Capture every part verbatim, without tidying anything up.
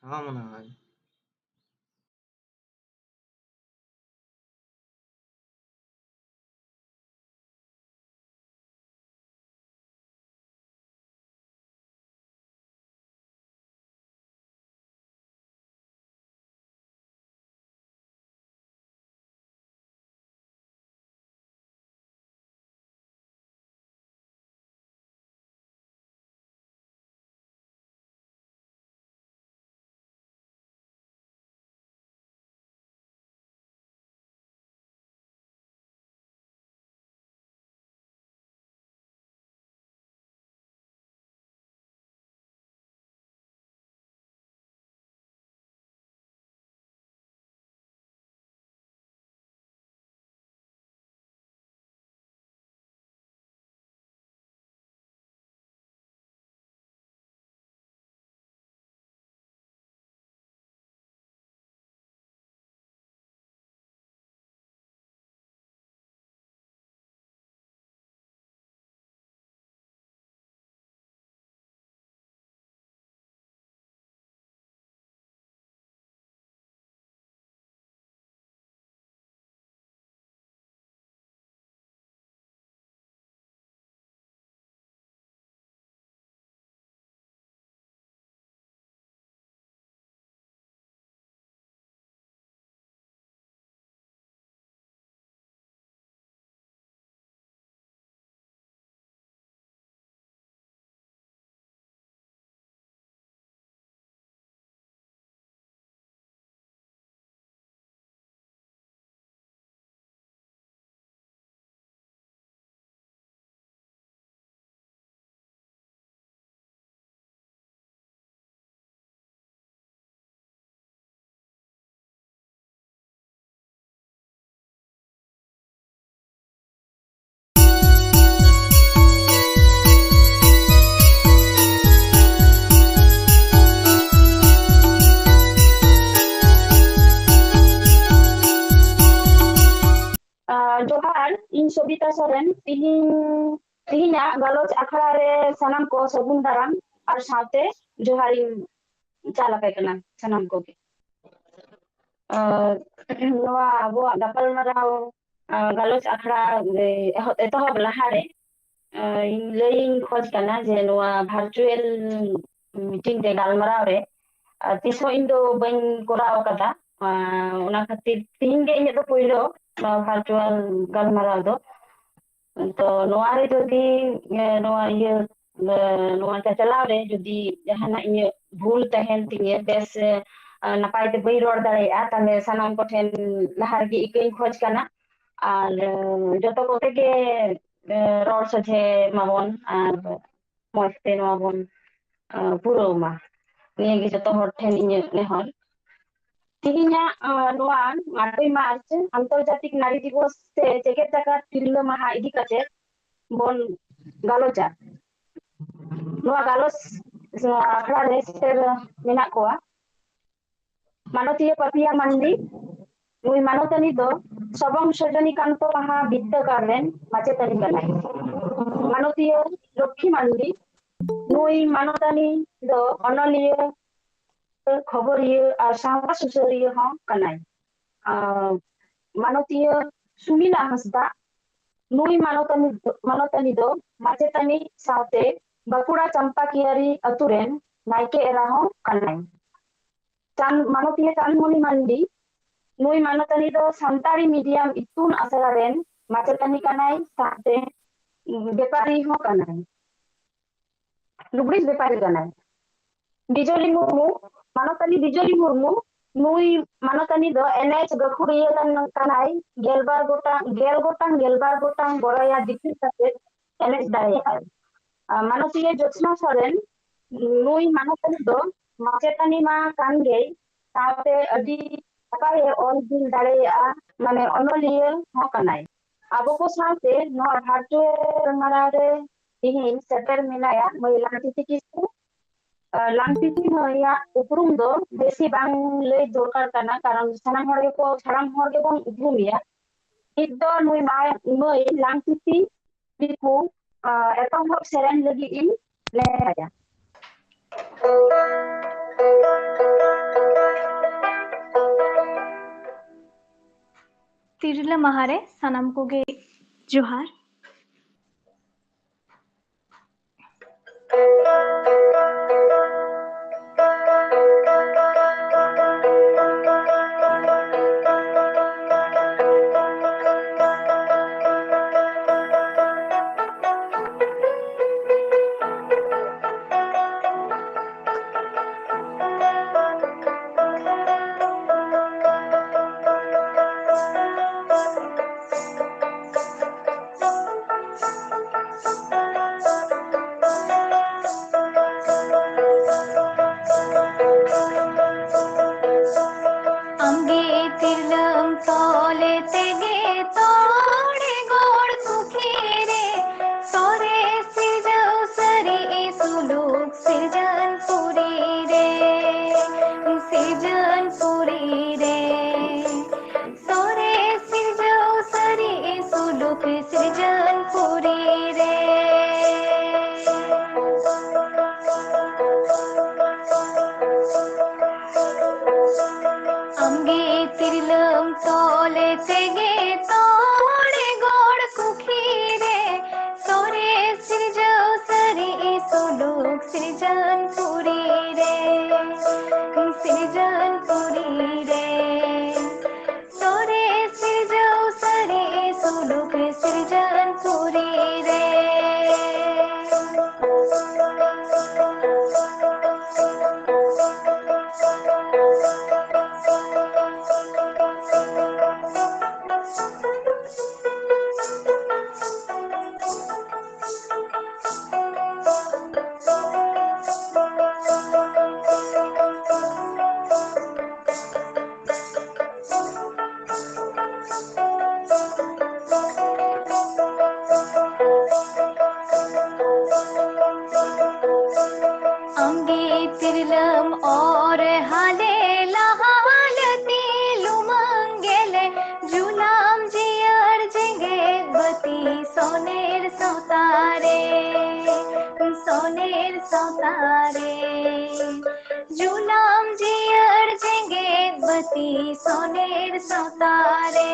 ᱦᱚᱸ, ᱢᱚᱱᱮ ᱦᱚᱭ᱾ ᱟᱨ ᱡᱚᱦᱟᱨ, ᱤᱧ ᱥᱚᱵᱤᱛᱟ ᱥᱚᱨᱮᱱ᱾ ᱛᱤᱦᱤᱧ, ᱛᱤᱦᱤᱧᱟᱜ ᱜᱟᱞᱚᱪ ᱟᱠᱷᱲᱟ ᱨᱮ ᱥᱟᱱᱟᱢ ᱠᱚ ᱥᱟᱹᱜᱩᱱ ᱫᱟᱨᱟᱢ ᱟᱨ ᱥᱟᱶᱛᱮ ᱡᱚᱦᱟᱨᱤᱧ ᱪᱟᱞ ᱟᱯᱮ ᱠᱟᱱᱟ ᱥᱟᱱᱟᱢ ᱠᱚᱜᱮ᱾ ᱟᱨ ᱱᱚᱣᱟ ᱟᱵᱚᱣᱟᱜ ᱜᱟᱯᱟᱞᱢᱟᱨᱟᱣ, ᱟᱨ ᱜᱟᱞᱚᱪ ᱟᱠᱷᱲᱟ ᱨᱮ ᱮᱦᱚᱵ, ᱮᱛᱚᱦᱚᱵ ᱞᱟᱦᱟᱨᱮ, ᱟᱨ ᱤᱧ ᱞᱟᱹᱭᱤᱧ ᱠᱷᱚᱡᱽ ᱠᱟᱱᱟ ᱡᱮ ᱱᱚᱣᱟ virtual meeting ᱨᱮ, ᱜᱟᱞᱢᱟᱨᱟᱣ ᱨᱮ, ᱟᱨ ᱛᱤᱥᱦᱚᱸ ᱤᱧ ᱫᱚ ᱵᱟᱹᱧ ᱠᱚᱨᱟᱣ ᱟᱠᱟᱫᱟ᱾ ᱟᱨ ᱚᱱᱟ ᱠᱷᱟᱹᱛᱤᱨ ᱛᱤᱦᱤᱧ ᱜᱮ ᱤᱧᱟᱹᱜ ᱫᱚ ᱯᱳᱭᱞᱳ ᱱᱚᱣᱟ virtual ᱜᱟᱞᱢᱟᱨᱟᱣ ᱫᱚ᱾ ᱛᱚ ᱱᱚᱣᱟ ᱨᱮ ᱡᱩᱫᱤ, ᱮ, ᱱᱚᱣᱟ ᱤᱭᱟᱹ, ᱮ, ᱱᱚᱣᱟ ᱪᱟᱪᱟᱞᱟᱣ ᱨᱮ ᱡᱩᱫᱤ ᱡᱟᱦᱟᱱᱟᱜ ᱤᱧᱟᱹᱜ ᱵᱷᱩᱞ ᱛᱟᱦᱮᱱ ᱛᱤᱧᱟᱹ, ᱵᱮᱥ, ᱮ, ᱱᱟᱯᱟᱭ ᱛᱮ ᱵᱟᱹᱧ ᱨᱚᱲ ᱫᱟᱲᱮᱭᱟᱜᱼᱟ, ᱛᱟᱦᱞᱮ ᱥᱟᱱᱟᱢ ᱠᱚᱴᱷᱮᱱ ᱞᱟᱦᱟ ᱨᱮᱜᱮ ᱤᱠᱟᱹᱧ ᱠᱷᱚᱡᱽ ᱠᱟᱱᱟ᱾ ᱟᱨ, ᱮ, ᱡᱚᱛᱚ ᱠᱚᱛᱮ ᱜᱮ, ᱮ, ᱨᱚᱲ ᱥᱚᱡᱷᱮ ᱢᱟᱵᱚᱱ ᱟᱨ ᱢᱚᱸᱡᱽ ᱛᱮ ᱱᱚᱣᱟ ᱵᱚᱱ, ᱮ, ᱯᱩᱨᱟᱹᱣ ᱢᱟ᱾ ᱱᱤᱭᱟᱹ ᱜᱮ ᱡᱚᱛᱚ ᱦᱚᱲ ᱴᱷᱮᱱ ᱤᱧᱟᱹᱜ ᱱᱮᱦᱚᱨ᱾ ᱛᱮᱦᱮᱧᱟᱜ, ᱮ, ᱱᱚᱣᱟ ᱟᱴᱮᱭ ᱢᱟᱨᱪ ᱟᱱᱛᱚᱨᱡᱟᱛᱤᱠ ᱱᱟᱨᱤ ᱫᱤᱵᱚᱥ ᱥᱮ ᱡᱮᱜᱮᱛ ᱡᱟᱠᱟᱛ ᱛᱤᱨᱞᱟᱹ ᱢᱟᱦᱟ ᱤᱫᱤ ᱠᱟᱛᱮ ᱵᱚᱱ ᱜᱟᱞᱚᱪᱟ᱾ ᱱᱚᱣᱟ ᱜᱟᱞᱚᱪ, ᱮ, ᱟᱠᱷᱲᱟ ᱨᱮ ᱥᱮᱴᱮᱨ ᱢᱮᱱᱟᱜ ᱠᱚᱣᱟ ᱢᱟᱱᱚᱛᱤᱭᱟᱹ ᱯᱟᱯᱤᱭᱟ ᱢᱟᱱᱰᱤ᱾ ᱱᱩᱭ ᱢᱟᱱᱚᱛᱟᱱᱤ ᱫᱚ ᱥᱚᱵᱚᱝ ᱥᱚᱡᱚᱱᱤ ᱠᱟᱱᱛᱚ ᱢᱟᱦᱟ ᱵᱤᱫᱽᱫᱟᱹᱜᱟᱲ ᱨᱮᱱ ᱢᱟᱪᱮᱛᱟᱱᱤ ᱠᱟᱱᱟᱭ᱾ ᱢᱟᱱᱚᱛᱤᱭᱟᱹ ᱞᱚᱠᱠᱷᱤ ᱢᱟᱱᱰᱤ, ᱱᱩᱭ ᱢᱟᱱᱚᱛᱟᱱᱤ ᱫᱚ ᱚᱱᱚᱞᱤᱭᱟᱹ, ᱠᱷᱚᱵᱚᱨᱤᱭᱟᱹ ᱟᱨ ᱥᱟᱶᱛᱟ ᱥᱩᱥᱟᱹᱨᱤᱭᱟᱹ ᱦᱚᱸ ᱠᱟᱱᱟᱭ᱾ ᱟᱨ ᱢᱟᱱᱚᱛᱤᱭᱟᱹ ᱥᱩᱢᱤᱞᱟ ᱦᱟᱸᱥᱫᱟ, ᱱᱩᱭ ᱢᱟᱱᱚᱛᱟᱱᱤ, ᱢᱟᱱᱚᱛᱟᱱᱤ ᱫᱚ ᱢᱟᱪᱮᱛᱟᱱᱤ ᱥᱟᱶᱛᱮ ᱵᱟᱸᱠᱩᱲᱟ ᱪᱟᱢᱯᱟᱠᱤᱭᱟᱨᱤ ᱟᱹᱛᱩ ᱨᱮᱱ ᱱᱟᱭᱠᱮ ᱮᱨᱟ ᱦᱚᱸ ᱠᱟᱱᱟᱭ᱾ ᱪᱟᱸᱫ-, ᱢᱟᱱᱚᱛᱤᱭᱟᱹ ᱪᱟᱸᱫᱽᱢᱚᱱᱤ ᱢᱟᱱᱰᱤ, ᱱᱩᱭ ᱢᱟᱱᱚᱛᱟᱱᱤ ᱫᱚ ᱥᱟᱱᱛᱟᱲᱤ ᱢᱤᱰᱤᱭᱟᱢ ᱤᱛᱩᱱ ᱟᱥᱲᱟ ᱨᱮᱱ ᱢᱟᱪᱮᱛᱟᱱᱤ ᱠᱟᱱᱟᱭ, ᱥᱟᱶᱛᱮ ᱵᱮᱯᱟᱨᱤ ᱦᱚᱸ ᱠᱟᱱᱟᱭ, ᱞᱩᱜᱽᱲᱤᱡ ᱵᱮᱯᱟᱨᱤ ᱠᱟᱱᱟᱭ᱾ ᱵᱤᱡᱚᱞᱤ ᱢᱩᱨᱢᱩ, ᱢᱟᱱᱚᱛᱟᱱᱤ ᱵᱤᱡᱚᱞᱤ ᱢᱩᱨᱢᱩ, ᱱᱩᱭ ᱢᱟᱱᱚᱛᱟᱱᱤ ᱫᱚ ᱮᱱᱮᱡ ᱜᱟᱹᱠᱷᱩᱲᱤᱭᱟᱹ ᱠᱟᱱ, ᱠᱟᱱᱟᱭ᱾ ᱜᱮᱞᱵᱟᱨ ᱜᱚᱴᱟᱝ, ᱜᱮᱞ ᱜᱚᱴᱟᱝ, ᱜᱮᱞᱵᱟᱨ ᱜᱚᱴᱟᱝ ᱜᱚᱨᱚᱭᱟ ᱫᱤᱯᱤᱞ ᱠᱟᱛᱮ ᱮᱱᱮᱡ ᱫᱟᱲᱮᱭᱟᱜᱼᱟᱭ᱾ ᱟᱨ ᱢᱟᱱᱚᱛᱤᱭᱟᱹ ᱡᱳᱛᱥᱱᱟ ᱥᱚᱨᱮᱱ, ᱱᱩᱭ ᱢᱟᱱᱚᱛᱟᱱᱤ ᱫᱚ ᱢᱟᱪᱮᱛᱟᱱᱤ ᱢᱟ ᱠᱟᱱ ᱜᱮᱭ, ᱥᱟᱶᱛᱮ ᱟᱹᱰᱤ ᱱᱟᱯᱟᱭᱮ ᱚᱞ ᱵᱤᱞ ᱫᱟᱲᱮᱭᱟᱜᱼᱟ, ᱢᱟᱱᱮ ᱚᱱᱚᱞᱤᱭᱟᱹ ᱦᱚᱸ ᱠᱟᱱᱟᱭ᱾ ᱟᱵᱚ ᱠᱚ ᱥᱟᱶᱛᱮ ᱱᱚᱣᱟ virtual ᱜᱟᱞᱢᱟᱨᱟᱣ ᱨᱮ ᱛᱤᱦᱤᱧ ᱥᱮᱴᱮᱨ ᱢᱮᱱᱟᱭᱟ ᱢᱟᱹᱭ ᱞᱟᱝᱛᱤᱛᱤ ᱠᱤᱥᱠᱩ᱾ ᱟᱨ ᱞᱟᱝᱛᱤᱛᱤ ᱢᱟᱹᱭᱟᱜ ᱩᱯᱨᱩᱢ ᱫᱚ ᱵᱮᱥᱤ ᱵᱟᱝ ᱞᱟᱹᱭ ᱫᱚᱨᱠᱟᱨ ᱠᱟᱱᱟ, ᱠᱟᱨᱚᱱ ᱥᱟᱱᱟᱢ ᱦᱚᱲ ᱜᱮᱠᱚ, ᱥᱟᱱᱟᱢ ᱦᱚᱲ ᱜᱮᱵᱚᱱ ᱩᱯᱨᱩᱢᱮᱭᱟ᱾ ᱱᱤᱛ ᱫᱚ ᱱᱩᱭ ᱢᱟᱹᱭ, ᱢᱟᱹᱭ ᱞᱟᱝᱛᱤᱛᱤ ᱠᱤᱥᱠᱩ, ᱟᱨ ᱮᱛᱚᱦᱚᱵ ᱥᱮᱨᱮᱧ ᱞᱟᱹᱜᱤᱫ ᱤᱧ ᱱᱮᱦᱚᱨᱟᱭᱟ᱾ ᱛᱤᱨᱞᱟᱹ ᱢᱟᱦᱟ ᱨᱮ ᱥᱟᱱᱟᱢ ᱠᱚᱜᱮ ᱡᱚᱦᱟᱨ᱾ ᱟᱢᱜᱮ ᱛᱤᱨᱞᱟᱹᱢ ᱛᱚᱞᱮ ᱛᱮᱜᱮ ᱛᱚᱲᱮ ᱜᱚᱲ ᱯᱩᱠᱷᱤ ᱨᱮ ᱥᱚᱨᱮᱥ ᱥᱤᱨᱡᱟᱹᱣ ᱥᱟᱹᱨᱤ ᱥᱩᱞᱩᱠ ᱥᱤᱨᱡᱚᱱ ᱯᱩᱨᱤ ᱨᱮ, ᱥᱤᱨᱡᱚᱱ ᱯᱩᱨᱤ ᱨᱮ᱾ ᱥᱚᱨᱮᱥ ᱥᱤᱨᱡᱟᱹᱣ ᱥᱟᱹᱨᱤ ᱥᱩᱞᱩᱠ ᱥᱤᱨᱡᱚᱱ ᱯᱩᱨᱤ ᱨᱮ᱾ ᱟᱢᱜᱮ ᱛᱤᱨᱞᱟᱹᱢ ᱛᱚᱞᱮ ᱛᱮᱜᱮ ᱛᱚᱲᱮ ᱜᱚᱲ ᱠᱩᱠᱷᱤ ᱨᱮ ᱥᱚᱨᱮᱥ ᱥᱤᱨᱡᱟᱹᱣ ᱥᱟᱹᱨᱤ ᱥᱩᱞᱩᱠ ᱥᱤᱨᱡᱚᱱ ᱯᱩᱨᱤ ᱨᱮ, ᱥᱤᱨᱡᱚᱱ ᱯᱩᱨᱤ ᱨᱮ᱾ ᱥᱚᱨᱮᱥ ᱥᱤᱨᱡᱟᱹᱣ ᱥᱟᱹᱨᱤ ᱥᱩᱞᱩᱠ ᱥᱤᱨᱡᱚᱱ ᱯᱩᱨᱤ ᱨᱮ᱾ ᱟᱢᱜᱮ ᱛᱤᱨᱞᱟᱹᱢ ᱚᱨ ᱦᱟᱞᱮ ᱞᱟᱦᱟᱞ ᱛᱤ ᱞᱩᱢᱟᱹᱝ ᱜᱮᱞᱮ ᱡᱩᱞᱟᱢ ᱡᱤᱭᱟᱹᱲ ᱡᱮᱜᱮᱛ ᱵᱟᱹᱛᱤ ᱥᱚᱱᱮᱨ ᱥᱟᱶᱛᱟ ᱨᱮ, ᱥᱚᱱᱮᱨ ᱥᱟᱶᱛᱟ ᱨᱮ᱾ ᱡᱩᱞᱟᱢ ᱡᱤᱭᱟᱹᱲ ᱡᱮᱜᱮᱛ ᱵᱟᱹᱛᱤ ᱥᱚᱱᱮᱨ ᱥᱟᱶᱛᱟ ᱨᱮ᱾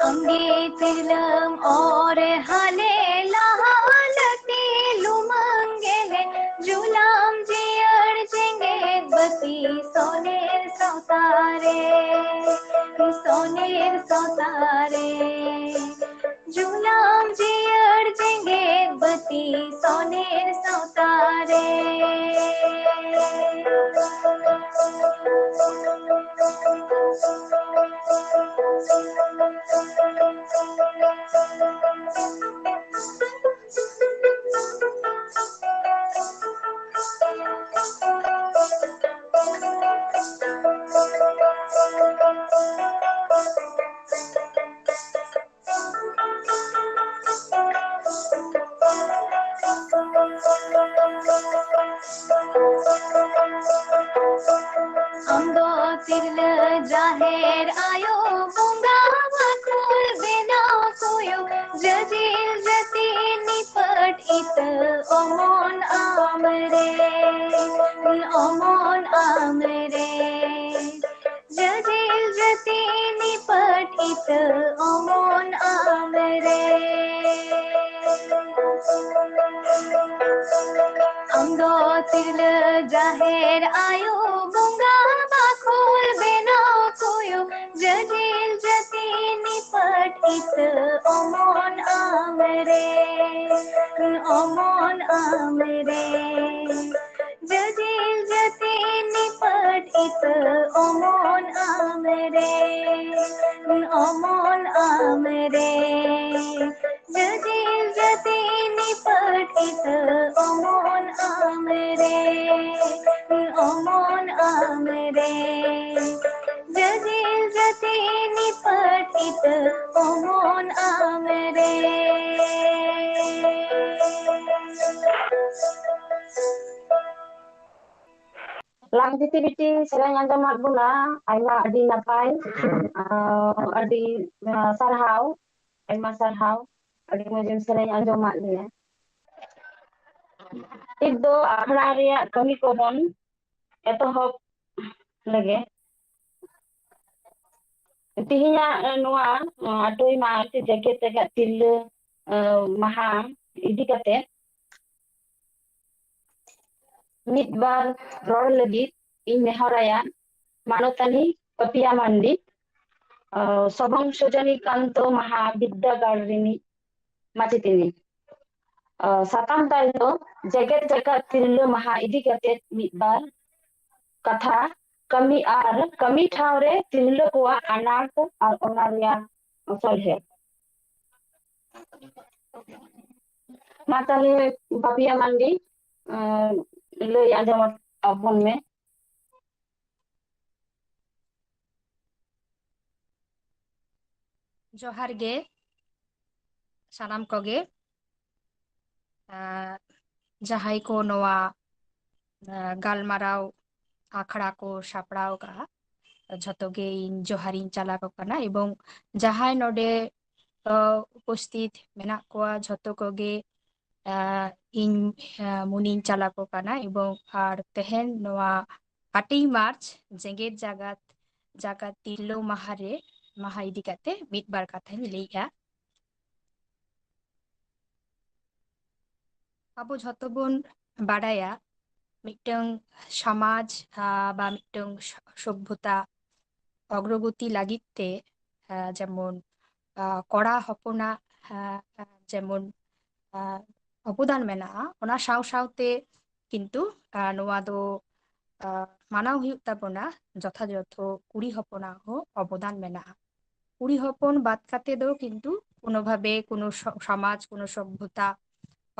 ᱟᱢᱜᱮ ᱛᱤᱨᱞᱟᱹᱢ ᱚᱨ ᱦᱟᱞᱮ ᱞᱟᱦᱟ ᱞᱟᱹᱛᱤ ᱞᱩᱢᱟᱹᱝ ᱜᱮᱞᱮ᱾ ᱡᱩᱞᱟᱢ ᱡᱤᱭᱟᱹᱲ ᱡᱮᱜᱮᱛ ᱵᱟᱹᱛᱤ ᱥᱚᱱᱮᱨ ᱥᱟᱶᱛᱟ ᱨᱮ, ᱥᱚᱱᱮᱨ ᱥᱟᱶᱛᱟ ᱨᱮ᱾ ᱡᱩᱞᱟᱢ ᱡᱤᱭᱟᱹᱲ ᱡᱮᱜᱮᱛ ᱵᱟᱹᱛᱤ ᱥᱚᱱᱮᱨ ᱥᱟᱶᱛᱟ ᱨᱮ᱾ ᱟᱢ ᱫᱚ ᱛᱤᱨᱞᱟᱹ ᱡᱟᱦᱮᱨ ᱟᱭᱳ, ᱵᱚᱸᱜᱟ ᱵᱟᱠᱷᱳᱞ ᱵᱮᱱᱟᱣ ᱠᱚᱭᱚ, ᱡᱟᱹᱡᱤᱞ ᱡᱟᱹᱛᱤ ᱱᱤᱯᱟᱹᱴ ᱤᱛᱟᱹ ᱚᱢᱚᱱ ᱟᱢ ᱨᱮ, ᱚᱢᱚᱱ ᱟᱢ ᱨᱮ᱾ ᱡᱟᱹᱡᱤᱞ ᱡᱟᱹᱛᱤ ᱱᱤᱯᱟᱹᱴ ᱤᱛᱟᱹ ᱚᱢᱚᱱ ᱟᱢ ᱨᱮ᱾ ᱟᱢ ᱫᱚ ᱛᱤᱨᱞᱟᱹ ᱡᱟᱦᱮᱨ ᱟᱭᱳ, ᱵᱚᱸᱜᱟ ᱵᱟᱠᱷᱳᱞ ᱵᱮᱱᱟᱣ ᱠᱚᱭᱚ, ᱡᱟᱹᱡᱤᱞ ᱡᱟᱹᱛᱤ ᱱᱤᱯᱟᱹᱴ ᱤᱛᱟᱹ ᱚᱢᱚᱱ ᱟᱢ ᱨᱮ, ᱚᱢᱚᱱ ᱟᱢ ᱨᱮ᱾ ᱡᱟᱹᱡᱤᱞ ᱡᱟᱹᱛᱤ ᱱᱤᱯᱟᱹᱴ ᱤᱛᱟᱹ ᱚᱢᱚᱱ ᱟᱢ ᱨᱮ, ᱚᱢᱚᱱ ᱟᱢ ᱨᱮ᱾ ᱡᱟᱹᱡᱤᱞ ᱡᱟᱹᱛᱤ ᱱᱤᱯᱟᱹᱴ ᱤᱛᱟᱹ ᱚᱢᱚᱱ ᱟᱢ ᱨᱮ, ᱚᱢᱚᱱ ᱟᱢ ᱨᱮ᱾ ᱡᱟᱹᱡᱤᱞ ᱡᱟᱹᱛᱤ ᱱᱤᱯᱟᱹᱴ ᱤᱛᱟᱹ ᱚᱢᱚᱱ ᱟᱢ ᱨᱮ᱾ ᱞᱟᱝᱛᱤᱛᱤ ᱵᱤᱴᱤ ᱥᱮᱨᱮᱧ ᱟᱸᱡᱚᱢᱟᱫ ᱵᱚᱱᱟ, ᱟᱭᱢᱟ ᱟᱹᱰᱤ ᱱᱟᱯᱟᱭ, ᱟᱸ, ᱟᱹᱰᱤ, ᱟᱸ, ᱥᱟᱨᱦᱟᱣ᱾ ᱟᱭᱢᱟ ᱥᱟᱨᱦᱟᱣ, ᱟᱹᱰᱤ ᱢᱚᱡᱽ ᱮᱢ ᱥᱮᱨᱮᱧ ᱟᱸᱡᱚᱢᱟᱫ ᱞᱮᱭᱟ᱾ ᱱᱤᱛ ᱫᱚ ᱟᱠᱷᱲᱟ ᱨᱮᱭᱟᱜ ᱠᱟᱹᱢᱤ ᱠᱚᱵᱚᱱ ᱮᱛᱚᱦᱚᱵ ᱞᱮᱜᱮ᱾ ᱛᱮᱦᱮᱧᱟᱜ ᱱᱚᱣᱟ ᱟᱴᱳᱭ ᱢᱟᱨᱪ ᱡᱮᱜᱮᱛ ᱡᱟᱠᱟᱛ ᱛᱤᱨᱞᱟᱹ ᱢᱟᱦᱟ ᱤᱫᱤ ᱠᱟᱛᱮ ᱢᱤᱫ ᱵᱟᱨ ᱨᱚᱲ ᱞᱟᱹᱜᱤᱫ ᱤᱧ ᱱᱮᱦᱚᱨᱟᱭᱟ ᱢᱟᱱᱚᱛᱟᱱᱤ ᱯᱟᱯᱤᱭᱟ ᱢᱟᱱᱰᱤ, ᱥᱚᱵᱚᱝ ᱥᱚᱡᱚᱱᱤ ᱠᱟᱱᱛᱚ ᱢᱟᱦᱟ ᱵᱤᱫᱽᱫᱟᱹᱜᱟᱲ ᱨᱤᱱᱤᱡ ᱢᱟᱪᱮᱛᱟᱹᱱᱤ᱾ ᱥᱟᱛᱟᱢ ᱛᱟᱭ ᱫᱚ ᱡᱮᱜᱮᱛ ᱡᱟᱠᱟᱛ ᱛᱤᱨᱞᱟᱹ ᱢᱟᱦᱟ ᱤᱫᱤ ᱠᱟᱛᱮ ᱢᱤᱫ ᱵᱟᱨ ᱠᱟᱛᱷᱟ, ᱠᱟᱹᱢᱤ ᱟᱨ ᱠᱟᱹᱢᱤ ᱴᱷᱟᱶ ᱨᱮ ᱛᱤᱨᱞᱟᱹ ᱠᱚᱣᱟᱜ ᱟᱱᱟᱴ ᱟᱨ ᱚᱱᱟ ᱨᱮᱭᱟᱜ ᱥᱚᱞᱦᱮ᱾ ᱢᱟ ᱛᱟᱦᱞᱮ ᱵᱟᱯᱤᱭᱟ ᱢᱟᱱᱰᱤ, ᱞᱟᱹᱭ ᱟᱸᱡᱚᱢ ᱟᱵᱚᱱ ᱢᱮ᱾ ᱡᱚᱦᱟᱨ ᱜᱮ ᱥᱟᱱᱟᱢ ᱠᱚᱜᱮ, ᱡᱟᱦᱟᱸᱭ ᱠᱚ ᱱᱚᱣᱟ ᱜᱟᱞᱢᱟᱨᱟᱣ ᱟᱠᱷᱲᱟ ᱠᱚ ᱥᱟᱯᱲᱟᱣ ᱠᱟᱜᱼᱟ, ᱡᱷᱚᱛᱚ ᱜᱮ ᱤᱧ ᱡᱚᱦᱟᱨᱤᱧ ᱪᱟᱞ ᱟᱠᱚ ᱠᱟᱱᱟ᱾ ᱮᱵᱚᱝ ᱡᱟᱦᱟᱸᱭ ᱱᱚᱰᱮ ᱩᱯᱚᱥᱛᱷᱤᱛ ᱢᱮᱱᱟᱜ ᱠᱚᱣᱟ, ᱡᱷᱚᱛᱚ ᱠᱚᱜᱮ ᱤᱧ ᱢᱩᱱᱤᱧ ᱪᱟᱞ ᱟᱠᱚ ᱠᱟᱱᱟ᱾ ᱮᱵᱚᱝ ᱟᱨ ᱛᱮᱦᱮᱧ ᱱᱚᱣᱟ ᱟᱴᱮᱭ ᱢᱟᱨᱪ ᱡᱮᱜᱮᱛ ᱡᱟᱠᱟᱛ ᱡᱟᱠᱟᱛ ᱛᱤᱨᱞᱟᱹ ᱢᱟᱦᱟ ᱨᱮ, ᱢᱟᱦᱟ ᱤᱫᱤ ᱠᱟᱛᱮ ᱢᱤᱫ ᱵᱟᱨ ᱠᱟᱛᱷᱟᱧ ᱞᱟᱹᱭᱮᱜᱼᱟ᱾ ᱟᱵᱚ ᱡᱷᱚᱛᱚ ᱵᱚᱱ ᱵᱟᱰᱟᱭᱟ, ᱢᱤᱫᱴᱟᱝ ᱥᱚᱢᱟᱡᱽ ᱵᱟ ᱢᱤᱫᱴᱟᱝ ᱥᱚᱵᱷᱚᱛᱟ ᱚᱜᱨᱚᱜᱚᱛᱤ ᱞᱟᱹᱜᱤᱫ ᱛᱮ ᱡᱮᱢᱚᱱ ᱠᱚᱲᱟ ᱦᱚᱯᱚᱱᱟᱜ ᱡᱮᱢᱚᱱ ᱚᱵᱚᱫᱟᱱ ᱢᱮᱱᱟᱜᱼᱟ, ᱚᱱᱟ ᱥᱟᱶ ᱥᱟᱶᱛᱮ ᱠᱤᱱᱛᱩ ᱱᱚᱣᱟ ᱫᱚ ᱢᱟᱱᱟᱣ ᱦᱩᱭᱩᱜ ᱛᱟᱵᱚᱱᱟ, ᱡᱚᱛᱷᱟᱡᱚᱛᱷᱚ ᱠᱩᱲᱤ ᱦᱚᱯᱚᱱᱟᱜ ᱦᱚᱸ ᱚᱵᱚᱫᱟᱱ ᱢᱮᱱᱟᱜᱼᱟ᱾ ᱠᱩᱲᱤ ᱦᱚᱯᱚᱱ ᱵᱟᱫ ᱠᱟᱛᱮ ᱫᱚ ᱠᱤᱱᱛᱩ ᱠᱳᱱᱳ ᱵᱷᱟᱵᱮ ᱠᱳᱱᱳ ᱥᱚᱢᱟᱡᱽ, ᱠᱳᱱᱳ ᱥᱚᱵᱷᱚᱛᱟ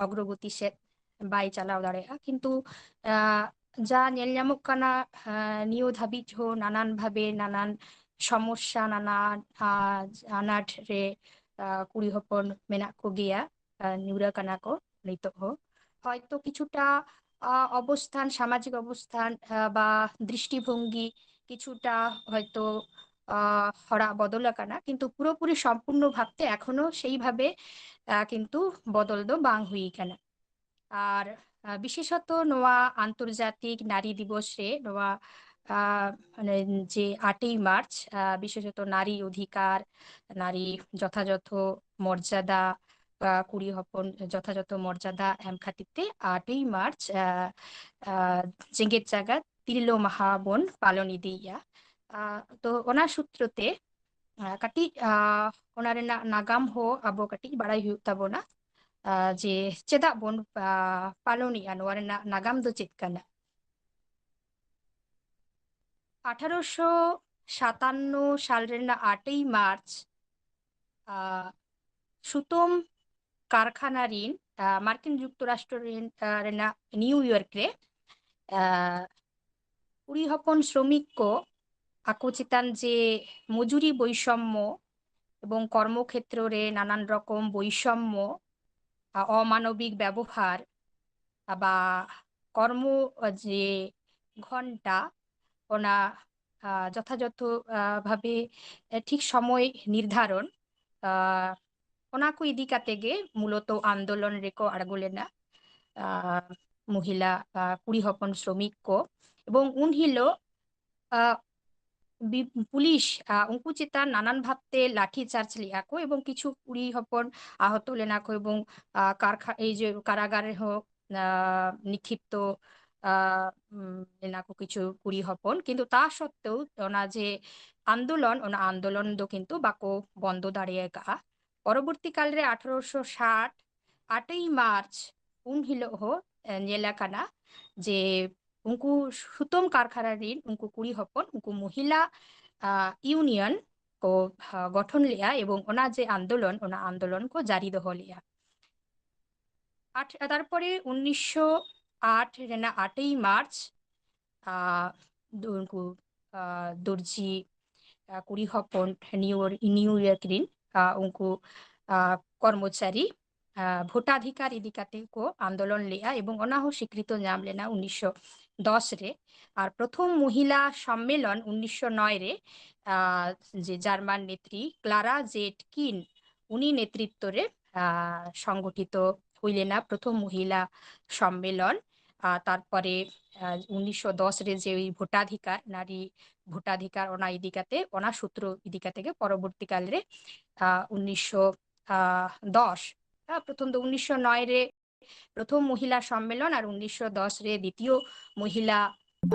ᱚᱜᱨᱚᱜᱚᱛᱤ ᱥᱮᱫ ᱵᱟᱭ ᱪᱟᱞᱟᱣ ᱫᱟᱲᱮᱭᱟᱜᱼᱟ᱾ ᱠᱤᱱᱛᱩ ᱡᱟ ᱧᱮᱞ ᱧᱟᱢᱚᱜ ᱠᱟᱱᱟ, ᱱᱤᱭᱟᱹ ᱫᱷᱟᱹᱵᱤᱡ ᱦᱚᱸ ᱱᱟᱱᱟᱱ ᱵᱷᱟᱵᱮ ᱱᱟᱱᱟᱱ ᱥᱚᱢᱚᱥᱥᱟ, ᱱᱟᱱᱟᱱ ᱟᱱᱟᱴ ᱨᱮ ᱠᱩᱲᱤ ᱦᱚᱯᱚᱱ ᱢᱮᱱᱟᱜ ᱠᱚᱜᱮᱭᱟ, ᱧᱩᱨ ᱟᱠᱟᱱᱟ ᱠᱚ ᱱᱤᱛᱚᱜ ᱦᱚᱸ᱾ ᱦᱚᱭᱛᱚ ᱠᱤᱪᱷᱩᱴᱟ ᱚᱵᱚᱥᱛᱷᱟᱱ, ᱥᱟᱢᱟᱡᱤᱠ ᱚᱵᱚᱥᱛᱷᱟᱱ ᱵᱟ ᱫᱨᱤᱥᱴᱤᱵᱷᱚᱝᱜᱤ ᱠᱤᱪᱷᱩᱴᱟ ᱦᱚᱭᱛᱚ ᱟᱸ, ᱦᱚᱲᱟᱜ ᱵᱚᱫᱚᱞ ᱟᱠᱟᱱᱟ, ᱠᱤᱱᱛᱩ ᱯᱩᱨᱟᱹᱯᱩᱨᱤ ᱥᱚᱢᱯᱩᱨᱱᱚ ᱵᱷᱟᱵᱛᱮ ᱮᱠᱷᱚᱱᱳ ᱥᱮᱭ ᱵᱷᱟᱵᱮ, ᱟᱸ, ᱠᱤᱱᱛᱩ ᱵᱚᱫᱚᱞ ᱫᱚ ᱵᱟᱝ ᱦᱩᱭ ᱟᱠᱟᱱᱟ᱾ ᱟᱨ, ᱟᱸ, ᱵᱤᱥᱮᱥᱚᱛᱚ ᱱᱚᱣᱟ ᱟᱱᱛᱚᱨᱡᱟᱛᱤᱠ ᱱᱟᱨᱤ ᱫᱤᱵᱚᱥ ᱨᱮ ᱱᱚᱣᱟ, ᱟᱸ, ᱢᱟᱱᱮ ᱡᱮ ᱟᱴᱮᱭ ᱢᱟᱨᱪ, ᱟᱸ, ᱵᱤᱥᱮᱥᱚᱛᱚ ᱱᱟᱨᱤ ᱚᱫᱷᱤᱠᱟᱨ, ᱱᱟᱨᱤ ᱡᱚᱛᱷᱟᱡᱚᱛᱷᱚ ᱢᱚᱨᱡᱟᱫᱟ, ᱟᱸ, ᱠᱩᱲᱤ ᱦᱚᱯᱚᱱ ᱡᱚᱛᱷᱟᱡᱚᱛᱷᱚ ᱢᱚᱨᱡᱟᱫᱟ ᱮᱢ ᱠᱷᱟᱹᱛᱤᱨ ᱛᱮ ᱟᱴᱮᱭ ᱢᱟᱨᱪ, ᱟᱸ, ᱟᱸ, ᱡᱮᱜᱮᱛ ᱡᱟᱠᱟᱛ ᱛᱤᱨᱞᱟᱹ ᱢᱟᱦᱟ ᱵᱚᱱ ᱯᱟᱞᱚᱱ ᱤᱫᱤᱭᱮᱫᱼᱟ᱾ ᱟᱸ, ᱛᱚ ᱚᱱᱟ ᱥᱩᱛᱨᱚ ᱛᱮ, ᱟᱸ, ᱠᱟᱹᱴᱤᱡ, ᱟᱸ, ᱚᱱᱟ ᱨᱮᱱᱟᱜ ᱱᱟᱜᱟᱢ ᱦᱚᱸ ᱟᱵᱚ ᱠᱟᱹᱴᱤᱡ ᱵᱟᱲᱟᱭ ᱦᱩᱭᱩᱜ ᱛᱟᱵᱚᱱᱟ, ᱟᱸ, ᱡᱮ ᱪᱮᱫᱟᱜ ᱵᱚᱱ, ᱟᱸ, ᱯᱟᱞᱚᱱᱮᱜᱼᱟ, ᱱᱚᱣᱟ ᱨᱮᱱᱟᱜ ᱱᱟᱜᱟᱢ ᱫᱚ ᱪᱮᱫ ᱠᱟᱱᱟ? ᱟᱴᱷᱟᱨᱚᱥᱚ ᱥᱟᱛᱟᱱᱱᱚ ᱥᱟᱞ ᱨᱮᱱᱟᱜ ᱟᱴᱮᱭ ᱢᱟᱨᱪ, ᱟᱸ, ᱥᱩᱛᱟᱹᱢ ᱠᱟᱨᱠᱷᱟᱱᱟ ᱨᱤᱱ, ᱟᱸ, ᱢᱟᱨᱠᱤᱱ ᱡᱩᱠᱛᱚᱨᱟᱥᱴᱨᱚ ᱨᱤᱱ, ᱟᱸ, ᱨᱮᱱᱟᱜ ᱱᱤᱭᱩ ᱤᱭᱚᱨᱠ ᱨᱮ, ᱟᱸ, ᱠᱩᱲᱤ ᱦᱚᱯᱚᱱ ᱥᱨᱚᱢᱤᱠ ᱠᱚ ᱟᱠᱚ ᱪᱮᱛᱟᱱ ᱡᱮ ᱢᱚᱡᱩᱨᱤ ᱵᱳᱭᱥᱚᱢᱢᱚ ᱮᱵᱚᱝ ᱠᱚᱨᱢᱚ ᱠᱷᱮᱛᱨᱚ ᱨᱮ ᱱᱟᱱᱟᱱ ᱨᱚᱠᱚᱢ ᱵᱳᱭᱥᱚᱢᱢᱚ, ᱟ, ᱚᱢᱟᱱᱚᱵᱤᱠ ᱵᱮᱵᱚᱦᱟᱨ, ᱟ, ᱵᱟ ᱠᱚᱨᱢᱚ, ᱟ, ᱡᱮ ᱜᱷᱚᱱᱴᱟ, ᱚᱱᱟ, ᱟ, ᱡᱚᱛᱷᱟᱡᱚᱛᱷᱚ, ᱟ, ᱵᱷᱟᱵᱮ, ᱮ, ᱴᱷᱤᱠ ᱥᱚᱢᱚᱭ ᱱᱤᱨᱫᱷᱟᱨᱚᱱ, ᱟ, ᱚᱱᱟ ᱠᱚ ᱤᱫᱤ ᱠᱟᱛᱮ ᱜᱮ ᱢᱩᱞᱚᱛᱚ ᱟᱱᱫᱳᱞᱚᱱ ᱨᱮᱠᱚ ᱟᱬᱜᱚ ᱞᱮᱱᱟ, ᱟ, ᱢᱚᱦᱤᱞᱟ, ᱟ, ᱠᱩᱲᱤ ᱦᱚᱯᱚᱱ ᱥᱨᱚᱢᱤᱠ ᱠᱚ᱾ ᱮᱵᱚᱝ ᱩᱱ ᱦᱤᱞᱳᱜ, ᱟ, ᱵᱤ-, ᱯᱩᱞᱤᱥ, ᱟ, ᱩᱱᱠᱩ ᱪᱮᱛᱟᱱ ᱱᱟᱱᱟᱱ ᱵᱷᱟᱵᱛᱮ ᱞᱟᱴᱷᱤ ᱪᱟᱨᱡᱽ ᱞᱮᱜᱼᱟ ᱠᱚ ᱮᱵᱚᱝ ᱠᱤᱪᱷᱩ ᱠᱩᱲᱤ ᱦᱚᱯᱚᱱ ᱟᱦᱚᱛᱚ ᱞᱮᱱᱟ ᱠᱚ ᱮᱵᱚᱝ, ᱟ, ᱠᱟᱨᱠᱷᱟ-, ᱮᱭ ᱡᱮ ᱠᱟᱨᱟᱜᱟᱨ ᱨᱮᱦᱚᱸ, ᱟ, ᱱᱤᱠᱷᱤᱯᱛᱚ, ᱟ, ᱩᱢ, ᱞᱮᱱᱟ ᱠᱚ ᱠᱤᱪᱷᱩ ᱠᱩᱲᱤ ᱦᱚᱯᱚᱱ, ᱠᱤᱱᱛᱩ ᱛᱟ ᱥᱚᱛᱛᱮᱣ ᱚᱱᱟ ᱡᱮ ᱟᱱᱫᱳᱞᱚᱱ, ᱚᱱᱟ ᱟᱱᱫᱳᱞᱚᱱ ᱫᱚ ᱠᱤᱱᱛᱩ ᱵᱟᱠᱚ ᱵᱚᱱᱫᱚ ᱫᱟᱲᱮ ᱟᱠᱟᱫᱼᱟ᱾ ᱯᱚᱨᱚᱵᱚᱨᱛᱤ ᱠᱟᱞ ᱨᱮ ᱟᱴᱷᱟᱨᱚᱥᱚ ᱥᱟᱴ ᱟᱴᱮᱭ ᱢᱟᱨᱪ ᱩᱱ ᱦᱤᱞᱳᱜ ᱦᱚᱸ, ᱮ, ᱧᱮᱞ ᱟᱠᱟᱱᱟ ᱡᱮ ᱩᱱᱠᱩ ᱥᱩᱛᱟᱹᱢ ᱠᱟᱨᱠᱷᱟᱱᱟ ᱨᱤᱱ ᱩᱱᱠᱩ ᱠᱩᱲᱤ ᱦᱚᱯᱚᱱ, ᱩᱱᱠᱩ ᱢᱚᱦᱤᱞᱟ, ᱟ, ᱤᱭᱩᱱᱤᱭᱚᱱ ᱠᱚ, ᱟ, ᱜᱚᱴᱷᱚᱱ ᱞᱮᱜᱼᱟ ᱮᱵᱚᱝ ᱚᱱᱟ ᱡᱮ ᱟᱱᱫᱳᱞᱚᱱ, ᱚᱱᱟ ᱟᱱᱫᱳᱞᱚᱱ ᱠᱚ ᱡᱟᱹᱨᱤ ᱫᱚᱦᱚ ᱞᱮᱜᱼᱟ᱾ ᱟᱴ, ᱛᱟᱨᱯᱚᱨᱮ ᱩᱱᱤᱥᱥᱚ ᱟᱴ ᱨᱮᱱᱟᱜ ᱟᱴᱮᱭ ᱢᱟᱨᱪ, ᱟ, ᱫᱩ-, ᱩᱱᱠᱩ, ᱟ, ᱫᱚᱨᱡᱤ, ᱟ, ᱠᱩᱲᱤ ᱦᱚᱯᱚᱱ ᱱᱤᱭᱩ-, ᱱᱤᱭᱩ ᱤᱭᱚᱨᱠ ᱨᱤᱱ, ᱟ, ᱩᱱᱠᱩ, ᱟ, ᱠᱚᱨᱢᱚᱪᱟᱨᱤ, ᱟᱸ, ᱵᱷᱳᱴᱟᱫᱷᱤᱠᱟᱨ ᱤᱫᱤ ᱠᱟᱛᱮ ᱠᱚ ᱟᱱᱫᱳᱞᱚᱱ ᱞᱮᱜᱼᱟ ᱮᱵᱚᱝ ᱚᱱᱟ ᱦᱚᱸ ᱥᱤᱠᱨᱤᱛᱚ ᱧᱟᱢ ᱞᱮᱱᱟ ᱩᱱᱤᱥᱥᱚ ᱫᱚᱥ ᱨᱮ᱾ ᱟᱨ ᱯᱨᱚᱛᱷᱚᱢ ᱢᱚᱦᱤᱞᱟ ᱥᱚᱢᱢᱮᱞᱚᱱ ᱩᱱᱤᱥᱥᱚ ᱱᱚᱭ ᱨᱮ, ᱟᱸ, ᱡᱮ ᱡᱟᱨᱢᱟᱱ ᱱᱮᱛᱨᱤ ᱠᱞᱟᱨᱟ ᱡᱮᱴᱠᱤᱱ, ᱩᱱᱤ ᱱᱮᱛᱨᱤᱛᱛᱚ ᱨᱮ, ᱟᱸ, ᱥᱚᱝᱜᱚᱴᱷᱤᱛᱚ ᱦᱩᱭ ᱞᱮᱱᱟ ᱯᱨᱚᱛᱷᱚᱢ ᱢᱚᱦᱤᱞᱟ ᱥᱚᱢᱢᱮᱞᱚᱱ᱾ ᱟᱸ, ᱛᱟᱨᱯᱚᱨᱮ, ᱟᱸ, ᱩᱱᱤᱥᱥᱚ ᱫᱚᱥ ᱨᱮ ᱡᱮ ᱳᱭ ᱵᱷᱳᱴᱟᱫᱷᱤᱠᱟᱨ, ᱱᱟᱨᱤ ᱵᱷᱳᱴᱟᱫᱷᱤᱠᱟᱨ, ᱚᱱᱟ ᱤᱫᱤ ᱠᱟᱛᱮ, ᱚᱱᱟ ᱥᱩᱛᱨᱚ ᱤᱫᱤ ᱠᱟᱛᱮ ᱜᱮ ᱯᱚᱨᱚᱵᱚᱨᱛᱤ ᱠᱟᱞ ᱨᱮ, ᱟᱸ, ᱩᱱᱤᱥᱥᱚ ᱫᱚᱥ, ᱟᱸ, ᱯᱨᱚᱛᱷᱚᱢ ᱫᱚ ᱩᱱᱤᱥᱥᱚ ᱱᱚᱭ ᱨᱮ ᱯᱨᱚᱛᱷᱚᱢ ᱢᱚᱦᱤᱞᱟ ᱥᱚᱢᱢᱮᱞᱚᱱ ᱟᱨ ᱩᱱᱤᱥᱥᱚ ᱫᱚᱥ ᱨᱮ ᱫᱤᱛᱤᱭᱚ ᱢᱚᱦᱤᱞᱟ,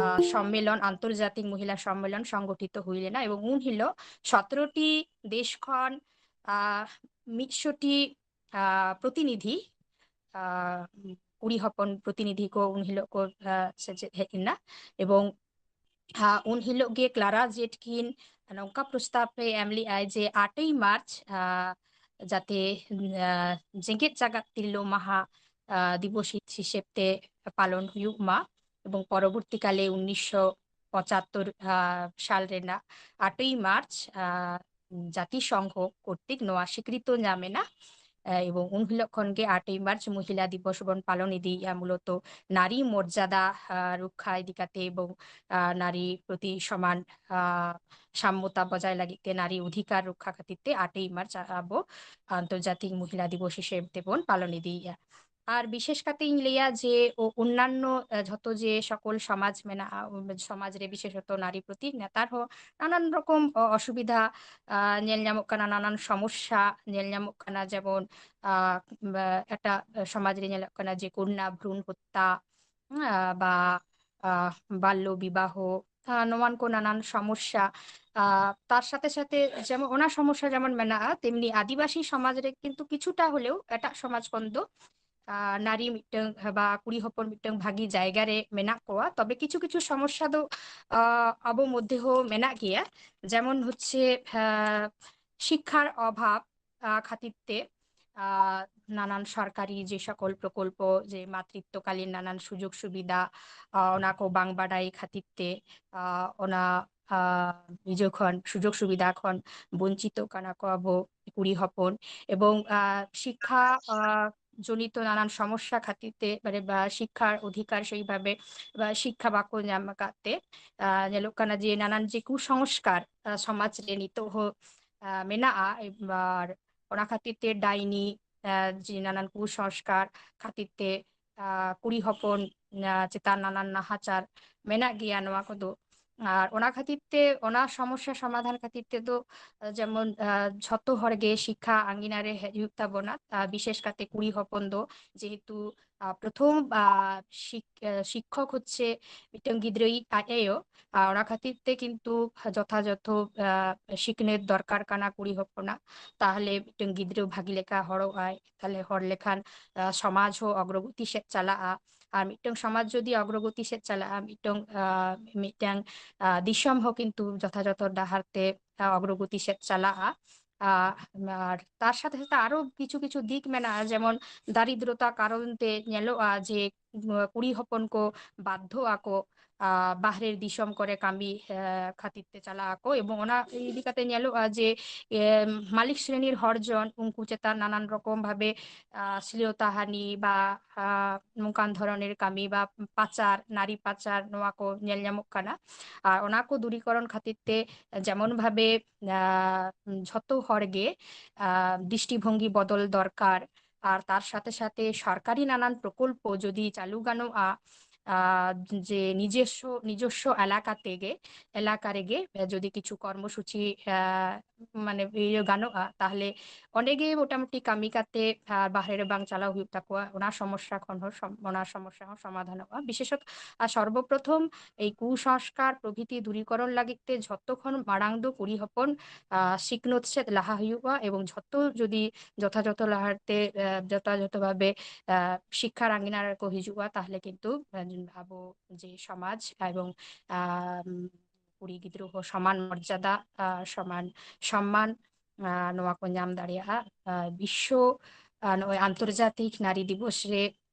ᱟᱸ, ᱥᱚᱢᱢᱮᱞᱚᱱ, ᱟᱱᱛᱚᱨᱡᱟᱛᱤᱠ ᱢᱚᱦᱤᱞᱟ ᱥᱚᱢᱢᱮᱞᱚᱱ ᱥᱚᱝᱜᱚᱴᱷᱤᱛᱚ ᱦᱩᱭ ᱞᱮᱱᱟ ᱮᱵᱚᱝ ᱩᱱ ᱦᱤᱞᱳᱜ ᱥᱚᱛᱨᱚ ᱴᱤ ᱫᱮᱥ ᱠᱷᱚᱱ, ᱟᱸ, ᱢᱤᱫᱥᱚ ᱴᱤ, ᱟᱸ, ᱯᱨᱚᱛᱤᱱᱤᱫᱷᱤ, ᱟᱸ, ᱠᱩᱲᱤ ᱦᱚᱯᱚᱱ ᱯᱨᱚᱛᱤᱱᱤᱫᱷᱤ ᱠᱚ ᱩᱱ ᱦᱤᱞᱳᱜ ᱠᱚ, ᱟᱸ, ᱥᱮᱪᱮᱫ ᱦᱮᱡ ᱮᱱᱟ᱾ ᱮᱵᱚᱝ, ᱟᱸ, ᱩᱱ ᱦᱤᱞᱳᱜ ᱜᱮ ᱠᱞᱟᱨᱟ ᱡᱮᱴᱠᱤᱱ ᱱᱚᱝᱠᱟ ᱯᱨᱚᱥᱛᱟᱵ ᱮ ᱮᱢ ᱞᱮᱫᱼᱟᱭ ᱡᱮ ᱟᱴᱮᱭ ᱢᱟᱨᱪ, ᱟᱸ, ᱡᱟᱛᱮ, ᱟᱸ, ᱡᱮᱜᱮᱛ ᱡᱟᱠᱟᱛ ᱛᱤᱨᱞᱟᱹ ᱢᱟᱦᱟ, ᱟᱸ, ᱫᱤᱵᱚᱥ ᱦᱤᱥᱟᱹᱵ ᱛᱮ ᱯᱟᱞᱚᱱ ᱦᱩᱭᱩᱜ ᱢᱟ᱾ ᱮᱵᱚᱝ ᱯᱚᱨᱚᱵᱚᱨᱛᱤ ᱠᱟᱞᱮ ᱩᱱᱤᱥᱥᱚ ᱯᱚᱸᱪᱟᱛᱛᱳᱨ, ᱟᱸ, ᱥᱟᱞ ᱨᱮᱱᱟᱜ ᱟᱴᱮᱭ ᱢᱟᱨᱪ, ᱟᱸ, ᱡᱟᱛᱤ ᱥᱚᱝᱜᱷᱚ ᱠᱚᱨᱛᱤᱠ ᱱᱚᱣᱟ ᱥᱤᱠᱨᱤᱛᱚ ᱧᱟᱢ ᱮᱱᱟ᱾ ᱮ, ᱮᱵᱚᱝ ᱩᱱ ᱦᱤᱞᱳᱜ ᱠᱷᱚᱱ ᱜᱮ ᱟᱴᱮᱭ ᱢᱟᱨᱪ ᱢᱚᱦᱤᱞᱟ ᱫᱤᱵᱚᱥ ᱵᱚᱱ ᱯᱟᱞᱚᱱ ᱤᱫᱤᱭᱮᱫᱼᱟ, ᱢᱩᱞᱚᱛᱚ ᱱᱟᱨᱤ ᱢᱚᱨᱡᱟᱫᱟ, ᱟ, ᱨᱚᱠᱠᱷᱟ ᱤᱫᱤ ᱠᱟᱛᱮ ᱮᱵᱚᱝ, ᱟ, ᱱᱟᱨᱤ ᱯᱨᱚᱛᱤ ᱥᱚᱢᱟᱱ, ᱟ, ᱥᱟᱢᱢᱚᱛᱟ ᱵᱚᱡᱟᱭ ᱞᱟᱹᱜᱤᱫ ᱛᱮ, ᱱᱟᱨᱤ ᱚᱫᱷᱤᱠᱟᱨ ᱨᱚᱠᱠᱷᱟ ᱠᱷᱟᱹᱛᱤᱨ ᱛᱮ ᱟᱴᱮᱭ ᱢᱟᱨᱪ ᱟ-, ᱟᱵᱚ ᱟᱱᱛᱚᱨᱡᱟᱛᱤᱠ ᱢᱚᱦᱤᱞᱟ ᱫᱤᱵᱚᱥ ᱦᱤᱥᱟᱹᱵ ᱛᱮᱵᱚᱱ ᱯᱟᱞᱚᱱ ᱤᱫᱤᱭᱮᱫᱼᱟ᱾ ᱟᱨ ᱵᱤᱥᱮᱥ ᱠᱟᱛᱮ ᱤᱧ ᱞᱟᱹᱭᱟ ᱡᱮ ᱚ-, ᱚᱱᱱᱟᱱᱱᱚ, ᱟ, ᱡᱷᱚᱛᱚ ᱡᱮ ᱥᱚᱠᱚᱞ ᱥᱚᱢᱟᱡᱽ ᱢᱮᱱᱟᱜᱼᱟ, ᱚ-, ᱥᱚᱢᱟᱡᱽ ᱨᱮ ᱵᱤᱥᱮᱥᱚᱛᱚ ᱱᱟᱨᱤ ᱯᱨᱚᱛᱤ ᱱᱮᱛᱟᱨ ᱦᱚᱸ ᱱᱟᱱᱟᱱ ᱨᱚᱠᱚᱢ ᱚ-, ᱚᱥᱩᱵᱤᱫᱷᱟ, ᱟ, ᱧᱮᱞ ᱧᱟᱢᱚᱜ ᱠᱟᱱᱟ, ᱱᱟᱱᱟᱱ ᱥᱚᱢᱚᱥᱥᱟ ᱧᱮᱞ ᱧᱟᱢᱚᱜ ᱠᱟᱱᱟ, ᱡᱮᱢᱚᱱ, ᱟ, ᱵᱟ-, ᱮᱴᱟᱜ ᱥᱚᱢᱟᱡᱽ ᱨᱮ ᱧᱮᱞᱚᱜ ᱠᱟᱱᱟ ᱡᱮ ᱠᱚᱱᱭᱟ ᱵᱷᱨᱩᱱ ᱦᱚᱛᱛᱟ, ᱟ, ᱵᱟ, ᱟ, ᱵᱟᱞᱞᱚ ᱵᱤᱵᱟᱦᱚ, ᱟ, ᱱᱚᱣᱟᱱ ᱠᱚ ᱱᱟᱱᱟᱱ ᱥᱚᱢᱚᱥᱥᱟ᱾ ᱟ, ᱛᱟᱨ ᱥᱟᱛᱷᱮ ᱥᱟᱛᱷᱮ ᱡᱮᱢᱚᱱ ᱚᱱᱟ ᱥᱚᱢᱚᱥᱥᱟ ᱡᱮᱢᱚᱱ ᱢᱮᱱᱟᱜᱼᱟ, ᱛᱮᱢᱱᱤ ᱟᱹᱫᱤᱵᱟᱹᱥᱤ ᱥᱚᱢᱟᱡᱽ ᱨᱮ ᱠᱤᱱᱛᱩ ᱠᱤᱪᱷᱩᱴᱟ ᱦᱚᱞᱮᱣ ᱮᱴᱟᱜ ᱥᱚᱢᱟᱡᱽ ᱠᱷᱚᱱ ᱫᱚ, ᱟ, ᱱᱟᱨᱤ ᱢᱤᱫᱴᱟᱝ ᱵᱟ ᱠᱩᱲᱤ ᱦᱚᱯᱚᱱ ᱢᱤᱫᱴᱟᱝ ᱵᱷᱟᱹᱜᱤ ᱡᱟᱭᱜᱟ ᱨᱮ ᱢᱮᱱᱟᱜ ᱠᱚᱣᱟ᱾ ᱛᱚᱵᱮ ᱠᱤᱪᱷᱩ ᱠᱤᱪᱷᱩ ᱥᱚᱢᱚᱥᱥᱟ ᱫᱚ, ᱟ, ᱟᱵᱚ ᱢᱚᱫᱽᱫᱷᱮ ᱦᱚᱸ ᱢᱮᱱᱟᱜ ᱜᱮᱭᱟ᱾ ᱡᱮᱢᱚᱱ ᱦᱚᱪᱪᱷᱮ, ᱟ, ᱥᱤᱠᱠᱷᱟᱨ ᱚᱵᱷᱟᱵ, ᱟ, ᱠᱷᱟᱹᱛᱤᱨ ᱛᱮ, ᱟ, ᱱᱟᱱᱟᱱ ᱥᱚᱨᱠᱟᱨᱤ ᱡᱮ ᱥᱚᱠᱚᱞ ᱯᱨᱚᱠᱚᱞᱯᱚ, ᱡᱮ ᱢᱟᱛᱨᱤᱛᱛᱚᱠᱟᱞᱤᱱ ᱱᱟᱱᱟᱱ ᱥᱩᱡᱳᱜᱽ ᱥᱩᱵᱤᱫᱷᱟ, ᱟ, ᱚᱱᱟ ᱠᱚ ᱵᱟᱝ ᱵᱟᱰᱟᱭ ᱠᱷᱟᱹᱛᱤᱨ ᱛᱮ, ᱟ, ᱚᱱᱟ ᱟᱨ ᱱᱤᱡᱮ ᱠᱷᱚᱱ ᱥᱩᱡᱳᱜᱽ ᱥᱩᱵᱤᱫᱷᱟ ᱠᱷᱚᱱ ᱵᱚᱧᱪᱤᱛᱚᱜ ᱠᱟᱱᱟ ᱠᱚ ᱟᱵᱚ ᱠᱩᱲᱤ ᱦᱚᱯᱚᱱ᱾ ᱮᱵᱚᱝ ᱟᱨ ᱥᱤᱠᱠᱷᱟ ᱟᱨ ᱡᱚᱱᱤᱛ ᱱᱟᱱᱟᱱ ᱥᱚᱢᱚᱥᱥᱟ ᱠᱷᱟᱹᱛᱤᱨ ᱛᱮ, ᱢᱟᱱᱮ ᱵᱟ ᱥᱤᱠᱠᱷᱟᱨ ᱚᱫᱷᱤᱠᱟᱨ ᱥᱮᱭᱵᱷᱟᱵᱮ ᱵᱟ ᱥᱤᱠᱠᱷᱟ ᱵᱟᱠᱚ ᱧᱟᱢ ᱟᱠᱟᱫ ᱛᱮ ᱟᱨ ᱧᱮᱞᱚᱜ ᱠᱟᱱᱟ ᱡᱮ ᱱᱟᱱᱟᱱ ᱡᱮ ᱠᱩᱥᱚᱝᱥᱠᱟᱨ ᱟᱨ ᱥᱚᱢᱟᱡᱽ ᱨᱮ ᱱᱤᱛᱚᱜ ᱦᱚᱸ ᱟᱨ ᱢᱮᱱᱟᱜᱼᱟ᱾ ᱟᱨ ᱚᱱᱟ ᱠᱷᱟᱹᱛᱤᱨ ᱛᱮ ᱰᱟᱭᱱᱤ ᱟᱨ ᱡᱮ ᱱᱟᱱᱟᱱ ᱠᱩᱥᱚᱝᱥᱠᱟᱨ ᱠᱷᱟᱹᱛᱤᱨ ᱛᱮ ᱟᱨ ᱠᱩᱲᱤ ᱦᱚᱯᱚᱱ ᱟᱨ ᱪᱮᱛᱟᱱ ᱱᱟᱱᱟᱱ ᱱᱟᱦᱟᱪᱟᱨ ᱢᱮᱱᱟᱜ ᱜᱮᱭᱟ ᱱᱚᱣᱟ ᱠᱚᱫᱚ᱾ ᱟᱨ ᱚᱱᱟ ᱠᱷᱟᱹᱛᱤᱨ ᱛᱮ, ᱚᱱᱟ ᱥᱚᱢᱚᱥᱥᱟ ᱥᱚᱢᱟᱫᱷᱟᱱ ᱠᱷᱟᱹᱛᱤᱨ ᱛᱮᱫᱚ ᱡᱮᱢᱚᱱ ᱟᱨ ᱡᱷᱚᱛᱚ ᱦᱚᱲ ᱜᱮ ᱥᱤᱠᱠᱷᱟ ᱟᱝᱜᱤᱱᱟ ᱨᱮ ᱦᱮᱡ ᱦᱩᱭᱩᱜ ᱛᱟᱵᱚᱱᱟ᱾ ᱟᱨ ᱵᱤᱥᱮᱥ ᱠᱟᱛᱮ ᱠᱩᱲᱤ ᱦᱚᱯᱚᱱ ᱫᱚ ᱡᱮᱦᱮᱛᱩ ᱟᱨ ᱯᱨᱚᱛᱷᱚᱢ ᱟᱨ ᱥᱤᱠ-, ᱟᱨ ᱥᱤᱠᱠᱷᱚᱠ ᱦᱚᱪᱪᱷᱮ ᱢᱤᱫᱴᱟᱝ ᱜᱤᱫᱽᱨᱟᱹᱭᱤᱡ ᱟᱡ ᱟᱭᱳ᱾ ᱟᱨ ᱚᱱᱟ ᱠᱷᱟᱹᱛᱤᱨ ᱛᱮ ᱠᱤᱱᱛᱩ ᱡᱚᱛᱷᱟᱡᱚᱛᱷᱚ ᱟᱨ ᱥᱤᱠᱷᱱᱟᱹᱛ ᱫᱚᱨᱠᱟᱨ ᱠᱟᱱᱟ ᱠᱩᱲᱤ ᱦᱚᱯᱚᱱᱟᱜ᱾ ᱛᱟᱦᱞᱮ ᱢᱤᱫᱴᱟᱝ ᱜᱤᱫᱽᱨᱟᱹ ᱵᱷᱟᱜᱤ ᱞᱮᱠᱟ ᱦᱚᱲᱚᱜ ᱟᱭ, ᱛᱟᱦᱞᱮ ᱦᱚᱲ ᱞᱮᱠᱷᱟᱱ ᱟᱨ ᱥᱚᱢᱟᱡᱽ ᱦᱚᱸ ᱚᱜᱨᱚᱜᱚᱛᱤ ᱥᱮᱫ ᱪᱟᱞᱟᱜᱼᱟ᱾ ᱟᱨ ᱢᱤᱫᱴᱟᱝ ᱥᱚᱢᱟᱡᱽ ᱡᱩᱫᱤ ᱚᱜᱨᱚᱜᱚᱛᱤ ᱥᱮᱫ ᱪᱟᱞᱟᱜᱼᱟ, ᱢᱤᱫᱴᱟᱝ ᱟᱨ ᱢᱤᱫᱴᱟᱝ ᱟᱨ ᱫᱤᱥᱚᱢ ᱦᱚᱸ ᱠᱤᱱᱛᱩ ᱡᱚᱛᱷᱟᱡᱚᱛᱷᱚ ᱰᱟᱦᱟᱨ ᱛᱮ ᱟᱨ ᱚᱜᱨᱚᱜᱚᱛᱤ ᱥᱮᱫ ᱪᱟᱞᱟᱜᱼᱟ᱾ ᱟᱨ ᱟᱨ ᱛᱟᱨ ᱥᱟᱛᱷᱮ ᱥᱟᱛᱷᱮ ᱟᱨᱚ ᱠᱤᱪᱷᱩ ᱠᱤᱪᱷᱩ ᱫᱤᱠ ᱢᱮᱱᱟᱜᱼᱟ, ᱡᱮᱢᱚᱱ ᱫᱟᱨᱤᱫᱨᱚᱛᱟ ᱠᱟᱨᱚᱱ ᱛᱮ ᱧᱮᱞᱚᱜᱼᱟ ᱡᱮ ᱠᱩᱲᱤ ᱦᱚᱯᱚᱱ ᱠᱚ ᱵᱟᱫᱽᱫᱷᱚ ᱟᱠᱚ ᱟᱨ ᱵᱟᱦᱨᱮ ᱫᱤᱥᱚᱢ ᱠᱚᱨᱮ ᱠᱟᱹᱢᱤ ᱟᱨ ᱠᱷᱟᱹᱛᱤᱨ ᱛᱮ ᱪᱟᱞᱟᱜ ᱟᱠᱚ᱾ ᱮᱵᱚᱝ ᱚᱱᱟ ᱤᱫᱤ ᱠᱟᱛᱮ ᱧᱮᱞᱚᱜᱼᱟ ᱡᱮ ᱮ, ᱢᱟᱹᱞᱤᱠ ᱥᱨᱮᱱᱤᱨ ᱦᱚᱲ ᱡᱚᱱ ᱩᱱᱠᱩ ᱪᱮᱛᱟᱱ ᱱᱟᱱᱟᱱ ᱨᱚᱠᱚᱢ ᱵᱷᱟᱵᱮ ᱟᱨ ᱥᱞᱤᱞᱚᱛᱟᱦᱟᱱᱤ ᱵᱟ ᱟᱨ ᱱᱚᱝᱠᱟᱱ ᱫᱷᱚᱨᱚᱱᱮᱨ ᱠᱟᱹᱢᱤ ᱵᱟ ᱯᱟᱪᱟᱨ, ᱱᱟᱨᱤ ᱯᱟᱪᱟᱨ, ᱱᱚᱣᱟ ᱠᱚ ᱧᱮᱞ ᱧᱟᱢᱚᱜ ᱠᱟᱱᱟ᱾ ᱟᱨ ᱚᱱᱟ ᱠᱚ ᱫᱩᱨᱤᱠᱚᱨᱚᱱ ᱠᱷᱟᱹᱛᱤᱨ ᱛᱮ ᱡᱮᱢᱚᱱ ᱵᱷᱟᱵᱮ ᱟᱨ ᱡᱷᱚᱛᱚ ᱦᱚᱲ ᱜᱮ ᱟᱨ ᱫᱨᱤᱥᱴᱤᱵᱷᱚᱝᱜᱤ ᱵᱚᱫᱚᱞ ᱫᱚᱨᱠᱟᱨ᱾ ᱟᱨ ᱛᱟᱨ ᱥᱟᱛᱷᱮ ᱥᱟᱛᱷᱮ ᱥᱚᱨᱠᱟᱨᱤ ᱱᱟᱱᱟᱱ ᱯᱨᱚᱠᱚᱞᱯᱚ ᱡᱩᱫᱤ ᱪᱟᱹᱞᱩ ᱜᱟᱱᱚᱜᱼᱟ, ᱟᱨ ᱡᱮ ᱱᱤᱡᱚᱥᱥᱚ, ᱱᱤᱡᱚᱥᱥᱚ ᱮᱞᱟᱠᱟ ᱛᱮᱜᱮ, ᱮᱞᱟᱠᱟ ᱨᱮᱜᱮ ᱡᱩᱫᱤ ᱠᱤᱪᱷᱩ ᱠᱚᱨᱢᱚᱥᱩᱪᱤ ᱟᱨ ᱢᱟᱱᱮ ᱤᱭᱟᱹ ᱜᱟᱱᱚᱜᱼᱟ, ᱛᱟᱦᱞᱮ ᱚᱸᱰᱮ ᱜᱮ ᱢᱚᱴᱟᱢᱩᱴᱤ ᱠᱟᱹᱢᱤ ᱠᱟᱛᱮ ᱟᱨ ᱵᱟᱦᱨᱮ ᱨᱮ ᱵᱟᱝ ᱪᱟᱞᱟᱣ ᱦᱩᱭᱩᱜ ᱛᱟᱠᱚᱣᱟ, ᱚᱱᱟ ᱥᱚᱢᱚᱥᱥᱟ ᱠᱷᱚᱱ ᱦᱚᱸ ᱥᱚᱢ-, ᱚᱱᱟ ᱥᱚᱢᱚᱥᱥᱟ ᱦᱚᱸ ᱥᱚᱢᱟᱫᱷᱟᱱᱚᱜᱼᱟ᱾ ᱵᱤᱥᱮᱥᱚᱛ ᱟᱨ ᱥᱚᱨᱵᱚᱯᱨᱚᱛᱷᱚᱢ ᱮᱭ ᱠᱩᱥᱚᱝᱥᱠᱟᱨ ᱯᱨᱚᱵᱷᱨᱤᱛᱤ ᱫᱩᱨᱤᱠᱚᱨᱚᱱ ᱞᱟᱹᱜᱤᱫ ᱛᱮ ᱡᱷᱚᱛᱚ ᱠᱷᱚᱱ ᱢᱟᱲᱟᱝ ᱫᱚ ᱠᱩᱲᱤ ᱦᱚᱯᱚᱱ ᱟᱨ ᱥᱤᱠᱷᱱᱟᱹᱛ ᱥᱮᱫ ᱞᱟᱦᱟ ᱦᱩᱭᱩᱜᱼᱟ, ᱮᱵᱚᱝ ᱡᱷᱚᱛᱚ ᱡᱩᱫᱤ ᱡᱚᱛᱷᱟᱡᱚᱛᱷᱚ ᱞᱟᱦᱟᱨᱛᱮ ᱟᱨ ᱡᱚᱛᱷᱟᱡᱚᱛᱷᱚ ᱵᱷᱟᱵᱮ ᱟᱨ ᱥᱤᱠᱠᱷᱟ ᱨᱟᱝᱜᱤᱱᱟ ᱨᱮᱠᱚ ᱦᱤᱡᱩᱜᱼᱟ, ᱛᱟᱦᱞᱮ ᱠᱤᱱᱛᱩ ᱟᱵᱚ ᱡᱮ ᱥᱚᱢᱟᱡᱽ ᱮᱵᱚᱝ ᱟᱨ ᱠᱩᱲᱤ ᱜᱤᱫᱽᱨᱟᱹ ᱦᱚᱸ ᱥᱚᱢᱟᱱ ᱢᱚᱨᱡᱟᱫᱟ, ᱟᱨ ᱥᱚᱢᱟᱱ ᱥᱚᱢᱢᱟᱱ, ᱟᱨ ᱱᱚᱣᱟ ᱠᱚ ᱧᱟᱢ ᱫᱟᱲᱮᱭᱟᱜᱼᱟ᱾ ᱟᱨ ᱵᱤᱥᱥᱚ, ᱟᱨ ᱱᱚᱜᱼᱚᱭ ᱟᱱᱛᱚᱨᱡᱟᱛᱤᱠ ᱱᱟᱨᱤ ᱫᱤᱵᱚᱥ ᱨᱮ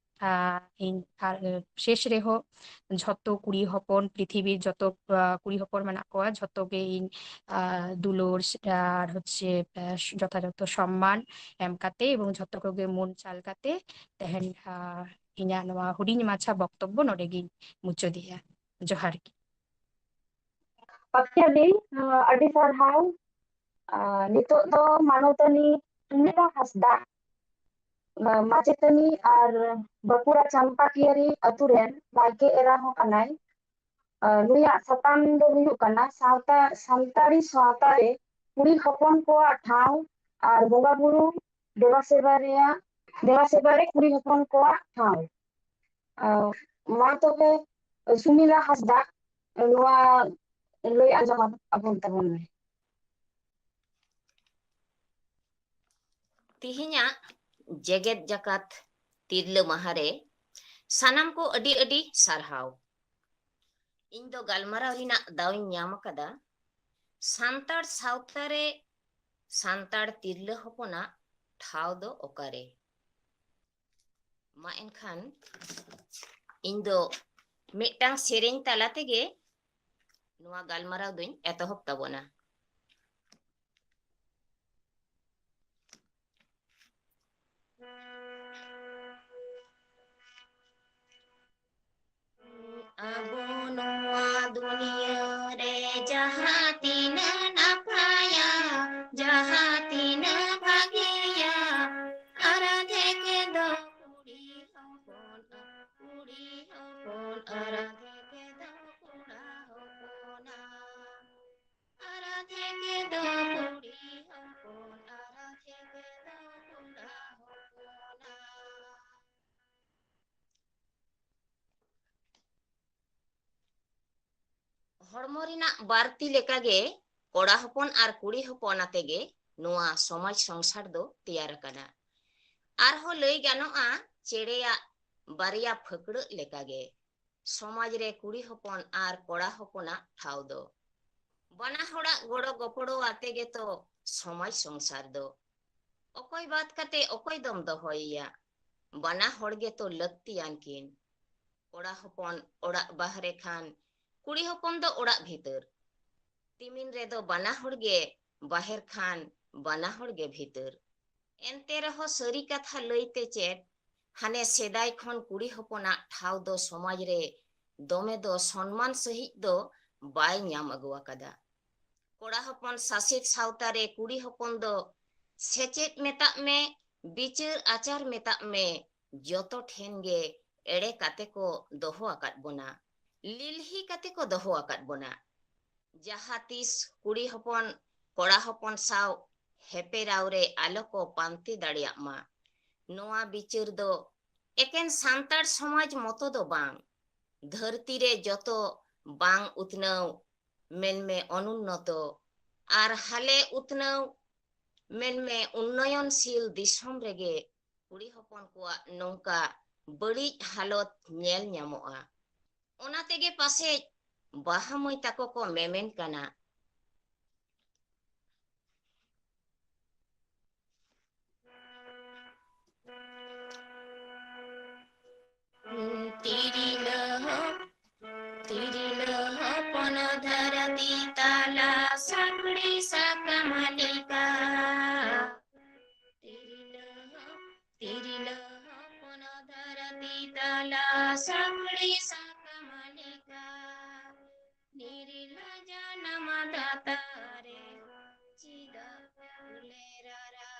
ᱟᱨ ᱤᱧ ᱟᱨ ᱥᱮᱥ ᱨᱮᱦᱚᱸ ᱡᱷᱚᱛᱚ ᱠᱩᱲᱤ ᱦᱚᱯᱚᱱ, ᱯᱨᱤᱛᱷᱤᱵᱤᱨ ᱡᱚᱛᱚ ᱠᱩᱲᱤ ᱦᱚᱯᱚᱱ ᱢᱮᱱᱟᱜ ᱠᱚᱣᱟ, ᱡᱷᱚᱛᱚ ᱜᱮ ᱤᱧ ᱫᱩᱞᱟᱹᱲ ᱟᱨ ᱦᱚᱪᱪᱷᱮ ᱡᱚᱛᱷᱟᱡᱚᱛᱷᱚ ᱥᱚᱢᱢᱟᱱ ᱮᱢ ᱠᱟᱛᱮ ᱮᱵᱚᱝ ᱡᱷᱚᱛᱚ ᱠᱚᱜᱮ ᱢᱚᱱ ᱪᱟᱞ ᱠᱟᱛᱮ ᱛᱮᱦᱮᱧ ᱤᱧᱟᱹᱜ ᱱᱚᱣᱟ ᱦᱩᱰᱤᱧ ᱢᱟᱪᱷᱟ ᱵᱚᱠᱛᱚᱵᱵᱚ ᱱᱚᱰᱮ ᱜᱤᱧ ᱢᱩᱪᱟᱹᱫᱮᱜᱼᱟ᱾ ᱡᱚᱦᱟᱨ ᱜᱮ᱾ ᱯᱟᱠᱷᱤᱭᱟᱞᱤ, ᱟᱹᱰᱤ ᱥᱟᱨᱦᱟᱣ᱾ ᱱᱤᱛᱚᱜ ᱫᱚ ᱢᱟᱱᱚᱛᱟᱱᱤ ᱥᱩᱢᱤᱞᱟ ᱦᱟᱸᱥᱫᱟ, ᱢᱟᱪᱮᱛᱟᱹᱱᱤ ᱟᱨ ᱵᱟᱸᱠᱩᱲᱟ ᱪᱟᱢᱯᱟᱠᱤᱭᱟᱹᱨᱤ ᱟᱹᱛᱩ ᱨᱮᱱ ᱱᱟᱭᱠᱮ ᱮᱨᱟ ᱦᱚᱸ ᱠᱟᱱᱟᱭ᱾ ᱱᱩᱭᱟᱜ ᱥᱟᱛᱟᱢ ᱫᱚ ᱦᱩᱭᱩᱜ ᱠᱟᱱᱟ ᱥᱟᱶᱛᱟ, ᱥᱟᱱᱛᱟᱲᱤ ᱥᱟᱶᱛᱟ ᱨᱮ ᱠᱩᱲᱤ ᱦᱚᱯᱚᱱ ᱠᱚᱣᱟᱜ ᱴᱷᱟᱶ ᱟᱨ ᱵᱚᱸᱜᱟ ᱵᱩᱨᱩ ᱫᱮᱵᱟ ᱥᱮᱵᱟ ᱨᱮᱭᱟᱜ, ᱫᱮᱵᱟ ᱥᱮᱵᱟ ᱨᱮ ᱠᱩᱲᱤ ᱦᱚᱯᱚᱱ ᱠᱚᱣᱟᱜ ᱴᱷᱟᱶ᱾ ᱢᱟ ᱛᱚᱵᱮ ᱥᱩᱢᱤᱞᱟ ᱦᱟᱸᱥᱫᱟ ᱱᱚᱣᱟ ᱞᱟᱹᱭ ᱟᱸᱡᱚᱢ ᱟᱵᱚᱱ ᱛᱟᱵᱚᱱ ᱢᱮ᱾ ᱛᱤᱦᱤᱧᱟᱜ ᱡᱮᱜᱮᱛ ᱡᱟᱠᱟᱛ ᱛᱤᱨᱞᱟᱹ ᱢᱟᱦᱟ ᱨᱮ ᱥᱟᱱᱟᱢ ᱠᱚ ᱟᱹᱰᱤ ᱟᱹᱰᱤ ᱥᱟᱨᱦᱟᱣ᱾ ᱤᱧ ᱫᱚ ᱜᱟᱞᱢᱟᱨᱟᱣ ᱨᱮᱱᱟᱜ ᱫᱟᱣ ᱤᱧ ᱧᱟᱢ ᱟᱠᱟᱫᱟ, ᱥᱟᱱᱛᱟᱲ ᱥᱟᱶᱛᱟ ᱨᱮ ᱥᱟᱱᱛᱟᱲ ᱛᱤᱨᱞᱟᱹ ᱦᱚᱯᱚᱱᱟᱜ ᱴᱷᱟᱶ ᱫᱚ ᱚᱠᱟᱨᱮ? ᱢᱟ ᱮᱱᱠᱷᱟᱱ ᱤᱧ ᱫᱚ ᱢᱤᱫᱴᱟᱝ ᱥᱮᱨᱮᱧ ᱛᱟᱞᱟ ᱛᱮᱜᱮ ᱱᱚᱣᱟ ᱜᱟᱞᱢᱟᱨᱟᱣ ᱫᱚᱧ ᱮᱛᱚᱦᱚᱵ ᱛᱟᱵᱚᱱᱟ᱾ ᱟᱵᱚ ᱱᱚᱣᱟ ᱫᱩᱱᱤᱭᱟᱹ ᱨᱮ ᱡᱟᱦᱟᱸ ᱛᱤᱱᱟᱹᱜ ᱱᱟᱯᱟᱭᱟ, ᱡᱟᱦᱟᱸ ᱛᱤᱱᱟᱹᱜ ᱵᱷᱟᱹᱜᱤᱭᱟ, ᱟᱨ ᱟᱫᱷᱮᱠ ᱫᱚ ᱠᱩᱲᱤ ᱦᱚᱯᱚᱱ, ᱠᱩᱲᱤ ᱦᱚᱯᱚᱱ, ᱟᱨ ᱟᱫᱷᱮᱠ ᱫᱚ ᱠᱚᱲᱟ ᱦᱚᱯᱚᱱᱟ᱾ ᱟᱨ ᱟᱫᱷᱮᱠ ᱫᱚ ᱠᱩᱲᱤ ᱦᱚᱯᱚᱱ, ᱟᱨ ᱟᱫᱷᱮᱠ ᱫᱚ ᱠᱚᱲᱟ ᱦᱚᱯᱚᱱᱟ᱾ ᱦᱚᱲᱢᱚ ᱨᱮᱱᱟᱜ ᱵᱟᱨ ᱛᱤ ᱞᱮᱠᱟᱜᱮ ᱠᱚᱲᱟ ᱦᱚᱯᱚᱱ ᱟᱨ ᱠᱩᱲᱤ ᱦᱚᱯᱚᱱ ᱟᱛᱮ ᱜᱮ ᱱᱚᱣᱟ ᱥᱚᱢᱟᱡᱽ ᱥᱚᱝᱥᱟᱨ ᱫᱚ ᱛᱮᱭᱟᱨ ᱟᱠᱟᱱᱟ᱾ ᱟᱨᱦᱚᱸ ᱞᱟᱹᱭ ᱜᱟᱱᱚᱜᱼᱟ, ᱪᱮᱬᱮᱭᱟᱜ ᱵᱟᱨᱭᱟ ᱯᱷᱟᱹᱠᱲᱟᱹᱜ ᱞᱮᱠᱟᱜᱮ ᱥᱚᱢᱟᱡᱽ ᱨᱮ ᱠᱩᱲᱤ ᱦᱚᱯᱚᱱ ᱟᱨ ᱠᱚᱲᱟ ᱦᱚᱯᱚᱱᱟᱜ ᱴᱷᱟᱶ ᱫᱚ᱾ ᱵᱟᱱᱟ ᱦᱚᱲᱟᱜ ᱜᱚᱲᱚ ᱜᱚᱯᱚᱲᱚ ᱟᱛᱮ ᱜᱮᱛᱚ ᱥᱚᱢᱟᱡᱽ ᱥᱚᱝᱥᱟᱨ ᱫᱚ᱾ ᱚᱠᱚᱭ ᱵᱟᱫ ᱠᱟᱛᱮ ᱚᱠᱚᱭ ᱫᱚᱢ ᱫᱚᱦᱚᱭᱮᱭᱟ? ᱵᱟᱱᱟ ᱦᱚᱲ ᱜᱮᱛᱚ ᱞᱟᱹᱠᱛᱤᱭᱟᱱ ᱠᱤᱱ᱾ ᱠᱚᱲᱟ ᱦᱚᱯᱚᱱ ᱚᱲᱟᱜ ᱵᱟᱦᱨᱮ ᱠᱷᱟᱱ ᱠᱩᱲᱤ ᱦᱚᱯᱚᱱ ᱫᱚ ᱚᱲᱟᱜ ᱵᱷᱤᱛᱟᱹᱨ᱾ ᱛᱤᱢᱤᱱ ᱨᱮᱫᱚ ᱵᱟᱱᱟ ᱦᱚᱲ ᱜᱮ ᱵᱟᱦᱮᱨ ᱠᱷᱟᱱ ᱵᱟᱱᱟ ᱦᱚᱲ ᱜᱮ ᱵᱷᱤᱛᱟᱹᱨ᱾ ᱮᱱᱛᱮ ᱨᱮᱦᱚᱸ ᱥᱟᱹᱨᱤ ᱠᱟᱛᱷᱟ ᱞᱟᱹᱭᱛᱮ ᱪᱮᱫ, ᱦᱟᱱᱮ ᱥᱮᱫᱟᱭ ᱠᱷᱚᱱ ᱠᱩᱲᱤ ᱦᱚᱯᱚᱱᱟᱜ ᱴᱷᱟᱶ ᱫᱚ ᱥᱚᱢᱟᱡᱽ ᱨᱮ ᱫᱚᱢᱮ ᱫᱚ ᱥᱚᱱᱢᱟᱱ ᱥᱟᱹᱦᱤᱡ ᱫᱚ ᱵᱟᱭ ᱧᱟᱢ ᱟᱹᱜᱩ ᱟᱠᱟᱫᱟ᱾ ᱠᱚᱲᱟ ᱦᱚᱯᱚᱱ ᱥᱟᱥᱮᱛ ᱥᱟᱶᱛᱟ ᱨᱮ ᱠᱩᱲᱤ ᱦᱚᱯᱚᱱ ᱫᱚ ᱥᱮᱪᱮᱫ ᱢᱮᱛᱟᱜ ᱢᱮ, ᱵᱤᱪᱟᱹᱨ ᱟᱪᱟᱨ ᱢᱮᱛᱟᱜ ᱢᱮ, ᱡᱚᱛᱚ ᱴᱷᱮᱱ ᱜᱮ ᱮᱲᱮ ᱠᱟᱛᱮ ᱠᱚ ᱫᱚᱦᱚ ᱟᱠᱟᱫ ᱵᱚᱱᱟ, ᱞᱤᱞᱦᱤ ᱠᱟᱛᱮ ᱠᱚ ᱫᱚᱦᱚ ᱟᱠᱟᱫ ᱵᱚᱱᱟ᱾ ᱡᱟᱦᱟᱸ ᱛᱤᱥ ᱠᱩᱲᱤ ᱦᱚᱯᱚᱱ ᱠᱚᱲᱟ ᱦᱚᱯᱚᱱ ᱥᱟᱶ ᱦᱮᱯᱮᱨᱟᱣ ᱨᱮ ᱟᱞᱚ ᱠᱚ ᱯᱟᱱᱛᱮ ᱫᱟᱲᱮᱭᱟᱜ ᱢᱟ᱾ ᱱᱚᱣᱟ ᱵᱤᱪᱟᱹᱨ ᱫᱚ ᱮᱠᱮᱱ ᱥᱟᱱᱛᱟᱲ ᱥᱚᱢᱟᱡᱽ ᱢᱚᱛᱚ ᱫᱚ ᱵᱟᱝ, ᱫᱷᱟᱹᱨᱛᱤ ᱨᱮ ᱡᱚᱛᱚ ᱵᱟᱝ ᱩᱛᱱᱟᱹᱣ, ᱢᱮᱱᱢᱮ ᱚᱱᱩᱱᱱᱚᱛᱚ, ᱟᱨ ᱦᱟᱞᱮ ᱩᱛᱱᱟᱹᱣ, ᱢᱮᱱᱢᱮ ᱩᱱᱱᱚᱭᱚᱱᱥᱤᱞ ᱫᱤᱥᱚᱢ ᱨᱮᱜᱮ ᱠᱩᱲᱤ ᱦᱚᱯᱚᱱ ᱠᱚᱣᱟᱜ ᱱᱚᱝᱠᱟ ᱵᱟᱹᱲᱤᱡ ᱦᱟᱞᱚᱛ ᱧᱮᱞ ᱧᱟᱢᱚᱜᱼᱟ᱾ ᱚᱱᱟ ᱛᱮᱜᱮ ᱯᱟᱥᱮᱡ ᱵᱟᱦᱟ ᱢᱟᱹᱭ ᱛᱟᱠᱚ ᱠᱚ ᱢᱮᱢᱮᱱ ᱠᱟᱱᱟ, ᱛᱤᱨᱞᱟᱹ ᱦᱚᱯ-, ᱛᱤᱨᱞᱟᱹ ᱦᱚᱯᱚᱱ ᱫᱷᱟᱹᱨᱛᱤ ᱛᱟᱞᱟ ᱥᱟᱠᱲᱤ ᱥᱟᱠᱟᱢ ᱞᱮᱠᱟ᱾ ᱛᱤᱨᱞᱟᱹ ᱦᱚᱯ-, ᱛᱤᱨᱞᱟᱹ ᱦᱚᱯᱚᱱ ᱫᱷᱟᱹᱨᱛᱤ ᱛᱟᱞᱟ ᱥᱟᱠᱲᱤ ᱥᱟᱠᱟᱢ ᱞᱮᱠᱟ᱾ ᱱᱤᱨᱞᱟ ᱡᱟᱱᱟᱢ ᱫᱟᱛᱟ ᱨᱮ ᱪᱮᱫᱟᱜ ᱩᱞᱮ ᱨᱟᱨᱟ?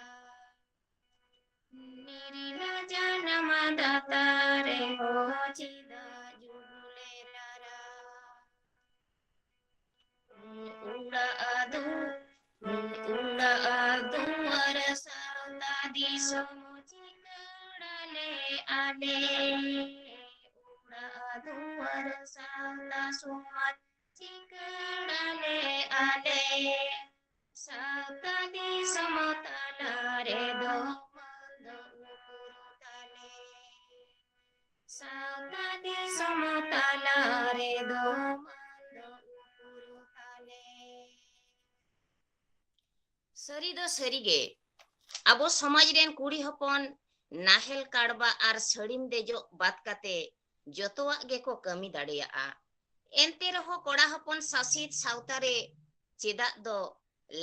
ᱱᱤᱨᱞᱟ ᱡᱟᱱᱟᱢ ᱫᱟᱛᱟ ᱨᱮ ᱪᱮᱫᱟᱜ ᱡᱩᱜᱩᱞᱮ ᱨᱟᱨᱟ? ᱚᱲᱟᱜ ᱫᱩ-, ᱚᱲᱟᱜ ᱫᱩᱣᱟᱹᱨ ᱥᱟᱶᱛᱟ ᱫᱤᱥᱚᱢ ᱪᱤᱠᱟᱹᱲᱟᱞᱮ ᱟᱞᱮ᱾ ᱚᱲᱟᱜ ᱫᱩᱣᱟᱹᱨ ᱥᱟᱶᱛᱟ ᱥᱚᱢᱟᱡᱽ ᱪᱤᱠᱟᱹᱲᱟᱞᱮ ᱟᱞᱮ᱾ ᱥᱟᱶᱛᱟ ᱫᱤᱥᱚᱢ ᱛᱟᱞᱟ ᱨᱮᱫᱚ ᱢᱟᱹᱱ ᱫᱚ ᱩᱠᱩᱨ ᱛᱟᱞᱮ᱾ ᱥᱟᱶᱛᱟ ᱫᱤᱥᱚᱢ ᱛᱟᱞᱟ ᱨᱮᱫᱚ ᱢᱟᱹᱱ ᱫᱚ ᱩᱠᱩᱨ ᱛᱟᱞᱮ᱾ ᱥᱟᱹᱨᱤ ᱫᱚ ᱥᱟᱹᱨᱤ ᱜᱮ, ᱟᱵᱚ ᱥᱚᱢᱟᱡᱽ ᱨᱮᱱ ᱠᱩᱲᱤ ᱦᱚᱯᱚᱱ ᱱᱟᱦᱮᱞ ᱠᱟᱲᱵᱟ ᱟᱨ ᱥᱟᱹᱲᱤᱢ ᱫᱮᱡᱚᱜ ᱵᱟᱫ ᱠᱟᱛᱮ ᱡᱚᱛᱚᱣᱟᱜ ᱜᱮᱠᱚ ᱠᱟᱹᱢᱤ ᱫᱟᱲᱮᱭᱟᱜᱼᱟ᱾ ᱮᱱᱛᱮ ᱨᱮᱦᱚᱸ ᱠᱚᱲᱟ ᱦᱚᱯᱚᱱ ᱥᱟᱥᱮᱛ ᱥᱟᱶᱛᱟ ᱨᱮ ᱪᱮᱫᱟᱜ ᱫᱚ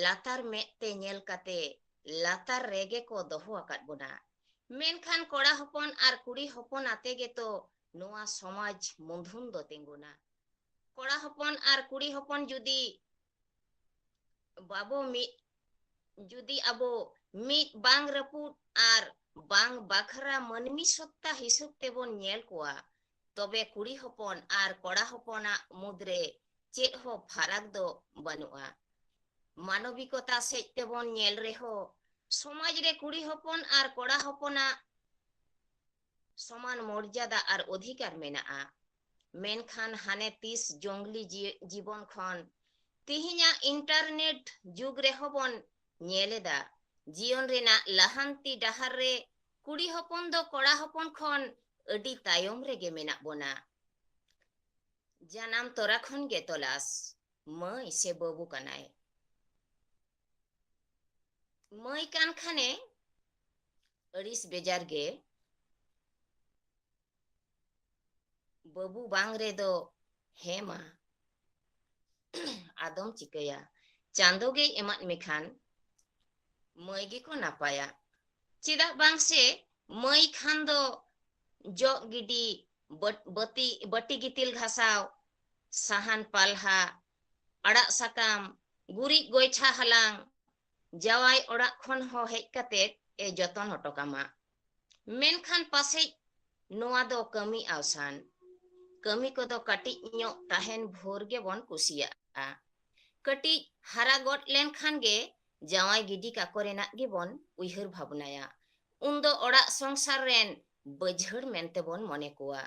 ᱞᱟᱛᱟᱨ ᱢᱮᱫ ᱛᱮ ᱧᱮᱞ ᱠᱟᱛᱮ ᱞᱟᱛᱟᱨ ᱨᱮᱜᱮ ᱠᱚ ᱫᱚᱦᱚ ᱟᱠᱟᱫ ᱵᱚᱱᱟ? ᱢᱮᱱᱠᱷᱟᱱ ᱠᱚᱲᱟ ᱦᱚᱯᱚᱱ ᱟᱨ ᱠᱩᱲᱤ ᱦᱚᱯᱚᱱ ᱟᱛᱮ ᱜᱮᱛᱚ ᱱᱚᱣᱟ ᱥᱚᱢᱟᱡᱽ ᱢᱩᱫᱷᱩᱱ ᱫᱚ ᱛᱤᱸᱜᱩᱱᱟ᱾ ᱠᱚᱲᱟ ᱦᱚᱯᱚᱱ ᱟᱨ ᱠᱩᱲᱤ ᱦᱚᱯᱚᱱ ᱡᱩᱫᱤ ᱵᱟᱵᱚ ᱢᱤᱫ, ᱡᱩᱫᱤ ᱟᱵᱚ ᱢᱤᱫ ᱵᱟᱝ ᱨᱟᱹᱯᱩᱫ ᱟᱨ ᱵᱟᱝ ᱵᱟᱠᱷᱨᱟ ᱢᱟᱹᱱᱢᱤ ᱥᱚᱛᱛᱟ ᱦᱤᱥᱟᱹᱵ ᱛᱮᱵᱚᱱ ᱧᱮᱞ ᱠᱚᱣᱟ, ᱛᱚᱵᱮ ᱠᱩᱲᱤ ᱦᱚᱯᱚᱱ ᱟᱨ ᱠᱚᱲᱟ ᱦᱚᱯᱚᱱᱟᱜ ᱢᱩᱫᱽᱨᱮ ᱪᱮᱫ ᱦᱚᱸ ᱯᱷᱟᱨᱟᱠ ᱫᱚ ᱵᱟᱹᱱᱩᱜᱼᱟ᱾ ᱢᱟᱱᱚᱵᱤᱠᱚᱛᱟ ᱥᱮᱫ ᱛᱮᱵᱚᱱ ᱧᱮᱞ ᱨᱮᱦᱚᱸ, ᱥᱚᱢᱟᱡᱽ ᱨᱮ ᱠᱩᱲᱤ ᱦᱚᱯᱚᱱ ᱟᱨ ᱠᱚᱲᱟ ᱦᱚᱯᱚᱱᱟᱜ ᱥᱚᱢᱟᱱ ᱢᱚᱨᱡᱟᱫᱟ ᱟᱨ ᱚᱫᱷᱤᱠᱟᱨ ᱢᱮᱱᱟᱜᱼᱟ᱾ ᱢᱮᱱᱠᱷᱟᱱ ᱦᱟᱱᱮ ᱛᱤᱥ ᱡᱚᱝᱜᱞᱤ ᱡᱤ-, ᱡᱤᱵᱚᱱ ᱠᱷᱚᱱ ᱛᱤᱦᱤᱧᱟᱜ internet ᱡᱩᱜᱽ ᱨᱮᱦᱚᱸ ᱵᱚᱱ ᱧᱮᱞ ᱮᱫᱟ, ᱡᱤᱭᱚᱱ ᱨᱮᱱᱟᱜ ᱞᱟᱦᱟᱱᱛᱤ ᱰᱟᱦᱟᱨ ᱨᱮ ᱠᱩᱲᱤ ᱦᱚᱯᱚᱱ ᱫᱚ ᱠᱚᱲᱟ ᱦᱚᱯᱚᱱ ᱠᱷᱚᱱ ᱟᱹᱰᱤ ᱛᱟᱭᱚᱢ ᱨᱮᱜᱮ ᱢᱮᱱᱟᱜ ᱵᱚᱱᱟ᱾ ᱡᱟᱱᱟᱢ ᱛᱚᱨᱟ ᱠᱷᱚᱱ ᱜᱮ ᱛᱚᱞᱟᱥ, ᱢᱟᱹᱭ ᱥᱮ ᱵᱟᱹᱵᱩ ᱠᱟᱱᱟᱭ᱾ ᱢᱟᱹᱭ ᱠᱟᱱ ᱠᱷᱟᱱᱮ ᱟᱹᱲᱤᱥ ᱵᱮᱡᱟᱨ ᱜᱮ, ᱵᱟᱹᱵᱩ ᱵᱟᱝ ᱨᱮᱫᱚ ᱦᱮᱸ ᱢᱟ, ᱟᱫᱚᱢ ᱪᱤᱠᱟᱹᱭᱟ, ᱪᱟᱸᱫᱚ ᱜᱮᱭ ᱮᱢᱟᱫ ᱢᱮᱠᱷᱟᱱ ᱢᱟᱹᱭ ᱜᱮᱠᱚ ᱱᱟᱯᱟᱭᱟ᱾ ᱪᱮᱫᱟᱜ ᱵᱟᱝ ᱥᱮ ᱢᱟᱹᱭ ᱠᱷᱟᱱ ᱫᱚ ᱡᱚᱜ ᱜᱤᱰᱤ, ᱵᱟᱹᱴ-, ᱵᱟᱹᱛᱤ, ᱵᱟᱹᱴᱤ ᱜᱤᱛᱤᱞ ᱜᱷᱟᱥᱟᱣ, ᱥᱟᱦᱟᱱ ᱯᱟᱞᱦᱟ, ᱟᱲᱟᱜ ᱥᱟᱠᱟᱢ, ᱜᱩᱨᱤᱡ ᱜᱚᱭᱴᱷᱟ ᱦᱟᱞᱟᱝ, ᱡᱟᱶᱟᱭ ᱚᱲᱟᱜ ᱠᱷᱚᱱ ᱦᱚᱸ ᱦᱮᱡ ᱠᱟᱛᱮ ᱮ ᱡᱚᱛᱚᱱ ᱦᱚᱴᱚ ᱠᱟᱢᱟ᱾ ᱢᱮᱱᱠᱷᱟᱱ ᱯᱟᱥᱮᱡ ᱱᱚᱣᱟ ᱫᱚ ᱠᱟᱹᱢᱤ ᱟᱣᱥᱟᱱ᱾ ᱠᱟᱹᱢᱤ ᱠᱚᱫᱚ ᱠᱟᱹᱴᱤᱡ ᱧᱚᱜ ᱛᱟᱦᱮᱱ ᱵᱷᱳᱨ ᱜᱮᱵᱚᱱ ᱠᱩᱥᱤᱭᱟᱜᱼᱟ᱾ ᱠᱟᱹᱴᱤᱡ ᱦᱟᱨᱟ ᱜᱚᱫ ᱞᱮᱱᱠᱷᱟᱱ ᱜᱮ ᱡᱟᱶᱟᱭ ᱜᱤᱰᱤ ᱠᱟᱠᱚ ᱨᱮᱱᱟᱜ ᱜᱮᱵᱚᱱ ᱩᱭᱦᱟᱹᱨ ᱵᱷᱟᱵᱽᱱᱟᱭᱟ᱾ ᱩᱱᱫᱚ ᱚᱲᱟᱜ ᱥᱚᱝᱥᱟᱨ ᱨᱮᱱ ᱵᱟᱹᱡᱷᱟᱹᱲ ᱢᱮᱱᱛᱮ ᱵᱚᱱ ᱢᱚᱱᱮ ᱠᱚᱣᱟ᱾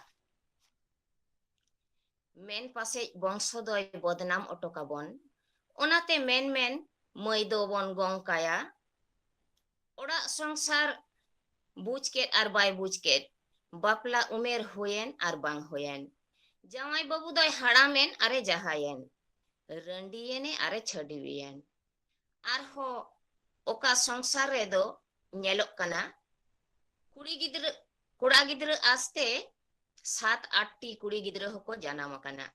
ᱢᱮᱱ ᱯᱟᱥᱮᱡ ᱵᱚᱝᱥᱚ ᱫᱚᱭ ᱵᱚᱫᱱᱟᱢ ᱚᱴᱚ ᱠᱟᱵᱚᱱ᱾ ᱚᱱᱟᱛᱮ ᱢᱮᱱ ᱢᱮᱱ ᱢᱟᱹᱭ ᱫᱚᱵᱚᱱ ᱜᱚᱝ ᱠᱟᱭᱟ᱾ ᱚᱲᱟᱜ ᱥᱚᱝᱥᱟᱨ ᱵᱩᱡᱽ ᱠᱮᱫ ᱟᱨ ᱵᱟᱭ ᱵᱩᱡᱽ ᱠᱮᱫ, ᱵᱟᱯᱞᱟ ᱩᱢᱮᱨ ᱦᱩᱭᱮᱱ ᱟᱨ ᱵᱟᱝ ᱦᱩᱭᱮᱱ, ᱡᱟᱶᱟᱭ ᱵᱟᱹᱵᱩ ᱫᱚᱭ ᱦᱟᱲᱟᱢᱮᱱ ᱟᱨᱮ ᱡᱟᱦᱟᱸᱭᱮᱱ, ᱨᱟᱺᱰᱤᱭᱮᱱᱮ ᱟᱨᱮ ᱪᱷᱟᱹᱰᱣᱤᱭᱮᱱ᱾ ᱟᱨᱦᱚᱸ ᱚᱠᱟ ᱥᱚᱝᱥᱟᱨ ᱨᱮᱫᱚ ᱧᱮᱞᱚᱜ ᱠᱟᱱᱟ, ᱠᱩᱲᱤ ᱜᱤᱫᱽᱨᱟᱹ, ᱠᱚᱲᱟ ᱜᱤᱫᱽᱨᱟᱹ ᱟᱥᱛᱮ ᱥᱟᱛ ᱟᱴ ᱴᱤ ᱠᱩᱲᱤ ᱜᱤᱫᱽᱨᱟᱹ ᱦᱚᱸᱠᱚ ᱡᱟᱱᱟᱢ ᱟᱠᱟᱱᱟ᱾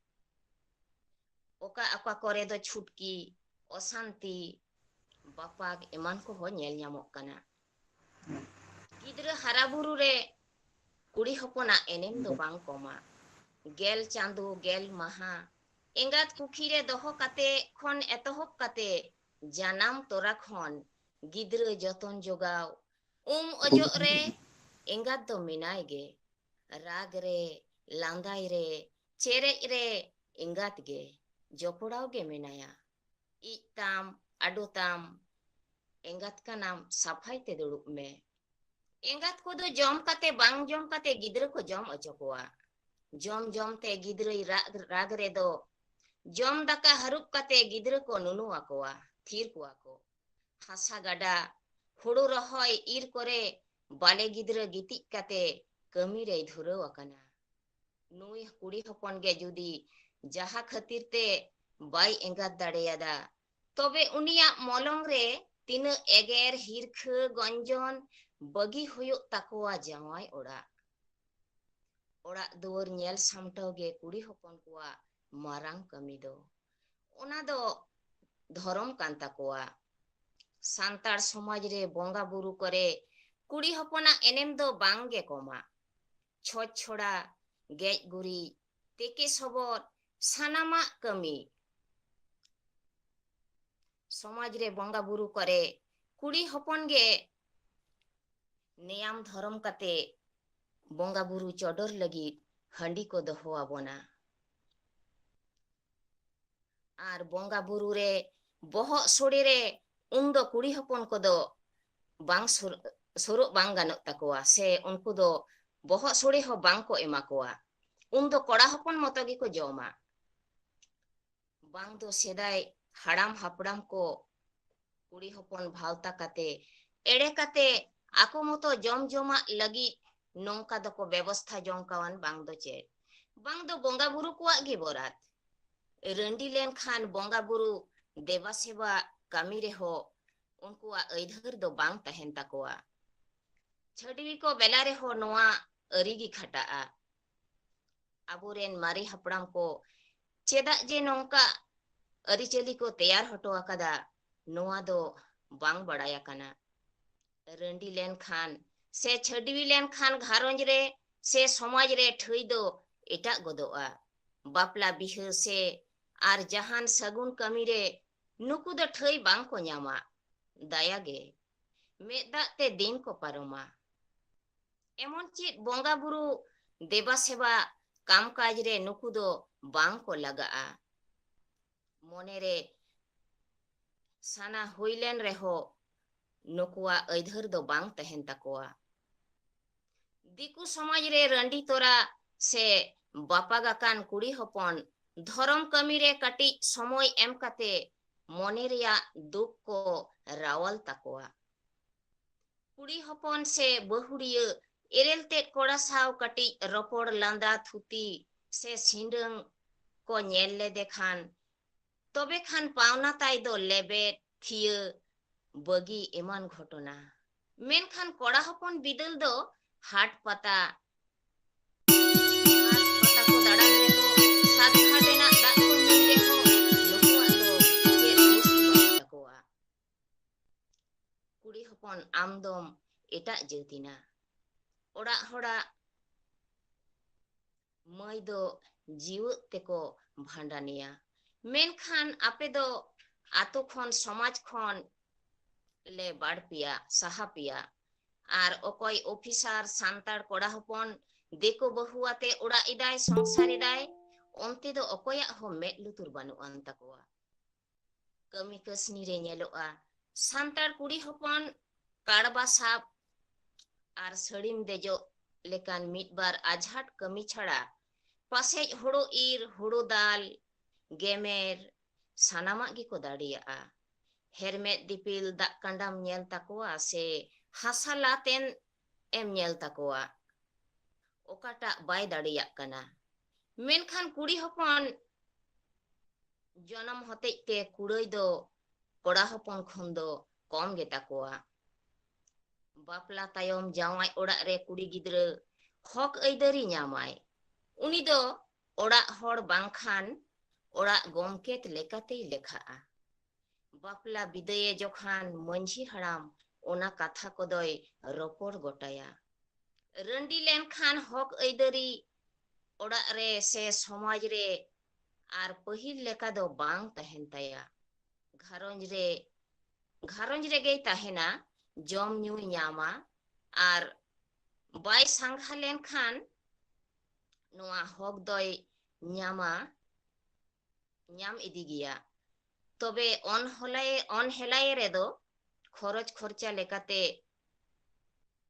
ᱚᱠᱟ ᱚᱠᱟ ᱠᱚᱨᱮ ᱫᱚ ᱪᱷᱩᱴᱠᱤ, ᱚᱥᱟᱱᱛᱤ, ᱵᱟᱯᱟᱜ ᱮᱢᱟᱱ ᱠᱚᱦᱚᱸ ᱧᱮᱞ ᱧᱟᱢᱚᱜ ᱠᱟᱱᱟ᱾ ᱜᱤᱫᱽᱨᱟᱹ ᱦᱟᱨᱟ ᱵᱩᱨᱩ ᱨᱮ ᱠᱩᱲᱤ ᱦᱚᱯᱚᱱᱟᱜ ᱮᱱᱮᱢ ᱫᱚ ᱵᱟᱝ ᱠᱚᱢᱟ᱾ ᱜᱮᱞ ᱪᱟᱸᱫᱚ, ᱜᱮᱞ ᱢᱟᱦᱟ ᱮᱸᱜᱟᱛ ᱠᱩᱠᱷᱤ ᱨᱮ ᱫᱚᱦᱚ ᱠᱟᱛᱮ ᱠᱷᱚᱱ ᱮᱛᱚᱦᱚᱵ ᱠᱟᱛᱮ ᱡᱟᱱᱟᱢ ᱛᱚᱨᱟ ᱠᱷᱚᱱ ᱜᱤᱫᱽᱨᱟᱹ ᱡᱚᱛᱚᱱ ᱡᱚᱜᱟᱣ, ᱩᱢ ᱚᱡᱚᱜ ᱨᱮ ᱮᱸᱜᱟᱛ ᱫᱚ ᱢᱮᱱᱟᱭ ᱜᱮ᱾ ᱨᱟᱜᱽ ᱨᱮ, ᱞᱟᱸᱫᱟᱭ ᱨᱮ, ᱪᱮᱨᱮᱡ ᱨᱮ ᱮᱸᱜᱟᱛ ᱜᱮ, ᱡᱚᱯᱲᱟᱣ ᱜᱮ ᱢᱮᱱᱟᱭᱟ᱾ ᱤᱡ ᱛᱟᱢ, ᱟᱰᱚ ᱛᱟᱢ, ᱮᱸᱜᱟᱛ ᱠᱟᱱᱟᱢ, ᱥᱟᱯᱷᱟᱭ ᱛᱮ ᱫᱩᱲᱩᱵ ᱢᱮ᱾ ᱮᱸᱜᱟᱛ ᱠᱚᱫᱚ ᱡᱚᱢ ᱠᱟᱛᱮ ᱵᱟᱝ ᱡᱚᱢ ᱠᱟᱛᱮ ᱜᱤᱫᱽᱨᱟᱹ ᱠᱚ ᱡᱚᱢ ᱚᱪᱚ ᱠᱚᱣᱟ᱾ ᱡᱚᱢ ᱡᱚᱢ ᱛᱮ ᱜᱤᱫᱽᱨᱟᱹᱭ ᱨᱟᱜ, ᱨᱟᱜᱽ ᱨᱮᱫᱚ ᱡᱚᱢ ᱫᱟᱠᱟ ᱦᱟᱹᱨᱩᱵ ᱠᱟᱛᱮ ᱜᱤᱫᱽᱨᱟᱹ ᱠᱚ ᱱᱩᱱᱩ ᱟᱠᱚᱣᱟ, ᱛᱷᱤᱨ ᱠᱚᱣᱟ ᱠᱚ᱾ ᱦᱟᱥᱟ ᱜᱟᱰᱟ, ᱦᱩᱲᱩ ᱨᱚᱦᱚᱭ ᱤᱨ ᱠᱚᱨᱮ ᱵᱟᱞᱮ ᱜᱤᱫᱽᱨᱟᱹ ᱜᱤᱛᱤᱡ ᱠᱟᱛᱮ ᱠᱟᱹᱢᱤ ᱨᱮᱭ ᱫᱷᱩᱨᱟᱹᱣ ᱟᱠᱟᱱᱟ᱾ ᱱᱩᱭ ᱠᱩᱲᱤ ᱦᱚᱯᱚᱱ ᱜᱮ ᱡᱩᱫᱤ ᱡᱟᱦᱟᱸ ᱠᱷᱟᱹᱛᱤᱨ ᱛᱮ ᱵᱟᱭ ᱮᱸᱜᱟᱛ ᱫᱟᱲᱮᱭᱟᱫᱟ, ᱛᱚᱵᱮ ᱩᱱᱤᱭᱟᱜ ᱢᱚᱞᱚᱝ ᱨᱮ ᱛᱤᱱᱟᱹᱜ ᱮᱜᱮᱨ, ᱦᱤᱨᱠᱷᱟᱹ, ᱜᱚᱸᱡᱚᱱ ᱵᱟᱹᱜᱤ ᱦᱩᱭᱩᱜ ᱛᱟᱠᱚᱣᱟ ᱡᱟᱶᱟᱭ ᱚᱲᱟᱜ᱾ ᱚᱲᱟᱜ ᱫᱩᱣᱟᱹᱨ ᱧᱮᱞ ᱥᱟᱢᱴᱟᱣ ᱜᱮ ᱠᱩᱲᱤ ᱦᱚᱯᱚᱱ ᱠᱚᱣᱟᱜ ᱢᱟᱨᱟᱝ ᱠᱟᱹᱢᱤ ᱫᱚ᱾ ᱚᱱᱟ ᱫᱚ ᱫᱷᱚᱨᱚᱢ ᱠᱟᱱ ᱛᱟᱠᱚᱣᱟ᱾ ᱥᱟᱱᱛᱟᱲ ᱥᱚᱢᱟᱡᱽ ᱨᱮ ᱵᱚᱸᱜᱟ ᱵᱩᱨᱩ ᱠᱚᱨᱮ ᱠᱩᱲᱤ ᱦᱚᱯᱚᱱᱟᱜ ᱮᱱᱮᱢ ᱫᱚ ᱵᱟᱝ ᱜᱮ ᱠᱚᱢᱟ᱾ ᱪᱷᱚᱸᱪ ᱪᱷᱚᱲᱟ, ᱜᱮᱡ ᱜᱩᱨᱤᱡ, ᱛᱮᱠᱮ ᱥᱚᱵᱚᱨ, ᱥᱟᱱᱟᱢᱟᱜ ᱠᱟᱹᱢᱤ᱾ ᱥᱚᱢᱟᱡᱽ ᱨᱮ ᱵᱚᱸᱜᱟ ᱵᱩᱨᱩ ᱠᱚᱨᱮ ᱠᱩᱲᱤ ᱦᱚᱯᱚᱱ ᱜᱮ ᱱᱮᱭᱟᱢ ᱫᱷᱚᱨᱚᱢ ᱠᱟᱛᱮ ᱵᱚᱸᱜᱟ ᱵᱩᱨᱩ ᱪᱚᱰᱚᱨ ᱞᱟᱹᱜᱤᱫ ᱦᱟᱺᱰᱤ ᱠᱚ ᱫᱚᱦᱚ ᱟᱵᱚᱱᱟ᱾ ᱟᱨ ᱵᱚᱸᱜᱟ ᱵᱩᱨᱩ ᱨᱮ ᱵᱚᱦᱚᱜ ᱥᱳᱲᱮ ᱨᱮ ᱩᱱᱫᱚ ᱠᱩᱲᱤ ᱦᱚᱯᱚᱱ ᱠᱚᱫᱚ ᱵᱟᱝ ᱥᱩᱨ-, ᱥᱩᱨᱩᱜ ᱵᱟᱝ ᱜᱟᱱᱚᱜ ᱛᱟᱠᱚᱣᱟ, ᱥᱮ ᱩᱱᱠᱩ ᱫᱚ ᱵᱚᱦᱚᱜ ᱥᱳᱲᱮ ᱦᱚᱸ ᱵᱟᱝ ᱠᱚ ᱮᱢᱟ ᱠᱚᱣᱟ᱾ ᱩᱱᱫᱚ ᱠᱚᱲᱟ ᱦᱚᱯᱚᱱ ᱢᱚᱛᱚ ᱜᱮᱠᱚ ᱡᱚᱢᱟ᱾ ᱵᱟᱝ ᱫᱚ ᱥᱮᱫᱟᱭ ᱦᱟᱲᱟᱢ ᱦᱟᱯᱲᱟᱢ ᱠᱚ ᱠᱩᱲᱤ ᱦᱚᱯᱚᱱ ᱵᱷᱟᱶᱛᱟ ᱠᱟᱛᱮ, ᱮᱲᱮ ᱠᱟᱛᱮ ᱟᱠᱚ ᱢᱚᱛᱚ ᱡᱚᱢ ᱡᱚᱢᱟᱜ ᱞᱟᱹᱜᱤᱫ ᱱᱚᱝᱠᱟ ᱫᱚᱠᱚ ᱵᱮᱵᱚᱥᱛᱷᱟ ᱡᱚᱝ ᱠᱟᱣᱟᱱ ᱵᱟᱝ ᱫᱚ ᱪᱮᱫ? ᱵᱟᱝ ᱫᱚ ᱵᱚᱸᱜᱟ ᱵᱩᱨᱩ ᱠᱚᱣᱟᱜ ᱜᱮ ᱵᱚᱨᱟᱛ᱾ ᱨᱟᱺᱰᱤ ᱞᱮᱱᱠᱷᱟᱱ ᱵᱚᱸᱜᱟ ᱵᱩᱨᱩ ᱫᱮᱵᱟ ᱥᱮᱵᱟ ᱠᱟᱹᱢᱤ ᱨᱮᱦᱚᱸ ᱩᱱᱠᱩᱣᱟᱜ ᱟᱹᱭᱫᱟᱹᱨ ᱫᱚ ᱵᱟᱝ ᱛᱟᱦᱮᱱ ᱛᱟᱠᱚᱣᱟ᱾ ᱪᱷᱟᱹᱰᱣᱤ ᱠᱚ ᱵᱮᱞᱟ ᱨᱮᱦᱚᱸ ᱱᱚᱣᱟ ᱟᱹᱨᱤ ᱜᱮ ᱠᱷᱟᱴᱟᱜᱼᱟ᱾ ᱟᱵᱚᱨᱮᱱ ᱢᱟᱨᱮ ᱦᱟᱯᱲᱟᱢ ᱠᱚ ᱪᱮᱫᱟᱜ ᱡᱮ ᱱᱚᱝᱠᱟ ᱟᱹᱨᱤᱪᱟᱹᱞᱤ ᱠᱚ ᱛᱮᱭᱟᱨ ᱦᱚᱴᱚ ᱟᱠᱟᱫᱟ, ᱱᱚᱣᱟ ᱫᱚ ᱵᱟᱝ ᱵᱟᱲᱟᱭ ᱟᱠᱟᱱᱟ᱾ ᱨᱟᱺᱰᱤ ᱞᱮᱱᱠᱷᱟᱱ ᱥᱮ ᱪᱷᱟᱹᱰᱣᱤ ᱞᱮᱱᱠᱷᱟᱱ ᱜᱷᱟᱨᱚᱸᱡᱽ ᱨᱮ ᱥᱮ ᱥᱚᱢᱟᱡᱽ ᱨᱮ ᱴᱷᱟᱹᱭ ᱫᱚ ᱮᱴᱟᱜ ᱜᱚᱫᱚᱜᱼᱟ᱾ ᱵᱟᱯᱞᱟ ᱵᱤᱦᱟᱹ ᱥᱮ ᱟᱨ ᱡᱟᱦᱟᱱ ᱥᱟᱹᱜᱩᱱ ᱠᱟᱹᱢᱤ ᱨᱮ ᱱᱩᱠᱩ ᱫᱚ ᱴᱷᱟᱹᱭ ᱵᱟᱝ ᱠᱚ ᱧᱟᱢᱟ᱾ ᱫᱟᱭᱟ ᱜᱮ ᱢᱮᱫ ᱫᱟᱜ ᱛᱮ ᱫᱤᱱ ᱠᱚ ᱯᱟᱨᱚᱢᱟ᱾ ᱮᱢᱚᱱ ᱪᱮᱫ ᱵᱚᱸᱜᱟ ᱵᱩᱨᱩ ᱫᱮᱵᱟ ᱥᱮᱵᱟ ᱠᱟᱢ ᱠᱟᱡᱽ ᱨᱮ ᱱᱩᱠᱩ ᱫᱚ ᱵᱟᱝ ᱠᱚ ᱞᱟᱜᱟᱜᱼᱟ᱾ ᱢᱚᱱᱮ ᱨᱮ ᱥᱟᱱᱟ ᱦᱩᱭ ᱞᱮᱱ ᱨᱮᱦᱚᱸ ᱱᱩᱠᱩᱣᱟᱜ ᱟᱹᱭᱫᱟᱹᱨ ᱫᱚ ᱵᱟᱝ ᱛᱟᱦᱮᱱ ᱛᱟᱠᱚᱣᱟ᱾ ᱫᱤᱠᱩ ᱥᱚᱢᱟᱡᱽ ᱨᱮ ᱨᱟᱺᱰᱤ ᱛᱚᱨᱟ ᱥᱮ ᱵᱟᱯᱟᱜ ᱟᱠᱟᱱ ᱠᱩᱲᱤ ᱦᱚᱯᱚᱱ ᱫᱷᱚᱨᱚᱢ ᱠᱟᱹᱢᱤ ᱨᱮ ᱠᱟᱹᱴᱤᱡ ᱥᱚᱢᱚᱭ ᱮᱢ ᱠᱟᱛᱮ ᱢᱚᱱᱮ ᱨᱮᱭᱟᱜ ᱫᱩᱠ ᱠᱚ ᱨᱟᱣᱟᱞ ᱛᱟᱠᱚᱣᱟ᱾ ᱠᱩᱲᱤ ᱦᱚᱯᱚᱱ ᱥᱮ ᱵᱟᱹᱦᱩᱲᱤᱭᱟᱹ ᱮᱨᱮᱞ ᱛᱮᱫ ᱠᱚᱲᱟ ᱥᱟᱶ ᱠᱟᱹᱴᱤᱡ ᱨᱚᱯᱚᱲ ᱞᱟᱸᱫᱟ ᱛᱷᱩᱛᱤ ᱥᱮ ᱥᱤᱸᱰᱟᱹᱝ ᱠᱚ ᱧᱮᱞ ᱞᱮᱫᱮ ᱠᱷᱟᱱ, ᱛᱚᱵᱮ ᱠᱷᱟᱱ ᱯᱟᱣᱱᱟ ᱛᱟᱭ ᱫᱚ ᱞᱮᱵᱮᱫ, ᱛᱷᱤᱭᱟᱹ, ᱵᱟᱹᱜᱤ ᱮᱢᱟᱱ ᱜᱷᱚᱴᱚᱱᱟ᱾ ᱢᱮᱱᱠᱷᱟᱱ ᱠᱚᱲᱟ ᱦᱚᱯᱚᱱ ᱵᱤᱫᱟᱹᱞ ᱫᱚ ᱦᱟᱴ ᱯᱟᱛᱟ, ᱦᱟᱴ ᱯᱟᱛᱟ ᱠᱚ ᱫᱟᱬᱟᱱ ᱨᱮᱦᱚᱸ, ᱥᱟᱛᱜᱷᱟᱴ ᱨᱮᱱᱟᱜ ᱫᱟᱜ ᱠᱚ ᱧᱩᱭ ᱨᱮᱦᱚᱸ, ᱱᱩᱠᱩᱣᱟᱜ ᱫᱚ ᱪᱮᱫ ᱫᱳᱥ ᱜᱮ ᱵᱟᱹᱱᱩᱜ ᱛᱟᱠᱚᱣᱟ᱾ ᱠᱩᱲᱤ ᱦᱚᱯᱚᱱ ᱟᱢ ᱫᱚᱢ ᱮᱴᱟᱜ ᱡᱟᱹᱛ ᱮᱱᱟ᱾ ᱚᱲᱟᱜ ᱦᱚᱲᱟᱜ ᱢᱟᱹᱭ ᱫᱚ ᱡᱤᱣᱮᱫ ᱛᱮᱠᱚ ᱵᱷᱟᱸᱰᱟᱱᱮᱭᱟ, ᱢᱮᱱᱠᱷᱟᱱ ᱟᱯᱮ ᱫᱚ ᱟᱛᱳ ᱠᱷᱚᱱ, ᱥᱚᱢᱟᱡᱽ ᱠᱷᱚᱱ ᱞᱮ ᱵᱟᱹᱲ ᱯᱮᱭᱟ, ᱥᱟᱦᱟ ᱯᱮᱭᱟ᱾ ᱟᱨ ᱚᱠᱚᱭ ᱚᱯᱷᱤᱥᱟᱨ ᱥᱟᱱᱛᱟᱲ ᱠᱚᱲᱟ ᱦᱚᱯᱚᱱ ᱫᱤᱠᱩ ᱵᱟᱹᱦᱩ ᱟᱛᱮ ᱚᱲᱟᱜ ᱮᱫᱟᱭ, ᱥᱚᱝᱥᱟᱨ ᱮᱫᱟᱭ, ᱚᱱᱛᱮ ᱫᱚ ᱚᱠᱚᱭᱟᱜ ᱦᱚᱸ ᱢᱮᱫ ᱞᱩᱛᱩᱨ ᱵᱟᱹᱱᱩᱜ ᱟᱱ ᱛᱟᱠᱚᱣᱟ᱾ ᱠᱟᱹᱢᱤ ᱠᱟᱹᱥᱱᱤ ᱨᱮ ᱧᱮᱞᱚᱜᱼᱟ, ᱥᱟᱱᱛᱟᱲ ᱠᱩᱲᱤ ᱦᱚᱯᱚᱱ ᱠᱟᱲᱵᱟ ᱥᱟᱵ ᱟᱨ ᱥᱟᱹᱲᱤᱢ ᱫᱮᱡᱚᱜ ᱞᱮᱠᱟᱱ ᱢᱤᱫ ᱵᱟᱨ ᱟᱡᱷᱟᱴ ᱠᱟᱹᱢᱤ ᱪᱷᱟᱲᱟ ᱯᱟᱥᱮᱡ ᱦᱳᱲᱳ ᱤᱨ, ᱦᱳᱲᱳ ᱫᱟᱞ, ᱜᱮᱢᱮᱨ, ᱥᱟᱱᱟᱢᱟᱜ ᱜᱮᱠᱚ ᱫᱟᱲᱮᱭᱟᱜᱼᱟ᱾ ᱦᱮᱨᱢᱮᱫ ᱫᱤᱯᱤᱞ ᱫᱟᱜ ᱠᱟᱸᱰᱟᱢ ᱧᱮᱞ ᱛᱟᱠᱚᱣᱟ ᱥᱮ ᱦᱟᱥᱟ ᱞᱟᱛᱮᱱ ᱮᱢ ᱧᱮᱞ ᱛᱟᱠᱚᱣᱟ, ᱚᱠᱟᱴᱟᱜ ᱵᱟᱭ ᱫᱟᱲᱮᱭᱟᱜ ᱠᱟᱱᱟ᱾ ᱢᱮᱱᱠᱷᱟᱱ ᱠᱩᱲᱤ ᱦᱚᱯᱚᱱ ᱡᱚᱱᱚᱢ ᱦᱚᱛᱮᱡ ᱛᱮ ᱠᱩᱲᱟᱹᱭ ᱫᱚ ᱠᱚᱲᱟ ᱦᱚᱯᱚᱱ ᱠᱷᱚᱱ ᱫᱚ ᱠᱚᱢ ᱜᱮᱛᱟ ᱠᱚᱣᱟ᱾ ᱵᱟᱯᱞᱟ ᱛᱟᱭᱚᱢ ᱡᱟᱶᱟᱭ ᱚᱲᱟᱜ ᱨᱮ ᱠᱩᱲᱤ ᱜᱤᱫᱽᱨᱟᱹ ᱦᱚᱠ ᱟᱹᱭᱫᱟᱹᱨᱤ ᱧᱟᱢᱟᱭ᱾ ᱩᱱᱤ ᱫᱚ ᱚᱲᱟᱜ ᱦᱚᱲ ᱵᱟᱝᱠᱷᱟᱱ ᱚᱲᱟᱜ ᱜᱚᱢᱠᱮᱛ ᱞᱮᱠᱟᱛᱮᱭ ᱞᱮᱠᱷᱟᱜᱼᱟ᱾ ᱵᱟᱯᱞᱟ ᱵᱤᱫᱟᱹᱭᱮ ᱡᱚᱠᱷᱟᱱ ᱢᱟᱹᱡᱷᱤ ᱦᱟᱲᱟᱢ ᱚᱱᱟ ᱠᱟᱛᱷᱟ ᱠᱚᱫᱚᱭ ᱨᱚᱯᱚᱲ ᱜᱚᱴᱟᱭᱟ᱾ ᱨᱟᱺᱰᱤ ᱞᱮᱱᱠᱷᱟᱱ ᱦᱚᱠ ᱟᱹᱭᱫᱟᱹᱨᱤ ᱚᱲᱟᱜ ᱨᱮ ᱥᱮ ᱥᱚᱢᱟᱡᱽ ᱨᱮ ᱟᱨ ᱯᱟᱹᱦᱤᱞ ᱞᱮᱠᱟ ᱫᱚ ᱵᱟᱝ ᱛᱟᱦᱮᱱ ᱛᱟᱭᱟ᱾ ᱜᱷᱟᱨᱚᱸᱡᱽ ᱨᱮ, ᱜᱷᱟᱨᱚᱸᱡᱽ ᱨᱮᱜᱮᱭ ᱛᱟᱦᱮᱱᱟ, ᱡᱚᱢ ᱧᱩᱭ ᱧᱟᱢᱟ, ᱟᱨ ᱵᱟᱭ ᱥᱟᱸᱜᱷᱟ ᱞᱮᱱᱠᱷᱟᱱ ᱱᱚᱣᱟ ᱦᱚᱠ ᱫᱚᱭ ᱧᱟᱢᱟ, ᱧᱟᱢ ᱤᱫᱤ ᱜᱮᱭᱟ᱾ ᱛᱚᱵᱮ ᱚᱱᱦᱚᱞᱟᱭᱮ, ᱚᱱᱦᱮᱞᱟᱭᱮ ᱨᱮᱫᱚ ᱠᱷᱚᱨᱚᱪ ᱠᱷᱚᱨᱪᱟ ᱞᱮᱠᱟᱛᱮ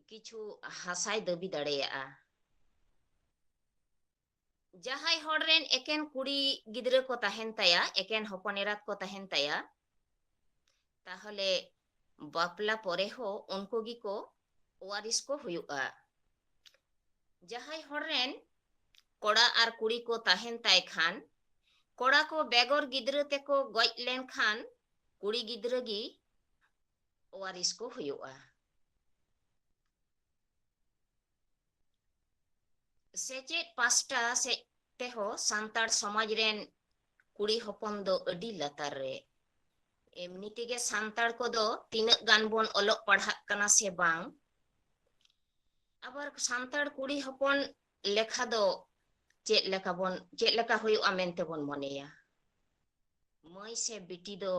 ᱠᱤᱪᱷᱩ ᱦᱟᱥᱟᱭ ᱫᱟᱹᱵᱤ ᱫᱟᱲᱮᱭᱟᱜᱼᱟ᱾ ᱡᱟᱦᱟᱸᱭ ᱦᱚᱲ ᱨᱮᱱ ᱮᱠᱮᱱ ᱠᱩᱲᱤ ᱜᱤᱫᱽᱨᱟᱹ ᱠᱚ ᱛᱟᱦᱮᱱ ᱛᱟᱭᱟ, ᱮᱠᱮᱱ ᱦᱚᱯᱚᱱ ᱮᱨᱟᱛ ᱠᱚ ᱛᱟᱦᱮᱱ ᱛᱟᱭᱟ, ᱛᱟᱦᱚᱞᱮ ᱵᱟᱯᱞᱟ ᱯᱚᱨᱮ ᱦᱚᱸ ᱩᱱᱠᱩ ᱜᱮᱠᱚ ᱣᱟᱨᱤᱥ ᱠᱚ ᱦᱩᱭᱩᱜᱼᱟ᱾ ᱡᱟᱦᱟᱸᱭ ᱦᱚᱲ ᱨᱮᱱ ᱠᱚᱲᱟ ᱟᱨ ᱠᱩᱲᱤ ᱠᱚ ᱛᱟᱦᱮᱱ ᱛᱟᱭ ᱠᱷᱟᱱ, ᱠᱚᱲᱟ ᱠᱚ ᱵᱮᱜᱚᱨ ᱜᱤᱫᱽᱨᱟᱹ ᱛᱮᱠᱚ ᱜᱚᱡ ᱞᱮᱱᱠᱷᱟᱱ ᱠᱩᱲᱤ ᱜᱤᱫᱽᱨᱟᱹ ᱜᱮ ᱣᱟᱨᱤᱥ ᱠᱚ ᱦᱩᱭᱩᱜᱼᱟ᱾ ᱥᱮᱪᱮᱫ ᱯᱟᱥᱴᱟ ᱥᱮᱫ ᱛᱮᱦᱚᱸ ᱥᱟᱱᱛᱟᱲ ᱥᱚᱢᱟᱡᱽ ᱨᱮᱱ ᱠᱩᱲᱤ ᱦᱚᱯᱚᱱ ᱫᱚ ᱟᱹᱰᱤ ᱞᱟᱛᱟᱨ ᱨᱮ᱾ ᱮᱢᱱᱤ ᱛᱮᱜᱮ ᱥᱟᱱᱛᱟᱲ ᱠᱚᱫᱚ ᱛᱤᱱᱟᱹᱜ ᱜᱟᱱ ᱵᱚᱱ ᱚᱞᱚᱜ ᱯᱟᱲᱦᱟᱜ ᱠᱟᱱᱟ ᱥᱮ ᱵᱟᱝ, ᱟᱵᱟᱨ ᱥᱟᱱᱛᱟᱲ ᱠᱩᱲᱤ ᱦᱚᱯᱚᱱ ᱞᱮᱠᱷᱟ ᱫᱚ ᱪᱮᱫ ᱞᱮᱠᱟ ᱵᱚᱱ, ᱪᱮᱫ ᱞᱮᱠᱟ ᱦᱩᱭᱩᱜᱼᱟ ᱢᱮᱱᱛᱮ ᱵᱚᱱ ᱢᱚᱱᱮᱭᱟ? ᱢᱟᱹᱭ ᱥᱮ ᱵᱤᱴᱤ ᱫᱚ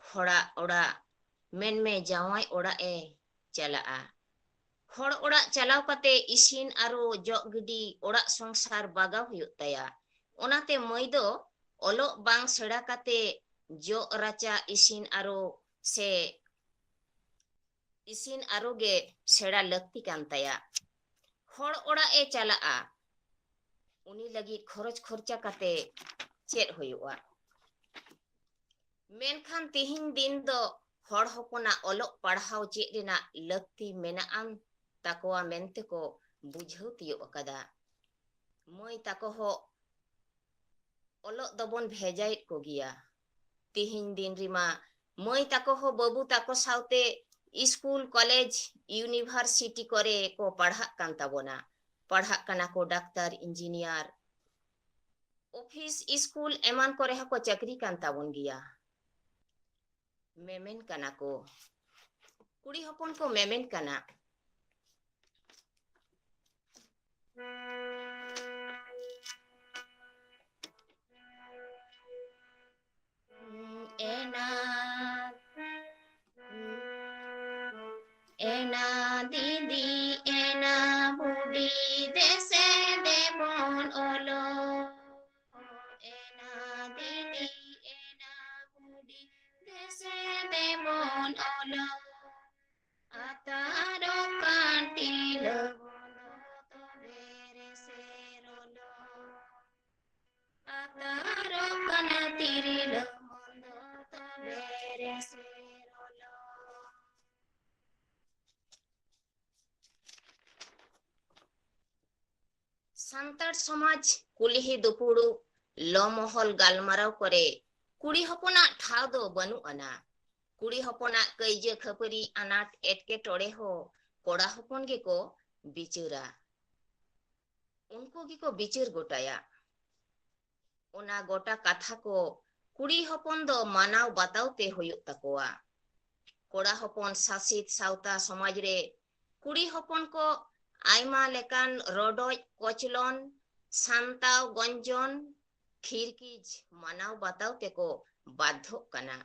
ᱦᱚᱲᱟᱜ ᱚᱲᱟᱜ, ᱢᱮᱱᱢᱮ ᱡᱟᱶᱟᱭ ᱚᱲᱟᱜ ᱮ ᱪᱟᱞᱟᱜᱼᱟ᱾ ᱦᱚᱲ ᱚᱲᱟᱜ ᱪᱟᱞᱟᱣ ᱠᱟᱛᱮ ᱤᱥᱤᱱ ᱟᱨᱚ ᱡᱚᱜ ᱜᱤᱰᱤ, ᱚᱲᱟᱜ ᱥᱚᱝᱥᱟᱨ ᱵᱟᱜᱟᱣ ᱦᱩᱭᱩᱜ ᱛᱟᱭᱟ᱾ ᱚᱱᱟᱛᱮ ᱢᱟᱹᱭ ᱫᱚ ᱚᱞᱚᱜ ᱵᱟᱝ ᱥᱮᱬᱟ ᱠᱟᱛᱮ ᱡᱚᱜ ᱨᱟᱪᱟ, ᱤᱥᱤᱱ ᱟᱨᱚ ᱥᱮ ᱤᱥᱤᱱ ᱟᱨᱚ ᱜᱮ ᱥᱮᱬᱟ ᱞᱟᱹᱠᱛᱤ ᱠᱟᱱ ᱛᱟᱭᱟ᱾ ᱦᱚᱲ ᱚᱲᱟᱜ ᱮ ᱪᱟᱞᱟᱜᱼᱟ, ᱩᱱᱤ ᱞᱟᱹᱜᱤᱫ ᱠᱷᱚᱨᱚᱪ ᱠᱷᱚᱨᱪᱟ ᱠᱟᱛᱮ ᱪᱮᱫ ᱦᱩᱭᱩᱜᱼᱟ? ᱢᱮᱱᱠᱷᱟᱱ ᱛᱤᱦᱤᱧ ᱫᱤᱱ ᱫᱚ ᱦᱚᱲ ᱦᱚᱯᱚᱱᱟᱜ ᱚᱞᱚᱜ ᱯᱟᱲᱦᱟᱣ ᱪᱮᱫ ᱨᱮᱱᱟᱜ ᱞᱟᱹᱠᱛᱤ ᱢᱮᱱᱟᱜ ᱟᱱ ᱛᱟᱠᱚᱣᱟ ᱢᱮᱱᱛᱮ ᱠᱚ ᱵᱩᱡᱷᱟᱹᱣ ᱛᱤᱭᱳᱜ ᱟᱠᱟᱫᱟ᱾ ᱢᱟᱹᱭ ᱛᱟᱠᱚ ᱦᱚᱸ ᱚᱞᱚᱜ ᱫᱚᱵᱚᱱ ᱵᱷᱮᱡᱟᱭᱮᱫ ᱠᱚᱜᱮᱭᱟ᱾ ᱛᱤᱦᱤᱧ ᱫᱤᱱ ᱨᱮᱢᱟ ᱢᱟᱹᱭ ᱛᱟᱠᱚ ᱦᱚᱸ ᱵᱟᱹᱵᱩ ᱛᱟᱠᱚ ᱥᱟᱶᱛᱮ ᱥᱠᱩᱞ, ᱠᱚᱞᱮᱡᱽ, ᱤᱭᱩᱱᱤᱵᱷᱟᱨᱥᱤᱴᱤ ᱠᱚᱨᱮ ᱠᱚ ᱯᱟᱲᱦᱟᱜ ᱠᱟᱱ ᱛᱟᱵᱚᱱᱟ᱾ ᱯᱟᱲᱦᱟᱜ ᱠᱟᱱᱟ ᱠᱚ ᱰᱟᱠᱛᱟᱨ, ᱤᱧᱡᱤᱱᱤᱭᱟᱨ, ᱚᱯᱷᱤᱥ, ᱥᱠᱩᱞ ᱮᱢᱟᱱ ᱠᱚᱨᱮ ᱦᱚᱸᱠᱚ ᱪᱟᱹᱠᱨᱤ ᱠᱟᱱ ᱛᱟᱵᱚᱱ ᱜᱮᱭᱟ᱾ ᱢᱮᱢᱮᱱ ᱠᱟᱱᱟ ᱠᱚ, ᱠᱩᱲᱤ ᱦᱚᱯᱚᱱ ᱠᱚ ᱢᱮᱢᱮᱱ ᱠᱟᱱᱟ᱾ ᱮᱱᱟ, ᱮᱱᱟ ᱫᱤᱫᱤ, ᱮᱱᱟ ᱵᱩᱰᱤ, ᱫᱮᱥᱮ ᱫᱮᱵᱚᱱ ᱚᱞᱚᱜ᱾ ᱮᱱᱟ ᱫᱤᱫᱤ, ᱮᱱᱟ ᱵᱩᱰᱤ, ᱫᱮᱥᱮ ᱫᱮᱵᱚᱱ ᱚᱞᱚᱜ᱾ ᱟᱛᱟᱨᱚᱜ ᱠᱟᱱ ᱛᱤᱨᱞᱟᱹ ᱵᱚᱱᱫᱚ ᱛᱚᱵᱮ ᱨᱮᱥᱮ ᱨᱚᱞᱚ᱾ ᱟᱛᱟᱨᱚᱜ ᱠᱟᱱᱟ ᱛᱤᱨᱞᱟᱹ ᱵᱚᱱᱫᱚ ᱛᱚᱵᱮ ᱨᱮᱥᱮ ᱨᱚᱞᱚ᱾ ᱥᱟᱱᱛᱟᱲ ᱥᱚᱢᱟᱡᱽ ᱠᱩᱞᱦᱤ ᱫᱩᱯᱩᱲᱩᱵ, ᱞᱚᱢᱚᱦᱚᱞ ᱜᱟᱞᱢᱟᱨᱟᱣ ᱠᱚᱨᱮ ᱠᱩᱲᱤ ᱦᱚᱯᱚᱱᱟᱜ ᱴᱷᱟᱶ ᱫᱚ ᱵᱟᱹᱱᱩᱜ ᱟᱱᱟ᱾ ᱠᱩᱲᱤ ᱦᱚᱯᱚᱱᱟᱜ ᱠᱟᱹᱭᱡᱟᱹ ᱠᱷᱟᱹᱯᱟᱹᱨᱤ, ᱟᱱᱟᱴ ᱮᱴᱠᱮᱴᱚᱬᱮ ᱦᱚᱸ ᱠᱚᱲᱟ ᱦᱚᱯᱚᱱ ᱜᱮᱠᱚ ᱵᱤᱪᱟᱹᱨᱟ᱾ ᱩᱱᱠᱩ ᱜᱮᱠᱚ ᱵᱤᱪᱟᱹᱨ ᱜᱚᱴᱟᱭᱟ᱾ ᱚᱱᱟ ᱜᱚᱴᱟ ᱠᱟᱛᱷᱟ ᱠᱚ ᱠᱩᱲᱤ ᱦᱚᱯᱚᱱ ᱫᱚ ᱢᱟᱱᱟᱣ ᱵᱟᱛᱟᱣ ᱛᱮ ᱦᱩᱭᱩᱜ ᱛᱟᱠᱚᱣᱟ᱾ ᱠᱚᱲᱟ ᱦᱚᱯᱚᱱ ᱥᱟᱥᱮᱛ ᱥᱟᱶᱛᱟ ᱥᱚᱢᱟᱡᱽ ᱨᱮ ᱠᱩᱲᱤ ᱦᱚᱯᱚᱱ ᱠᱚ ᱟᱭᱢᱟ ᱞᱮᱠᱟᱱ ᱨᱚᱰᱚᱡ ᱠᱚᱪᱞᱚᱱ, ᱥᱟᱱᱛᱟᱣ ᱜᱚᱧᱡᱚᱱ, ᱠᱷᱤᱨᱠᱤᱡ ᱢᱟᱱᱟᱣ ᱵᱟᱛᱟᱣ ᱛᱮᱠᱚ ᱵᱟᱫᱷᱚᱜ ᱠᱟᱱᱟ᱾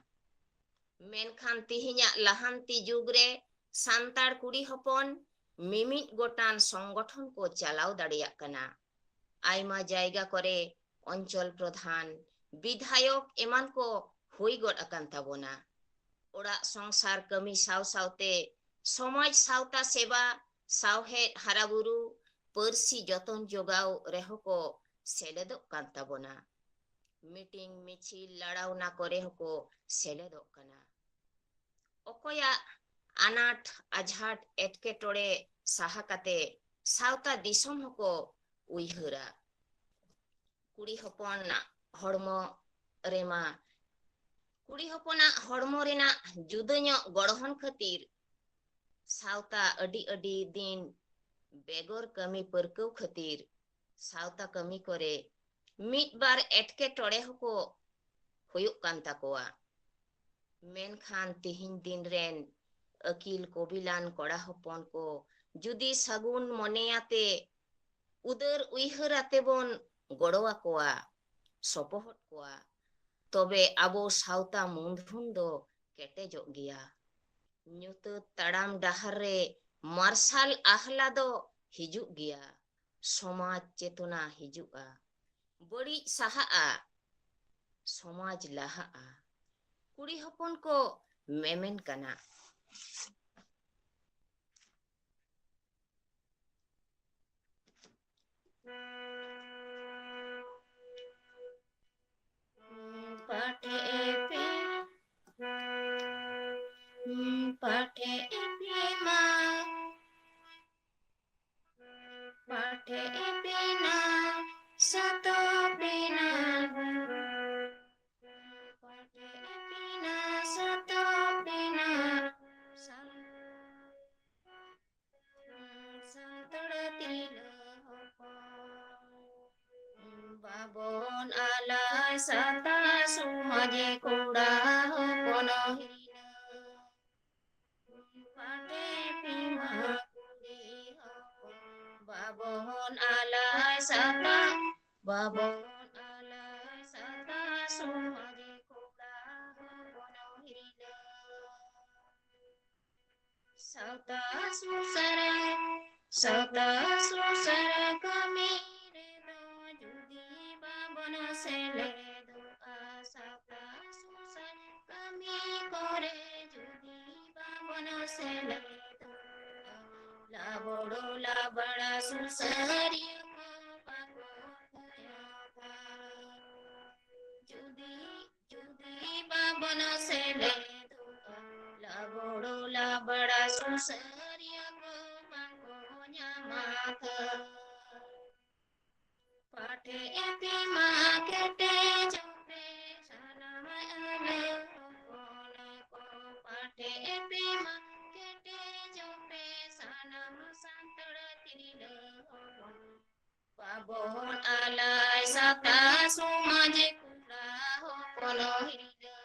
ᱢᱮᱱᱠᱷᱟᱱ ᱛᱤᱦᱤᱧᱟᱜ ᱞᱟᱦᱟᱱᱛᱤ ᱡᱩᱜᱽ ᱨᱮ ᱥᱟᱱᱛᱟᱲ ᱠᱩᱲᱤ ᱦᱚᱯᱚᱱ ᱢᱤᱢᱤᱫ ᱜᱚᱴᱟᱝ ᱥᱚᱝᱜᱚᱴᱷᱚᱱ ᱠᱚ ᱪᱟᱞᱟᱣ ᱫᱟᱲᱮᱭᱟᱜ ᱠᱟᱱᱟ᱾ ᱟᱭᱢᱟ ᱡᱟᱭᱜᱟ ᱠᱚᱨᱮ ᱚᱧᱪᱚᱞ ᱯᱨᱚᱫᱷᱟᱱ, ᱵᱤᱫᱷᱟᱭᱚᱠ ᱮᱢᱟᱱ ᱠᱚ ᱦᱩᱭ ᱜᱚᱫ ᱟᱠᱟᱱ ᱛᱟᱵᱚᱱᱟ᱾ ᱚᱲᱟᱜ ᱥᱚᱝᱥᱟᱨ ᱠᱟᱹᱢᱤ ᱥᱟᱶ ᱥᱟᱶᱛᱮ ᱥᱚᱢᱟᱡᱽ ᱥᱟᱶᱛᱟ ᱥᱮᱵᱟ, ᱥᱟᱶᱦᱮᱫ ᱦᱟᱨᱟᱵᱩᱨᱩ, ᱯᱟᱹᱨᱥᱤ ᱡᱚᱛᱚᱱ ᱡᱚᱜᱟᱣ ᱨᱮᱦᱚᱸ ᱠᱚ ᱥᱮᱞᱮᱫᱚᱜ ᱠᱟᱱ ᱛᱟᱵᱚᱱᱟ᱾ ᱢᱤᱴᱤᱝ, ᱢᱤᱪᱷᱤᱞ, ᱞᱟᱲᱟᱣᱱᱟ ᱠᱚᱨᱮ ᱦᱚᱸᱠᱚ ᱥᱮᱞᱮᱫᱚᱜ ᱠᱟᱱᱟ᱾ ᱚᱠᱚᱭᱟᱜ ᱟᱱᱟᱴ ᱟᱡᱷᱟᱴ ᱮᱴᱠᱮᱴᱚᱬᱮ ᱥᱟᱦᱟ ᱠᱟᱛᱮ ᱥᱟᱶᱛᱟ ᱫᱤᱥᱚᱢ ᱦᱚᱸᱠᱚ ᱩᱭᱦᱟᱹᱨᱟ᱾ ᱠᱩᱲᱤ ᱦᱚᱯᱚᱱᱟᱜ ᱦᱚᱲᱢᱚ ᱨᱮᱢᱟ, ᱠᱩᱲᱤ ᱦᱚᱯᱚᱱᱟᱜ ᱦᱚᱲᱢᱚ ᱨᱮᱱᱟᱜ ᱡᱩᱫᱟᱹ ᱧᱚᱜ ᱜᱚᱲᱦᱚᱱ ᱠᱷᱟᱹᱛᱤᱨ ᱥᱟᱶᱛᱟ ᱟᱹᱰᱤ ᱟᱹᱰᱤ ᱫᱤᱱ ᱵᱮᱜᱚᱨ ᱠᱟᱹᱢᱤ ᱯᱟᱹᱨᱠᱟᱹᱣ ᱠᱷᱟᱹᱛᱤᱨ ᱥᱟᱶᱛᱟ ᱠᱟᱹᱢᱤ ᱠᱚᱨᱮ ᱢᱤᱫ ᱵᱟᱨ ᱮᱴᱠᱮᱴᱚᱬᱮ ᱦᱚᱸᱠᱚ ᱦᱩᱭᱩᱜ ᱠᱟᱱ ᱛᱟᱠᱚᱣᱟ᱾ ᱢᱮᱱᱠᱷᱟᱱ ᱛᱤᱦᱤᱧ ᱫᱤᱱ ᱨᱮᱱ ᱟᱹᱠᱤᱞ ᱠᱚᱵᱤᱞᱟᱱ ᱠᱚᱲᱟ ᱦᱚᱯᱚᱱ ᱠᱚ ᱡᱩᱫᱤ ᱥᱟᱹᱜᱩᱱ ᱢᱚᱱᱮᱭᱟᱛᱮ ᱩᱫᱟᱹᱨ ᱩᱭᱦᱟᱹᱨ ᱟᱛᱮ ᱵᱚᱱ ᱜᱚᱲᱚ ᱟᱠᱚᱣᱟ, ᱥᱚᱯᱚᱦᱚᱫ ᱠᱚᱣᱟ, ᱛᱚᱵᱮ ᱟᱵᱚ ᱥᱟᱶᱛᱟ ᱢᱩᱸᱫᱷᱩᱱ ᱫᱚ ᱠᱮᱴᱮᱡᱚᱜ ᱜᱮᱭᱟ᱾ ᱧᱩᱛᱟᱹᱛ ᱛᱟᱲᱟᱢ ᱰᱟᱦᱟᱨ ᱨᱮ ᱢᱟᱨᱥᱟᱞ ᱟᱦᱞᱟ ᱫᱚ ᱦᱤᱡᱩᱜ ᱜᱮᱭᱟ᱾ ᱥᱚᱢᱟᱡᱽ ᱪᱮᱛᱚᱱᱟ ᱦᱤᱡᱩᱜᱼᱟ, ᱵᱟᱹᱲᱤᱡ ᱥᱟᱦᱟᱜᱼᱟ, ᱥᱚᱢᱟᱡᱽ ᱞᱟᱦᱟᱜᱼᱟ᱾ ᱠᱩᱲᱤ ᱦᱚᱯᱚᱱ ᱠᱚ ᱢᱮᱢᱮᱱ ᱠᱟᱱᱟ᱾ ᱯᱟᱴᱷᱮ ᱯᱮ, ᱯᱟᱴᱷᱮ ᱯᱮ ᱢᱟ, ᱯᱟᱴᱷᱮ ᱯᱮ ᱱᱟ, ᱥᱟᱛᱚ ᱯᱮ ᱱᱟ, ᱯᱟᱴᱷᱮ ᱯᱮ ᱱᱟ, ᱥᱟᱛᱚ ᱯᱮ ᱱᱟ, ᱥᱟᱱᱛᱟᱲ ᱛᱤᱨᱞᱟᱹ ᱦᱚᱯᱚᱱ, ᱵᱟᱵᱚᱱ ᱟᱞᱟᱭ ᱥᱟᱛᱟ ᱥᱚᱢᱟᱡᱽ ᱠᱚᱲᱟ ᱦᱚᱯᱚᱱ ᱦᱤᱞᱟᱹ᱾ ᱯᱟᱴᱷᱮ ᱯᱮ ᱢᱟ ᱠᱩᱲᱤ ᱦᱚᱯᱚᱱ, ᱵᱟᱵᱚᱱ ᱟᱞᱟᱭ ᱥᱟᱛᱟ, ᱵᱟᱵᱚᱱ ᱟᱞᱟᱭ ᱥᱟᱛᱟ ᱥᱚᱢᱟᱡᱽ ᱠᱚᱲᱟ ᱦᱚᱯᱚᱱ ᱦᱤᱞᱟᱹ᱾ ᱥᱟᱶᱛᱟ ᱥᱩᱥᱟᱹᱨ, ᱥᱟᱶᱛᱟ ᱥᱩᱥᱟᱹᱨ ᱠᱟᱹᱢᱤ ᱨᱮᱫᱚ ᱡᱩᱫᱤ ᱵᱟᱵᱚᱱ ᱥᱮᱞᱮᱫᱚᱜᱼᱟ, ᱥᱟᱶᱛᱟ ᱥᱩᱥᱟᱹᱨ ᱠᱟᱹᱢᱤ ᱠᱚᱨᱮ ᱡᱩᱫᱤ ᱵᱟᱵᱚᱱ ᱥᱮᱞᱮᱫᱚᱜᱼᱟ, ᱞᱟᱵᱚᱲᱚ ᱞᱟᱵᱟᱲᱟ ᱥᱩᱥᱟᱹᱨᱤᱭᱟᱹ ᱠᱚ ᱵᱟᱠᱚ ᱛᱟᱦᱮᱸᱱᱟ᱾ ᱡᱩᱫᱤ ᱡᱩᱫᱤ ᱵᱟᱵᱚᱱ ᱥᱮᱞᱮᱫᱚᱜᱼᱟ, ᱞᱟᱵᱚᱲᱚ ᱞᱟᱵᱟᱲᱟ ᱥᱩᱥᱟᱹᱨᱤᱭᱟᱹ ᱠᱚ ᱵᱟᱠᱚ ᱧᱟᱢᱟ ᱛᱷᱟᱹ᱾ ᱯᱟᱴᱷᱮ ᱯᱮ ᱢᱟ ᱠᱮᱴᱮᱡᱚᱜ ᱯᱮ, ᱥᱟᱱᱟᱢ ᱟᱞᱮ ᱦᱚᱯᱚᱱ ᱠᱚ᱾ ᱯᱟᱴᱷᱮ ᱯᱮ ᱢᱟ ᱠᱮᱴᱮᱡᱚᱜ ᱵᱚᱱ ᱟᱞᱟᱭ ᱥᱟᱶᱛᱟ ᱥᱚᱢᱟᱡᱽ ᱠᱚᱲᱟ ᱦᱚᱯᱚᱱ ᱦᱤᱨᱞᱟᱹ᱾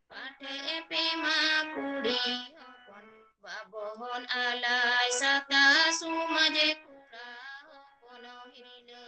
ᱯᱟᱴᱷᱮ ᱯᱮ ᱢᱟ ᱠᱩᱲᱤ ᱦᱚᱯᱚᱱ, ᱵᱟᱵᱚᱱ ᱟᱞᱟᱭ ᱥᱟᱶᱛᱟ ᱥᱚᱢᱟᱡᱽ ᱠᱚᱲᱟ ᱦᱚᱯᱚᱱ ᱦᱤᱨᱞᱟᱹ᱾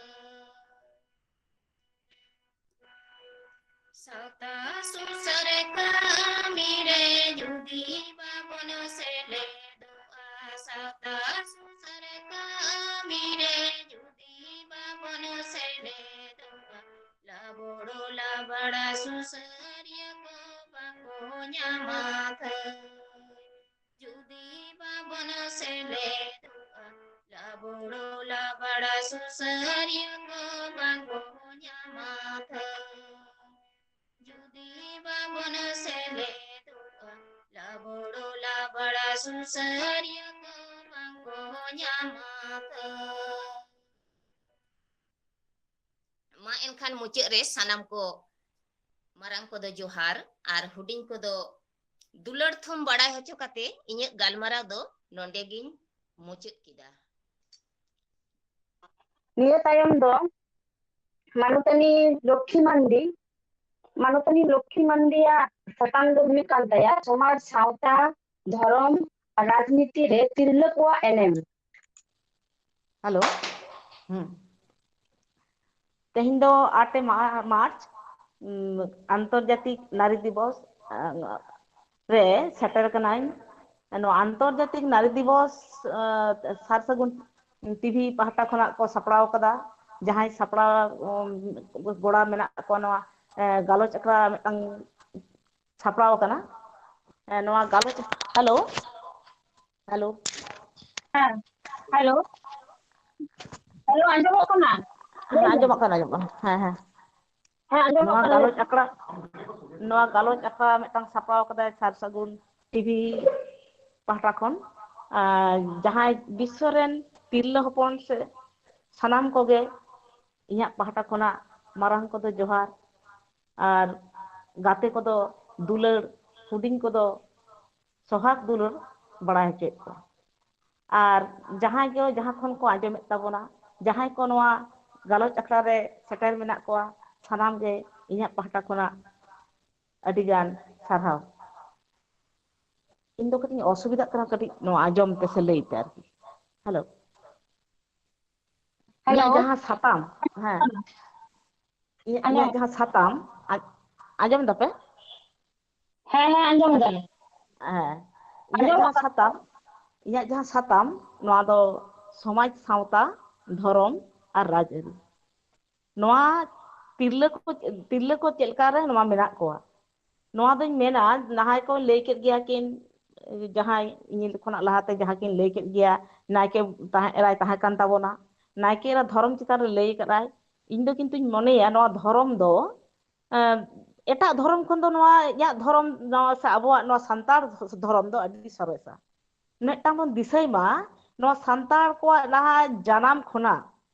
ᱥᱟᱶᱛᱟ ᱥᱩᱥᱟᱹᱨ ᱠᱟᱹᱢᱤ ᱨᱮ ᱡᱩᱫᱤ ᱵᱟᱵᱚᱱ ᱥᱮᱞᱮᱫᱚᱜᱼᱟ, ᱥᱟᱶᱛᱟ ᱥᱩᱥᱟᱹᱨ ᱠᱟᱹᱢᱤ ᱨᱮ ᱡᱩᱫᱤ ᱵᱟᱵᱚᱱ ᱥᱮᱞᱮᱫᱚᱜᱼᱟ, ᱞᱟᱵᱚᱲᱚ ᱞᱟᱵᱟᱲᱟ ᱥᱩᱥᱟᱹᱨᱤᱭᱟᱹ ᱠᱚ ᱵᱟᱠᱚ ᱧᱟᱢᱟ ᱛᱷᱟᱹᱭ᱾ ᱡᱩᱫᱤ ᱵᱟᱵᱚᱱ ᱥᱮᱞᱮᱫᱚᱜᱼᱟ, ᱞᱟᱵᱚᱲᱚ ᱞᱟᱵᱟᱲᱟ ᱥᱩᱥᱟᱹᱨᱤᱭᱟᱹ ᱠᱚ ᱵᱟᱠᱚ ᱧᱟᱢᱟ ᱛᱷᱟᱹᱭ᱾ ᱡᱩᱫᱤ ᱵᱟᱵᱚᱱ ᱥᱮᱞᱮᱫᱚᱜᱼᱟ, ᱞᱟᱵᱚᱲᱚ ᱞᱟᱵᱟᱲᱟ ᱥᱩᱥᱟᱹᱨᱤᱭᱟᱹ ᱠᱚ ᱵᱟᱠᱚ ᱧᱟᱢᱟ ᱛᱷᱟᱹᱭ᱾ ᱢᱟ ᱮᱱᱠᱷᱟᱱ ᱢᱩᱪᱟᱹᱫ ᱨᱮ ᱥᱟᱱᱟᱢ ᱠᱚ ᱢᱟᱨᱟᱝ ᱠᱚᱫᱚ ᱡᱚᱦᱟᱨ ᱟᱨ ᱦᱩᱰᱤᱧ ᱠᱚᱫᱚ ᱫᱩᱞᱟᱹᱲ ᱛᱷᱩᱢ ᱵᱟᱲᱟᱭ ᱦᱚᱪᱚ ᱠᱟᱛᱮ ᱤᱧᱟᱹᱜ ᱜᱟᱞᱢᱟᱨᱟᱣ ᱫᱚ ᱱᱚᱰᱮ ᱜᱤᱧ ᱢᱩᱪᱟᱹᱫ ᱠᱮᱫᱟ᱾ ᱱᱤᱭᱟᱹ ᱛᱟᱭᱚᱢ ᱫᱚ ᱢᱟᱱᱚᱛᱟᱱᱤ ᱞᱚᱠᱠᱷᱤ ᱢᱟᱱᱰᱤ, ᱢᱟᱱᱚᱛᱟᱱᱤ ᱞᱚᱠᱠᱷᱤ ᱢᱟᱱᱰᱤᱭᱟᱜ ᱥᱟᱛᱟᱢ ᱫᱚ ᱦᱩᱭᱩᱜ ᱠᱟᱱ ᱛᱟᱭᱟ ᱥᱚᱢᱟᱡᱽ, ᱥᱟᱶᱛᱟ, ᱫᱷᱚᱨᱚᱢ ᱟᱨ ᱨᱟᱡᱽᱱᱤᱛᱤ ᱨᱮ ᱛᱤᱨᱞᱟᱹ ᱠᱚᱣᱟᱜ ᱮᱱᱮᱢ᱾ ᱦᱮᱞᱳ, ᱦᱩᱸ᱾ ᱛᱮᱦᱮᱧ ᱫᱚ ᱟᱴᱮ ᱢᱟ-, ᱢᱟᱨᱪ, ᱩᱢ, ᱟᱱᱛᱚᱨᱡᱟᱛᱤᱠ ᱱᱟᱨᱤ ᱫᱤᱵᱚᱥ, ᱟ, ᱨᱮ ᱥᱮᱴᱮᱨ ᱠᱟᱱᱟᱧ᱾ ᱱᱚᱣᱟ ᱟᱱᱛᱚᱨᱡᱟᱛᱤᱠ ᱱᱟᱨᱤ ᱫᱤᱵᱚᱥ, ᱟ, ᱥᱟᱨ ᱥᱟᱹᱜᱩᱱ ᱴᱤᱵᱷᱤ ᱯᱟᱦᱴᱟ ᱠᱷᱚᱱᱟᱜ ᱠᱚ ᱥᱟᱯᱲᱟᱣ ᱠᱟᱫᱟ᱾ ᱡᱟᱦᱟᱸᱭ ᱥᱟᱯᱲᱟᱣ, ᱩᱢ, ᱜᱚᱲᱟ ᱢᱮᱱᱟᱜ ᱠᱚᱣᱟ, ᱱᱚᱣᱟ, ᱮ, ᱜᱟᱞᱚᱪ ᱟᱠᱷᱲᱟ ᱢᱤᱫᱴᱟᱝ ᱥᱟᱯᱲᱟᱣ ᱟᱠᱟᱱᱟ᱾ ᱮ, ᱱᱚᱣᱟ ᱜᱟᱞᱚᱪ, ᱦᱮᱞᱳ, ᱦᱮᱞᱳ᱾ ᱦᱮᱸ, ᱦᱮᱞᱳ, ᱦᱮᱞᱳ, ᱟᱸᱡᱚᱢᱚᱜ ᱠᱟᱱᱟ? ᱦᱮᱸ, ᱟᱸᱡᱚᱢᱚᱜ ᱠᱟᱱᱟ, ᱟᱸᱡᱚᱢᱚᱜ ᱠᱟᱱᱟ᱾ ᱦᱮᱸ, ᱦᱮᱸ᱾ ᱦᱮᱸ, ᱟᱸᱡᱚᱢᱚᱜ ᱱᱚᱣᱟ ᱠᱟᱱᱟ᱾ ᱜᱟᱞᱚᱪ ᱟᱠᱷᱲᱟ, ᱱᱚᱣᱟ ᱜᱟᱞᱚᱪ ᱟᱠᱷᱲᱟ ᱢᱤᱫᱴᱟᱝ ᱥᱟᱯᱲᱟᱣ ᱠᱟᱫᱟᱭ ᱥᱟᱨ ᱥᱟᱹᱜᱩᱱ ᱴᱤᱵᱷᱤ ᱯᱟᱦᱴᱟ ᱠᱷᱚᱱ᱾ ᱟᱨ ᱡᱟᱦᱟᱸᱭ ᱵᱤᱥᱥᱚ ᱨᱮᱱ ᱛᱤᱨᱞᱟᱹ ᱦᱚᱯᱚᱱ ᱥᱮ ᱥᱟᱱᱟᱢ ᱠᱚᱜᱮ ᱤᱧᱟᱹᱜ ᱯᱟᱦᱴᱟ ᱠᱷᱚᱱᱟᱜ ᱢᱟᱨᱟᱝ ᱠᱚᱫᱚ ᱡᱚᱦᱟᱨ ᱟᱨ ᱜᱟᱛᱮ ᱠᱚᱫᱚ ᱫᱩᱞᱟᱹᱲ, ᱦᱩᱰᱤᱧ ᱠᱚᱫᱚ ᱥᱚᱦᱟᱜᱽ ᱫᱩᱞᱟᱹᱲ ᱵᱟᱲᱟᱭ ᱦᱚᱪᱚᱭᱮᱫ ᱠᱚᱣᱟ᱾ ᱟᱨ ᱡᱟᱦᱟᱸᱭ ᱜᱮ ᱡᱟᱦᱟᱸ ᱠᱷᱚᱱ ᱠᱚ ᱟᱸᱡᱚᱢᱮᱫ ᱛᱟᱵᱚᱱᱟ, ᱡᱟᱦᱟᱸᱭ ᱠᱚ ᱱᱚᱣᱟ ᱜᱟᱞᱚᱪ ᱟᱠᱷᱲᱟ ᱨᱮ ᱥᱮᱴᱮᱨ ᱢᱮᱱᱟᱜ ᱠᱚᱣᱟ, ᱥᱟᱱᱟᱢ ᱜᱮ ᱤᱧᱟᱹᱜ ᱯᱟᱦᱴᱟ ᱠᱷᱚᱱᱟᱜ ᱟᱹᱰᱤ ᱜᱟᱱ ᱥᱟᱨᱦᱟᱣ᱾ ᱤᱧ ᱫᱚ ᱠᱟᱹᱴᱤᱡ ᱤᱧ ᱚᱥᱩᱵᱤᱫᱷᱟᱜ ᱠᱟᱱᱟ ᱠᱟᱹᱴᱤᱡ ᱱᱚᱣᱟ ᱟᱸᱡᱚᱢ ᱛᱮ ᱥᱮ ᱞᱟᱹᱭ ᱛᱮ ᱟᱨᱠᱤ᱾ ᱦᱮᱞᱳ᱾ ᱤᱧᱟᱹᱜ ᱦᱮᱞᱳ᱾ ᱡᱟᱦᱟᱸ ᱥᱟᱛᱟᱢ, ᱦᱮᱸ, ᱤᱧᱟᱹᱜ, ᱤᱧᱟᱹᱜ ᱟᱸᱡᱚᱢ᱾ ᱡᱟᱦᱟᱸ ᱥᱟᱛᱟᱢ, ᱟᱸ-, ᱟᱸᱡᱚᱢ ᱫᱟᱯᱮ? ᱦᱮᱸ, ᱦᱮᱸ, ᱟᱸᱡᱚᱢ ᱫᱟᱞᱮ᱾ ᱦᱮᱸ, ᱤᱧᱟᱹᱜ ᱟᱸᱡᱚᱢᱚᱜ ᱡᱟᱦᱟᱸ ᱠᱟᱱᱟ᱾ ᱥᱟᱛᱟᱢ, ᱤᱧᱟᱹᱜ ᱡᱟᱦᱟᱸ ᱥᱟᱛᱟᱢ, ᱱᱚᱣᱟ ᱫᱚ ᱥᱚᱢᱟᱡᱽ, ᱥᱟᱶᱛᱟ, ᱫᱷᱚᱨᱚᱢ ᱟᱨ ᱨᱟᱡᱽᱟᱹᱨᱤ᱾ ᱱᱚᱣᱟ ᱛᱤᱨᱞᱟᱹ ᱠᱚ, ᱛᱤᱨᱞᱟᱹ ᱠᱚ ᱪᱮᱫ ᱞᱮᱠᱟ ᱨᱮ ᱱᱚᱣᱟ ᱢᱮᱱᱟᱜ ᱠᱚᱣᱟ? ᱱᱚᱣᱟ ᱫᱚᱧ ᱢᱮᱱᱟ, ᱱᱟᱦᱟᱭ ᱠᱚ ᱞᱟᱹᱭ ᱠᱮᱫ ᱜᱮᱭᱟ ᱠᱤᱱ, ᱡᱟᱦᱟᱸᱭ ᱤᱧ ᱠᱷᱚᱱᱟᱜ ᱞᱟᱦᱟᱛᱮ ᱡᱟᱦᱟᱸ ᱠᱤᱱ ᱞᱟᱹᱭ ᱠᱮᱫ ᱜᱮᱭᱟ, ᱱᱟᱭᱠᱮ ᱛᱟᱦᱮᱸ, ᱮᱨᱟᱭ ᱛᱟᱦᱮᱸ ᱠᱟᱱ ᱛᱟᱵᱚᱱᱟ, ᱱᱟᱭᱠᱮ ᱮᱨᱟ ᱫᱷᱚᱨᱚᱢ ᱪᱮᱛᱟᱱ ᱨᱮ ᱞᱟᱹᱭ ᱠᱟᱫᱟᱭ᱾ ᱤᱧ ᱫᱚ ᱠᱤᱱᱛᱩᱧ ᱢᱚᱱᱮᱭᱟ ᱱᱚᱣᱟ ᱫᱷᱚᱨᱚᱢ ᱫᱚ, ᱮᱸ, ᱮᱴᱟᱜ ᱫᱷᱚᱨᱚᱢ ᱠᱷᱚᱱ ᱫᱚ ᱱᱚᱣᱟ ᱤᱧᱟᱹᱜ ᱫᱷᱚᱨᱚᱢ, ᱱᱚᱣᱟ ᱥᱮ ᱟᱵᱚᱣᱟᱜ ᱱᱚᱣᱟ ᱥᱟᱱᱛᱟᱲ ᱫᱷᱚᱨᱚᱢ ᱫᱚ ᱟᱹᱰᱤ ᱥᱚᱨᱮᱥᱟ᱾ ᱢᱤᱫᱴᱟᱝ ᱵᱚᱱ ᱫᱤᱥᱟᱹᱭ ᱢᱟ, ᱱᱚᱣᱟ ᱥᱟᱱᱛᱟᱲ ᱠᱚᱣᱟᱜ ᱡᱟᱦᱟᱸ ᱡᱟᱱᱟᱢ ᱠᱷᱚᱱᱟᱜ,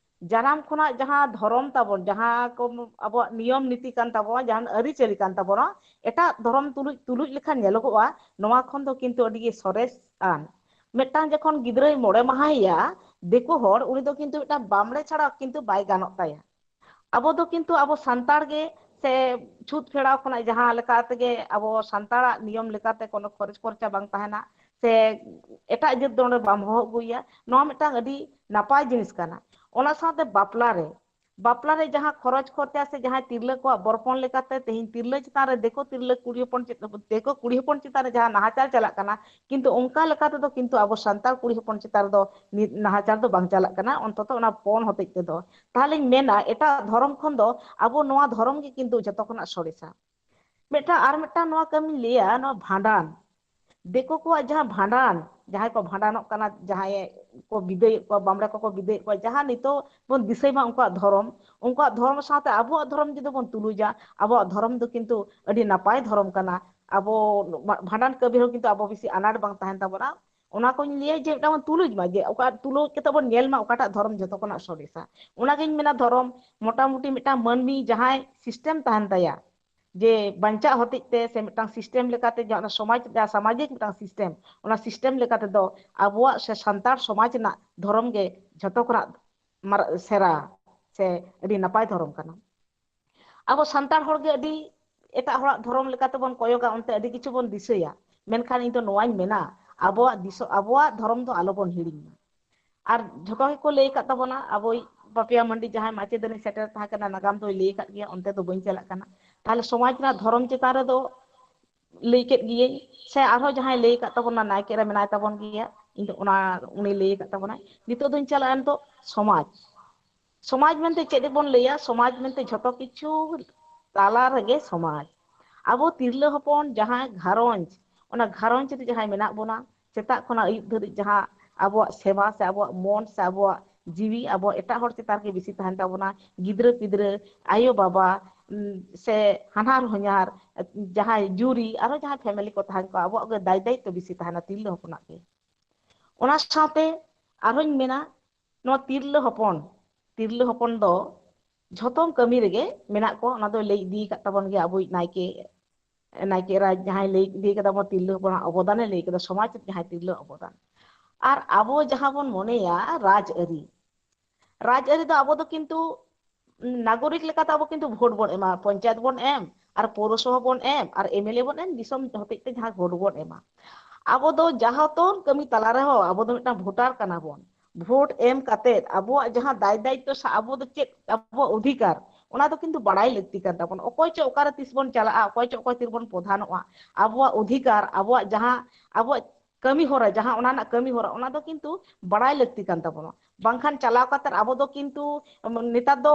ᱡᱟᱱᱟᱢ ᱠᱷᱚᱱᱟᱜ ᱡᱟᱦᱟᱸ ᱫᱷᱚᱨᱚᱢ ᱛᱟᱵᱚᱱ, ᱡᱟᱦᱟᱸ ᱠᱚ ᱟᱵᱚᱣᱟᱜ ᱱᱤᱭᱚᱢ ᱱᱤᱛᱤ ᱠᱟᱱ ᱛᱟᱵᱚᱱᱟ, ᱡᱟᱦᱟᱸ ᱟᱹᱨᱤᱪᱟᱹᱞᱤ ᱠᱟᱱ ᱛᱟᱵᱚᱱᱟ, ᱮᱴᱟᱜ ᱫᱷᱚᱨᱚᱢ ᱛᱩᱞᱩᱡ, ᱛᱩᱞᱩᱡ ᱞᱮᱠᱷᱟᱱ ᱧᱮᱞᱚᱜᱚᱜᱼᱟ, ᱱᱚᱣᱟ ᱠᱷᱚᱱ ᱫᱚ ᱠᱤᱱᱛᱩ ᱟᱹᱰᱤ ᱜᱮ ᱥᱚᱨᱮᱥ ᱟᱱ᱾ ᱢᱤᱫᱴᱟᱝ ᱡᱚᱠᱷᱚᱱ ᱜᱤᱫᱽᱨᱟᱹᱭ ᱢᱚᱬᱮ ᱢᱟᱦᱟᱭᱮᱭᱟ, ᱫᱤᱠᱩ ᱦᱚᱲ, ᱩᱱᱤ ᱫᱚ ᱠᱤᱱᱛᱩ ᱢᱤᱫᱴᱟᱝ ᱵᱟᱢᱲᱮ ᱪᱷᱟᱲᱟ ᱠᱤᱱᱛᱩ ᱵᱟᱭ ᱜᱟᱱᱚᱜ ᱛᱟᱭᱟ᱾ ᱟᱵᱚ ᱫᱚ ᱠᱤᱱᱛᱩ ᱟᱵᱚ ᱥᱟᱱᱛᱟᱲ ᱜᱮ ᱥᱮ ᱪᱷᱩᱛ ᱯᱷᱮᱲᱟᱣ ᱠᱷᱚᱱᱟᱜ ᱡᱟᱦᱟᱸ ᱞᱮᱠᱟ ᱛᱮᱜᱮ ᱟᱵᱚ ᱥᱟᱱᱛᱟᱲᱟᱜ ᱱᱤᱭᱚᱢ ᱞᱮᱠᱟᱛᱮ ᱠᱳᱱᱳ ᱠᱷᱚᱨᱚᱪ ᱠᱷᱚᱨᱪᱟ ᱵᱟᱝ ᱛᱟᱦᱮᱱᱟ, ᱥᱮ ᱮᱴᱟᱜ ᱡᱟᱹᱛ ᱫᱚ ᱚᱸᱰᱮ ᱵᱟᱢ ᱦᱚᱦᱚ ᱟᱹᱜᱩᱭᱟ, ᱱᱚᱣᱟ ᱢᱤᱫᱴᱟᱝ ᱟᱹᱰᱤ ᱱᱟᱯᱟᱭ ᱡᱤᱱᱤᱥ ᱠᱟᱱᱟ᱾ ᱚᱱᱟ ᱥᱟᱶᱛᱮ ᱵᱟᱯᱞᱟ ᱨᱮ, ᱵᱟᱯᱞᱟ ᱨᱮ ᱡᱟᱦᱟᱸ ᱠᱷᱚᱨᱚᱪ ᱠᱷᱚᱨᱪᱟ ᱥᱮ ᱡᱟᱦᱟᱸᱭ ᱛᱤᱨᱞᱟᱹ ᱠᱚᱣᱟᱜ ᱵᱚᱨᱯᱚᱱ ᱞᱮᱠᱟᱛᱮ ᱛᱮᱦᱮᱧ ᱛᱤᱨᱞᱟᱹ ᱪᱮᱛᱟᱱ ᱨᱮ ᱫᱤᱠᱩ ᱛᱤᱨᱞᱟᱹ ᱠᱩᱲᱤ ᱦᱚᱯᱚᱱ ᱪᱮᱛ-, ᱫᱤᱠᱩ ᱠᱩᱲᱤ ᱦᱚᱯᱚᱱ ᱪᱮᱛᱟᱱ ᱨᱮ ᱡᱟᱦᱟᱸ ᱱᱟᱦᱟᱪᱟᱨ ᱪᱟᱞᱟᱜ ᱠᱟᱱᱟ, ᱠᱤᱱᱛᱩ ᱚᱱᱠᱟ ᱞᱮᱠᱟ ᱛᱮᱫᱚ ᱠᱤᱱᱛᱩ ᱟᱵᱚ ᱥᱟᱱᱛᱟᱲ ᱠᱩᱲᱤ ᱦᱚᱯᱚᱱ ᱪᱮᱛᱟᱱ ᱨᱮᱫᱚ ᱱᱤ-, ᱱᱟᱦᱟᱪᱟᱨ ᱫᱚ ᱵᱟᱝ ᱪᱟᱞᱟᱜ ᱠᱟᱱᱟ, ᱚᱱᱛᱚᱛᱚ ᱚᱱᱟ ᱯᱚᱱ ᱦᱚᱛᱮᱡ ᱛᱮᱫᱚ᱾ ᱛᱟᱦᱚᱞᱮᱧ ᱢᱮᱱᱟ, ᱮᱴᱟᱜ ᱫᱷᱚᱨᱚᱢ ᱠᱷᱚᱱ ᱫᱚ ᱟᱵᱚ ᱱᱚᱣᱟ ᱫᱷᱚᱨᱚᱢ ᱜᱮ ᱠᱤᱱᱛᱩ ᱡᱷᱚᱛᱚ ᱠᱷᱚᱱᱟᱜ ᱥᱚᱨᱮᱥᱟ᱾ ᱢᱤᱫᱴᱟᱝ, ᱟᱨ ᱢᱤᱫᱴᱟᱝ ᱱᱚᱣᱟ ᱠᱟᱹᱢᱤᱧ ᱞᱟᱹᱭᱟ, ᱱᱚᱣᱟ ᱵᱷᱟᱸᱰᱟᱱ᱾ ᱫᱤᱠᱩ ᱠᱚᱣᱟᱜ ᱡᱟᱦᱟᱸ ᱵᱷᱟᱸᱰᱟᱱ, ᱡᱟᱦᱟᱸᱭ ᱠᱚ ᱵᱷᱟᱸᱰᱟᱱᱚᱜ ᱠᱟᱱᱟ, ᱡᱟᱦᱟᱸᱭ ᱠᱚ ᱵᱤᱫᱟᱹᱭᱮᱫ ᱠᱚᱣᱟ, ᱵᱟᱢᱲᱮ ᱠᱚᱠᱚ ᱵᱤᱫᱟᱹᱭᱮᱫ ᱠᱚᱣᱟ, ᱡᱟᱦᱟᱸ ᱱᱤᱛᱚᱜ ᱵᱚᱱ ᱫᱤᱥᱟᱹᱭ ᱢᱟ ᱩᱱᱠᱩᱣᱟᱜ ᱫᱷᱚᱨᱚᱢ, ᱩᱱᱠᱩᱣᱟᱜ ᱫᱷᱚᱨᱚᱢ ᱥᱟᱶᱛᱮ ᱟᱵᱚᱣᱟᱜ ᱫᱷᱚᱨᱚᱢ ᱡᱩᱫᱤ ᱵᱚᱱ ᱛᱩᱞᱩᱡᱟ, ᱟᱵᱚᱣᱟᱜ ᱫᱷᱚᱨᱚᱢ ᱫᱚ ᱠᱤᱱᱛᱩ ᱟᱹᱰᱤ ᱱᱟᱯᱟᱭ ᱫᱷᱚᱨᱚᱢ ᱠᱟᱱᱟ᱾ ᱟᱵᱚ ᱵᱷᱟᱸᱰᱟᱱ ᱠᱟᱹᱢᱤ ᱨᱮᱦᱚᱸ ᱠᱤᱱᱛᱩ ᱟᱵᱚ ᱵᱮᱥᱤ ᱟᱱᱟᱴ ᱵᱟᱝ ᱛᱟᱦᱮᱱ ᱛᱟᱵᱚᱱᱟ᱾ ᱚᱱᱟ ᱠᱚᱧ ᱞᱟᱹᱭᱟ ᱡᱮ ᱢᱤᱫᱴᱟᱝ ᱵᱚᱱ ᱛᱩᱞᱩᱡ ᱢᱟ, ᱡᱮ ᱚᱠᱟ ᱛᱩᱞᱩᱡ ᱠᱟᱛᱮ ᱵᱚᱱ ᱧᱮᱞ ᱢᱟ ᱚᱠᱟᱴᱟᱜ ᱫᱷᱚᱨᱚᱢ ᱡᱷᱚᱛᱚ ᱠᱷᱚᱱᱟᱜ ᱥᱚᱨᱮᱥᱟ᱾ ᱚᱱᱟᱜᱤᱧ ᱢᱮᱱᱟ, ᱫᱷᱚᱨᱚᱢ ᱢᱚᱴᱟᱢᱩᱴᱤ ᱢᱤᱫᱴᱟᱝ ᱢᱟᱹᱱᱢᱤ ᱡᱟᱦᱟᱸᱭ ᱥᱤᱥᱴᱮᱢ ᱛᱟᱦᱮᱱ ᱛᱟᱭᱟ, ᱡᱮ ᱵᱟᱧᱪᱟᱜ ᱦᱚᱛᱮᱡ ᱛᱮ ᱥᱮ ᱢᱤᱫᱴᱟᱝ ᱥᱤᱥᱴᱮᱢ ᱞᱮᱠᱟᱛᱮ ᱡᱟᱦᱟᱸ ᱚᱱᱟ ᱥᱚᱢᱟᱡᱽ, ᱡᱟᱦᱟᱸ ᱥᱟᱢᱟᱡᱤᱠ ᱢᱤᱫᱴᱟᱝ ᱥᱤᱥᱴᱮᱢ, ᱚᱱᱟ ᱥᱤᱥᱴᱮᱢ ᱞᱮᱠᱟ ᱛᱮᱫᱚ ᱟᱵᱚᱣᱟᱜ ᱥᱮ ᱥᱟᱱᱛᱟᱲ ᱥᱚᱢᱟᱡᱽ ᱨᱮᱱᱟᱜ ᱫᱷᱚᱨᱚᱢ ᱜᱮ ᱡᱷᱚᱛᱚ ᱠᱷᱚᱱᱟᱜ ᱢᱟᱨ-, ᱥᱮᱨᱟ ᱥᱮ ᱟᱹᱰᱤ ᱱᱟᱯᱟᱭ ᱫᱷᱚᱨᱚᱢ ᱠᱟᱱᱟ᱾ ᱟᱵᱚ ᱥᱟᱱᱛᱟᱲ ᱦᱚᱲ ᱜᱮ ᱟᱹᱰᱤ ᱮᱴᱟᱜ ᱦᱚᱲᱟᱜ ᱫᱷᱚᱨᱚᱢ ᱞᱮᱠᱟ ᱛᱮᱵᱚᱱ ᱠᱚᱭᱚᱜᱟ, ᱚᱱᱛᱮ ᱟᱹᱰᱤ ᱠᱤᱪᱷᱩ ᱵᱚᱱ ᱫᱤᱥᱟᱹᱭᱟ, ᱢᱮᱱᱠᱷᱟᱱ ᱤᱧ ᱫᱚ ᱱᱚᱣᱟᱧ ᱢᱮᱱᱟ, ᱟᱵᱚᱣᱟᱜ ᱫᱤᱥᱚᱢ, ᱟᱵᱚᱣᱟᱜ ᱫᱷᱚᱨᱚᱢ ᱫᱚ ᱟᱞᱚᱵᱚᱱ ᱦᱤᱲᱤᱧ ᱢᱟ᱾ ᱟᱨ ᱡᱷᱚᱛᱚ ᱜᱮᱠᱚ ᱞᱟᱹᱭ ᱟᱠᱟᱫ ᱛᱟᱵᱚᱱᱟ, ᱟᱵᱚᱭᱤᱡ ᱯᱟᱯᱤᱭᱟ ᱢᱟᱱᱰᱤ ᱡᱟᱦᱟᱸᱭ ᱢᱟᱪᱮᱛᱟᱹᱱᱤ ᱥᱮᱴᱮᱨ ᱛᱟᱦᱮᱸ ᱠᱟᱱᱟ, ᱱᱟᱜᱟᱢ ᱫᱚᱭ ᱞᱟᱹᱭ ᱟᱠᱟᱫ ᱜᱮᱭᱟ, ᱚᱱᱛᱮ ᱫᱚ ᱵᱟᱹᱧ ᱪᱟᱞᱟᱜ ᱠᱟᱱᱟ᱾ ᱛᱟᱦᱞᱮ ᱥᱚᱢᱟᱡᱽ ᱨᱮᱱᱟᱜ ᱫᱷᱚᱨᱚᱢ ᱪᱮᱛᱟᱱ ᱨᱮᱫᱚ ᱞᱟᱹᱭ ᱠᱮᱫ ᱜᱤᱭᱟᱹᱧ, ᱥᱮ ᱟᱨᱦᱚᱸ ᱡᱟᱦᱟᱸᱭ ᱞᱟᱹᱭ ᱟᱠᱟᱫ ᱛᱟᱵᱚᱱᱟ, ᱱᱟᱭᱠᱮ ᱨᱮ ᱢᱮᱱᱟᱭ ᱛᱟᱵᱚᱱ ᱜᱮᱭᱟ, ᱤᱧ ᱫᱚ ᱚᱱᱟ, ᱩᱱᱤ ᱞᱟᱹᱭ ᱟᱠᱟᱫ ᱛᱟᱵᱚᱱᱟᱭ᱾ ᱱᱤᱛᱚᱜ ᱫᱚᱧ ᱪᱟᱞᱟᱜᱼᱟ ᱱᱤᱛᱚᱜ ᱥᱚᱢᱟᱡᱽ᱾ ᱥᱚᱢᱟᱡᱽ ᱢᱮᱱᱛᱮ ᱪᱮᱫ ᱵᱚᱱ ᱞᱟᱹᱭᱟ? ᱥᱚᱢᱟᱡᱽ ᱢᱮᱱᱛᱮ ᱡᱷᱚᱛᱚ ᱠᱤᱪᱷᱩ ᱛᱟᱞᱟ ᱨᱮᱜᱮ ᱥᱚᱢᱟᱡᱽ᱾ ᱟᱵᱚ ᱛᱤᱨᱞᱟᱹ ᱦᱚᱯᱚᱱ ᱡᱟᱦᱟᱸ ᱜᱷᱟᱨᱚᱸᱡᱽ, ᱚᱱᱟ ᱜᱷᱟᱨᱚᱸᱡᱽ ᱨᱮ ᱡᱟᱦᱟᱸᱭ ᱢᱮᱱᱟᱜ ᱵᱚᱱᱟ, ᱥᱮᱛᱟᱜ ᱠᱷᱚᱱᱟᱜ ᱟᱹᱭᱩᱵ ᱫᱷᱟᱹᱨᱤᱡ ᱡᱟᱦᱟᱸ ᱟᱵᱚᱣᱟᱜ ᱥᱮᱵᱟ ᱥᱮ ᱟᱵᱚᱣᱟᱜ ᱢᱚᱱ ᱥᱮ ᱟᱵᱚᱣᱟᱜ ᱡᱤᱣᱤ, ᱟᱵᱚ ᱮᱴᱟᱜ ᱦᱚᱲ ᱪᱮᱛᱟᱱ ᱨᱮᱜᱮ ᱵᱮᱥᱤ ᱛᱟᱦᱮᱱ ᱛᱟᱵᱚᱱᱟ᱾ ᱜᱤᱫᱽᱨᱟᱹ ᱯᱤᱫᱽᱨᱟᱹ, ᱟᱭᱳ ᱵᱟᱵᱟ, ᱩᱢ, ᱥᱮ ᱦᱟᱱᱦᱟᱨ ᱦᱚᱧᱦᱟᱨ, ᱡᱟᱦᱟᱸᱭ ᱡᱩᱨᱤ, ᱟᱨᱚ ᱡᱟᱦᱟᱸᱭ ᱯᱷᱮᱢᱮᱞᱤ ᱠᱚ ᱛᱟᱦᱮᱱ ᱠᱚ, ᱟᱵᱚᱣᱟᱜ ᱜᱮ ᱫᱟᱭ ᱫᱟᱭᱤᱛᱛᱚ ᱵᱮᱥᱤ ᱛᱟᱦᱮᱱᱟ ᱛᱤᱨᱞᱟᱹ ᱦᱚᱯᱚᱱᱟᱜ ᱜᱮ᱾ ᱚᱱᱟ ᱥᱟᱶᱛᱮ ᱟᱨᱦᱚᱧ ᱢᱮᱱᱟ, ᱱᱚᱣᱟ ᱛᱤᱨᱞᱟᱹ ᱦᱚᱯᱚᱱ, ᱛᱤᱨᱞᱟᱹ ᱦᱚᱯᱚᱱ ᱫᱚ ᱡᱷᱚᱛᱚᱢ ᱠᱟᱹᱢᱤ ᱨᱮᱜᱮ ᱢᱮᱱᱟᱜ ᱠᱚᱣᱟ᱾ ᱚᱱᱟ ᱫᱚᱭ ᱞᱟᱹᱭ ᱤᱫᱤ ᱟᱠᱟᱫ ᱛᱟᱵᱚᱱ ᱜᱮᱭᱟ ᱟᱵᱚᱭᱤᱡ ᱱᱟᱭᱠᱮ, ᱱᱟᱭᱠᱮ ᱮᱨᱟ ᱡᱟᱦᱟᱸᱭ ᱞᱟᱹᱭ ᱤᱫᱤ ᱠᱟᱫᱟ, ᱟᱵᱚ ᱛᱤᱨᱞᱟᱹ ᱦᱚᱯᱚᱱᱟᱜ ᱚᱵᱚᱫᱟᱱᱮ ᱞᱟᱹᱭ ᱠᱟᱫᱟ, ᱥᱚᱢᱟᱡᱽ ᱨᱮ ᱡᱟᱦᱟᱸᱭ ᱛᱤᱨᱞᱟᱹ ᱚᱵᱚᱫᱟᱱ᱾ ᱟᱨ ᱟᱵᱚ ᱡᱟᱦᱟᱸ ᱵᱚᱱ ᱢᱚᱱᱮᱭᱟ ᱨᱟᱡᱽᱟᱹᱨᱤ, ᱨᱟᱡᱽᱟᱹᱨᱤ ᱫᱚ ᱟᱵᱚ ᱫᱚ ᱠᱤᱱᱛᱩ ᱱᱟᱜᱚᱨᱤᱠ ᱞᱮᱠᱟᱛᱮ ᱟᱵᱚ ᱠᱤᱱᱛᱩ ᱵᱷᱳᱴ ᱵᱚᱱ ᱮᱢᱟ, ᱯᱚᱧᱪᱟᱭᱮᱛ ᱵᱚᱱ ᱮᱢ, ᱟᱨ ᱯᱳᱣᱨᱚᱥᱚᱵᱷᱟ ᱵᱚᱱ ᱮᱢ, ᱟᱨ ᱮᱢᱮᱞᱮ ᱵᱚᱱ ᱮᱢ, ᱫᱤᱥᱚᱢ ᱦᱚᱛᱮᱡ ᱛᱮ ᱡᱟᱦᱟᱸ ᱵᱷᱳᱴ ᱵᱚᱱ ᱮᱢᱟ᱾ ᱟᱵᱚ ᱫᱚ ᱡᱟᱦᱟᱸ ᱛᱚᱱ ᱠᱟᱹᱢᱤ ᱛᱟᱞᱟ ᱨᱮᱦᱚᱸ ᱟᱵᱚ ᱫᱚ ᱢᱤᱫᱴᱟᱝ ᱵᱷᱳᱴᱟᱨ ᱠᱟᱱᱟ ᱵᱚᱱ᱾ ᱵᱷᱳᱴ ᱮᱢ ᱠᱟᱛᱮᱫ ᱟᱵᱚᱣᱟᱜ ᱡᱟᱦᱟᱸ ᱫᱟᱭ ᱫᱟᱭᱤᱛᱛᱚ ᱥᱮ ᱟᱵᱚ ᱫᱚ ᱪᱮᱫ ᱟᱵᱚᱣᱟᱜ ᱚᱫᱷᱤᱠᱟᱨ, ᱚᱱᱟ ᱫᱚ ᱠᱤᱱᱛᱩ ᱵᱟᱲᱟᱭ ᱞᱟᱹᱠᱛᱤ ᱠᱟᱱ ᱛᱟᱵᱚᱱᱟ᱾ ᱚᱠᱚᱭ ᱪᱚ ᱚᱠᱟᱨᱮ ᱛᱤᱥ ᱵᱚᱱ ᱪᱟᱞᱟᱜᱼᱟ, ᱚᱠᱚᱭ ᱪᱚ ᱚᱠᱚᱭ ᱛᱤᱨᱮᱵᱚᱱ ᱯᱨᱚᱫᱷᱟᱱᱚᱜᱼᱟ, ᱟᱵᱚᱣᱟᱜ ᱚᱫᱷᱤᱠᱟᱨ, ᱟᱵᱚᱣᱟᱜ ᱡᱟᱦᱟᱸ ᱟᱵᱚᱣᱟᱜ ᱠᱟᱹᱢᱤ ᱦᱚᱨᱟ, ᱡᱟᱦᱟᱸ ᱚᱱᱟ ᱨᱮᱱᱟᱜ ᱠᱟᱹᱢᱤ ᱦᱚᱨᱟ, ᱚᱱᱟ ᱫᱚ ᱠᱤᱱᱛᱩ ᱵᱟᱲᱟᱭ ᱞᱟᱹᱠᱛᱤ ᱠᱟᱱ ᱛᱟᱵᱚᱱᱟ᱾ ᱵᱟᱝᱠᱷᱟᱱ ᱪᱟᱞᱟᱣ ᱠᱟᱛᱮ ᱟᱵᱚ ᱫᱚ ᱠᱤᱱᱛᱩ, ᱩᱢ, ᱱᱮᱛᱟᱨ ᱫᱚ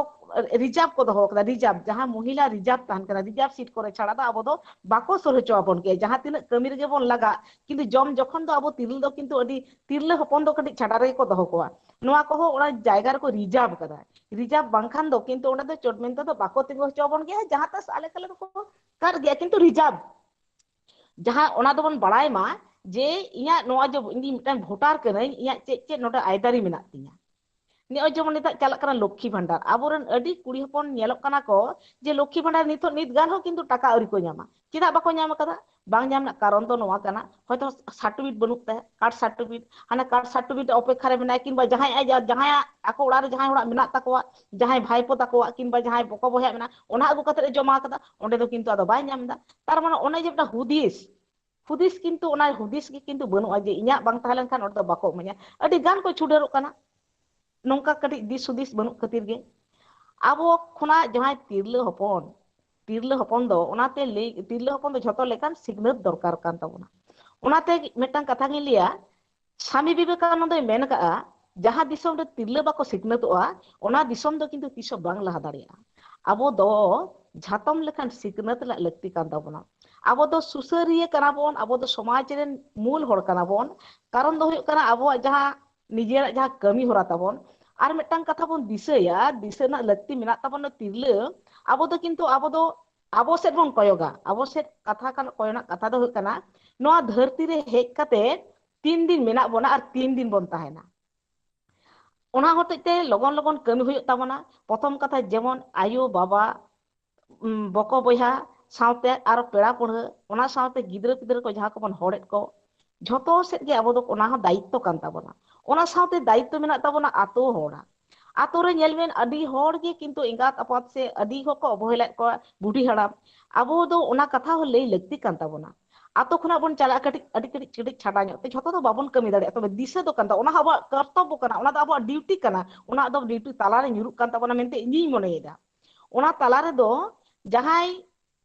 ᱨᱤᱡᱟᱨᱵᱷ ᱠᱚ ᱫᱚᱦᱚ ᱠᱟᱫᱟ, ᱨᱤᱡᱟᱨᱵᱷ, ᱡᱟᱦᱟᱸ ᱢᱚᱦᱤᱞᱟ ᱨᱤᱡᱟᱨᱵᱷ ᱛᱟᱦᱮᱱ ᱠᱟᱱᱟ, ᱨᱤᱡᱟᱨᱵᱷ ᱥᱤᱴ ᱠᱚᱨᱮ ᱪᱷᱟᱲᱟ ᱫᱚ ᱟᱵᱚ ᱫᱚ ᱵᱟᱠᱚ ᱥᱩᱨ ᱦᱚᱪᱚ ᱟᱵᱚᱱ ᱜᱮᱭᱟ᱾ ᱡᱟᱦᱟᱸ ᱛᱤᱱᱟᱹᱜ ᱠᱟᱹᱢᱤ ᱨᱮᱜᱮ ᱵᱚᱱ ᱞᱟᱜᱟᱜ, ᱠᱤᱱᱛᱩ ᱡᱚᱢ ᱡᱚᱠᱷᱚᱱ ᱫᱚ ᱟᱵᱚ ᱛᱤᱨᱞᱟᱹ ᱫᱚ ᱠᱤᱱᱛᱩ ᱟᱹᱰᱤ, ᱛᱤᱨᱞᱟᱹ ᱦᱚᱯᱚᱱ ᱫᱚ ᱠᱟᱹᱴᱤᱡ ᱪᱷᱟᱰᱟ ᱨᱮᱜᱮ ᱠᱚ ᱫᱚᱦᱚ ᱠᱚᱣᱟ᱾ ᱱᱚᱣᱟ ᱠᱚᱦᱚᱸ ᱚᱱᱟ ᱡᱟᱭᱜᱟ ᱨᱮᱠᱚ ᱨᱤᱡᱟᱨᱵᱷ ᱠᱟᱫᱟ᱾ ᱨᱤᱡᱟᱨᱵᱷ ᱵᱟᱝᱠᱷᱟᱱ ᱫᱚ ᱠᱤᱱᱛᱩ ᱚᱸᱰᱮ ᱫᱚ ᱪᱳᱴ ᱢᱮᱱᱛᱮ ᱫᱚ ᱵᱟᱠᱚ ᱛᱤᱸᱜᱩ ᱦᱚᱪᱚ ᱟᱵᱚᱱ ᱜᱮᱭᱟ, ᱡᱟᱦᱟᱸ ᱛᱟᱥ ᱟᱞᱮ ᱠᱟᱞᱮ ᱫᱚᱠᱚ ᱠᱟᱫ ᱜᱮᱭᱟ, ᱠᱤᱱᱛᱩ ᱨᱤᱡᱟᱨᱵᱷ᱾ ᱡᱟᱦᱟᱸ ᱚᱱᱟ ᱫᱚᱵᱚᱱ ᱵᱟᱲᱟᱭ ᱢᱟ ᱡᱮ ᱤᱧᱟᱹᱜ ᱱᱚᱣᱟ ᱡᱮ ᱤᱧ ᱢᱤᱫᱴᱟᱝ ᱵᱷᱳᱴᱟᱨ ᱠᱟᱹᱱᱟᱹᱧ, ᱤᱧᱟᱹᱜ ᱪᱮᱫ ᱪᱮᱫ ᱱᱚᱰᱮ ᱟᱹᱭᱫᱟᱹᱨᱤ ᱢᱮᱱᱟᱜ ᱛᱤᱧᱟ᱾ ᱱᱚᱜᱼᱚᱭ ᱡᱮᱢᱚᱱ ᱱᱤᱛᱚᱜ ᱪᱟᱞᱟᱜ ᱠᱟᱱᱟ ᱞᱚᱠᱠᱷᱤ ᱵᱷᱟᱱᱰᱟᱨ, ᱟᱵᱚᱨᱮᱱ ᱟᱹᱰᱤ ᱠᱩᱲᱤ ᱦᱚᱯᱚᱱ ᱧᱮᱞᱚᱜ ᱠᱟᱱᱟ ᱠᱚ ᱡᱮ ᱞᱚᱠᱠᱷᱤ ᱵᱷᱟᱱᱰᱟᱨ ᱱᱤᱛᱚᱜ ᱱᱤᱛ ᱜᱟᱱ ᱦᱚᱸ ᱠᱤᱱᱛᱩ ᱴᱟᱠᱟ ᱟᱹᱣᱨᱤ ᱠᱚ ᱧᱟᱢᱟ᱾ ᱪᱮᱫᱟᱜ ᱵᱟᱠᱚ ᱧᱟᱢ ᱟᱠᱟᱫᱟ? ᱵᱟᱝ ᱧᱟᱢ ᱨᱮᱱᱟᱜ ᱠᱟᱨᱚᱱ ᱫᱚ ᱱᱚᱣᱟ ᱠᱟᱱᱟ, ᱦᱚᱭᱛᱳ ᱥᱟᱨᱴᱤᱯᱷᱤᱠᱮᱴ ᱵᱟᱹᱱᱩᱜ ᱛᱟᱭᱟ, ᱠᱟᱥᱴ ᱥᱟᱨᱴᱤᱯᱷᱤᱠᱮᱴ, ᱦᱟᱱᱮ ᱠᱟᱥᱴ ᱥᱟᱨᱴᱤᱯᱷᱤᱠᱮᱴ ᱚᱯᱮᱠᱷᱟ ᱨᱮ ᱢᱮᱱᱟᱭᱟ, ᱠᱤᱝᱵᱟ ᱡᱟᱦᱟᱸᱭ ᱟᱡ ᱡᱟᱦᱟᱸᱭᱟᱜ ᱟᱠᱚ ᱚᱲᱟᱜ ᱨᱮ ᱡᱟᱦᱟᱸᱭ ᱦᱚᱲᱟᱜ ᱢᱮᱱᱟᱜ ᱛᱟᱠᱚᱣᱟ, ᱡᱟᱦᱟᱸᱭ ᱵᱷᱟᱭᱯᱳ ᱛᱟᱠᱚᱣᱟᱜ ᱠᱤᱝᱵᱟ ᱡᱟᱦᱟᱸᱭ ᱵᱚᱠᱚ ᱵᱚᱭᱦᱟᱜ ᱢᱮᱱᱟᱜ, ᱚᱱᱟ ᱟᱹᱜᱩ ᱠᱟᱛᱮ ᱮ ᱡᱚᱢᱟ ᱟᱠᱟᱫᱟ, ᱚᱸᱰᱮ ᱫᱚ ᱠᱤᱱᱛᱩ ᱟᱫᱚ ᱵᱟᱭ ᱧᱟᱢ ᱮᱫᱟ᱾ ᱛᱟᱨ ᱢᱟᱱᱮ ᱚᱱᱮ ᱡᱮ ᱢᱤᱫᱴᱟᱝ ᱦᱩᱫᱤᱥ, ᱦᱩᱫᱤᱥ ᱠᱤᱱᱛᱩ ᱚᱱᱟ ᱦᱩᱫᱤᱥ ᱜᱮ ᱠᱤᱱᱛᱩ ᱵᱟᱹᱱᱩᱜᱼᱟ ᱡᱮ ᱤᱧᱟᱹᱜ ᱵᱟᱝ ᱛᱟᱦᱮᱸ ᱞᱮᱱᱠᱷᱟᱱ ᱚᱸᱰᱮ ᱫᱚ ᱵᱟᱠᱚ ᱤᱢᱟᱹᱧᱟ᱾ ᱟᱹᱰᱤ ᱜᱟᱱ ᱠᱚ ᱪᱷᱩᱰᱟᱹᱨᱚᱜ ᱠᱟᱱᱟ᱾ ᱱᱚᱝᱠᱟ ᱠᱟᱹᱴᱤᱡ ᱫᱤᱥ ᱦᱩᱫᱤᱥ ᱵᱟᱹᱱᱩᱜ ᱠᱷᱟᱹᱛᱤᱨ ᱜᱮ ᱟᱵᱚ ᱠᱷᱚᱱᱟᱜ ᱡᱟᱦᱟᱸᱭ ᱛᱤᱨᱞᱟᱹ ᱦᱚᱯᱚᱱ, ᱛᱤᱨᱞᱟᱹ ᱦᱚᱯᱚᱱ ᱫᱚ ᱚᱱᱟᱛᱮ ᱞᱟᱹᱭ, ᱛᱤᱨᱞᱟᱹ ᱦᱚᱯᱚᱱ ᱫᱚ ᱡᱷᱚᱛᱚ ᱞᱮᱠᱟᱱ ᱥᱤᱠᱷᱱᱟᱹᱛ ᱫᱚᱨᱠᱟᱨ ᱠᱟᱱ ᱛᱟᱵᱚᱱᱟ᱾ ᱚᱱᱟᱛᱮ ᱢᱤᱫᱴᱟᱝ ᱠᱟᱛᱷᱟ ᱜᱤᱧ ᱞᱟᱹᱭᱟ, ᱥᱟᱢᱤ ᱵᱤᱵᱮᱠᱟᱱᱚᱱᱫᱚᱭ ᱢᱮᱱ ᱠᱟᱜᱼᱟ, ᱡᱟᱦᱟᱸ ᱫᱤᱥᱚᱢ ᱨᱮ ᱛᱤᱨᱞᱟᱹ ᱵᱟᱠᱚ ᱥᱤᱠᱷᱱᱟᱹᱛᱚᱜᱼᱟ, ᱚᱱᱟ ᱫᱤᱥᱚᱢ ᱫᱚ ᱠᱤᱱᱛᱩ ᱛᱤᱥ ᱦᱚᱸ ᱵᱟᱝ ᱞᱟᱦᱟ ᱫᱟᱲᱮᱭᱟᱜᱼᱟ᱾ ᱟᱵᱚ ᱫᱚ ᱡᱷᱟᱛᱚᱢ ᱞᱮᱠᱟᱱ ᱥᱤᱠᱷᱱᱟᱹᱛ ᱨᱮᱱᱟᱜ ᱞᱟᱹᱠᱛᱤ ᱠᱟᱱ ᱛᱟᱵᱚᱱᱟ᱾ ᱟᱵᱚ ᱫᱚ ᱥᱩᱥᱟᱹᱨᱤᱭᱟᱹ ᱠᱟᱱᱟ ᱵᱚᱱ, ᱟᱵᱚ ᱫᱚ ᱥᱚᱢᱟᱡᱽ ᱨᱮᱱ ᱢᱩᱞ ᱦᱚᱲ ᱠᱟᱱᱟ ᱵᱚᱱ᱾ ᱠᱟᱨᱚᱱ ᱫᱚ ᱦᱩᱭᱩᱜ ᱠᱟᱱᱟ ᱟᱵᱚᱣᱟᱜ ᱡᱟᱦᱟᱸ ᱱᱤᱡᱮᱨᱟᱜ ᱡᱟᱦᱟᱸ ᱠᱟᱹᱢᱤ ᱦᱚᱨᱟ ᱛᱟᱵᱚᱱ᱾ ᱟᱨ ᱢᱤᱫᱴᱟᱝ ᱠᱟᱛᱷᱟ ᱵᱚᱱ ᱫᱤᱥᱟᱹᱭᱟ, ᱫᱤᱥᱟᱹ ᱨᱮᱱᱟᱜ ᱞᱟᱹᱠᱛᱤ ᱢᱮᱱᱟᱜ ᱛᱟᱵᱚᱱᱟ, ᱛᱤᱨᱞᱟᱹ ᱟᱵᱚ ᱫᱚ ᱠᱤᱱᱛᱩ ᱟᱵᱚ ᱫᱚ ᱟᱵᱚ ᱥᱮᱫ ᱵᱚᱱ ᱠᱚᱭᱚᱜᱟ᱾ ᱟᱵᱚ ᱥᱮᱫ ᱠᱟᱛᱷᱟ ᱠᱟᱱ, ᱠᱚᱭᱚᱜ ᱨᱮᱱᱟᱜ ᱠᱟᱛᱷᱟ ᱫᱚ ᱦᱩᱭᱩᱜ ᱠᱟᱱᱟ, ᱱᱚᱣᱟ ᱫᱷᱟᱹᱨᱛᱤ ᱨᱮ ᱦᱮᱡ ᱠᱟᱛᱮ ᱛᱤᱱ ᱫᱤᱱ ᱢᱮᱱᱟᱜ ᱵᱚᱱᱟ ᱟᱨ ᱛᱤᱱ ᱫᱤᱱ ᱵᱚᱱ ᱛᱟᱦᱮᱱᱟ᱾ ᱚᱱᱟ ᱦᱚᱛᱮᱡ ᱛᱮ ᱞᱚᱜᱚᱱ ᱞᱚᱜᱚᱱ ᱠᱟᱹᱢᱤ ᱦᱩᱭᱩᱜ ᱛᱟᱵᱚᱱᱟ᱾ ᱯᱨᱚᱛᱷᱚᱢ ᱠᱟᱛᱷᱟ, ᱡᱮᱢᱚᱱ ᱟᱭᱳ ᱵᱟᱵᱟ, ᱩᱢ, ᱵᱚᱠᱚ ᱵᱚᱭᱦᱟ, ᱥᱟᱶᱛᱮ ᱟᱨᱚ ᱯᱮᱲᱟ ᱯᱟᱹᱲᱦᱟᱹ, ᱚᱱᱟ ᱥᱟᱶᱛᱮ ᱜᱤᱫᱽᱨᱟᱹ ᱯᱤᱫᱽᱨᱟᱹ ᱠᱚ ᱡᱟᱦᱟᱸ ᱠᱚᱵᱚᱱ ᱦᱚᱲᱮᱫ ᱠᱚ, ᱡᱷᱚᱛᱚ ᱥᱮᱫ ᱜᱮ ᱟᱵᱚ ᱫᱚ ᱚᱱᱟ ᱦᱚᱸ ᱫᱟᱭᱤᱛᱛᱚ ᱠᱟᱱ ᱛᱟᱵᱚᱱᱟ᱾ ᱚᱱᱟ ᱥᱟᱶᱛᱮ ᱫᱟᱭᱤᱛᱛᱚ ᱢᱮᱱᱟᱜ ᱛᱟᱵᱚᱱᱟ ᱟᱛᱳ ᱦᱚᱲᱟᱜ᱾ ᱟᱛᱳ ᱨᱮ ᱧᱮᱞ ᱵᱮᱱ, ᱟᱹᱰᱤ ᱦᱚᱲ ᱜᱮ ᱠᱤᱱᱛᱩ ᱮᱸᱜᱟᱛ ᱟᱯᱟᱛ ᱥᱮ ᱟᱹᱰᱤ ᱦᱚᱲ ᱠᱚ ᱚᱵᱚᱦᱮᱞᱟᱭᱮᱫ ᱠᱚᱣᱟ, ᱵᱩᱰᱷᱤ ᱦᱟᱲᱟᱢ᱾ ᱟᱵᱚ ᱫᱚ ᱚᱱᱟ ᱠᱟᱛᱷᱟ ᱦᱚᱸ ᱞᱟᱹᱭ ᱞᱟᱹᱠᱛᱤ ᱠᱟᱱ ᱛᱟᱵᱚᱱᱟ᱾ ᱟᱛᱳ ᱠᱷᱚᱱᱟᱜ ᱵᱚᱱ ᱪᱟᱞᱟᱜᱼᱟ, ᱠᱟᱹᱴᱤᱡ, ᱟᱹᱰᱤ ᱠᱟᱹᱴᱤᱡ, ᱠᱟᱹᱴᱤᱡ ᱪᱷᱟᱰᱟ ᱧᱚᱜ ᱛᱮ ᱡᱷᱚᱛᱚ ᱫᱚ ᱵᱟᱵᱚᱱ ᱠᱟᱹᱢᱤ ᱫᱟᱲᱮᱭᱟᱜᱼᱟ, ᱛᱚᱵᱮ ᱫᱤᱥᱟᱹ ᱫᱚ ᱠᱟᱱ ᱛᱟᱵᱚᱱᱟ, ᱚᱱᱟ ᱦᱚᱸ ᱟᱵᱚᱣᱟᱜ ᱠᱚᱨᱛᱚᱵᱵᱚ ᱠᱟᱱᱟ, ᱚᱱᱟ ᱫᱚ ᱟᱵᱚᱣᱟᱜ ᱰᱤᱭᱩᱴᱤ ᱠᱟᱱᱟ, ᱚᱱᱟ ᱫᱚ ᱰᱤᱭᱩᱴᱤ ᱛᱟᱞᱟᱨᱮ ᱧᱩᱨᱩᱜ ᱠᱟᱱ ᱛᱟᱵᱚᱱᱟ ᱢᱮᱱᱛᱮ ᱤᱧᱤᱧ ᱢᱚᱱᱮᱭᱮᱫᱟ᱾ ᱚᱱᱟ ᱛᱟᱞᱟ ᱨᱮᱫᱚ ᱡᱟᱦᱟᱸᱭ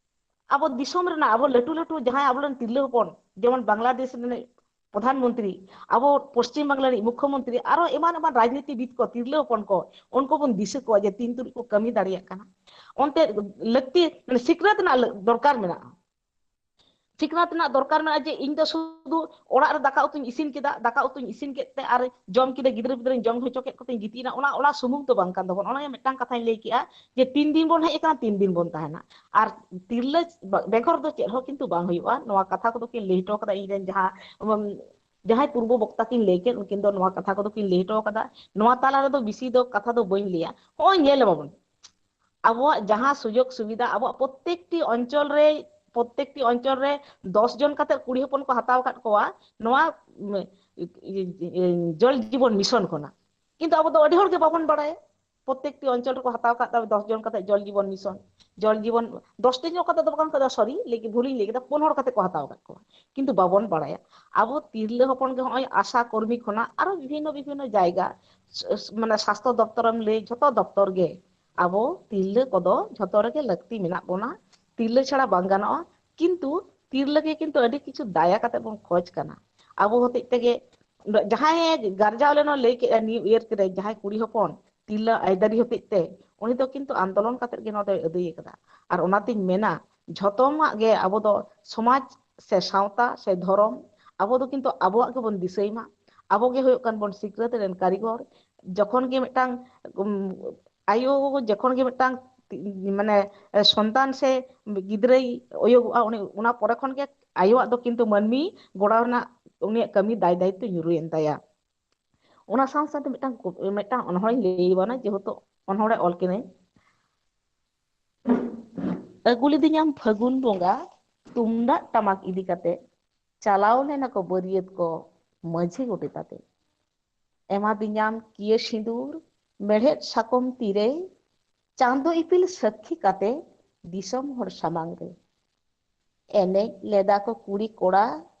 ᱟᱵᱚ ᱫᱤᱥᱚᱢ ᱨᱮᱱᱟᱜ ᱟᱵᱚ ᱞᱟᱹᱴᱩ ᱞᱟᱹᱴᱩ ᱡᱟᱦᱟᱸᱭ ᱟᱵᱚᱨᱮᱱ ᱛᱤᱨᱞᱟᱹ ᱦᱚᱯᱚᱱ, ᱡᱮᱢᱚᱱ ᱵᱟᱝᱞᱟᱫᱮᱥ ᱨᱤᱱᱤᱡ ᱯᱨᱚᱫᱷᱟᱱ ᱢᱚᱱᱛᱨᱤ, ᱟᱵᱚ ᱯᱚᱥᱪᱤᱢ ᱵᱟᱝᱞᱟ ᱨᱤᱱᱤᱡ ᱢᱩᱠᱷᱭᱚ ᱢᱚᱱᱛᱨᱤ, ᱟᱨᱚ ᱮᱢᱟᱱ ᱮᱢᱟᱱ ᱨᱟᱡᱽᱱᱤᱛᱤᱵᱤᱫ ᱠᱚ, ᱛᱤᱨᱞᱟᱹ ᱦᱚᱯᱚᱱ ᱠᱚ, ᱩᱱᱠᱩ ᱵᱚᱱ ᱫᱤᱥᱟᱹ ᱠᱚᱣᱟ ᱡᱮ ᱛᱤᱱ ᱛᱩᱨᱩᱡ ᱠᱚ ᱠᱟᱹᱢᱤ ᱫᱟᱲᱮᱭᱟᱜ ᱠᱟᱱᱟ᱾ ᱚᱱᱛᱮ ᱞᱟᱹᱠᱛᱤ, ᱢᱟᱱᱮ, ᱥᱤᱠᱷᱱᱟᱹᱛ ᱨᱮᱱᱟᱜ ᱞᱟᱹ-, ᱫᱚᱨᱠᱟᱨ ᱢᱮᱱᱟᱜᱼᱟ᱾ ᱥᱤᱠᱷᱱᱟᱹᱛ ᱨᱮᱱᱟᱜ ᱫᱚᱨᱠᱟᱨ ᱢᱮᱱᱟᱜᱼᱟ ᱡᱮ ᱤᱧ ᱫᱚ ᱥᱩᱫᱷᱩ ᱚᱲᱟᱜ ᱨᱮ ᱫᱟᱠᱟ ᱩᱛᱩᱧ ᱤᱥᱤᱱ ᱠᱮᱫᱟ, ᱫᱟᱠᱟ ᱩᱛᱩᱧ ᱤᱥᱤᱱ ᱠᱮᱫ ᱛᱮ ᱟᱨ ᱡᱚᱢ ᱠᱮᱫᱟ, ᱜᱤᱫᱽᱨᱟᱹ ᱯᱤᱫᱽᱨᱟᱹᱧ ᱡᱚᱢ ᱦᱚᱪᱚ ᱠᱮᱫ ᱠᱚᱛᱮᱧ ᱜᱤᱛᱤᱡ ᱮᱱᱟ, ᱚᱱᱟ, ᱚᱱᱟ ᱥᱩᱢᱩᱝ ᱫᱚ ᱵᱟᱝ ᱠᱟᱱ ᱛᱟᱵᱚᱱ᱾ ᱚᱱᱟ ᱜᱮ ᱢᱤᱫᱴᱟᱝ ᱠᱟᱛᱷᱟᱧ ᱞᱟᱹᱭ ᱠᱮᱜᱼᱟ ᱡᱮ ᱛᱤᱱ ᱫᱤᱱ ᱵᱚᱱ ᱦᱮᱡ ᱟᱠᱟᱱᱟ, ᱛᱤᱱ ᱫᱤᱱ ᱵᱚᱱ ᱛᱟᱦᱮᱱᱟ᱾ ᱟᱨ ᱛᱤᱨᱞᱟᱹ ᱵᱮᱜᱚᱨ ᱫᱚ ᱪᱮᱫ ᱦᱚᱸ ᱠᱤᱱᱛᱩ ᱵᱟᱝ ᱦᱩᱭᱩᱜᱼᱟ᱾ ᱱᱚᱣᱟ ᱠᱟᱛᱷᱟ ᱠᱚᱫᱚ ᱠᱤᱱ ᱞᱟᱹᱭ ᱦᱚᱴᱚ ᱠᱟᱫᱟ ᱤᱧ ᱨᱮᱱ ᱡᱟᱦᱟᱸ, ᱩᱢ, ᱡᱟᱦᱟᱸᱭ ᱯᱩᱨᱵᱚ ᱵᱚᱠᱛᱟ ᱠᱤᱱ ᱞᱟᱹᱭ ᱠᱮᱫ, ᱩᱱᱠᱤᱱ ᱫᱚ ᱱᱚᱣᱟ ᱠᱟᱛᱷᱟ ᱠᱚᱫᱚ ᱠᱤᱱ ᱞᱟᱹᱭ ᱦᱚᱴᱚ ᱟᱠᱟᱫᱟ᱾ ᱱᱚᱣᱟ ᱛᱟᱞᱟ ᱨᱮᱫᱚ ᱵᱮᱥᱤ ᱫᱚ ᱠᱟᱛᱷᱟ ᱫᱚ ᱵᱟᱹᱧ ᱞᱟᱹᱭᱟ᱾ ᱦᱚᱸᱜᱼᱚᱭ ᱧᱮᱞ ᱟᱵᱚᱱ, ᱟᱵᱚᱣᱟᱜ ᱡᱟᱦᱟᱸ ᱥᱩᱡᱳᱜᱽ ᱥᱩᱵᱤᱫᱷᱟ, ᱟᱵᱚᱣᱟᱜ ᱯᱨᱚᱛᱮᱠᱴᱤ ᱚᱧᱪᱚᱞ ᱨᱮ, ᱯᱨᱚᱛᱮᱠᱴᱤ ᱚᱧᱪᱚᱞ ᱨᱮ ᱫᱚᱥ ᱡᱚᱱ ᱠᱟᱛᱮ ᱠᱩᱲᱤ ᱦᱚᱯᱚᱱ ᱠᱚ ᱦᱟᱛᱟᱣ ᱟᱠᱟᱫ ᱠᱚᱣᱟ ᱱᱚᱣᱟ, ᱩᱢ, ᱡᱚᱞ ᱡᱤᱵᱚᱱ ᱢᱤᱥᱚᱱ ᱠᱷᱚᱱᱟᱜ᱾ ᱠᱤᱱᱛᱩ ᱟᱵᱚ ᱫᱚ ᱟᱹᱰᱤ ᱦᱚᱲ ᱜᱮ ᱵᱟᱵᱚᱱ ᱵᱟᱲᱟᱭᱟ᱾ ᱯᱨᱚᱛᱮᱠᱴᱤ ᱚᱧᱪᱚᱞ ᱨᱮᱠᱚ ᱦᱟᱛᱟᱣ ᱟᱠᱟᱫ ᱛᱟᱵᱚᱱᱟ ᱫᱚᱥ ᱡᱚᱱ ᱠᱟᱛᱮ ᱡᱚᱞ ᱡᱤᱵᱚᱱ ᱢᱤᱥᱚᱱ᱾ ᱡᱚᱞ ᱡᱤᱵᱚᱱ ᱫᱚᱥ ᱴᱤ ᱧᱚᱜ ᱠᱟᱛᱮ ᱫᱚ ᱵᱟᱝ, ᱥᱚᱨᱤ, ᱞᱟᱹᱭ ᱵᱷᱩᱞᱤᱧ ᱞᱟᱹᱭ ᱠᱮᱫᱟ, ᱯᱩᱱ ᱦᱚᱲ ᱠᱟᱛᱮ ᱠᱚ ᱦᱟᱛᱟᱣ ᱟᱠᱟᱫ ᱠᱚᱣᱟ᱾ ᱠᱤᱱᱛᱩ ᱵᱟᱵᱚᱱ ᱵᱟᱲᱟᱭᱟ, ᱟᱵᱚ ᱛᱤᱨᱞᱟᱹ ᱦᱚᱯᱚᱱ ᱜᱮ ᱦᱚᱸᱜᱼᱚᱭ ᱟᱥᱟ ᱠᱚᱨᱢᱤ ᱠᱷᱚᱱᱟᱜ ᱟᱨᱚ ᱵᱤᱵᱷᱤᱱᱱᱚ ᱵᱤᱵᱷᱤᱱᱱᱚ ᱡᱟᱭᱜᱟ, ᱥ-, ᱢᱟᱱᱮ ᱥᱟᱥᱛᱷᱚ ᱫᱚᱯᱛᱚᱨᱮᱢ ᱞᱟᱹᱭ, ᱡᱷᱚᱛᱚ ᱫᱚᱯᱛᱚᱨ ᱜᱮ ᱟᱵᱚ ᱛᱤᱨᱞᱟᱹ ᱠᱚᱫᱚ ᱡᱷᱚᱛᱚ ᱨᱮᱜᱮ ᱞᱟᱹᱠᱛᱤ ᱢᱮᱱᱟᱜ ᱵᱚᱱᱟ᱾ ᱛᱤᱨᱞᱟᱹ ᱪᱷᱟᱲᱟ ᱵᱟᱝ ᱜᱟᱱᱚᱜᱼᱟ᱾ ᱠᱤᱱᱛᱩ ᱛᱤᱨᱞᱟᱹ ᱜᱮ ᱠᱤᱱᱛᱩ ᱟᱹᱰᱤ ᱠᱤᱪᱷᱩ ᱫᱟᱭᱟ ᱠᱟᱛᱮ ᱵᱚᱱ ᱠᱷᱚᱡᱽ ᱠᱟᱱᱟ᱾ ᱟᱵᱚ ᱦᱚᱛᱮᱡ ᱛᱮᱜᱮ ᱡᱟᱦᱟᱸᱭ ᱜᱟᱨᱡᱟᱣ ᱞᱮᱱᱟ ᱞᱟᱹᱭ ᱠᱮᱫᱼᱟ, ᱱᱤᱭᱩ ᱤᱭᱟᱨ ᱨᱮ ᱡᱟᱦᱟᱸᱭ ᱠᱩᱲᱤ ᱦᱚᱯᱚᱱ ᱛᱤᱨᱞᱟᱹ ᱟᱹᱭᱫᱟᱹᱨᱤ ᱦᱚᱛᱮᱡ ᱛᱮ, ᱩᱱᱤ ᱫᱚ ᱠᱤᱱᱛᱩ ᱟᱱᱫᱳᱞᱚᱱ ᱠᱟᱛᱮ ᱜᱮ ᱱᱚᱣᱟ ᱫᱚᱭ ᱟᱹᱫᱟᱹᱭ ᱟᱠᱟᱫᱟ᱾ ᱟᱨ ᱚᱱᱟᱛᱤᱧ ᱢᱮᱱᱟ, ᱡᱷᱚᱛᱚᱢᱟᱜ ᱜᱮ ᱟᱵᱚ ᱫᱚ ᱥᱚᱢᱟᱡᱽ ᱥᱮ ᱥᱟᱶᱛᱟ ᱥᱮ ᱫᱷᱚᱨᱚᱢ, ᱟᱵᱚ ᱫᱚ ᱠᱤᱱᱛᱩ ᱟᱵᱚᱣᱟᱜ ᱜᱮᱵᱚᱱ ᱫᱤᱥᱟᱹᱭ ᱢᱟ᱾ ᱟᱵᱚ ᱜᱮ ᱦᱩᱭᱩᱜ ᱠᱟᱱ ᱵᱚᱱ ᱥᱤᱠᱷᱱᱟᱹᱛ ᱨᱮᱱ ᱠᱟᱹᱨᱤᱜᱚᱨ᱾ ᱡᱚᱠᱷᱚᱱ ᱜᱮ ᱢᱤᱫᱴᱟᱝ, ᱩᱢ, ᱟᱭᱳ ᱡᱚᱠᱷᱚᱱ ᱜᱮ ᱢᱤᱫᱴᱟᱝ ᱛᱤ-, ᱢᱟᱱᱮ, ᱮ, ᱥᱚᱱᱛᱟᱱ ᱥᱮ ᱜᱤᱫᱽᱨᱟᱹᱭ ᱚᱭᱚᱜᱚᱜᱼᱟ, ᱩᱱᱤ ᱚᱱᱟ ᱯᱚᱨᱮ ᱠᱷᱚᱱ ᱜᱮ ᱟᱭᱳᱣᱟᱜ ᱫᱚ ᱠᱤᱱᱛᱩ ᱢᱟᱹᱱᱢᱤ ᱜᱚᱲᱟᱣ ᱨᱮᱱᱟᱜ ᱩᱱᱤᱭᱟᱜ ᱠᱟᱹᱢᱤ ᱫᱟᱭ ᱫᱟᱭᱤᱛᱛᱚ ᱧᱩᱨᱩᱭᱮᱱ ᱛᱟᱭᱟ᱾ ᱚᱱᱟ ᱥᱟᱶ ᱥᱟᱶᱛᱮ ᱢᱤᱫᱴᱟᱝ ᱠᱩ-, ᱢᱤᱫᱴᱟᱝ ᱚᱱᱚᱬᱦᱮᱧ ᱞᱟᱹᱭ ᱟᱵᱚᱱᱟ, ᱡᱮᱦᱮᱛᱩ ᱚᱱᱚᱬᱦᱮ ᱚᱞ ᱠᱟᱹᱱᱟᱹᱧ᱾ ᱟᱹᱜᱩ ᱞᱤᱫᱤᱧᱟᱢ ᱯᱷᱟᱹᱜᱩᱱ ᱵᱚᱸᱜᱟ ᱛᱩᱢᱫᱟᱜ ᱴᱟᱢᱟᱠ ᱤᱫᱤ ᱠᱟᱛᱮ, ᱪᱟᱞᱟᱣ ᱞᱮᱱᱟ ᱠᱚ ᱵᱟᱹᱨᱭᱟᱹᱛ ᱠᱚ ᱢᱟᱹᱡᱷᱤ ᱜᱚᱰᱮᱛ ᱟᱛᱮ᱾ ᱮᱢᱟᱫᱤᱧᱟᱢ ᱠᱤᱭᱟᱹ ᱥᱤᱸᱫᱩᱨ ᱢᱮᱲᱦᱮᱫ ᱥᱟᱠᱚᱢ ᱛᱤᱨᱮ, ᱪᱟᱸᱫᱚ ᱤᱯᱤᱞ ᱥᱟᱹᱠᱷᱤ ᱠᱟᱛᱮ ᱫᱤᱥᱚᱢ ᱦᱚᱲ ᱥᱟᱢᱟᱝ ᱨᱮ᱾ ᱮᱱᱮᱡ ᱞᱮᱫᱟ ᱠᱚ ᱠᱩᱲᱤ ᱠᱚᱲᱟ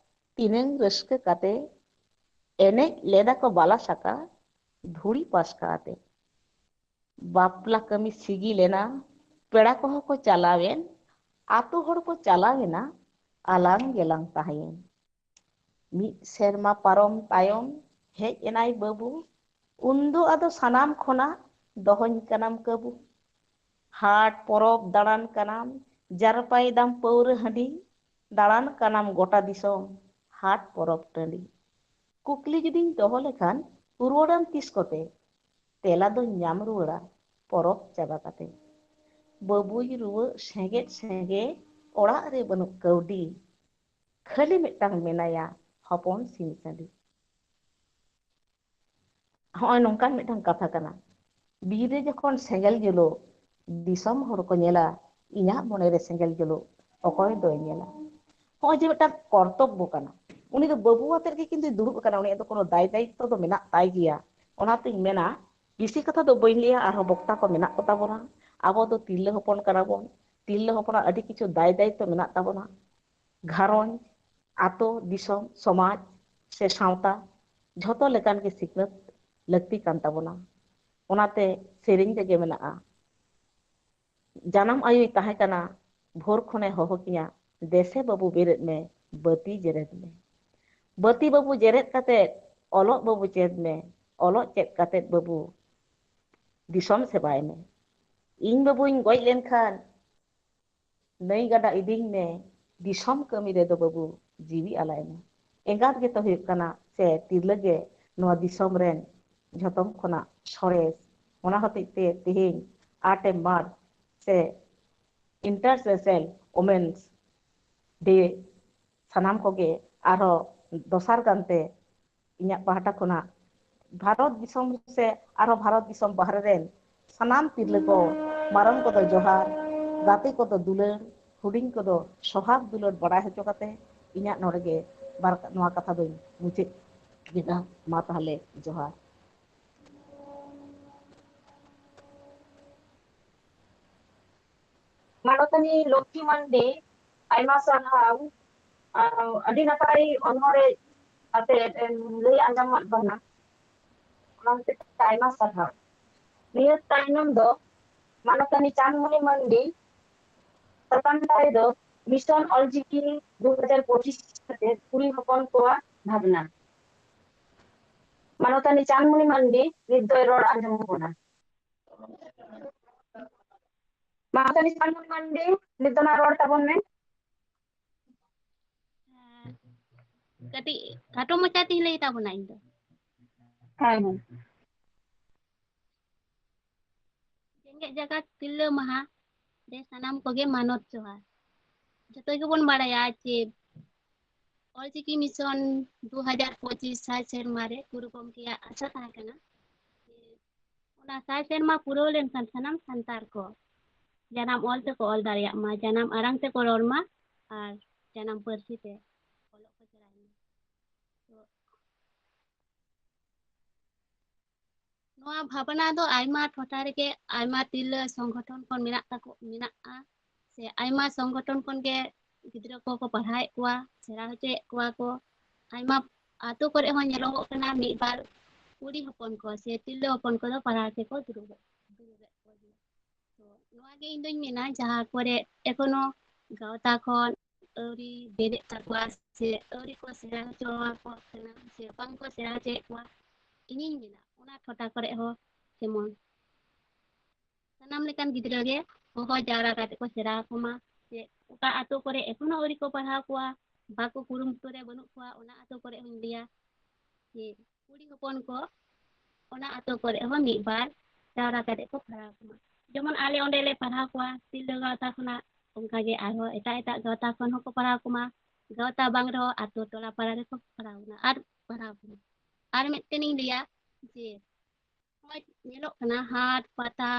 ᱛᱤᱱᱟᱹᱝ ᱨᱟᱹᱥᱠᱟᱹ ᱠᱟᱛᱮ, ᱮᱱᱮᱡ ᱞᱮᱫᱟ ᱠᱚ ᱵᱟᱞᱟ ᱥᱟᱠᱟ ᱫᱷᱩᱲᱤ ᱯᱟᱥᱠᱟ ᱟᱛᱮ᱾ ᱵᱟᱯᱞᱟ ᱠᱟᱹᱢᱤ ᱥᱤᱜᱤᱞ ᱮᱱᱟ, ᱯᱮᱲᱟ ᱠᱚᱦᱚᱸ ᱠᱚ ᱪᱟᱞᱟᱣᱮᱱ, ᱟᱛᱳ ᱦᱚᱲ ᱠᱚ ᱪᱟᱞᱟᱣᱮᱱᱟ, ᱟᱞᱟᱝ ᱜᱮᱞᱟᱝ ᱛᱟᱦᱮᱸᱭᱮᱱ᱾ ᱢᱤᱫ ᱥᱮᱨᱢᱟ ᱯᱟᱨᱚᱢ ᱛᱟᱭᱚᱢ ᱦᱮᱡ ᱮᱱᱟᱭ ᱵᱟᱹᱵᱩ, ᱩᱱᱫᱚ ᱟᱫᱚ ᱥᱟᱱᱟᱢ ᱠᱷᱚᱱᱟᱜ ᱫᱚᱦᱚᱧ ᱠᱟᱱᱟᱢ ᱠᱟᱹᱵᱩ᱾ ᱦᱟᱴ ᱯᱚᱨᱚᱵᱽ ᱫᱟᱬᱟᱱ ᱠᱟᱱᱟᱢ, ᱡᱟᱨᱯᱟᱭ ᱫᱟᱢ ᱯᱟᱹᱣᱨᱟᱹ ᱦᱟᱺᱰᱤ, ᱫᱟᱬᱟᱱ ᱠᱟᱱᱟᱢ ᱜᱚᱴᱟ ᱫᱤᱥᱚᱢ, ᱦᱟᱴ ᱯᱚᱨᱚᱵᱽ ᱴᱟᱺᱰᱤ᱾ ᱠᱩᱠᱞᱤ ᱡᱩᱫᱤᱧ ᱫᱚᱦᱚ ᱞᱮᱠᱷᱟᱱ, ᱨᱩᱣᱟᱹᱲᱟᱢ ᱛᱤᱥ ᱠᱚᱛᱮ? ᱛᱮᱞᱟ ᱫᱚᱧ ᱧᱟᱢ ᱨᱩᱣᱟᱹᱲᱟ ᱯᱚᱨᱚᱵᱽ ᱪᱟᱵᱟ ᱠᱟᱛᱮ᱾ ᱵᱟᱹᱵᱩᱭ ᱨᱩᱣᱟᱹᱜ ᱥᱮᱸᱜᱮᱫ ᱥᱮᱸᱜᱮᱫ, ᱚᱲᱟᱜ ᱨᱮ ᱵᱟᱹᱱᱩᱜ ᱠᱟᱹᱣᱰᱤ᱾ ᱠᱷᱟᱹᱞᱤ ᱢᱤᱫᱴᱟᱝ ᱢᱮᱱᱟᱭᱟ, ᱦᱚᱯᱚᱱ ᱥᱤᱢ ᱥᱟᱺᱰᱤ᱾ ᱦᱚᱸᱜᱼᱚᱭ ᱱᱚᱝᱠᱟᱱ ᱢᱤᱫᱴᱟᱝ ᱠᱟᱛᱷᱟ ᱠᱟᱱᱟ, ᱵᱤᱨ ᱨᱮ ᱡᱚᱠᱷᱚᱱ ᱥᱮᱸᱜᱮᱞ ᱡᱩᱞᱩᱜ, ᱫᱤᱥᱚᱢ ᱦᱚᱲ ᱠᱚ ᱧᱮᱞᱟ, ᱤᱧᱟᱹᱜ ᱢᱚᱱᱮᱨᱮ ᱥᱮᱸᱜᱮᱞ ᱡᱩᱞᱩᱜ, ᱚᱠᱚᱭ ᱫᱚᱭ ᱧᱮᱞᱟ? ᱦᱚᱸᱜᱼᱚᱭ ᱡᱮ ᱢᱤᱫᱴᱟᱝ ᱠᱚᱨᱛᱚᱵᱵᱚ ᱠᱟᱱᱟ, ᱩᱱᱤ ᱫᱚ ᱵᱟᱹᱵᱩ ᱟᱛᱮᱫ ᱜᱮ ᱠᱤᱱᱛᱩ ᱫᱩᱲᱩᱵ ᱟᱠᱟᱱᱟ, ᱩᱱᱤᱭᱟᱜ ᱫᱚ ᱠᱳᱱᱳ ᱫᱟᱭ ᱫᱟᱭᱤᱛᱛᱚ ᱫᱚ ᱢᱮᱱᱟᱜ ᱛᱟᱭ ᱜᱮᱭᱟ᱾ ᱚᱱᱟᱛᱤᱧ ᱢᱮᱱᱟ, ᱵᱮᱥᱤ ᱠᱟᱛᱷᱟ ᱫᱚ ᱵᱟᱹᱧ ᱞᱟᱹᱭᱟ, ᱟᱨᱦᱚᱸ ᱵᱚᱠᱛᱟ ᱠᱚ ᱢᱮᱱᱟᱜ ᱠᱚ ᱛᱟᱵᱚᱱᱟ᱾ ᱟᱵᱚ ᱫᱚ ᱛᱤᱨᱞᱟᱹ ᱦᱚᱯᱚᱱ ᱠᱟᱱᱟ ᱵᱚᱱ, ᱛᱤᱨᱞᱟᱹ ᱦᱚᱯᱚᱱᱟᱜ ᱟᱹᱰᱤ ᱠᱤᱪᱷᱩ ᱫᱟᱭ ᱫᱟᱭᱤᱛᱛᱚ ᱢᱮᱱᱟᱜ ᱛᱟᱵᱚᱱᱟ᱾ ᱜᱷᱟᱨᱚᱸᱡᱽ, ᱟᱛᱳ, ᱫᱤᱥᱚᱢ, ᱥᱚᱢᱟᱡᱽ ᱥᱮ ᱥᱟᱶᱛᱟ, ᱡᱷᱚᱛᱚ ᱞᱮᱠᱟᱱ ᱜᱮ ᱥᱤᱠᱷᱱᱟᱹᱛ ᱞᱟᱹᱠᱛᱤ ᱠᱟᱱ ᱛᱟᱵᱚᱱᱟ᱾ ᱚᱱᱟᱛᱮ ᱥᱮᱨᱮᱧ ᱨᱮᱜᱮ ᱢᱮᱱᱟᱜᱼᱟ, ᱡᱟᱱᱟᱢ ᱟᱭᱳᱭ ᱛᱟᱦᱮᱸ ᱠᱟᱱᱟ, ᱵᱷᱳᱨ ᱠᱷᱚᱱᱮ ᱦᱚᱦᱚ ᱠᱤᱧᱟ, "ᱫᱮᱥᱮ ᱵᱟᱹᱵᱩ ᱵᱮᱨᱮᱫ ᱢᱮ, ᱵᱟᱹᱛᱤ ᱡᱮᱨᱮᱫ ᱢᱮ᱾ ᱵᱟᱹᱛᱤ ᱵᱟᱹᱵᱩ ᱡᱮᱨᱮᱫ ᱠᱟᱛᱮᱫ ᱚᱞᱚᱜ ᱵᱟᱹᱵᱩ ᱪᱮᱫ ᱢᱮ, ᱚᱞᱚᱜ ᱪᱮᱫ ᱠᱟᱛᱮᱫ ᱵᱟᱹᱵᱩ ᱫᱤᱥᱚᱢ ᱥᱮᱵᱟᱭ ᱢᱮ᱾ ᱤᱧ ᱵᱟᱹᱵᱩᱧ ᱜᱚᱡ ᱞᱮᱱᱠᱷᱟᱱ ᱱᱟᱹᱭ ᱜᱟᱰᱟ ᱤᱫᱤᱧ ᱢᱮ, ᱫᱤᱥᱚᱢ ᱠᱟᱹᱢᱤ ᱨᱮᱫᱚ ᱵᱟᱹᱵᱩ ᱡᱤᱣᱤ ᱟᱞᱟᱭ ᱢᱮ᱾" ᱮᱸᱜᱟᱛ ᱜᱮᱛᱚ ᱦᱩᱭᱩᱜ ᱠᱟᱱᱟ ᱥᱮ ᱛᱤᱨᱞᱟᱹ ᱜᱮ ᱱᱚᱣᱟ ᱫᱤᱥᱚᱢ ᱨᱮᱱ ᱡᱷᱚᱛᱚᱢ ᱠᱷᱚᱱᱟᱜ ᱥᱚᱨᱮᱥ᱾ ᱚᱱᱟ ᱦᱚᱛᱮᱡ ᱛᱮ ᱛᱮᱦᱮᱧ ᱟᱴᱮ ᱢᱟᱨᱪ ᱥᱮ International Women's Day ᱥᱟᱱᱟᱢ ᱠᱚᱜᱮ ᱟᱨᱦᱚᱸ ᱫᱚᱥᱟᱨ ᱜᱟᱱᱛᱮ ᱤᱧᱟᱹᱜ ᱯᱟᱦᱴᱟ ᱠᱷᱚᱱᱟᱜ ᱵᱷᱟᱨᱚᱛ ᱫᱤᱥᱚᱢ ᱥᱮ ᱟᱨᱦᱚᱸ ᱵᱷᱟᱨᱚᱛ ᱫᱤᱥᱚᱢ ᱵᱟᱦᱨᱮ ᱨᱮᱱ ᱥᱟᱱᱟᱢ ᱛᱤᱨᱞᱟᱹ ᱠᱚ, ᱢᱟᱨᱟᱝ ᱠᱚᱫᱚ ᱡᱚᱦᱟᱨ, ᱜᱟᱛᱮ ᱠᱚᱫᱚ ᱫᱩᱞᱟᱹᱲ, ᱦᱩᱰᱤᱧ ᱠᱚᱫᱚ ᱥᱚᱦᱟᱜᱽ ᱫᱩᱞᱟᱹᱲ ᱵᱟᱲᱟᱭ ᱦᱚᱪᱚ ᱠᱟᱛᱮ ᱤᱧᱟᱹᱜ ᱱᱚᱰᱮ ᱜᱮ ᱵᱟᱨ, ᱱᱚᱣᱟ ᱠᱟᱛᱷᱟ ᱫᱚᱧ ᱢᱩᱪᱟᱹᱫ ᱠᱮᱫᱟ᱾ ᱢᱟ ᱛᱟᱦᱚᱞᱮ ᱡᱚᱦᱟᱨ᱾ ᱢᱟᱱᱚᱛᱟᱱᱤ ᱞᱚᱠᱠᱷᱤ ᱢᱟᱱᱰᱤ, ᱟᱭᱢᱟ ᱥᱟᱨᱦᱟᱣ᱾ ᱟᱨ ᱟᱹᱰᱤ ᱱᱟᱯᱟᱭ ᱚᱱᱚᱬᱦᱮ ᱟᱛᱮ ᱮᱢ ᱞᱟᱹᱭ ᱟᱸᱡᱚᱢᱟᱫ ᱵᱚᱱᱟ᱾ ᱚᱱᱟ ᱦᱚᱛᱮᱡ ᱛᱮ ᱟᱭᱢᱟ ᱥᱟᱨᱦᱟᱣ᱾ ᱱᱤᱭᱟᱹ ᱛᱟᱭᱱᱚᱢ ᱫᱚ ᱢᱟᱱᱚᱛᱟᱱᱤ ᱪᱟᱸᱫᱽᱢᱩᱱᱤ ᱢᱟᱱᱰᱤ, ᱥᱟᱛᱟᱢ ᱛᱟᱭ ᱫᱚ ᱢᱤᱥᱚᱱ ᱚᱞᱪᱤᱠᱤ ᱫᱩ ᱦᱟᱡᱟᱨ ᱯᱚᱸᱪᱤᱥ ᱠᱷᱟᱹᱛᱤᱨ ᱠᱩᱲᱤ ᱦᱚᱯᱚᱱ ᱠᱚᱣᱟᱜ ᱵᱷᱟᱵᱽᱱᱟ᱾ ᱢᱟᱱᱚᱛᱟᱱᱤ ᱪᱟᱸᱫᱽᱢᱩᱱᱤ ᱢᱟᱱᱰᱤ ᱱᱤᱛ ᱫᱚᱭ ᱨᱚᱲ ᱟᱸᱡᱚᱢ ᱟᱵᱚᱱᱟ᱾ ᱢᱟᱱᱚᱛᱟᱱᱤ ᱪᱟᱸᱫᱽᱢᱩᱱᱤ ᱢᱟᱱᱰᱤ, ᱱᱤᱛ ᱫᱚ ᱱᱟᱜ ᱨᱚᱲ ᱛᱟᱵᱚᱱ ᱢᱮ᱾ ᱠᱟᱹᱴᱤᱡ ᱠᱷᱟᱴᱚ ᱢᱟᱪᱷᱟ ᱛᱤᱧ ᱞᱟᱹᱭ ᱛᱟᱵᱚᱱᱟ ᱤᱧ ᱫᱚ᱾ ᱦᱮᱸ, ᱦᱮᱸ᱾ ᱡᱮᱜᱮᱛ ᱡᱟᱠᱟᱛ ᱛᱤᱨᱞᱟᱹ ᱢᱟᱦᱟ ᱨᱮ ᱥᱟᱱᱟᱢ ᱠᱚᱜᱮ ᱢᱟᱱᱚᱛ ᱡᱚᱦᱟᱨ᱾ ᱡᱚᱛᱚ ᱜᱮᱵᱚᱱ ᱵᱟᱲᱟᱭᱟ ᱡᱮ ᱚᱞᱪᱤᱠᱤ ᱢᱤᱥᱚᱱ ᱫᱩ ᱦᱟᱡᱟᱨ ᱯᱚᱸᱪᱤᱥ ᱥᱟᱭ ᱥᱮᱨᱢᱟ ᱨᱮ ᱜᱩᱨᱩ ᱜᱚᱢᱠᱮᱭᱟᱜ ᱟᱥᱟ ᱛᱟᱦᱮᱸ ᱠᱟᱱᱟ ᱡᱮ ᱚᱱᱟ ᱥᱟᱭ ᱥᱮᱨᱢᱟ ᱯᱩᱨᱟᱹᱣ ᱞᱮᱱᱠᱷᱟᱱ ᱥᱟᱱᱟᱢ ᱥᱟᱱᱛᱟᱲ ᱠᱚ ᱡᱟᱱᱟᱢ ᱚᱞ ᱛᱮᱠᱚ ᱚᱞ ᱫᱟᱲᱮᱭᱟᱜ ᱢᱟ, ᱡᱟᱱᱟᱢ ᱟᱲᱟᱝ ᱛᱮᱠᱚ ᱨᱚᱲ ᱢᱟ ᱟᱨ ᱡᱟᱱᱟᱢ ᱯᱟᱹᱨᱥᱤ ᱛᱮ ᱚᱞᱚᱜ ᱠᱚ ᱥᱮᱬᱟᱭ ᱢᱟ᱾ ᱛᱚ, ᱱᱚᱣᱟ ᱵᱷᱟᱵᱽᱱᱟ ᱫᱚ ᱟᱭᱢᱟ ᱴᱚᱴᱷᱟ ᱨᱮᱜᱮ ᱟᱭᱢᱟ ᱛᱤᱨᱞᱟᱹ ᱥᱚᱝᱜᱚᱴᱷᱚᱱ ᱠᱷᱚᱱ ᱢᱮᱱᱟᱜ ᱛᱟᱠᱚ, ᱢᱮᱱᱟᱜᱼᱟ, ᱥᱮ ᱟᱭᱢᱟ ᱥᱚᱝᱜᱚᱴᱷᱚᱱ ᱠᱷᱚᱱ ᱜᱮ ᱜᱤᱫᱽᱨᱟᱹ ᱠᱚᱠᱚ ᱯᱟᱲᱦᱟᱣᱮᱫ ᱠᱚᱣᱟ, ᱥᱮᱬᱟ ᱦᱚᱪᱚᱭᱮᱫ ᱠᱚᱣᱟ ᱠᱚ᱾ ᱟᱭᱢᱟ ᱟᱛᱳ ᱠᱚᱨᱮ ᱦᱚᱸ ᱧᱮᱞᱚᱜᱚᱜ ᱠᱟᱱᱟ ᱢᱤᱫ ᱵᱟᱨ ᱠᱩᱲᱤ ᱦᱚᱯᱚᱱ ᱠᱚ ᱥᱮ ᱛᱤᱨᱞᱟᱹ ᱦᱚᱯᱚᱱ ᱠᱚᱫᱚ ᱯᱟᱲᱦᱟᱣ ᱛᱮᱠᱚ ᱫᱩᱲᱩᱵ, ᱫᱩᱲᱩᱵᱮᱫ ᱠᱚᱣᱟ᱾ ᱛᱚ ᱱᱚᱣᱟ ᱜᱮ ᱤᱧ ᱫᱚᱧ ᱢᱮᱱᱟ, ᱡᱟᱦᱟᱸ ᱠᱚᱨᱮ ᱮᱠᱷᱚᱱᱳ ᱜᱟᱶᱛᱟ ᱠᱷᱚᱱ ᱟᱹᱣᱨᱤ ᱵᱮᱨᱮᱫ ᱛᱟᱠᱚᱣᱟ ᱥᱮ ᱟᱹᱣᱨᱤ ᱠᱚ ᱥᱮᱬᱟ ᱦᱚᱪᱚ ᱟᱠᱚ ᱠᱟᱱᱟ ᱥᱮ ᱵᱟᱝ ᱠᱚ ᱥᱮᱬᱟ ᱦᱚᱪᱚᱭᱮᱫ ᱠᱚᱣᱟ, ᱤᱧᱤᱧ ᱢᱮᱱᱟ ᱚᱱᱟ ᱴᱚᱴᱷᱟ ᱠᱚᱨᱮ ᱦᱚᱸ ᱡᱮᱢᱚᱱ ᱥᱟᱱᱟᱢ ᱞᱮᱠᱟᱱ ᱜᱤᱫᱽᱨᱟᱹ ᱜᱮ ᱦᱚᱦᱚ ᱡᱟᱣᱨᱟ ᱠᱟᱛᱮ ᱠᱚ ᱥᱮᱬᱟ ᱟᱠᱚ ᱢᱟ, ᱥᱮ ᱚᱠᱟ ᱟᱛᱳ ᱠᱚᱨᱮ ᱮᱠᱷᱚᱱᱳ ᱟᱹᱣᱨᱤ ᱠᱚ ᱯᱟᱲᱦᱟᱣ ᱠᱚᱣᱟ, ᱵᱟᱠᱚ ᱠᱩᱨᱩᱢᱩᱴᱩ ᱨᱮ ᱵᱟᱹᱱᱩᱜ ᱠᱚᱣᱟ, ᱚᱱᱟ ᱟᱛᱳ ᱠᱚᱨᱮ ᱦᱚᱸᱧ ᱞᱟᱹᱭᱟ ᱡᱮ ᱠᱩᱲᱤ ᱦᱚᱯᱚᱱ ᱠᱚ ᱚᱱᱟ ᱟᱛᱳ ᱠᱚᱨᱮ ᱦᱚᱸ ᱢᱤᱫ ᱵᱟᱨ ᱡᱟᱣᱨᱟ ᱠᱟᱛᱮ ᱠᱚ ᱯᱟᱲᱦᱟᱣ ᱠᱚᱢᱟ᱾ ᱡᱮᱢᱚᱱ ᱟᱞᱮ ᱚᱸᱰᱮ ᱞᱮ ᱯᱟᱲᱦᱟᱣ ᱠᱚᱣᱟ ᱛᱤᱨᱞᱟᱹ ᱜᱟᱶᱛᱟ ᱠᱷᱚᱱᱟᱜ, ᱚᱱᱠᱟᱜᱮ ᱟᱨᱦᱚᱸ ᱮᱴᱟᱜ ᱮᱴᱟᱜ ᱜᱟᱶᱛᱟ ᱠᱷᱚᱱ ᱦᱚᱸᱠᱚ ᱯᱟᱲᱦᱟᱣ ᱠᱚᱢᱟ᱾ ᱜᱟᱶᱛᱟ ᱵᱟᱝ ᱨᱮᱦᱚᱸ ᱟᱛᱳ ᱴᱚᱞᱟ ᱯᱟᱲᱟ ᱨᱮᱠᱚ ᱯᱟᱲᱦᱟᱣ ᱠᱚᱢᱟ ᱟᱨ ᱯᱟᱲᱦᱟᱣ ᱠᱚᱢᱟ᱾ ᱟᱨ ᱢᱤᱫᱴᱮᱱᱤᱧ ᱞᱟᱹᱭᱟ ᱡᱮ ᱱᱚᱜᱼᱚᱭ ᱧᱮᱞᱚᱜ ᱠᱟᱱᱟ ᱦᱟᱴ ᱯᱟᱛᱟ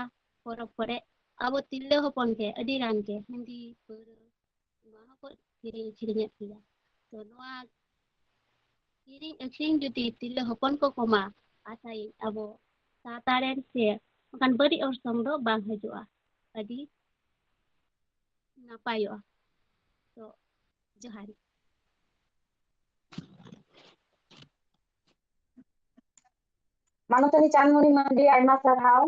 ᱯᱚᱨᱚᱵᱽ ᱠᱚᱨᱮ ᱟᱵᱚ ᱛᱤᱨᱞᱟᱹ ᱦᱚᱯᱚᱱ ᱜᱮ ᱟᱹᱰᱤ ᱜᱟᱱ ᱜᱮ ᱦᱟᱺᱰᱤ ᱯᱟᱹᱣᱨᱟᱹ ᱱᱚᱣᱟ ᱦᱚᱸᱠᱚ ᱠᱤᱨᱤᱧ ᱟᱹᱠᱷᱨᱤᱧᱮᱫ ᱜᱮᱭᱟ᱾ ᱛᱚ ᱱᱚᱣᱟ ᱠᱤᱨᱤᱧ ᱟᱹᱠᱷᱨᱤᱧ ᱡᱩᱫᱤ ᱛᱤᱨᱞᱟᱹ ᱦᱚᱯᱚᱱ ᱠᱚ ᱠᱚᱢᱟ, ᱟᱥᱟᱭᱟᱹᱧ ᱟᱵᱚ ᱥᱟᱶᱛᱟ ᱨᱮᱱ ᱥᱮ ᱚᱱᱠᱟᱱ ᱵᱟᱹᱲᱤᱡ ᱚᱨᱥᱚᱝ ᱫᱚ ᱵᱟᱝ ᱦᱤᱡᱩᱜᱼᱟ᱾ ᱟᱹᱰᱤ ᱱᱟᱯᱟᱭᱚᱜᱼᱟ᱾ ᱛᱚ ᱡᱚᱦᱟᱨ᱾ ᱢᱟᱱᱚᱛᱟᱱᱤ ᱪᱟᱸᱫᱽᱢᱚᱬᱤ ᱢᱟᱨᱰᱤ, ᱟᱭᱢᱟ ᱥᱟᱨᱦᱟᱣ᱾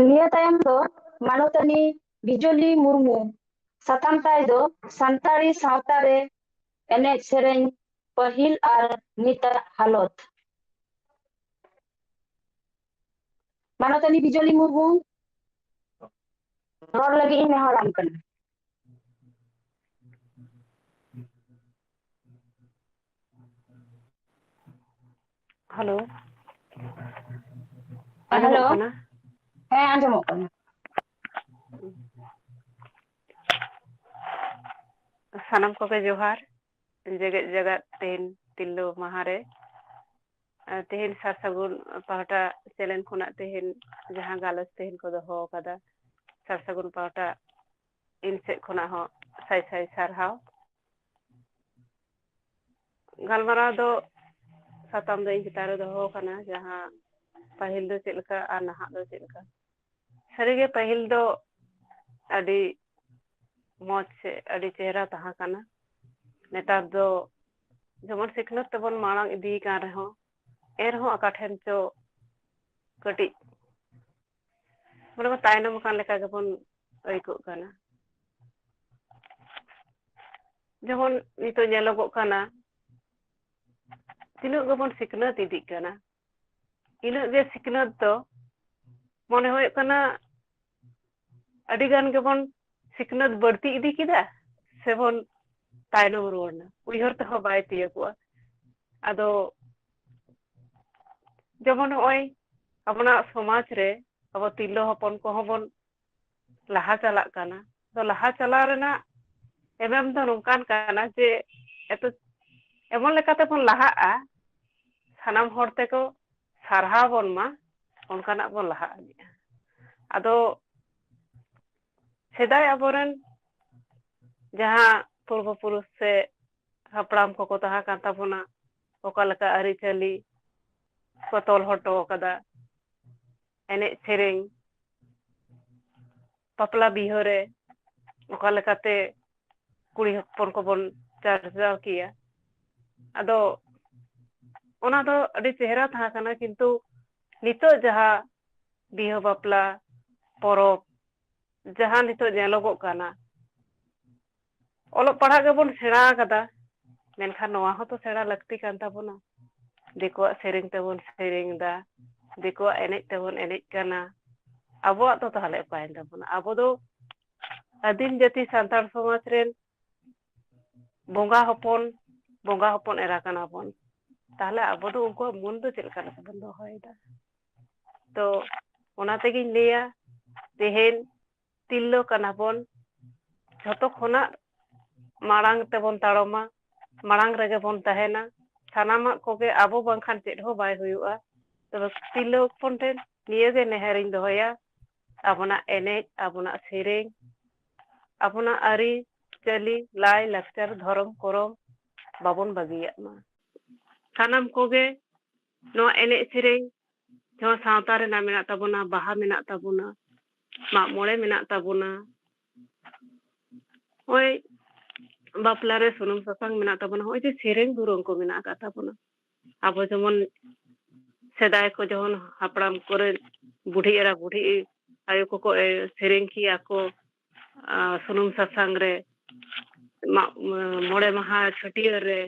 ᱱᱤᱭᱟᱹ ᱛᱟᱭᱚᱢ ᱫᱚ ᱢᱟᱱᱚᱛᱟᱱᱤ ᱵᱤᱡᱚᱞᱤ ᱢᱩᱨᱢᱩ, ᱥᱟᱛᱟᱢ ᱛᱟᱭ ᱫᱚ ᱥᱟᱱᱛᱟᱲᱤ ᱥᱟᱶᱛᱟ ᱨᱮ ᱮᱱᱮᱡ ᱥᱮᱨᱮᱧ ᱯᱟᱹᱦᱤᱞ ᱟᱨ ᱱᱤᱛᱟᱜ ᱦᱟᱞᱚᱛ᱾ ᱢᱟᱱᱚᱛᱟᱱᱤ ᱵᱤᱡᱚᱞᱤ ᱢᱩᱨᱢᱩ, ᱨᱚᱲ ᱞᱟᱹᱜᱤᱫ ᱤᱧ ᱱᱮᱦᱚᱨᱟᱢ ᱠᱟᱱᱟ᱾ ᱦᱮᱞᱳ᱾ ᱟᱸᱡᱚᱢᱚᱜ ᱦᱮᱞᱳ᱾ ᱠᱟᱱᱟ? ᱦᱮᱸ, ᱟᱸᱡᱚᱢᱚᱜ ᱠᱟᱱᱟ᱾ ᱥᱟᱱᱟᱢ ᱠᱚᱜᱮ ᱡᱚᱦᱟᱨ᱾ ᱡᱮᱜᱮᱛ ᱡᱟᱠᱟᱛ ᱛᱮᱦᱮᱧ ᱛᱤᱨᱞᱟᱹ ᱢᱟᱦᱟ ᱨᱮ, ᱟᱨ ᱛᱮᱦᱮᱧ ᱥᱟᱨ ᱥᱟᱹᱜᱩᱱ ᱯᱟᱦᱴᱟ ᱪᱮᱱᱮᱞ ᱠᱷᱚᱱᱟᱜ ᱛᱮᱦᱮᱧ ᱡᱟᱦᱟᱸ ᱜᱟᱞᱚᱪ ᱛᱮᱦᱮᱧ ᱠᱚ ᱫᱚᱦᱚ ᱟᱠᱟᱫᱟ, ᱥᱟᱨ ᱥᱟᱹᱜᱩᱱ ᱯᱟᱦᱴᱟ ᱤᱧ ᱥᱮᱫ ᱠᱷᱚᱱᱟᱜ ᱦᱚᱸ ᱥᱟᱭ ᱥᱟᱭ ᱥᱟᱨᱦᱟᱣ᱾ ᱜᱟᱞᱢᱟᱨᱟᱣ ᱫᱚ, ᱥᱟᱛᱟᱢ ᱫᱚ ᱤᱧ ᱪᱮᱛᱟᱱ ᱨᱮ ᱫᱚᱦᱚ ᱟᱠᱟᱱᱟ, ᱡᱟᱦᱟᱸ ᱯᱟᱹᱦᱤᱞ ᱫᱚ ᱪᱮᱫ ᱞᱮᱠᱟ ᱟᱨ ᱱᱟᱦᱟᱜ ᱫᱚ ᱪᱮᱫ ᱞᱮᱠᱟ᱾ ᱥᱟᱹᱨᱤᱜᱮ ᱯᱟᱹᱦᱤᱞ ᱫᱚ ᱟᱹᱰᱤ ᱢᱚᱡᱽ ᱥᱮ ᱟᱹᱰᱤ ᱪᱮᱦᱨᱟ ᱛᱟᱦᱮᱸ ᱠᱟᱱᱟ᱾ ᱱᱮᱛᱟᱨ ᱫᱚ ᱡᱮᱢᱚᱱ ᱥᱤᱠᱷᱱᱟᱹᱛ ᱛᱮᱵᱚᱱ ᱢᱟᱲᱟᱝ ᱤᱫᱤᱭ ᱠᱟᱱ ᱨᱮᱦᱚᱸ, ᱮᱱ ᱨᱮᱦᱚᱸ ᱚᱠᱟ ᱴᱷᱮᱱ ᱪᱚ ᱠᱟᱹᱴᱤᱡ ᱢᱟᱱᱮ ᱵᱚᱱ ᱛᱟᱭᱱᱚᱢ ᱟᱠᱟᱱ ᱞᱮᱠᱟ ᱜᱮᱵᱚᱱ ᱟᱹᱭᱠᱟᱹᱜ ᱠᱟᱱᱟ᱾ ᱡᱮᱢᱚᱱ ᱱᱤᱛᱚᱜ ᱧᱮᱞᱚᱜᱚᱜ ᱠᱟᱱᱟ, ᱛᱤᱱᱟᱹᱜ ᱜᱮᱵᱚᱱ ᱥᱤᱠᱷᱱᱟᱹᱛ ᱤᱫᱤᱜ ᱠᱟᱱᱟ, ᱤᱱᱟᱹᱜ ᱜᱮ ᱥᱤᱠᱷᱱᱟᱹᱛ ᱫᱚ ᱢᱚᱱᱮ ᱦᱩᱭᱩᱜ ᱠᱟᱱᱟ ᱟᱹᱰᱤ ᱜᱟᱱ ᱜᱮᱵᱚᱱ ᱥᱤᱠᱷᱱᱟᱹᱛ ᱵᱟᱹᱲᱛᱤ ᱤᱫᱤ ᱠᱮᱫᱟ, ᱥᱮᱵᱚᱱ ᱛᱟᱭᱱᱚᱢ ᱨᱩᱣᱟᱹᱲ ᱮᱱᱟ, ᱩᱭᱦᱟᱹᱨ ᱛᱮᱦᱚᱸ ᱵᱟᱭ ᱛᱤᱭᱳᱜᱚᱜᱼᱟ᱾ ᱟᱫᱚ ᱡᱮᱢᱚᱱ ᱱᱚᱜᱼᱚᱭ ᱟᱵᱚᱱᱟᱜ ᱥᱚᱢᱟᱡᱽ ᱨᱮ ᱟᱵᱚ ᱛᱤᱨᱞᱟᱹ ᱦᱚᱯᱚᱱ ᱠᱚᱦᱚᱸ ᱵᱚᱱ ᱞᱟᱦᱟ ᱪᱟᱞᱟᱜ ᱠᱟᱱᱟ᱾ ᱛᱚ ᱞᱟᱦᱟ ᱪᱟᱞᱟᱣ ᱨᱮᱱᱟᱜ ᱮᱱᱮᱢ ᱫᱚ ᱱᱚᱝᱠᱟᱱ ᱠᱟᱱᱟ ᱡᱮ ᱮᱛᱚ, ᱮᱢᱚᱱ ᱞᱮᱠᱟᱛᱮ ᱵᱚᱱ ᱞᱟᱦᱟᱜᱼᱟ, ᱥᱟᱱᱟᱢ ᱦᱚᱲ ᱛᱮᱠᱚ ᱥᱟᱨᱦᱟᱣ ᱵᱚᱱ ᱢᱟ, ᱚᱱᱠᱟᱱᱟᱜ ᱵᱚᱱ ᱞᱟᱦᱟ ᱤᱫᱤᱜᱼᱟ᱾ ᱟᱫᱚ ᱥᱮᱫᱟᱭ ᱟᱵᱚᱨᱮᱱ ᱡᱟᱦᱟᱸ ᱯᱩᱨᱵᱚ ᱯᱩᱨᱩᱥ ᱥᱮ ᱦᱟᱯᱲᱟᱢ ᱠᱚᱠᱚ ᱛᱟᱦᱮᱸ ᱠᱟᱱ ᱛᱟᱵᱚᱱᱟ, ᱚᱠᱟ ᱞᱮᱠᱟ ᱟᱹᱨᱤᱪᱟᱹᱞᱤ ᱠᱚ ᱛᱚᱞ ᱦᱚᱴᱚ ᱟᱠᱟᱫᱟ, ᱮᱱᱮᱡ ᱥᱮᱨᱮᱧ, ᱵᱟᱯᱞᱟ ᱵᱤᱦᱟᱹ ᱨᱮ ᱚᱠᱟ ᱞᱮᱠᱟᱛᱮ ᱠᱩᱲᱤ ᱦᱚᱯᱚᱱ ᱠᱚᱵᱚᱱ ᱪᱟᱨᱪᱟᱣ ᱠᱮᱭᱟ᱾ ᱟᱫᱚ ᱚᱱᱟ ᱫᱚ ᱟᱹᱰᱤ ᱪᱮᱦᱨᱟ ᱛᱟᱦᱮᱸ ᱠᱟᱱᱟ, ᱠᱤᱱᱛᱩ ᱱᱤᱛᱚᱜ ᱡᱟᱦᱟᱸ ᱵᱤᱦᱟᱹ ᱵᱟᱯᱞᱟ ᱯᱚᱨᱚᱵᱽ ᱡᱟᱦᱟᱸ ᱱᱤᱛᱚᱜ ᱧᱮᱞᱚᱜᱚᱜ ᱠᱟᱱᱟ, ᱚᱞᱚᱜ ᱯᱟᱲᱦᱟᱜ ᱜᱮᱵᱚᱱ ᱥᱮᱬᱟ ᱟᱠᱟᱫᱟ, ᱢᱮᱱᱠᱷᱟᱱ ᱱᱚᱣᱟ ᱦᱚᱸᱛᱚ ᱥᱮᱬᱟ ᱞᱟᱹᱠᱛᱤ ᱠᱟᱱ ᱛᱟᱵᱚᱱᱟ᱾ ᱫᱤᱠᱩᱣᱟᱜ ᱥᱮᱨᱮᱧ ᱛᱮᱵᱚᱱ ᱥᱮᱨᱮᱧ ᱮᱫᱟ, ᱫᱤᱠᱩᱣᱟᱜ ᱮᱱᱮᱡ ᱛᱮᱵᱚᱱ ᱮᱱᱮᱡ ᱠᱟᱱᱟ, ᱟᱵᱚᱣᱟᱜ ᱫᱚ ᱛᱟᱦᱚᱞᱮ ᱚᱠᱟᱭᱮᱱ ᱛᱟᱵᱚᱱᱟ? ᱟᱵᱚ ᱫᱚ ᱟᱹᱫᱤᱢ ᱡᱟᱹᱛᱤ ᱥᱟᱱᱛᱟᱲ ᱥᱚᱢᱟᱡᱽ ᱨᱮᱱ ᱵᱚᱸᱜᱟ ᱦᱚᱯᱚᱱ, ᱵᱚᱸᱜᱟ ᱦᱚᱯᱚᱱ ᱮᱨᱟ ᱠᱟᱱᱟ ᱵᱚᱱ᱾ ᱛᱟᱦᱚᱞᱮ ᱟᱵᱚ ᱫᱚ ᱩᱱᱠᱩᱣᱟᱜ ᱢᱟᱹᱱ ᱫᱚ ᱪᱮᱫ ᱞᱮᱠᱟ ᱞᱮᱠᱟ ᱵᱚᱱ ᱫᱚᱦᱚᱭᱮᱫᱟ? ᱛᱚ ᱚᱱᱟ ᱛᱮᱜᱤᱧ ᱞᱟᱹᱭᱟ, ᱛᱮᱦᱮᱧ ᱛᱤᱨᱞᱟᱹ ᱠᱟᱱᱟ ᱵᱚᱱ, ᱡᱷᱚᱛᱚ ᱠᱷᱚᱱᱟᱜ ᱢᱟᱲᱟᱝ ᱛᱮᱵᱚᱱ ᱛᱟᱲᱟᱢᱟ, ᱢᱟᱲᱟᱝ ᱨᱮᱜᱮ ᱵᱚᱱ ᱛᱟᱦᱮᱱᱟ᱾ ᱥᱟᱱᱟᱢᱟᱜ ᱠᱚᱜᱮ ᱟᱵᱚ ᱵᱟᱝᱠᱷᱟᱱ ᱪᱮᱫ ᱦᱚᱸ ᱵᱟᱭ ᱦᱩᱭᱩᱜᱼᱟ᱾ ᱛᱚᱵᱮ ᱛᱤᱨᱞᱟᱹ ᱦᱚᱯᱚᱱ ᱴᱷᱮᱱ ᱱᱤᱭᱟᱹ ᱜᱮ ᱱᱮᱦᱚᱨᱤᱧ ᱫᱚᱦᱚᱭᱟ, ᱟᱵᱚᱱᱟᱜ ᱮᱱᱮᱡ, ᱟᱵᱚᱱᱟᱜ ᱥᱮᱨᱮᱧ, ᱟᱵᱚᱱᱟᱜ ᱟᱹᱨᱤᱪᱟᱹᱞᱤ, ᱞᱟᱭ ᱞᱟᱠᱪᱟᱨ, ᱫᱷᱚᱨᱚᱢ ᱠᱚᱨᱚᱢ ᱵᱟᱵᱚᱱ ᱵᱟᱹᱜᱤᱭᱟᱜ ᱢᱟ᱾ ᱥᱟᱱᱟᱢ ᱠᱚᱜᱮ ᱱᱚᱣᱟ ᱮᱱᱮᱡ ᱥᱮᱨᱮᱧ, ᱱᱚᱣᱟ ᱥᱟᱶᱛᱟ ᱨᱮᱱᱟᱜ ᱢᱮᱱᱟᱜ ᱛᱟᱵᱚᱱᱟ, ᱵᱟᱦᱟ ᱢᱮᱱᱟᱜ ᱛᱟᱵᱚᱱᱟ, ᱢᱟᱜ ᱢᱚᱬᱮ ᱢᱮᱱᱟᱜ ᱛᱟᱵᱚᱱᱟ, ᱱᱚᱜᱼᱚᱭ ᱵᱟᱯᱞᱟ ᱨᱮ ᱥᱩᱱᱩᱢ ᱥᱟᱥᱟᱝ ᱢᱮᱱᱟᱜ ᱛᱟᱵᱚᱱᱟ, ᱱᱚᱜᱼᱚᱭ ᱡᱮ ᱥᱮᱨᱮᱧ ᱫᱩᱨᱟᱹᱝ ᱠᱚ ᱢᱮᱱᱟᱜ ᱟᱠᱟᱫ ᱛᱟᱵᱚᱱᱟ᱾ ᱟᱵᱚ ᱡᱮᱢᱚᱱ ᱥᱮᱫᱟᱭ ᱠᱚ ᱡᱚᱠᱷᱚᱱ ᱦᱟᱯᱲᱟᱢ ᱠᱚᱨᱮ ᱵᱩᱰᱷᱤ ᱮᱨᱟ ᱵᱩᱰᱷᱤ ᱟᱭᱳ ᱠᱚᱠᱚ ᱮ-, ᱥᱮᱨᱮᱧ ᱠᱮᱭᱟ ᱠᱚ, ᱟᱨ ᱥᱩᱱᱩᱢ ᱥᱟᱥᱟᱝ ᱨᱮ, ᱢᱟᱜ-, ᱢᱚᱬᱮ ᱢᱟᱦᱟ ᱪᱷᱟᱹᱴᱭᱟᱹᱨ ᱨᱮ,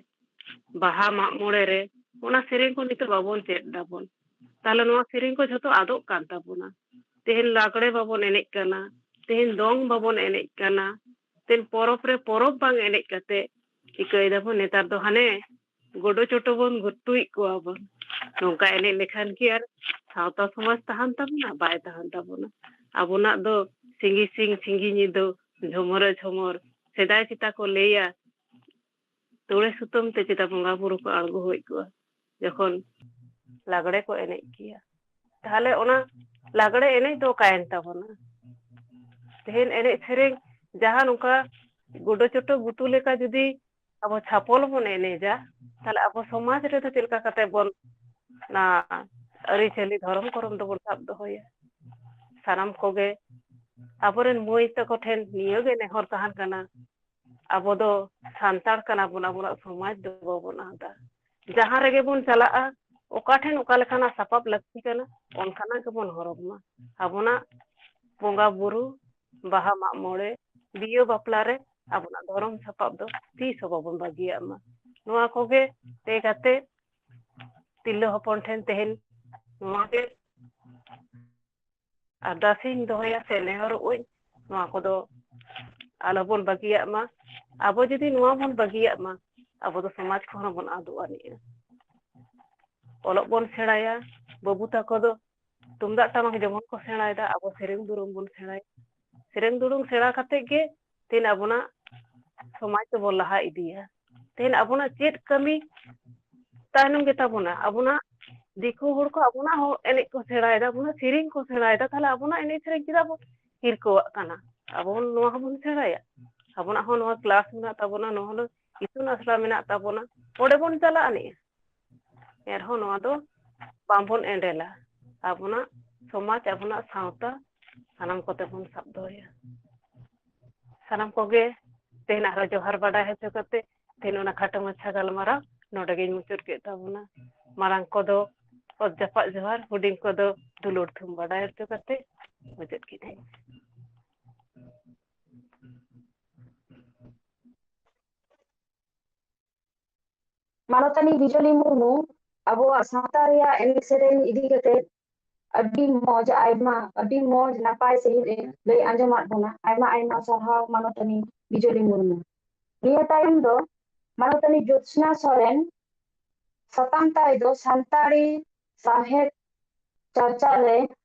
ᱵᱟᱦᱟ ᱢᱟᱜ ᱢᱚᱬᱮ ᱨᱮ, ᱚᱱᱟ ᱥᱮᱨᱮᱧ ᱠᱚ ᱱᱤᱛᱚᱜ ᱵᱟᱵᱚᱱ ᱪᱮᱫ ᱫᱟᱵᱚᱱ᱾ ᱛᱟᱦᱞᱮ ᱱᱚᱣᱟ ᱥᱮᱨᱮᱧ ᱠᱚ ᱡᱷᱚᱛᱚ ᱟᱫᱚᱜ ᱠᱟᱱ ᱛᱟᱵᱚᱱᱟ᱾ ᱛᱮᱦᱮᱧ ᱞᱟᱜᱽᱲᱮ ᱵᱟᱵᱚᱱ ᱮᱱᱮᱡ ᱠᱟᱱᱟ, ᱛᱮᱦᱮᱧ ᱫᱚᱝ ᱵᱟᱵᱚᱱ ᱮᱱᱮᱡ ᱠᱟᱱᱟ, ᱛᱮᱦᱮᱧ ᱯᱚᱨᱚᱵᱽ ᱨᱮ ᱯᱚᱨᱚᱵᱽ ᱵᱟᱝ ᱮᱱᱮᱡ ᱠᱟᱛᱮ ᱪᱤᱠᱟᱹᱭ ᱫᱟᱵᱚᱱ? ᱱᱮᱛᱟᱨ ᱫᱚ ᱦᱟᱱᱮ ᱜᱚᱰᱚ ᱪᱚᱴᱚ ᱵᱚᱱ ᱜᱩᱛᱩᱭᱮᱫ ᱠᱚᱣᱟ ᱵᱚᱱ᱾ ᱱᱚᱝᱠᱟ ᱮᱱᱮᱡ ᱞᱮᱠᱷᱟᱱ ᱠᱤ ᱟᱨ ᱥᱟᱶᱛᱟ ᱥᱚᱢᱟᱡᱽ ᱛᱟᱦᱮᱱ ᱛᱟᱵᱚᱱᱟ? ᱵᱟᱭ ᱛᱟᱦᱮᱱ ᱛᱟᱵᱚᱱᱟ᱾ ᱟᱵᱚᱱᱟᱜ ᱫᱚ ᱥᱤᱸᱜᱤ ᱥᱤᱝ ᱥᱤᱸᱜᱤ ᱧᱤᱫᱟᱹ, ᱡᱷᱚᱢᱚᱨᱮ ᱡᱷᱚᱢᱚᱨ᱾ ᱥᱮᱫᱟᱭ ᱪᱮᱛᱟ ᱠᱚ ᱞᱟᱹᱭᱟ, ᱛᱩᱲᱮ ᱥᱩᱛᱟᱹᱢ ᱛᱮ ᱪᱮᱛᱟ ᱵᱚᱸᱜᱟ ᱵᱩᱨᱩ ᱠᱚ ᱟᱬᱜᱚ ᱦᱚᱡ ᱠᱚᱜᱼᱟ ᱡᱚᱠᱷᱚᱱ ᱞᱟᱜᱽᱲᱮ ᱠᱚ ᱮᱱᱮᱡ ᱠᱮᱭᱟ᱾ ᱛᱟᱦᱞᱮ ᱚᱱᱟ ᱞᱟᱜᱽᱲᱮ ᱮᱱᱮᱡ ᱫᱚ ᱚᱠᱟᱭᱮᱱ ᱛᱟᱵᱚᱱᱟ? ᱛᱮᱦᱮᱧ ᱮᱱᱮᱡ ᱥᱮᱨᱮᱧ ᱡᱟᱦᱟᱸ ᱱᱚᱝᱠᱟ ᱜᱩᱰᱟᱹ ᱪᱚᱴᱚ ᱜᱩᱛᱩ ᱞᱮᱠᱟ ᱡᱩᱫᱤ ᱟᱵᱚ ᱪᱷᱟᱯᱚᱞ ᱵᱚᱱ ᱮᱱᱮᱡᱟ, ᱛᱟᱦᱞᱮ ᱟᱵᱚ ᱥᱚᱢᱟᱡᱽ ᱨᱮᱫᱚ ᱪᱮᱫ ᱞᱮᱠᱟ ᱠᱟᱛᱮ ᱵᱚᱱ ᱚᱱᱟ ᱟᱹᱨᱤᱪᱟᱹᱞᱤ ᱫᱷᱚᱨᱚᱢ ᱠᱚᱨᱚᱢ ᱫᱚᱵᱚᱱ ᱥᱟᱵ ᱫᱚᱦᱚᱭᱟ? ᱥᱟᱱᱟᱢ ᱠᱚᱜᱮ ᱟᱵᱚᱨᱮᱱ ᱢᱟᱹᱭ ᱛᱟᱠᱚ ᱴᱷᱮᱱ ᱱᱤᱭᱟᱹᱜᱮ ᱱᱮᱦᱚᱨ ᱛᱟᱦᱮᱱ ᱠᱟᱱᱟ, ᱟᱵᱚ ᱫᱚ ᱥᱟᱱᱛᱟᱲ ᱠᱟᱱᱟ ᱵᱚᱱ, ᱟᱵᱚᱱᱟᱜ ᱥᱚᱢᱟᱡᱽ ᱫᱚ ᱵᱟᱵᱚᱱ ᱟᱫᱟ᱾ ᱡᱟᱦᱟᱸ ᱨᱮᱜᱮ ᱵᱚᱱ ᱪᱟᱞᱟᱜᱼᱟ, ᱚᱠᱟ ᱴᱷᱮᱱ ᱚᱠᱟ ᱞᱮᱠᱟᱱᱟᱜ ᱥᱟᱯᱟᱵ ᱞᱟᱹᱠᱛᱤ ᱠᱟᱱᱟ, ᱚᱱᱠᱟᱱᱟᱜ ᱜᱮᱵᱚᱱ ᱦᱚᱨᱚᱜᱽ ᱢᱟ᱾ ᱟᱵᱚᱱᱟᱜ ᱵᱚᱸᱜᱟ ᱵᱩᱨᱩ, ᱵᱟᱦᱟ, ᱢᱟᱜ ᱢᱚᱬᱮ, ᱵᱤᱭᱟᱹ ᱵᱟᱯᱞᱟ ᱨᱮ ᱟᱵᱚᱱᱟᱜ ᱫᱷᱚᱨᱚᱢ ᱥᱟᱯᱟᱵ ᱫᱚ ᱛᱤᱥ ᱦᱚᱸ ᱵᱟᱵᱚᱱ ᱵᱟᱹᱜᱤᱭᱟᱜ ᱢᱟ᱾ ᱱᱚᱣᱟ ᱠᱚᱜᱮ ᱞᱟᱹᱭ ᱠᱟᱛᱮ ᱛᱤᱨᱞᱟᱹ ᱦᱚᱯᱚᱱ ᱴᱷᱮᱱ ᱛᱮᱦᱮᱧ ᱱᱚᱣᱟ ᱜᱮ ᱟᱨᱫᱟᱥ ᱤᱧ ᱫᱚᱦᱚᱭᱟ ᱥᱮ ᱱᱮᱦᱚᱨᱚᱜ ᱟᱹᱧ, ᱱᱚᱣᱟ ᱠᱚᱫᱚ ᱟᱞᱚᱵᱚᱱ ᱵᱟᱹᱜᱤᱭᱟᱜ ᱢᱟ᱾ ᱟᱵᱚ ᱡᱩᱫᱤ ᱱᱚᱣᱟ ᱵᱚᱱ ᱵᱟᱹᱜᱤᱭᱟᱜ ᱢᱟ, ᱟᱵᱚ ᱫᱚ ᱥᱚᱢᱟᱡᱽ ᱠᱷᱚᱱ ᱦᱚᱸᱵᱚᱱ ᱟᱫᱚᱜ ᱟᱹᱱᱤᱡᱼᱟ᱾ ᱚᱞᱚᱜ ᱵᱚᱱ ᱥᱮᱬᱟᱭᱟ, ᱵᱟᱹᱵᱩ ᱛᱟᱠᱚ ᱫᱚ ᱛᱩᱢᱫᱟᱜ ᱴᱟᱢᱟᱠ ᱡᱮᱢᱚᱱ ᱠᱚ ᱥᱮᱬᱟᱭᱮᱫᱟ, ᱟᱵᱚ ᱥᱮᱨᱮᱧ ᱫᱩᱨᱟᱹᱝ ᱵᱚᱱ ᱥᱮᱬᱟᱭᱟ᱾ ᱥᱮᱨᱮᱧ ᱫᱩᱨᱟᱹᱝ ᱥᱮᱬᱟ ᱠᱟᱛᱮ ᱜᱮ ᱛᱮᱦᱮᱧ ᱟᱵᱚᱱᱟᱜ ᱥᱚᱢᱟᱡᱽ ᱫᱚᱵᱚᱱ ᱞᱟᱦᱟ ᱤᱫᱤᱭᱟ᱾ ᱛᱮᱦᱮᱧ ᱟᱵᱚᱱᱟᱜ ᱪᱮᱫ ᱠᱟᱹᱢᱤ ᱛᱟᱭᱱᱚᱢ ᱜᱮᱛᱟ ᱵᱚᱱᱟ? ᱟᱵᱚᱱᱟᱜ ᱫᱤᱠᱩ ᱦᱚᱲ ᱠᱚ ᱟᱵᱚᱱᱟᱜ ᱦᱚᱸ ᱮᱱᱮᱡ ᱠᱚ ᱥᱮᱬᱟᱭᱮᱫᱟ, ᱟᱵᱚᱱᱟᱜ ᱥᱮᱨᱮᱧ ᱠᱚ ᱥᱮᱬᱟᱭᱮᱫᱟ, ᱛᱟᱦᱞᱮ ᱟᱵᱚᱱᱟᱜ ᱮᱱᱮᱡ ᱥᱮᱨᱮᱧ ᱪᱮᱫᱟᱜ ᱵᱚᱱ ᱦᱤᱨᱠᱟᱹᱣᱟᱜ ᱠᱟᱱᱟ? ᱟᱵᱚ ᱱᱚᱣᱟ ᱦᱚᱸᱵᱚᱱ ᱥᱮᱬᱟᱭᱟ, ᱟᱵᱚᱱᱟᱜ ᱦᱚᱸ ᱱᱚᱣᱟ ᱠᱞᱟᱥ ᱢᱮᱱᱟᱜ ᱛᱟᱵᱚᱱᱟ, ᱱᱚᱣᱟ ᱦᱚᱸ ᱤᱛᱩᱱ ᱟᱥᱲᱟ ᱢᱮᱱᱟᱜ ᱛᱟᱵᱚᱱᱟ, ᱚᱸᱰᱮ ᱵᱚᱱ ᱪᱟᱞᱟᱜ ᱟᱹᱱᱤᱡᱼᱟ᱾ ᱮᱱᱨᱮᱦᱚᱸ ᱱᱚᱣᱟ ᱫᱚ ᱵᱟᱝᱵᱚᱱ ᱮᱸᱰᱮᱞᱟ᱾ ᱟᱵᱚᱱᱟᱜ ᱥᱚᱢᱟᱡᱽ, ᱟᱵᱚᱱᱟᱜ ᱥᱟᱶᱛᱟ ᱥᱟᱱᱟᱢ ᱠᱚᱛᱮ ᱵᱚᱱ ᱥᱟᱵ ᱫᱚᱦᱚᱭᱟ᱾ ᱥᱟᱱᱟᱢ ᱠᱚᱜᱮ ᱛᱮᱦᱮᱧ ᱟᱨᱦᱚᱸ ᱡᱚᱦᱟᱨ ᱵᱟᱰᱟᱭ ᱦᱚᱪᱚ ᱠᱟᱛᱮ ᱛᱮᱦᱮᱧ ᱚᱱᱟ ᱠᱷᱟᱴᱚ ᱢᱟᱪᱷᱟ ᱜᱟᱞᱢᱟᱨᱟᱣ ᱱᱚᱰᱮ ᱜᱤᱧ ᱢᱩᱪᱟᱹᱫ ᱠᱮᱫ ᱛᱟᱵᱚᱱᱟ᱾ ᱢᱟᱨᱟᱝ ᱠᱚᱫᱚ ᱚᱛ ᱡᱟᱯᱟᱜ ᱡᱚᱦᱟᱨ, ᱦᱩᱰᱤᱧ ᱠᱚᱫᱚ ᱫᱩᱞᱟᱹᱲ ᱛᱷᱩᱢ ᱵᱟᱰᱟᱭ ᱦᱚᱪᱚ ᱠᱟᱛᱮ ᱢᱩᱪᱟᱹᱫ ᱠᱮᱫᱟᱹᱧ᱾ ᱢᱟᱱᱚᱛᱟᱱᱤ ᱵᱤᱡᱚᱞᱤ ᱢᱩᱨᱢᱩ ᱟᱵᱚᱣᱟᱜ ᱥᱟᱶᱛᱟ ᱨᱮᱭᱟᱜ ᱮᱱᱮᱡ ᱥᱮᱨᱮᱧ ᱤᱫᱤ ᱠᱟᱛᱮ ᱟᱹᱰᱤ ᱢᱚᱡᱽ, ᱟᱭᱢᱟ, ᱟᱹᱰᱤ ᱢᱚᱡᱽ ᱱᱟᱯᱟᱭ ᱥᱟᱺᱦᱤᱡ ᱮ ᱞᱟᱹᱭ ᱟᱸᱡᱚᱢᱟᱫ ᱵᱚᱱᱟ᱾ ᱟᱭᱢᱟ ᱟᱭᱢᱟ ᱥᱟᱨᱦᱟᱣ ᱢᱟᱱᱚᱛᱟᱱᱤ ᱵᱤᱡᱚᱞᱤ ᱢᱩᱨᱢᱩ᱾ ᱱᱤᱭᱟᱹ ᱛᱟᱭᱚᱢ ᱫᱚ ᱢᱟᱱᱚᱛᱟᱱᱤ ᱡᱳᱛᱥᱱᱟ ᱥᱚᱨᱮᱱ, ᱥᱟᱛᱟᱢ ᱛᱟᱭ ᱫᱚ ᱥᱟᱱᱛᱟᱲᱤ ᱥᱟᱶᱦᱮᱫ ᱪᱟᱨᱪᱟ ᱨᱮ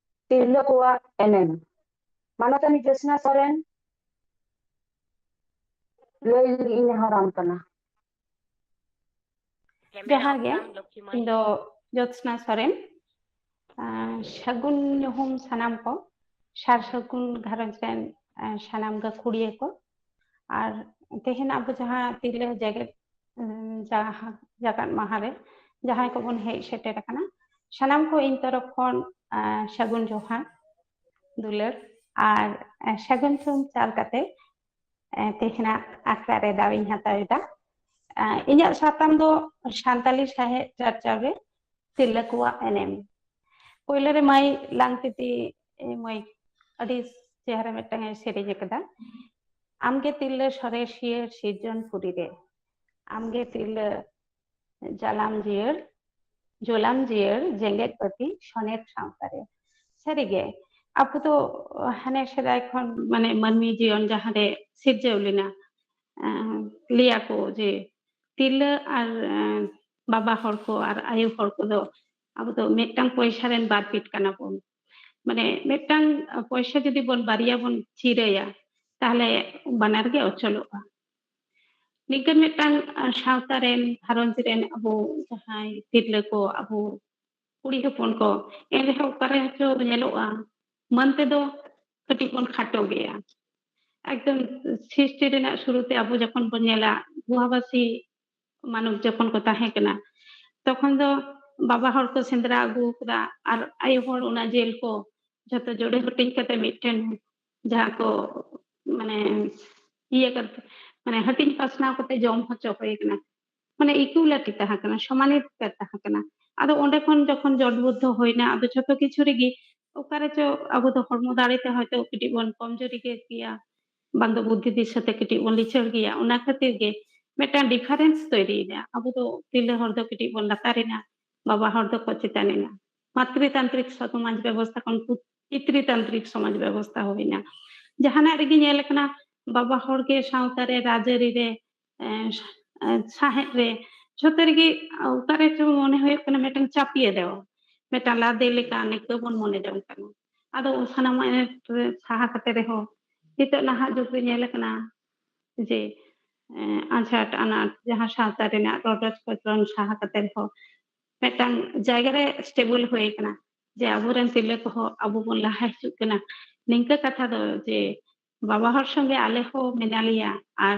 ᱛᱤᱨᱞᱟᱹ ᱠᱚᱣᱟᱜ ᱮᱱᱮᱢ᱾ ᱢᱟᱱᱚᱛᱟᱱᱤ ᱡᱳᱛᱥᱱᱟ ᱥᱚᱨᱮᱱ, ᱞᱟᱹᱭ ᱞᱟᱹᱜᱤᱫ ᱤᱧ ᱱᱮᱦᱚᱨᱟᱢ ᱠᱟᱱᱟ᱾ ᱡᱚᱦᱟᱨ ᱜᱮ, ᱤᱧ ᱫᱚ ᱡᱳᱛᱥᱱᱟ ᱥᱚᱨᱮᱱ᱾ ᱟᱸ, ᱥᱟᱹᱜᱩᱱ ᱧᱩᱦᱩᱢ ᱥᱟᱱᱟᱢ ᱠᱚ, ᱥᱟᱨ ᱥᱟᱹᱜᱩᱱ ᱜᱷᱟᱨᱚᱸᱡᱽ ᱨᱮᱱ, ᱟᱸ, ᱥᱟᱱᱟᱢ ᱜᱟᱹᱠᱷᱩᱲᱤᱭᱟᱹ ᱠᱚ᱾ ᱟᱨ ᱛᱮᱦᱮᱧ ᱟᱵᱚ ᱡᱟᱦᱟᱸ ᱛᱤᱨᱞᱟᱹ ᱡᱮᱜᱮᱛ, ᱩᱸ, ᱡᱟᱦᱟᱸ ᱡᱟᱠᱟᱛ ᱢᱟᱦᱟ ᱨᱮ ᱡᱟᱦᱟᱸᱭ ᱠᱚᱵᱚᱱ ᱦᱮᱡ ᱥᱮᱴᱮᱨ ᱟᱠᱟᱱᱟ, ᱥᱟᱱᱟᱢ ᱠᱚ ᱤᱧ ᱛᱚᱨᱚᱯ ᱠᱷᱚᱱ, ᱟᱸ, ᱥᱟᱹᱜᱩᱱ ᱡᱚᱦᱟᱨ, ᱫᱩᱞᱟᱹᱲ ᱟᱨ, ᱟᱸ, ᱥᱟᱹᱜᱩᱱ ᱥᱩᱢ ᱪᱟᱞ ᱠᱟᱛᱮ, ᱮ, ᱛᱮᱦᱮᱧᱟᱜ ᱟᱠᱷᱲᱟ ᱨᱮ ᱫᱟᱣ ᱤᱧ ᱦᱟᱛᱟᱣ ᱮᱫᱟ᱾ ᱮ, ᱤᱧᱟᱹᱜ ᱥᱟᱛᱟᱢ ᱫᱚ ᱥᱟᱱᱛᱟᱞᱤ ᱥᱟᱶᱦᱮᱫ ᱪᱟᱨᱪᱟᱣ ᱨᱮ ᱛᱤᱨᱞᱟᱹ ᱠᱚᱣᱟᱜ ᱮᱱᱮᱢ᱾ ᱯᱳᱭᱞᱳ ᱨᱮ ᱢᱟᱹᱭ ᱞᱟᱝᱛᱤᱛᱤ, ᱮ, ᱢᱟᱹᱭ ᱟᱹᱰᱤ ᱪᱮᱦᱨᱟ ᱢᱤᱫᱴᱟᱝ ᱮ ᱥᱮᱨᱮᱧ ᱟᱠᱟᱫᱟ᱾ ᱟᱢᱜᱮ ᱛᱤᱨᱞᱟᱹ ᱥᱚᱨᱮᱥᱤᱭᱟᱹ ᱥᱤᱨᱡᱚᱱ ᱯᱩᱨᱤ ᱨᱮ, ᱟᱢᱜᱮ ᱛᱤᱨᱞᱟᱹ ᱡᱟᱞᱟᱢ ᱡᱤᱭᱟᱹᱲ, ᱡᱚᱞᱟᱢ ᱡᱤᱭᱟᱹᱲ ᱡᱮᱜᱮᱛ ᱯᱟᱹᱛᱤ ᱥᱚᱱᱮᱛ ᱥᱟᱶᱛᱟ ᱨᱮ᱾ ᱥᱟᱹᱨᱤᱜᱮ, ᱟᱵᱚ ᱫᱚ ᱦᱟᱱᱮ ᱥᱮᱫᱟᱭ ᱠᱷᱚᱱ ᱢᱟᱱᱮ ᱢᱟᱹᱱᱢᱤ ᱡᱤᱭᱚᱱ ᱡᱟᱦᱟᱸ ᱨᱮ ᱥᱤᱨᱡᱟᱹᱣ ᱞᱮᱱᱟ, ᱮᱸ, ᱞᱟᱹᱭᱟ ᱠᱚ ᱡᱮ ᱛᱤᱨᱞᱟᱹ ᱟᱨ, ᱮᱸ, ᱵᱟᱵᱟ ᱦᱚᱲ ᱠᱚ ᱟᱨ ᱟᱭᱳ ᱦᱚᱲ ᱠᱚᱫᱚ ᱟᱵᱚ ᱫᱚ ᱢᱤᱫᱴᱟᱝ ᱯᱚᱭᱥᱟ ᱨᱮᱱ ᱵᱟᱨ ᱯᱤᱴ ᱠᱟᱱᱟ ᱵᱚᱱ᱾ ᱢᱟᱱᱮ ᱢᱤᱫᱴᱟᱝ ᱯᱚᱭᱥᱟ ᱡᱩᱫᱤ ᱵᱚᱱ ᱵᱟᱨᱭᱟ ᱵᱚᱱ ᱪᱤᱨᱟᱹᱭᱟ, ᱛᱟᱦᱞᱮ ᱵᱟᱱᱟᱨ ᱜᱮ ᱚᱪᱚᱞᱚᱜᱼᱟ᱾ ᱱᱤᱝᱠᱟᱹᱱ ᱢᱤᱫᱴᱟᱝ ᱥᱟᱶᱛᱟ ᱨᱮᱱ, ᱜᱷᱟᱨᱚᱸᱡᱽ ᱨᱮᱱ ᱟᱵᱚ ᱡᱟᱦᱟᱸᱭ ᱛᱤᱨᱞᱟᱹ ᱠᱚ, ᱟᱵᱚ ᱠᱩᱲᱤ ᱦᱚᱯᱚᱱ ᱠᱚ, ᱮᱱ ᱨᱮᱦᱚᱸ ᱚᱠᱟᱨᱮ ᱦᱚᱪᱚ ᱧᱮᱞᱚᱜᱼᱟ, ᱢᱟᱹᱱ ᱛᱮᱫᱚ ᱠᱟᱹᱴᱤᱡ ᱵᱚᱱ ᱠᱷᱟᱴᱚ ᱜᱮᱭᱟ᱾ ᱮᱠᱫᱚᱢ ᱥᱨᱤᱥᱴᱤ ᱨᱮᱱᱟᱜ ᱥᱩᱨᱩᱛᱮ ᱟᱵᱚ ᱡᱚᱠᱷᱚᱱ ᱵᱚᱱ ᱧᱮᱞᱟ, ᱜᱩᱦᱟᱵᱟᱥᱤ ᱢᱟᱱᱚᱵ ᱡᱚᱠᱷᱚᱱ ᱠᱚ ᱛᱟᱦᱮᱸ ᱠᱟᱱᱟ, ᱛᱚᱠᱷᱚᱱ ᱫᱚ ᱵᱟᱵᱟ ᱦᱚᱲ ᱠᱚ ᱥᱮᱸᱫᱽᱨᱟ ᱟᱹᱜᱩ ᱠᱟᱫᱟ ᱟᱨ ᱟᱭᱳ ᱦᱚᱲ ᱚᱱᱟ ᱡᱮᱞ ᱠᱚ ᱡᱷᱚᱛᱚ ᱡᱚᱲᱮ ᱦᱟᱹᱴᱤᱧ ᱠᱟᱛᱮ ᱢᱤᱫᱴᱮᱱ ᱡᱟᱦᱟᱸ ᱠᱚ ᱢᱟᱱᱮ ᱤᱭᱟᱹ ᱠᱟᱛᱮ, ᱢᱟᱱᱮ ᱦᱟᱹᱴᱤᱧ ᱯᱟᱥᱱᱟᱣ ᱠᱟᱛᱮ ᱡᱚᱢ ᱦᱚᱪᱚ ᱦᱩᱭ ᱠᱟᱱᱟ᱾ ᱢᱟᱱᱮ equality ᱛᱟᱦᱮᱸ ᱠᱟᱱᱟ, ᱥᱚᱢᱟᱱᱤᱛ ᱛᱟᱦᱮᱸ ᱠᱟᱱᱟ᱾ ᱟᱫᱚ ᱚᱸᱰᱮ ᱠᱷᱚᱱ ᱡᱚᱠᱷᱚᱱ ᱡᱚᱴᱵᱩᱫᱽᱫᱷᱚ ᱦᱩᱭᱱᱟ, ᱟᱫᱚ ᱡᱷᱚᱛᱚ ᱠᱤᱪᱷᱩ ᱨᱮᱜᱮ ᱚᱠᱟᱨᱮ ᱪᱚ ᱟᱵᱚ ᱫᱚ ᱦᱚᱲᱢᱚ ᱫᱟᱲᱮ ᱛᱮ ᱦᱚᱭᱛᱚ ᱠᱟᱹᱴᱤᱡ ᱵᱚᱱ ᱠᱚᱢᱡᱩᱨᱤ ᱜᱮᱭᱟ, ᱵᱟᱝ ᱫᱚ ᱵᱩᱫᱽᱫᱷᱤ ᱫᱤᱥᱟᱹ ᱛᱮ ᱠᱟᱹᱴᱤᱡ ᱵᱚᱱ ᱞᱤᱪᱟᱹᱲ ᱜᱮᱭᱟ᱾ ᱚᱱᱟ ᱠᱷᱟᱹᱛᱤᱨ ᱜᱮ ᱢᱤᱫᱴᱟᱝ difference ᱛᱚᱭᱨᱤᱭᱮᱱᱟ᱾ ᱟᱵᱚ ᱫᱚ ᱛᱤᱨᱞᱟᱹ ᱦᱚᱲ ᱫᱚ ᱠᱟᱹᱴᱤᱡ ᱵᱚᱱ ᱞᱟᱛᱟᱨ ᱮᱱᱟ, ᱵᱟᱵᱟ ᱦᱚᱲ ᱫᱚᱠᱚ ᱪᱮᱛᱟᱱ ᱮᱱᱟ᱾ ᱢᱟᱛᱨᱤᱛᱟᱱᱛᱨᱤᱠ ᱥᱚᱢᱟᱡᱽ ᱵᱮᱵᱚᱥᱛᱷᱟ ᱠᱷᱚᱱ ᱯᱩ-, ᱯᱤᱛᱨᱤᱛᱟᱱᱛᱨᱤᱠ ᱥᱚᱢᱟᱡᱽ ᱵᱮᱵᱚᱥᱛᱷᱟ ᱦᱩᱭᱱᱟ᱾ ᱡᱟᱦᱟᱱᱟᱜ ᱨᱮᱜᱮ ᱧᱮᱞ ᱟᱠᱟᱱᱟ, ᱵᱟᱵᱟ ᱦᱚᱲ ᱜᱮ ᱥᱟᱶᱛᱟ ᱨᱮ, ᱨᱟᱡᱽᱟᱹᱨᱤ ᱨᱮ, ᱮᱸ, ᱥᱟ-, ᱮᱸ, ᱥᱟᱶᱦᱮᱫ ᱨᱮ, ᱡᱷᱚᱛᱚ ᱨᱮᱜᱮ ᱚᱠᱟᱨᱮ ᱪᱚ ᱢᱚᱱᱮ ᱦᱩᱭᱩᱜ ᱠᱟᱱᱟ ᱢᱤᱫᱴᱟᱝ ᱪᱟᱯᱤᱭᱮ ᱫᱮᱣᱟ, ᱢᱤᱫᱴᱟᱝ ᱞᱟᱫᱮ ᱞᱮᱠᱟ ᱱᱤᱝᱠᱟᱹ ᱵᱚᱱ ᱢᱚᱱᱮ ᱡᱚᱝ ᱠᱟᱱᱟ᱾ ᱟᱫᱚ ᱥᱟᱱᱟᱢᱟᱜ ᱥᱟᱦᱟ ᱠᱟᱛᱮ ᱨᱮᱦᱚᱸ ᱱᱤᱛᱚᱜ ᱱᱟᱦᱟᱜ ᱡᱩᱜᱽ ᱨᱮ ᱧᱮᱞ ᱟᱠᱟᱱᱟ ᱡᱮ, ᱮᱸ, ᱟᱸᱡᱷᱟᱴ ᱟᱱᱟᱴ ᱡᱟᱦᱟᱸ ᱥᱟᱶᱛᱟ ᱨᱮᱱᱟᱜ ᱨᱚᱰᱚᱡ ᱠᱚᱪᱞᱚᱱ ᱥᱟᱦᱟ ᱠᱟᱛᱮ ᱨᱮᱦᱚᱸ ᱢᱤᱫᱴᱟᱝ ᱡᱟᱭᱜᱟ ᱨᱮ stable ᱦᱩᱭ ᱟᱠᱟᱱᱟ ᱡᱮ ᱟᱵᱚᱨᱮᱱ ᱛᱤᱨᱞᱟᱹ ᱠᱚᱦᱚᱸ ᱟᱵᱚ ᱵᱚᱱ ᱞᱟᱦᱟ ᱦᱤᱡᱩᱜ ᱠᱟᱱᱟ᱾ ᱱᱤᱝᱠᱟᱹ ᱠᱟᱛᱷᱟ ᱫᱚ ᱡᱮ ᱵᱟᱵᱟ ᱦᱚᱲ ᱥᱚᱸᱜᱮ ᱟᱞᱮ ᱦᱚᱸ ᱢᱮᱱᱟᱜ ᱞᱮᱭᱟ ᱟᱨ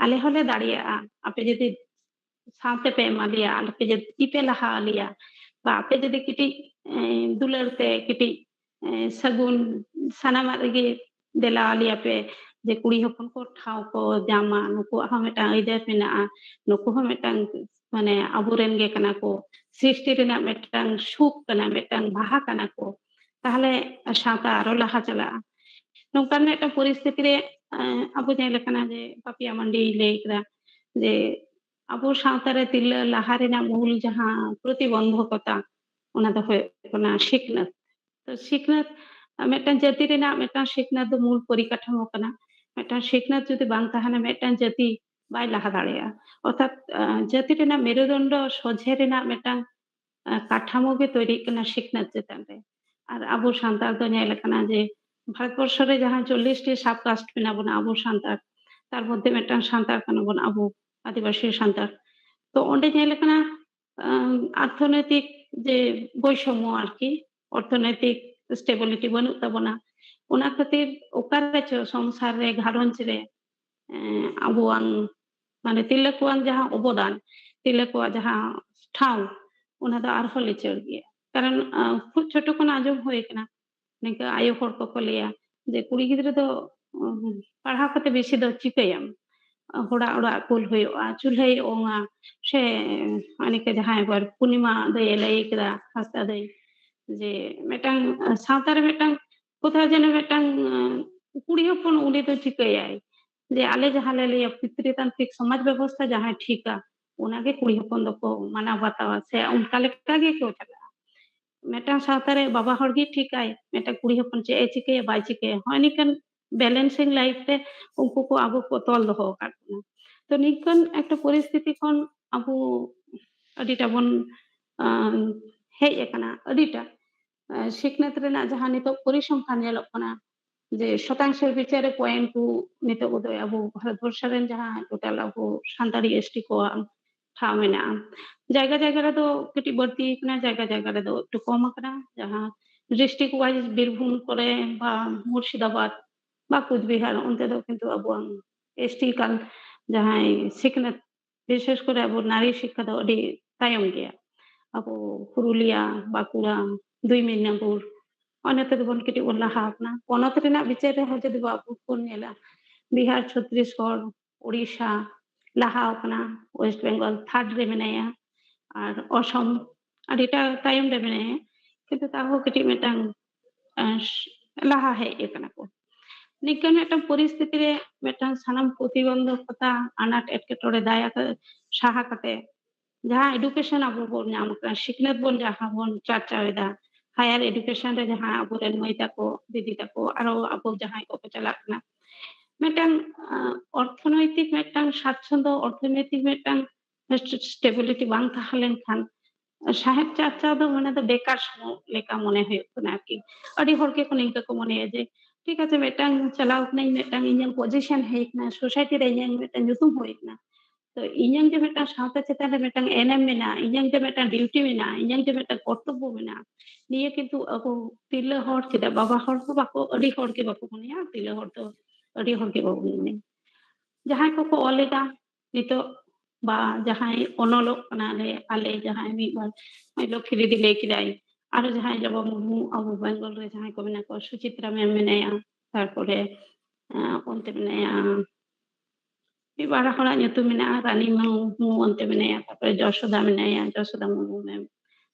ᱟᱞᱮ ᱦᱚᱸᱞᱮ ᱫᱟᱲᱮᱭᱟᱜᱼᱟ, ᱟᱯᱮ ᱡᱩᱫᱤ ᱥᱟᱶᱛᱮ ᱯᱮ ᱮᱢᱟ ᱞᱮᱭᱟ, ᱟᱞᱮ ᱯᱮ ᱡᱩᱫᱤ ᱯᱮ ᱞᱟᱦᱟ ᱟᱞᱮᱭᱟ, ᱵᱟ ᱟᱯᱮ ᱡᱩᱫᱤ ᱠᱟᱹᱴᱤᱡ, ᱮᱸ, ᱫᱩᱞᱟᱹᱲ ᱛᱮ ᱠᱟᱹᱴᱤᱡ, ᱮᱸ, ᱥᱟᱹᱜᱩᱱ ᱥᱟᱱᱟᱢᱟᱜ ᱨᱮᱜᱮ ᱫᱮᱞᱟ ᱟᱞᱮᱭᱟ ᱯᱮ, ᱡᱮ ᱠᱩᱲᱤ ᱦᱚᱯᱚᱱ ᱠᱚ ᱴᱷᱟᱶ ᱠᱚ ᱧᱟᱢᱟ, ᱱᱩᱠᱩᱣᱟᱜ ᱦᱚᱸ ᱢᱤᱫᱴᱟᱝ ᱟᱹᱭᱫᱟᱹᱨ ᱢᱮᱱᱟᱜᱼᱟ, ᱱᱩᱠᱩ ᱦᱚᱸ ᱢᱤᱫᱴᱟᱝ ᱢᱟᱱᱮ ᱟᱵᱚᱨᱮᱱ ᱜᱮ ᱠᱟᱱᱟ ᱠᱚ, ᱥᱨᱤᱥᱴᱤ ᱨᱮᱱᱟᱜ ᱢᱤᱫᱴᱟᱝ ᱥᱩᱠ ᱠᱟᱱᱟ, ᱢᱤᱫᱴᱟᱝ ᱵᱟᱦᱟ ᱠᱟᱱᱟ ᱠᱚ, ᱛᱟᱦᱞᱮ ᱥᱟᱶᱛᱟ ᱟᱨᱚ ᱞᱟᱦᱟ ᱪᱟᱞᱟᱜᱼᱟ᱾ ᱱᱚᱝᱠᱟᱱ ᱢᱤᱫᱴᱟᱝ ᱯᱚᱨᱤᱥᱛᱷᱤᱛᱤ ᱨᱮ, ᱮᱸ, ᱟᱵᱚ ᱧᱮᱞ ᱟᱠᱟᱱᱟ ᱡᱮ ᱯᱟᱯᱤᱭᱟ ᱢᱟᱱᱰᱤᱭ ᱞᱟᱹᱭ ᱠᱮᱫᱟ ᱡᱮ ᱟᱵᱚ ᱥᱟᱶᱛᱟ ᱨᱮ ᱛᱤᱨᱞᱟᱹ ᱞᱟᱦᱟ ᱨᱮᱱᱟᱜ ᱢᱩᱞ ᱡᱟᱦᱟᱸ ᱯᱨᱚᱛᱤᱵᱚᱱᱫᱷᱚᱠᱚᱛᱟ, ᱚᱱᱟ ᱫᱚ ᱦᱩᱭᱩᱜ ᱠᱟᱱᱟ ᱥᱤᱠᱷᱱᱟᱹᱛ᱾ ᱛᱚ ᱥᱤᱠᱷᱱᱟᱹᱛ, ᱢᱤᱫᱴᱟᱝ ᱡᱟᱹᱛᱤ ᱨᱮᱱᱟᱜ ᱢᱤᱫᱴᱟᱝ ᱥᱤᱠᱷᱱᱟᱹᱛ ᱫᱚ ᱢᱩᱞ ᱯᱚᱨᱤᱠᱟᱴᱷᱟᱢᱳ ᱠᱟᱱᱟ᱾ ᱢᱤᱫᱴᱟᱝ ᱥᱤᱠᱷᱱᱟᱹᱛ ᱡᱩᱫᱤ ᱵᱟᱝ ᱛᱟᱦᱮᱱᱟ, ᱢᱤᱫᱴᱟᱝ ᱡᱟᱹᱛᱤ ᱵᱟᱭ ᱞᱟᱦᱟ ᱫᱟᱲᱮᱭᱟᱜᱼᱟ᱾ ᱚᱨᱛᱷᱟᱛ, ᱟᱸ, ᱡᱟᱹᱛᱤ ᱨᱮᱱᱟᱜ ᱢᱮᱨᱩᱫᱚᱱᱰᱚ ᱥᱚᱡᱷᱮ ᱨᱮᱱᱟᱜ ᱢᱤᱫᱴᱟᱝ, ᱟᱸ, ᱠᱟᱴᱷᱟᱢᱳ ᱜᱮ ᱛᱚᱭᱨᱤᱜ ᱠᱟᱱᱟ ᱥᱤᱠᱷᱱᱟᱹᱛ ᱪᱮᱛᱟᱱ ᱨᱮ᱾ ᱟᱨ ᱟᱵᱚ ᱥᱟᱱᱛᱟᱲ ᱫᱚ ᱧᱮᱞ ᱟᱠᱟᱱᱟ ᱡᱮ ᱵᱷᱟᱨᱚᱛ ᱵᱚᱨᱥᱚ ᱨᱮ ᱡᱟᱦᱟᱸ ᱪᱚᱞᱞᱤᱥ ᱴᱤ sub caste ᱢᱮᱱᱟᱜ ᱵᱚᱱᱟ ᱟᱵᱚ ᱥᱟᱱᱛᱟᱲ, ᱛᱟᱨ ᱢᱚᱫᱽᱫᱷᱮ ᱢᱤᱫᱴᱟᱝ ᱥᱟᱱᱛᱟᱲ ᱠᱟᱱᱟ ᱵᱚᱱ ᱟᱵᱚ ᱟᱹᱫᱤᱵᱟᱹᱥᱤ ᱥᱟᱱᱛᱟᱲ᱾ ᱛᱚ ᱚᱸᱰᱮ ᱧᱮᱞ ᱠᱟᱱᱟ, ᱟᱢ, ᱚᱨᱛᱷᱚᱱᱳᱭᱛᱤᱠ ᱡᱮ ᱵᱳᱭᱥᱚᱢᱢᱚ ᱟᱨᱠᱤ, ᱚᱨᱛᱷᱚᱱᱳᱭᱛᱤᱠ ᱥᱴᱮᱵᱤᱞᱤᱴᱤ ᱵᱟᱹᱱᱩᱜ ᱛᱟᱵᱚᱱᱟ᱾ ᱚᱱᱟ ᱠᱷᱟᱹᱛᱤᱨ ᱚᱠᱟᱨᱮ ᱪᱚ ᱥᱚᱝᱥᱟᱨ ᱨᱮ, ᱜᱷᱟᱨᱚᱸᱡᱽ ᱨᱮ, ᱮᱸ, ᱟᱵᱚᱣᱟᱝ, ᱢᱟᱱᱮ, ᱛᱤᱨᱞᱟᱹ ᱠᱚᱣᱟᱝ ᱡᱟᱦᱟᱸ ᱚᱵᱚᱫᱟᱱ, ᱛᱤᱨᱞᱟᱹ ᱠᱚᱣᱟᱜ ᱡᱟᱦᱟᱸ ᱴᱷᱟᱶ, ᱚᱱᱟ ᱫᱚ ᱟᱨᱦᱚᱸ ᱞᱤᱪᱟᱹᱲ ᱜᱮᱭᱟ᱾ ᱠᱟᱨᱚᱱ, ᱟᱸ, ᱠᱷᱩᱵ ᱪᱷᱳᱴᱳ ᱠᱷᱚᱱᱟᱜ ᱟᱸᱡᱚᱢ ᱦᱩᱭ ᱠᱟᱱᱟ, ᱱᱤᱝᱠᱟᱹ ᱟᱭᱳ ᱦᱚᱲ ᱠᱚᱠᱚ ᱞᱟᱹᱭᱟ ᱡᱮ ᱠᱩᱲᱤ ᱜᱤᱫᱽᱨᱟᱹ ᱫᱚ, ᱩᱸ, ᱯᱟᱲᱦᱟᱣ ᱠᱟᱛᱮ ᱵᱮᱥᱤ ᱫᱚ ᱪᱤᱠᱟᱹᱭᱟᱢ? ᱦᱚᱲᱟᱜ ᱚᱲᱟᱜ ᱠᱩᱞ ᱦᱩᱭᱩᱜᱼᱟ, ᱪᱩᱞᱦᱟᱹᱭ ᱚᱝᱟ, ᱥᱮ ᱱᱤᱝᱠᱟᱹ ᱡᱟᱦᱟᱸᱭ ᱟᱵᱟᱨ ᱯᱩᱨᱱᱤᱢᱟ ᱫᱟᱹᱭᱮ ᱞᱟᱹᱭ ᱠᱮᱫᱟ, ᱦᱟᱸᱥᱫᱟ ᱫᱟᱹᱭ, ᱡᱮ ᱢᱤᱫᱴᱟᱝ, ᱟᱸ, ᱥᱟᱶᱛᱟ ᱨᱮ ᱢᱤᱫᱴᱟᱝ ᱠᱳᱛᱷᱟᱣ ᱡᱮᱱᱚ ᱢᱤᱫᱴᱟᱝ, ᱟᱸ, ᱠᱩᱲᱤ ᱦᱚᱯᱚᱱ ᱩᱱᱤ ᱫᱚ ᱪᱤᱠᱟᱹᱭᱟᱭ? ᱡᱮ ᱟᱞᱮ ᱡᱟᱦᱟᱸ ᱞᱮ ᱞᱟᱹᱭᱟ ᱯᱤᱛᱨᱤᱛᱟᱱᱛᱨᱤᱠ ᱥᱚᱢᱟᱡᱽ ᱵᱮᱵᱚᱥᱛᱷᱟ ᱡᱟᱦᱟᱸᱭ ᱴᱷᱤᱠᱟ, ᱚᱱᱟᱜᱮ ᱠᱩᱲᱤ ᱦᱚᱯᱚᱱ ᱫᱚᱠᱚ ᱢᱟᱱᱟᱣ ᱵᱟᱛᱟᱣᱟ, ᱥᱮ ᱚᱱᱠᱟ ᱞᱮᱠᱟ ᱜᱮᱠᱚ ᱪᱟᱞᱟᱜᱼᱟ᱾ ᱢᱤᱫᱴᱟᱝ ᱥᱟᱶᱛᱟ ᱨᱮ ᱵᱟᱵᱟ ᱦᱚᱲ ᱜᱮ ᱴᱷᱤᱠᱟᱭ, ᱢᱤᱫᱴᱟᱝ ᱠᱩᱲᱤ ᱦᱚᱯᱚᱱ ᱪᱮᱫ ᱮ ᱪᱤᱠᱟᱹᱭᱟ ᱵᱟᱭ ᱪᱤᱠᱟᱹᱭᱟ, ᱦᱚᱸᱜᱼᱚᱭ ᱱᱤᱝᱠᱟᱹᱱ ᱵᱮᱞᱮᱱᱥᱤᱝ ᱞᱟᱭᱤᱯᱷ ᱨᱮ ᱩᱱᱠᱩ ᱠᱚ ᱟᱵᱚ ᱠᱚ ᱛᱚᱞ ᱫᱚᱦᱚ ᱟᱠᱟᱫ ᱵᱚᱱᱟ᱾ ᱛᱚ ᱱᱤᱝᱠᱟᱹᱱ ᱮᱠᱴᱟ ᱯᱚᱨᱤᱥᱛᱷᱤᱛᱤ ᱠᱷᱚᱱ ᱟᱵᱚ ᱟᱹᱰᱤᱴᱟ ᱵᱚᱱ, ᱟᱸ, ᱦᱮᱡ ᱟᱠᱟᱱᱟ, ᱟᱹᱰᱤᱴᱟ᱾ ᱟᱸ, ᱥᱤᱠᱷᱱᱟᱹᱛ ᱨᱮᱱᱟᱜ ᱡᱟᱦᱟᱸ ᱱᱤᱛᱚᱜ ᱯᱚᱨᱤᱥᱚᱝᱠᱷᱟᱱ ᱧᱮᱞᱚᱜ ᱠᱟᱱᱟ, ᱡᱮ ᱥᱚᱛᱟᱝᱥᱚ ᱵᱤᱪᱟᱹᱨ ᱨᱮ ᱯᱚᱭᱮᱱᱴ ᱠᱚ ᱱᱤᱛᱚᱜ ᱵᱚᱫᱚᱭ ᱟᱵᱚ ᱵᱷᱟᱨᱚᱛ ᱵᱚᱨᱥᱚ ᱨᱮᱱ ᱡᱟᱦᱟᱸ ᱴᱳᱴᱟᱞ ᱟᱵᱚ ᱥᱟᱱᱛᱟᱲᱤ ᱮᱥ ᱴᱤ ᱠᱚᱣᱟᱜ ᱴᱷᱟᱶ ᱢᱮᱱᱟᱜᱼᱟ, ᱡᱟᱭᱜᱟ ᱡᱟᱭᱜᱟ ᱨᱮᱫᱚ ᱠᱟᱹᱴᱤᱡ ᱵᱟᱹᱲᱛᱤ ᱟᱠᱟᱱᱟ, ᱡᱟᱭᱜᱟ ᱡᱟᱭᱜᱟ ᱨᱮᱫᱚ ᱮᱠᱴᱩ ᱠᱚᱢ ᱟᱠᱟᱱᱟ᱾ ᱡᱟᱦᱟᱸ ᱰᱤᱥᱴᱨᱤᱠᱴ ᱣᱟᱭᱤᱡ ᱵᱤᱨᱵᱷᱩᱢ ᱠᱚᱨᱮ ᱵᱟ ᱢᱩᱨᱥᱤᱫᱟᱵᱟᱫᱽ ᱵᱟ ᱠᱩᱪᱵᱤᱦᱟᱨ, ᱚᱱᱛᱮ ᱫᱚ ᱠᱤᱱᱛᱩ ᱟᱵᱚᱣᱟᱜ ᱮᱥ ᱴᱤ ᱠᱟᱱ ᱡᱟᱦᱟᱸᱭ ᱥᱤᱠᱷᱱᱟᱹᱛ, ᱵᱤᱥᱮᱥ ᱠᱚᱨᱮ ᱟᱵᱚ ᱱᱟᱨᱤ ᱥᱤᱠᱠᱷᱟ ᱫᱚ ᱟᱹᱰᱤ ᱛᱟᱭᱚᱢ ᱜᱮᱭᱟ᱾ ᱟᱵᱚ ᱯᱩᱨᱩᱞᱤᱭᱟ, ᱵᱟᱸᱠᱩᱲᱟ, ᱫᱩᱭ ᱢᱮᱫᱽᱱᱟᱯᱩᱨ, ᱚᱱᱟ ᱛᱮᱫᱚ ᱵᱚᱱ ᱠᱟᱹᱴᱤᱡ ᱵᱚᱱ ᱞᱟᱦᱟ ᱟᱠᱟᱱᱟ᱾ ᱯᱚᱱᱚᱛ ᱨᱮᱱᱟᱜ ᱵᱤᱪᱟᱹᱨ ᱨᱮᱦᱚᱸ ᱡᱩᱫᱤ ᱵᱚ ᱟᱵᱚ ᱵᱚᱱ ᱧᱮᱞᱟ, ᱵᱤᱦᱟᱨ, ᱪᱷᱚᱛᱨᱤᱥᱜᱚᱲ, ᱳᱰᱤᱥᱟ ᱞᱟᱦᱟ ᱟᱠᱟᱱᱟ, ᱳᱭᱮᱥᱴ ᱵᱮᱝᱜᱚᱞ ᱛᱷᱟᱨᱰ ᱨᱮ ᱢᱮᱱᱟᱭᱟ, ᱟᱨ ᱚᱥᱚᱢ ᱟᱹᱰᱤᱴᱟ ᱛᱟᱭᱚᱢ ᱨᱮ ᱢᱮᱱᱟᱭᱟ, ᱠᱤᱱᱛᱩ ᱛᱟᱦᱚᱸ ᱠᱟᱹᱴᱤᱡ ᱢᱤᱫᱴᱟᱝ, ᱟᱸ, ᱞᱟᱦᱟ ᱦᱮᱡ ᱟᱠᱟᱱᱟ ᱠᱚ᱾ ᱱᱤᱝᱠᱟᱹᱱ ᱢᱤᱫᱴᱟᱝ ᱯᱚᱨᱤᱥᱛᱷᱤᱛᱤ ᱨᱮ ᱢᱤᱫᱴᱟᱝ ᱥᱟᱱᱟᱢ ᱯᱨᱚᱛᱤᱵᱚᱱᱫᱷᱚᱠᱚᱛᱟ, ᱟᱱᱟᱴ ᱮᱴᱠᱮᱴᱚᱬᱮ ᱫᱟᱭᱟ ᱠᱟ-, ᱥᱟᱦᱟ ᱠᱟᱛᱮ ᱡᱟᱦᱟᱸ ᱮᱰᱩᱠᱮᱥᱚᱱ ᱟᱵᱚ ᱵᱚᱱ ᱧᱟᱢ ᱠᱟᱱᱟ, ᱥᱤᱠᱷᱱᱟᱹᱛ ᱵᱚᱱ ᱡᱟᱦᱟᱸ ᱵᱚᱱ ᱪᱟᱨᱪᱟᱣ ᱮᱫᱟ, ᱦᱟᱭᱟᱨ ᱮᱰᱩᱠᱮᱥᱚᱱ ᱨᱮ ᱡᱟᱦᱟᱸ ᱟᱵᱚᱨᱮᱱ ᱢᱟᱹᱭ ᱛᱟᱠᱚ, ᱫᱤᱫᱤ ᱛᱟᱠᱚ, ᱟᱨᱚ ᱟᱵᱚ ᱡᱟᱦᱟᱸᱭ ᱠᱚᱠᱚ ᱪᱟᱞᱟᱜ ᱠᱟᱱᱟ, ᱢᱤᱫᱴᱟᱝ, ᱟᱸ, ᱚᱨᱛᱷᱚᱱᱳᱭᱛᱤᱠ ᱢᱤᱫᱴᱟᱝ ᱥᱟᱪᱪᱷᱚᱱᱫᱚ, ᱚᱨᱛᱷᱚᱱᱳᱭᱛᱤᱠ ᱢᱤᱫᱴᱟᱝ ᱥᱴᱮᱵᱤᱞᱤᱴᱤ ᱵᱟᱝ ᱛᱟᱦᱮᱸ ᱞᱮᱱᱠᱷᱟᱱ ᱥᱟᱦᱮᱵ ᱪᱟᱨᱪᱟᱣ ᱫᱚ ᱢᱟᱱᱮ ᱫᱚ ᱵᱮᱠᱟᱨ ᱥᱚᱢᱚᱭ ᱞᱮᱠᱟ ᱢᱚᱱᱮ ᱦᱩᱭᱩᱜ ᱠᱟᱱᱟ ᱟᱨᱠᱤ᱾ ᱟᱹᱰᱤ ᱦᱚᱲ ᱜᱮᱠᱚ ᱱᱤᱝᱠᱟᱹ ᱠᱚ ᱢᱚᱱᱮᱭᱟ ᱡᱮ ᱴᱷᱤᱠ ᱟᱪᱷᱮ, ᱢᱤᱫᱴᱟᱝ ᱪᱟᱞᱟᱣ ᱠᱟᱹᱱᱟᱹᱧ, ᱢᱤᱫᱴᱟᱝ ᱤᱧᱟᱹᱜ position ᱦᱮᱡ ᱠᱟᱱᱟ, society ᱨᱮ ᱤᱧᱟᱹᱜ ᱢᱤᱫᱴᱟᱝ ᱧᱩᱛᱩᱢ ᱦᱩᱭ ᱠᱟᱱᱟ, ᱛᱚ ᱤᱧᱟᱹᱜ ᱡᱮ ᱢᱤᱫᱴᱟᱝ ᱥᱟᱶᱛᱟ ᱪᱮᱛᱟᱱ ᱨᱮ ᱢᱤᱫᱴᱟᱝ ᱮᱱᱮᱢ ᱢᱮᱱᱟᱜᱼᱟ, ᱤᱧᱟᱹᱜ ᱡᱮ ᱢᱤᱫᱴᱟᱝ duty ᱢᱮᱱᱟᱜᱼᱟ, ᱤᱧᱟᱹᱜ ᱡᱮ ᱢᱤᱫᱴᱟᱝ ᱠᱚᱨᱛᱚᱵᱵᱚ ᱢᱮᱱᱟᱜᱼᱟ, ᱱᱤᱭᱟᱹ ᱠᱤᱱᱛᱩ ᱟᱵᱚ ᱛᱤᱨᱞᱟᱹ ᱦᱚᱲ, ᱪᱮᱫᱟᱜ ᱵᱟᱵᱟ ᱦᱚᱲ ᱦᱚᱸ ᱵᱟᱠᱚ, ᱟᱹᱰᱤ ᱦᱚᱲ ᱜᱮ ᱵᱟᱠᱚ ᱢᱚᱱᱮᱭᱟ, ᱛᱤᱨᱞᱟᱹ ᱦᱚᱲ ᱫᱚ ᱟᱹᱰᱤ ᱦᱚᱲ ᱜᱮ ᱵᱟᱵᱚᱱ ᱢᱚᱱᱮᱭᱟ᱾ ᱡᱟᱦᱟᱸᱭ ᱠᱚᱠᱚ ᱚᱞ ᱮᱫᱟ ᱱᱤᱛᱚᱜ, ᱵᱟ ᱡᱟᱦᱟᱸᱭ ᱚᱱᱚᱞᱚᱜ ᱠᱟᱱᱟ ᱞᱮ ᱟᱞᱮ, ᱡᱟᱦᱟᱸᱭ ᱢᱤᱫ ᱵᱟᱨ, ᱱᱚᱜᱼᱚᱭ ᱞᱚᱠᱠᱷᱤ ᱫᱤᱫᱤ ᱞᱟᱹᱭ ᱠᱮᱫᱟᱭ, ᱟᱨᱚ ᱡᱟᱦᱟᱸᱭ ᱡᱚᱵᱟ ᱢᱩᱨᱢᱩ, ᱟᱵᱚ ᱵᱮᱝᱜᱚᱞ ᱨᱮ ᱡᱟᱦᱟᱸᱭ ᱠᱚ ᱢᱮᱱᱟᱜ ᱠᱚᱣᱟ, ᱥᱩᱪᱤᱛᱨᱟ ᱢᱮᱢ ᱢᱮᱱᱟᱭᱟ, ᱛᱟᱨᱯᱚᱨᱮ ᱟᱸ, ᱚᱱᱛᱮ ᱢᱮᱱᱟᱭᱟ, ᱢᱤᱫ ᱵᱟᱨ ᱦᱚᱲᱟᱜ ᱧᱩᱛᱩᱢ ᱢᱮᱱᱟᱜᱼᱟ, ᱨᱟᱱᱤ ᱢᱩᱨᱢᱩ ᱚᱱᱛᱮ ᱢᱮᱱᱟᱭᱟ, ᱛᱟᱨᱯᱚᱨᱮ ᱡᱚᱥᱳᱫᱟ ᱢᱮᱱᱟᱭᱟ, ᱡᱚᱥᱳᱫᱟ ᱢᱩᱨᱢᱩ ᱢᱮᱢ,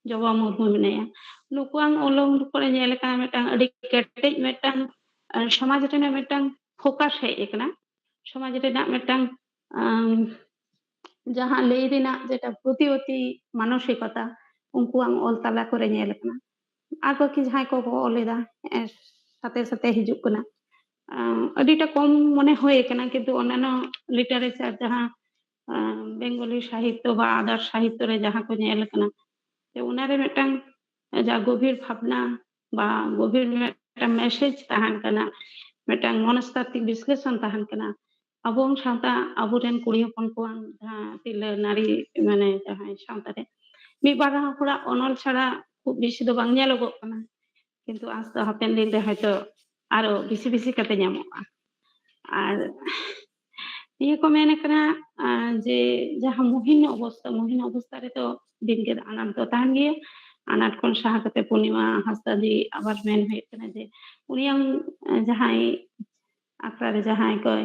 ᱡᱚᱵᱟ ᱢᱩᱨᱢᱩ ᱢᱮᱱᱟᱭᱟ᱾ ᱱᱩᱠᱩᱣᱟᱜ ᱚᱞᱚᱝ ᱠᱚᱨᱮ ᱧᱮᱞ ᱟᱠᱟᱱᱟ ᱢᱤᱫᱴᱟᱝ ᱟᱹᱰᱤ ᱠᱮᱴᱮᱡ ᱢᱤᱫᱴᱟᱝ, ᱟᱸ, ᱥᱚᱢᱟᱡᱽ ᱨᱮᱱᱟᱜ ᱢᱤᱫᱴᱟᱝ focus ᱦᱮᱡ ᱟᱠᱟᱱᱟ, ᱥᱚᱢᱟᱡᱽ ᱨᱮᱱᱟᱜ ᱢᱤᱫᱴᱟᱝ, ᱟᱸ, ᱡᱟᱦᱟᱸ ᱞᱟᱹᱭ ᱨᱮᱱᱟᱜ ᱡᱮᱴᱟ ᱯᱨᱚᱛᱤᱚᱛᱤ ᱢᱟᱱᱚᱥᱤᱠᱚᱛᱟ ᱩᱱᱠᱩᱣᱟᱜ ᱚᱞ ᱛᱟᱞᱟ ᱠᱚᱨᱮ ᱧᱮᱞ ᱟᱠᱟᱱᱟ᱾ ᱟᱨ ᱵᱟᱹᱠᱤ ᱡᱟᱦᱟᱸᱭ ᱠᱚᱠᱚ ᱚᱞ ᱮᱫᱟ, ᱮᱸ, ᱥᱟᱛᱮ ᱥᱟᱛᱮ ᱦᱤᱡᱩᱜ ᱠᱟᱱᱟ᱾ ᱟᱸ, ᱟᱹᱰᱤᱴᱟ ᱠᱚᱢ ᱢᱚᱱᱮ ᱦᱩᱭ ᱟᱠᱟᱱᱟ, ᱠᱤᱱᱛᱩ ᱚᱱᱱᱟᱱᱚ literature ᱡᱟᱦᱟᱸ, ᱟᱸ, ᱵᱮᱝᱜᱚᱞᱤ ᱥᱟᱦᱤᱛᱛᱚ ᱵᱟ other ᱥᱟᱦᱤᱛᱛᱚ ᱨᱮ ᱡᱟᱦᱟᱸ ᱠᱚ ᱧᱮᱞ ᱟᱠᱟᱱᱟ, ᱡᱮ ᱚᱱᱟᱨᱮ ᱢᱤᱫᱴᱟᱝ ᱡᱟ ᱜᱚᱵᱷᱤᱨ ᱵᱷᱟᱵᱽᱱᱟ ᱵᱟ ᱜᱚᱵᱷᱤᱨ ᱢᱤᱫᱴᱟᱝ message ᱛᱟᱦᱮᱱ ᱠᱟᱱᱟ, ᱢᱤᱫᱴᱟᱝ ᱢᱚᱱᱚᱥᱛᱟᱛᱛᱤᱠ ᱵᱤᱥᱞᱮᱥᱚᱱ ᱛᱟᱦᱮᱱ ᱠᱟᱱᱟ᱾ ᱟᱵᱚ ᱥᱟᱶᱛᱟ, ᱟᱵᱚᱨᱮᱱ ᱠᱩᱲᱤ ᱦᱚᱯᱚᱱ ᱠᱚᱣᱟᱜ ᱡᱟᱦᱟᱸ ᱛᱤᱨᱞᱟᱹ ᱱᱟᱨᱤ, ᱢᱟᱱᱮ ᱡᱟᱦᱟᱸᱭ ᱥᱟᱶᱛᱟ ᱨᱮ ᱢᱤᱫ ᱵᱟᱨ ᱦᱚᱲᱟᱜ ᱚᱱᱚᱞ ᱪᱷᱟᱲᱟ ᱠᱷᱩᱵ ᱵᱮᱥᱤ ᱫᱚ ᱵᱟᱝ ᱧᱮᱞᱚᱜᱚᱜ ᱠᱟᱱᱟ, ᱠᱤᱱᱛᱩ ᱟᱥ ᱫᱚ ᱦᱟᱯᱮᱱ ᱫᱤᱱ ᱨᱮ ᱦᱚᱭᱛᱚ ᱟᱨᱚ ᱵᱮᱥᱤ ᱵᱮᱥᱤ ᱠᱟᱛᱮ ᱧᱟᱢᱚᱜᱼᱟ᱾ ᱟᱨ ᱱᱤᱭᱟᱹ ᱠᱚ ᱢᱮᱱ ᱠᱟᱱᱟ, ᱟᱸ, ᱡᱮ ᱡᱟᱦᱟᱸ ᱢᱩᱦᱤᱢ ᱚᱵᱚᱥᱛᱟ, ᱢᱩᱦᱤᱢ ᱚᱵᱚᱥᱛᱟ ᱨᱮᱫᱚ ᱫᱤᱱᱜᱮ ᱟᱱᱟᱴ ᱫᱚ ᱛᱟᱦᱮᱱ ᱜᱮᱭᱟ᱾ ᱟᱱᱟᱴ ᱠᱷᱚᱱ ᱥᱟᱦᱟ ᱠᱟᱛᱮ ᱯᱩᱨᱱᱤᱢᱟ ᱦᱟᱸᱥᱫᱟ ᱡᱤ ᱟᱵᱟᱨ ᱢᱮᱱ ᱦᱩᱭᱩᱜ ᱠᱟᱱᱟ ᱡᱮ ᱩᱱᱤᱭᱟᱜ, ᱟᱸ, ᱡᱟᱦᱟᱸᱭ ᱟᱠᱷᱲᱟ ᱨᱮ ᱡᱟᱦᱟᱸᱭ ᱠᱚᱭ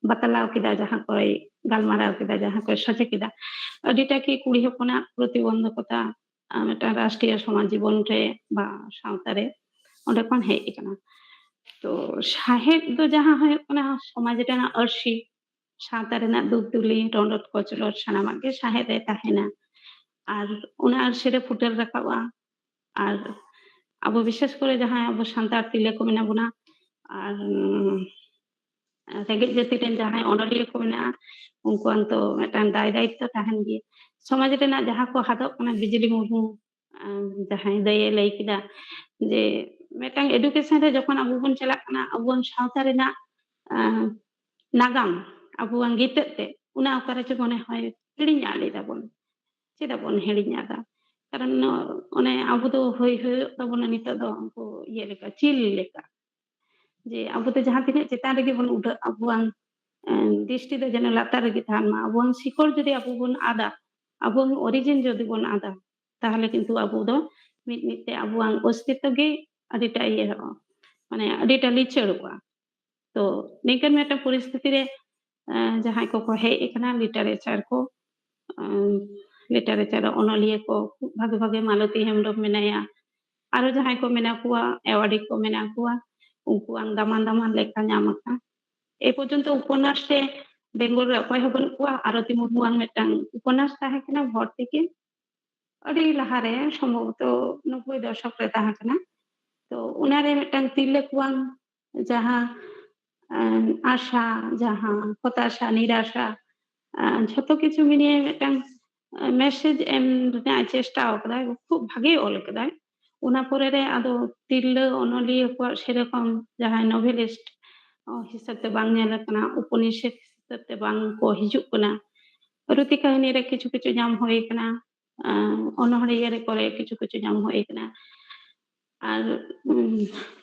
ᱵᱟᱛᱞᱟᱣ ᱠᱮᱫᱟ, ᱡᱟᱦᱟᱸ ᱠᱚᱭ ᱜᱟᱞᱢᱟᱨᱟᱣ ᱠᱮᱫᱟ, ᱡᱟᱦᱟᱸ ᱠᱚᱭ ᱥᱚᱡᱷᱮ ᱠᱮᱫᱟ, ᱟᱹᱰᱤᱴᱟ ᱜᱮ ᱠᱩᱲᱤ ᱦᱚᱯᱚᱱᱟᱜ ᱯᱨᱚᱛᱤᱵᱚᱱᱫᱷᱚᱠᱚᱛᱟ, ᱟᱸ, ᱢᱤᱫᱴᱟᱝ ᱨᱟᱥᱴᱨᱤᱭᱚ ᱥᱚᱢᱟᱡᱽ ᱡᱤᱵᱚᱱ ᱨᱮ ᱵᱟ ᱥᱟᱶᱛᱟ ᱨᱮ ᱚᱸᱰᱮ ᱠᱷᱚᱱ ᱦᱮᱡ ᱟᱠᱟᱱᱟ᱾ ᱛᱚ ᱥᱟᱶᱦᱮᱫ ᱫᱚ ᱡᱟᱦᱟᱸ ᱦᱩᱭᱩᱜ ᱠᱟᱱᱟ ᱥᱚᱢᱟᱡᱽ ᱨᱮᱱᱟᱜ ᱟᱹᱨᱥᱤ, ᱥᱟᱶᱛᱟ ᱨᱮᱱᱟᱜ ᱫᱩᱠ ᱫᱩᱞᱤ, ᱨᱚᱸᱰᱚᱴ ᱠᱚᱪᱞᱚᱱ ᱥᱟᱱᱟᱢᱟᱜ ᱜᱮ ᱥᱟᱶᱦᱮᱫ ᱨᱮ ᱛᱟᱦᱮᱱᱟ᱾ ᱟᱨ ᱚᱱᱟ ᱟᱹᱨᱥᱤ ᱨᱮ ᱯᱷᱩᱴᱮᱞ ᱨᱟᱠᱟᱵᱼᱟ᱾ ᱟᱨ ᱟᱵᱚ ᱵᱤᱥᱮᱥ ᱠᱚᱨᱮ ᱡᱟᱦᱟᱸᱭ ᱟᱵᱚ ᱥᱟᱱᱛᱟᱲ ᱛᱤᱨᱞᱟᱹ ᱠᱚ ᱢᱮᱱᱟᱜ ᱵᱚᱱᱟ, ᱟᱨ, ᱩᱸ, ᱨᱮᱸᱜᱮᱡ ᱡᱟᱹᱛᱤ ᱨᱮᱱ ᱡᱟᱦᱟᱸᱭ ᱚᱱᱚᱞᱤᱭᱟᱹ ᱠᱚ ᱢᱮᱱᱟᱜᱼᱟ, ᱩᱱᱠᱩᱣᱟᱜ ᱫᱚ ᱢᱤᱫᱴᱟᱝ ᱫᱟᱭ ᱫᱟᱭᱤᱛᱛᱚ ᱛᱟᱦᱮᱱ ᱜᱮᱭᱟ᱾ ᱥᱚᱢᱟᱡᱽ ᱨᱮᱱᱟᱜ ᱡᱟᱦᱟᱸ ᱠᱚ ᱟᱫᱚᱜ ᱠᱟᱱᱟ, ᱵᱤᱡᱽᱞᱤ ᱢᱩᱨᱢᱩ, ᱟᱸ, ᱡᱟᱦᱟᱸᱭ ᱫᱟᱹᱭᱮ ᱞᱟᱹᱭ ᱠᱮᱫᱟ ᱡᱮ ᱢᱤᱫᱴᱟᱝ ᱮᱰᱩᱠᱮᱥᱚᱱ ᱨᱮ ᱡᱚᱠᱷᱚᱱ ᱟᱵᱚ ᱵᱚᱱ ᱪᱟᱞᱟᱜ ᱠᱟᱱᱟ, ᱟᱵᱚᱣᱟᱜ ᱥᱟᱶᱛᱟ ᱨᱮᱱᱟᱜ ᱟᱸ, ᱱᱟᱜᱟᱢ ᱟᱵᱚᱣᱟᱜ ᱜᱤᱛᱟᱹᱜ ᱛᱮ, ᱚᱱᱟ ᱚᱠᱟᱨᱮ ᱪᱚ ᱢᱚᱱᱮ ᱦᱚᱭ ᱦᱤᱲᱤᱧ ᱟᱫ ᱞᱮᱫᱟ ᱵᱚᱱ᱾ ᱪᱮᱫᱟᱜ ᱵᱚᱱ ᱦᱤᱲᱤᱧ ᱟᱫᱟ? ᱠᱟᱨᱚᱱ ᱚᱱᱮ ᱟᱵᱚ ᱫᱚ ᱦᱩᱭ ᱦᱩᱭᱩᱜ ᱛᱟᱵᱚᱱᱟ ᱱᱤᱛᱚᱜ ᱫᱚ ᱩᱱᱠᱩ ᱤᱭᱟᱹ ᱞᱮᱠᱟ, ᱪᱤᱞ ᱞᱮᱠᱟ, ᱡᱮ ᱟᱵᱚ ᱫᱚ ᱡᱟᱦᱟᱸ ᱛᱤᱱᱟᱹᱜ ᱪᱮᱛᱟᱱ ᱨᱮᱜᱮ ᱵᱚᱱ ᱩᱰᱷᱟᱹᱜ, ᱟᱵᱚᱣᱟᱜ ᱮᱸ, ᱫᱨᱤᱥᱴᱤ ᱫᱚ ᱡᱮᱱᱚ ᱞᱟᱛᱟᱨ ᱨᱮᱜᱮ ᱛᱟᱦᱮᱱ ᱢᱟ᱾ ᱟᱵᱚᱣᱟᱜ ᱥᱤᱠᱚᱲ ᱡᱩᱫᱤ ᱟᱵᱚ ᱵᱚᱱ ᱟᱫᱟ, ᱟᱵᱚᱣᱟᱜ ᱚᱨᱤᱡᱤᱱ ᱡᱩᱫᱤ ᱵᱚᱱ ᱟᱫᱟ, ᱛᱟᱦᱚᱞᱮ ᱠᱤᱱᱛᱩ ᱟᱵᱚ ᱫᱚ ᱢᱤᱫ ᱢᱤᱫ ᱛᱮ ᱟᱵᱚᱣᱟᱜ ᱚᱥᱛᱤᱛᱛᱚ ᱜᱮ ᱟᱹᱰᱤᱴᱟ ᱤᱭᱟᱹ, ᱢᱟᱱᱮ ᱟᱹᱰᱤᱴᱟ ᱞᱤᱪᱟᱹᱲᱚᱜᱼᱟ᱾ ᱛᱚ ᱱᱤᱝᱠᱟᱹᱱ ᱢᱤᱫᱴᱟᱝ ᱯᱚᱨᱤᱥᱛᱷᱤᱛᱤ ᱨᱮ ᱮᱸ, ᱡᱟᱦᱟᱸᱭ ᱠᱚᱠᱚ ᱦᱮᱡ ᱟᱠᱟᱱᱟ ᱞᱤᱴᱟᱨᱮᱪᱟᱨ ᱠᱚ, ᱮᱸ, ᱞᱤᱴᱟᱨᱮᱪᱟᱨ ᱚᱱᱚᱞᱤᱭᱟᱹ ᱠᱚ ᱠᱷᱩᱵ ᱵᱷᱟᱜᱮ ᱵᱷᱟᱜᱮ ᱢᱟᱞᱚᱛᱤ ᱦᱮᱢᱵᱨᱚᱢ ᱢᱮᱱᱟᱭᱟ, ᱟᱨᱚ ᱡᱟᱦᱟᱸᱭ ᱠᱚ ᱢᱮᱱᱟᱜ ᱠᱚᱣᱟ ᱮᱣᱟᱨᱰᱤ ᱠᱚ ᱢᱮᱱᱟᱜ ᱠᱚᱣᱟ, ᱩᱱᱠᱩᱣᱟᱜ ᱫᱟᱢᱟᱱ ᱫᱟᱢᱟᱱ ᱞᱮᱠᱷᱟ ᱧᱟᱢ ᱟᱠᱟᱱᱟ᱾ ᱮ ᱯᱚᱨᱡᱚᱱᱛᱚ ᱩᱯᱚᱱᱱᱟᱥ ᱨᱮ ᱵᱮᱝᱜᱚᱞ ᱨᱮ ᱚᱠᱚᱭ ᱦᱚᱸ ᱵᱟᱹᱱᱩᱜ ᱠᱚᱣᱟ᱾ ᱟᱨᱚᱛᱤ ᱢᱩᱨᱢᱩᱣᱟᱜ ᱢᱤᱫᱴᱟᱝ ᱩᱯᱚᱱᱱᱟᱥ ᱛᱟᱦᱮᱸ ᱠᱟᱱᱟ ᱵᱷᱚᱨᱛᱤᱠᱤ, ᱟᱹᱰᱤ ᱞᱟᱦᱟᱨᱮ ᱥᱚᱢᱵᱷᱚᱵᱚᱛᱚ ᱱᱚᱵᱵᱳᱭ ᱫᱚᱥᱚᱠ ᱨᱮ ᱛᱟᱦᱮᱸ ᱠᱟᱱᱟ᱾ ᱛᱚ ᱚᱱᱟᱨᱮ ᱢᱤᱫᱴᱟᱝ ᱛᱤᱨᱞᱟᱹ ᱠᱚᱣᱟᱜ ᱡᱟᱦᱟᱸ ᱮᱸ, ᱟᱥᱟ, ᱡᱟᱦᱟᱸ ᱦᱚᱛᱟᱥᱟ, ᱱᱤᱨᱟᱥᱟ, ᱮᱸ, ᱡᱷᱚᱛᱚ ᱠᱤᱪᱷᱩ ᱢᱤᱞᱤᱭᱮ ᱢᱤᱫᱴᱟᱝ ᱢᱮᱥᱮᱡᱽ ᱮᱢ ᱨᱮᱱᱟᱜ ᱮ ᱪᱮᱥᱴᱟ ᱟᱠᱟᱫᱟᱭ, ᱠᱷᱩᱵ ᱵᱷᱟᱜᱮ ᱚᱞ ᱟᱠᱟᱫᱟᱭ᱾ ᱚᱱᱟ ᱯᱚᱨᱮ ᱨᱮ ᱟᱫᱚ ᱛᱤᱨᱞᱟᱹ ᱚᱱᱚᱞᱤᱭᱟᱹ ᱠᱚᱣᱟᱜ ᱥᱮᱨᱚᱠᱚᱢ ᱡᱟᱦᱟᱸᱭ ᱱᱚᱵᱷᱮᱞᱤᱥᱴ ᱦᱤᱥᱟᱹᱵ ᱛᱮ ᱵᱟᱝ ᱧᱮᱞ ᱟᱠᱟᱱᱟ, ᱩᱯᱚᱱᱤᱥᱮᱫ ᱦᱤᱥᱟᱹᱵ ᱛᱮ ᱵᱟᱝ ᱠᱚ ᱦᱤᱡᱩᱜ ᱠᱟᱱᱟ᱾ ᱨᱩᱛᱤ ᱠᱟᱹᱦᱱᱤ ᱨᱮ ᱠᱤᱪᱷᱩ ᱠᱤᱪᱷᱩ ᱧᱟᱢ ᱦᱩᱭ ᱟᱠᱟᱱᱟ, ᱟᱸ, ᱚᱱᱚᱬᱦᱤᱭᱟᱹ ᱨᱮ ᱠᱚᱨᱮ ᱠᱤᱪᱷᱩ ᱠᱤᱪᱷᱩ ᱧᱟᱢ ᱦᱩᱭ ᱟᱠᱟᱱᱟ᱾ ᱟᱨ, ᱩᱸ,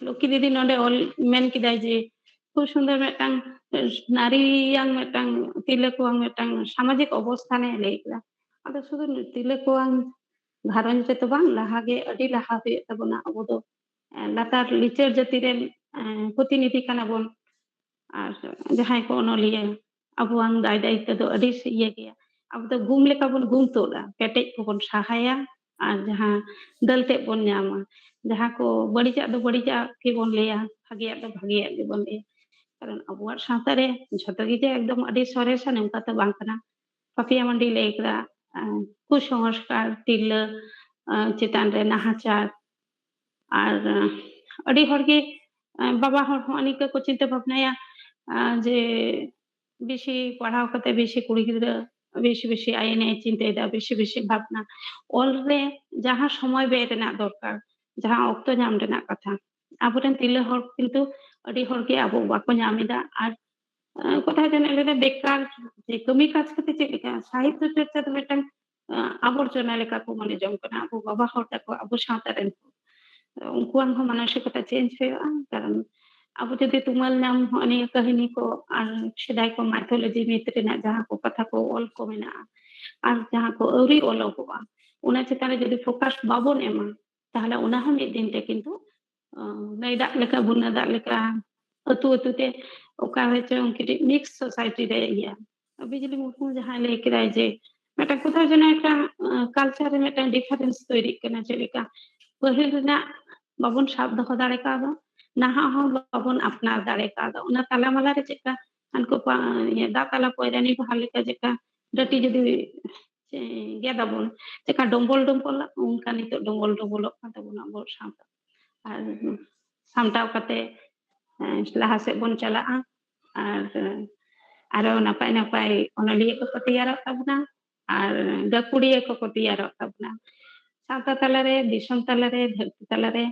ᱞᱚᱠᱠᱷᱤ ᱫᱤᱫᱤ ᱱᱚᱰᱮ ᱚᱞ ᱢᱮᱱ ᱠᱮᱫᱟᱭ ᱡᱮ ᱠᱷᱩᱵ ᱥᱩᱱᱫᱚᱨ ᱢᱤᱫᱴᱟᱝ ᱱᱟᱨᱤᱭᱟᱝ ᱢᱤᱫᱴᱟᱝ ᱛᱤᱨᱞᱟᱹ ᱠᱚᱣᱟᱜ ᱢᱤᱫᱴᱟᱝ ᱥᱟᱢᱟᱡᱤᱠ ᱚᱵᱚᱥᱛᱷᱟᱱᱮ ᱞᱟᱹᱭ ᱠᱮᱫᱟ᱾ ᱟᱫᱚ ᱥᱩᱫᱷᱩ ᱛᱤᱨᱞᱟᱹ ᱠᱚᱣᱟᱜ ᱜᱷᱟᱨᱚᱸᱡᱽ ᱨᱮᱫᱚ ᱵᱟᱝ, ᱞᱟᱦᱟᱜᱮ ᱟᱹᱰᱤ ᱞᱟᱦᱟ ᱦᱩᱭᱩᱜ ᱛᱟᱵᱚᱱᱟ᱾ ᱟᱵᱚ ᱫᱚ, ᱮᱸ, ᱞᱟᱛᱟᱨ ᱞᱤᱪᱟᱹᱲ ᱡᱟᱹᱛᱤ ᱨᱮᱱ, ᱮᱸ, ᱯᱨᱚᱛᱤᱱᱤᱫᱷᱤ ᱠᱟᱱᱟ ᱵᱚᱱ᱾ ᱟᱨ ᱡᱟᱦᱟᱸᱭ ᱠᱚ ᱚᱱᱚᱞᱤᱭᱟᱹ, ᱟᱵᱚᱣᱟᱜ ᱫᱟᱭ ᱫᱟᱭᱤᱛᱛᱚ ᱫᱚ ᱟᱹᱰᱤ ᱤᱭᱟᱹ ᱜᱮᱭᱟ᱾ ᱟᱵᱚ ᱫᱚ ᱜᱩᱢ ᱞᱮᱠᱟ ᱵᱚᱱ ᱜᱩᱢ ᱛᱩᱫᱟ, ᱠᱮᱴᱮᱡ ᱠᱚᱵᱚᱱ ᱥᱟᱦᱟᱭᱟ ᱟᱨ ᱡᱟᱦᱟᱸ ᱫᱟᱹᱞ ᱛᱮᱫ ᱵᱚᱱ ᱧᱟᱢᱟ᱾ ᱡᱟᱦᱟᱸ ᱠᱚ ᱵᱟᱹᱲᱤᱡᱟᱜ ᱫᱚ ᱵᱟᱹᱲᱤᱡᱟᱜ ᱜᱮᱵᱚᱱ ᱞᱟᱹᱭᱟ, ᱵᱷᱟᱜᱮᱭᱟᱜ ᱫᱚ ᱵᱷᱟᱜᱮᱭᱟᱜ ᱜᱮᱵᱚᱱ ᱞᱟᱹᱭᱟ᱾ ᱠᱟᱨᱚᱱ ᱟᱵᱚᱣᱟᱜ ᱥᱟᱶᱛᱟ ᱨᱮ ᱡᱷᱚᱛᱚ ᱜᱮ ᱡᱮ ᱮᱠᱫᱚᱢ ᱟᱹᱰᱤ ᱥᱚᱨᱮᱥᱟ, ᱱᱚᱝᱠᱟ ᱛᱚ ᱵᱟᱝ ᱠᱟᱱᱟ᱾ ᱯᱟᱯᱤᱭᱟ ᱢᱟᱱᱰᱤ ᱞᱟᱹᱭ ᱠᱮᱫᱟ, ᱟᱸ, ᱠᱩᱥᱚᱝᱥᱠᱟᱨ, ᱛᱤᱨᱞᱟᱹ, ᱟᱸ, ᱪᱮᱛᱟᱱ ᱨᱮ ᱱᱟᱦᱟᱪᱟᱨ, ᱟᱨ, ᱟᱸ, ᱟᱹᱰᱤ ᱦᱚᱲ ᱜᱮ, ᱟᱸ, ᱵᱟᱵᱟ ᱦᱚᱲ ᱦᱚᱸ ᱱᱤᱝᱠᱟᱹ ᱠᱚ ᱪᱤᱱᱛᱟᱹ ᱵᱷᱟᱵᱽᱱᱟᱭᱟ, ᱟᱸ, ᱡᱮ ᱵᱮᱥᱤ ᱯᱟᱲᱦᱟᱣ ᱠᱟᱛᱮ ᱵᱮᱥᱤ ᱠᱩᱲᱤ ᱜᱤᱫᱽᱨᱟᱹ ᱵᱮᱥᱤ ᱵᱮᱥᱤ ᱟᱭᱤᱱᱮ ᱪᱤᱱᱛᱟᱹᱭᱮᱫᱟ, ᱵᱮᱥᱤ ᱵᱮᱥᱤ ᱵᱷᱟᱵᱽᱱᱟ᱾ ᱚᱞ ᱨᱮ ᱡᱟᱦᱟᱸ ᱥᱚᱢᱚᱭ ᱵᱮᱭ ᱨᱮᱱᱟᱜ ᱫᱚᱨᱠᱟᱨ, ᱡᱟᱦᱟᱸ ᱚᱠᱛᱚ ᱧᱟᱢ ᱨᱮᱱᱟᱜ ᱠᱟᱛᱷᱟ, ᱟᱵᱚᱨᱮᱱ ᱛᱤᱨᱞᱟᱹ ᱦᱚᱲ ᱠᱤᱱᱛᱩ ᱟᱹᱰᱤ ᱦᱚᱲ ᱜᱮ ᱟᱵᱚ ᱵᱟᱠᱚ ᱧᱟᱢ ᱮᱫᱟ᱾ ᱟᱨ ᱠᱚᱛᱷᱟ ᱡᱟᱱᱤᱡ ᱞᱟᱹᱭ ᱵᱮᱠᱟᱨ ᱡᱮ ᱠᱟᱹᱢᱤ ᱠᱟᱡᱽ ᱠᱟᱛᱮ ᱪᱮᱫ ᱞᱮᱠᱟ ᱥᱟᱦᱤᱛᱛᱚ ᱪᱚᱨᱪᱟ ᱫᱚ ᱢᱤᱫᱴᱟᱝ ᱟᱵᱚᱨᱡᱚᱱᱟ ᱞᱮᱠᱟ ᱠᱚ ᱢᱚᱱᱮ ᱡᱚᱝ ᱠᱟᱱᱟ ᱟᱵᱚ ᱵᱟᱵᱟ ᱦᱚᱲ ᱛᱟᱠᱚ, ᱟᱵᱚ ᱥᱟᱶᱛᱟ ᱨᱮᱱ᱾ ᱩᱱᱠᱩᱣᱟᱜ ᱦᱚᱸ ᱢᱟᱱᱚᱥᱤᱠᱚᱛᱟ ᱪᱮᱧᱡᱽ ᱦᱩᱭᱩᱜᱼᱟ᱾ ᱠᱟᱨᱚᱱ ᱟᱵᱚ ᱡᱩᱫᱤ ᱛᱩᱢᱟᱹᱞ ᱧᱟᱢ ᱦᱚᱸ ᱱᱤᱭᱟᱹ ᱠᱟᱹᱦᱱᱤ ᱠᱚ ᱟᱨ ᱥᱮᱫᱟᱭ ᱠᱚ ᱢᱟᱭᱛᱷᱳᱞᱚᱡᱤ ᱢᱤᱛ ᱨᱮᱱᱟᱜ ᱡᱟᱦᱟᱸ ᱠᱚ ᱠᱟᱛᱷᱟ ᱠᱚ ᱚᱞ ᱠᱚ ᱢᱮᱱᱟᱜᱼᱟ ᱟᱨ ᱡᱟᱦᱟᱸ ᱠᱚ ᱟᱹᱣᱨᱤ ᱚᱞᱚᱜᱚᱜᱼᱟ, ᱚᱱᱟ ᱪᱮᱛᱟᱱ ᱨᱮ ᱡᱩᱫᱤ ᱯᱷᱳᱠᱟᱥ ᱵᱟᱵᱚᱱ ᱮᱢᱟ, ᱛᱟᱦᱞᱮ ᱚᱱᱟ ᱦᱚᱸ ᱢᱤᱫ ᱫᱤᱱ ᱛᱮ ᱠᱤᱱᱛᱩ ᱱᱟᱹᱭ ᱫᱟᱜ ᱞᱮᱠᱟ, ᱵᱩᱱᱱᱟ ᱫᱟᱜ ᱞᱮᱠᱟ ᱟᱹᱛᱩ ᱟᱹᱛᱩ ᱛᱮ ᱚᱠᱟ ᱨᱮᱪᱚ ᱠᱟᱹᱴᱤᱡ ᱢᱤᱠᱥ ᱥᱳᱥᱟᱭᱴᱤ ᱨᱮ ᱤᱭᱟᱹ᱾ ᱵᱤᱡᱽᱞᱤ ᱢᱩᱨᱢᱩ ᱡᱟᱦᱟᱸᱭ ᱞᱟᱹᱭ ᱠᱮᱫᱟᱭ ᱡᱮ ᱢᱤᱫᱴᱟᱝ ᱠᱳᱛᱷᱟᱣ ᱡᱮᱱᱚ ᱮᱠᱴᱟ ᱠᱟᱞᱪᱟᱨ ᱨᱮ ᱢᱤᱫᱴᱟᱝ ᱰᱤᱯᱷᱟᱨᱮᱱᱥ ᱛᱚᱭᱨᱤᱜ ᱠᱟᱱᱟ, ᱪᱮᱫ ᱞᱮᱠᱟ ᱯᱟᱹᱦᱤᱞ ᱨᱮᱱᱟᱜ ᱵᱟᱵᱚᱱ ᱥᱟᱵ ᱫᱚᱦᱚ ᱫᱟᱲᱮ ᱠᱟᱣᱫᱟ, ᱱᱟᱦᱟᱜ ᱦᱚᱸ ᱵᱟᱵᱚᱱ ᱟᱯᱱᱟᱨ ᱫᱟᱲᱮ ᱠᱟᱣᱫᱟ᱾ ᱚᱱᱟ ᱛᱟᱞᱟᱢᱟᱞᱟ ᱨᱮ ᱪᱮᱫᱠᱟ ᱦᱟᱱᱠᱩ ᱯᱟ-, ᱤᱭᱟᱹ, ᱫᱟᱜ ᱛᱟᱞᱟ ᱯᱚᱭᱨᱟᱱᱤ ᱵᱟᱦᱟ ᱞᱮᱠᱟ ᱪᱮᱫᱠᱟ ᱰᱟᱹᱴᱤ ᱡᱩᱫᱤ ᱪᱮ-, ᱜᱮᱫ ᱟᱵᱚᱱ, ᱪᱮᱫᱠᱟ ᱰᱚᱢᱵᱚᱞ ᱰᱚᱢᱵᱚᱞ, ᱚᱱᱠᱟ ᱱᱤᱛᱚᱜ ᱰᱚᱢᱵᱚᱞ ᱰᱚᱢᱵᱚᱞᱚᱜ ᱠᱟᱱ ᱛᱟᱵᱚᱱᱟ ᱟᱵᱚ ᱥᱟᱶᱛᱟ᱾ ᱟᱨ ᱥᱟᱢᱴᱟᱣ ᱠᱟᱛᱮ, ᱮᱸ, ᱞᱟᱦᱟ ᱥᱮᱫ ᱵᱚᱱ ᱪᱟᱞᱟᱜᱼᱟ᱾ ᱟᱨ, ᱮᱸ, ᱟᱨᱚ ᱱᱟᱯᱟᱭ ᱱᱟᱯᱟᱭ ᱚᱱᱚᱞᱤᱭᱟᱹ ᱠᱚᱠᱚ ᱛᱮᱭᱟᱨᱚᱜ ᱛᱟᱵᱚᱱᱟ ᱟᱨ ᱜᱟᱹᱠᱷᱩᱲᱤᱭᱟᱹ ᱠᱚᱠᱚ ᱛᱮᱭᱟᱨᱚᱜ ᱛᱟᱵᱚᱱᱟ᱾ ᱥᱟᱶᱛᱟ ᱛᱟᱞᱟᱨᱮ, ᱫᱤᱥᱚᱢ ᱛᱟᱞᱟᱨᱮ, ᱫᱷᱟᱹᱨᱛᱤ ᱛᱟᱞᱟᱨᱮ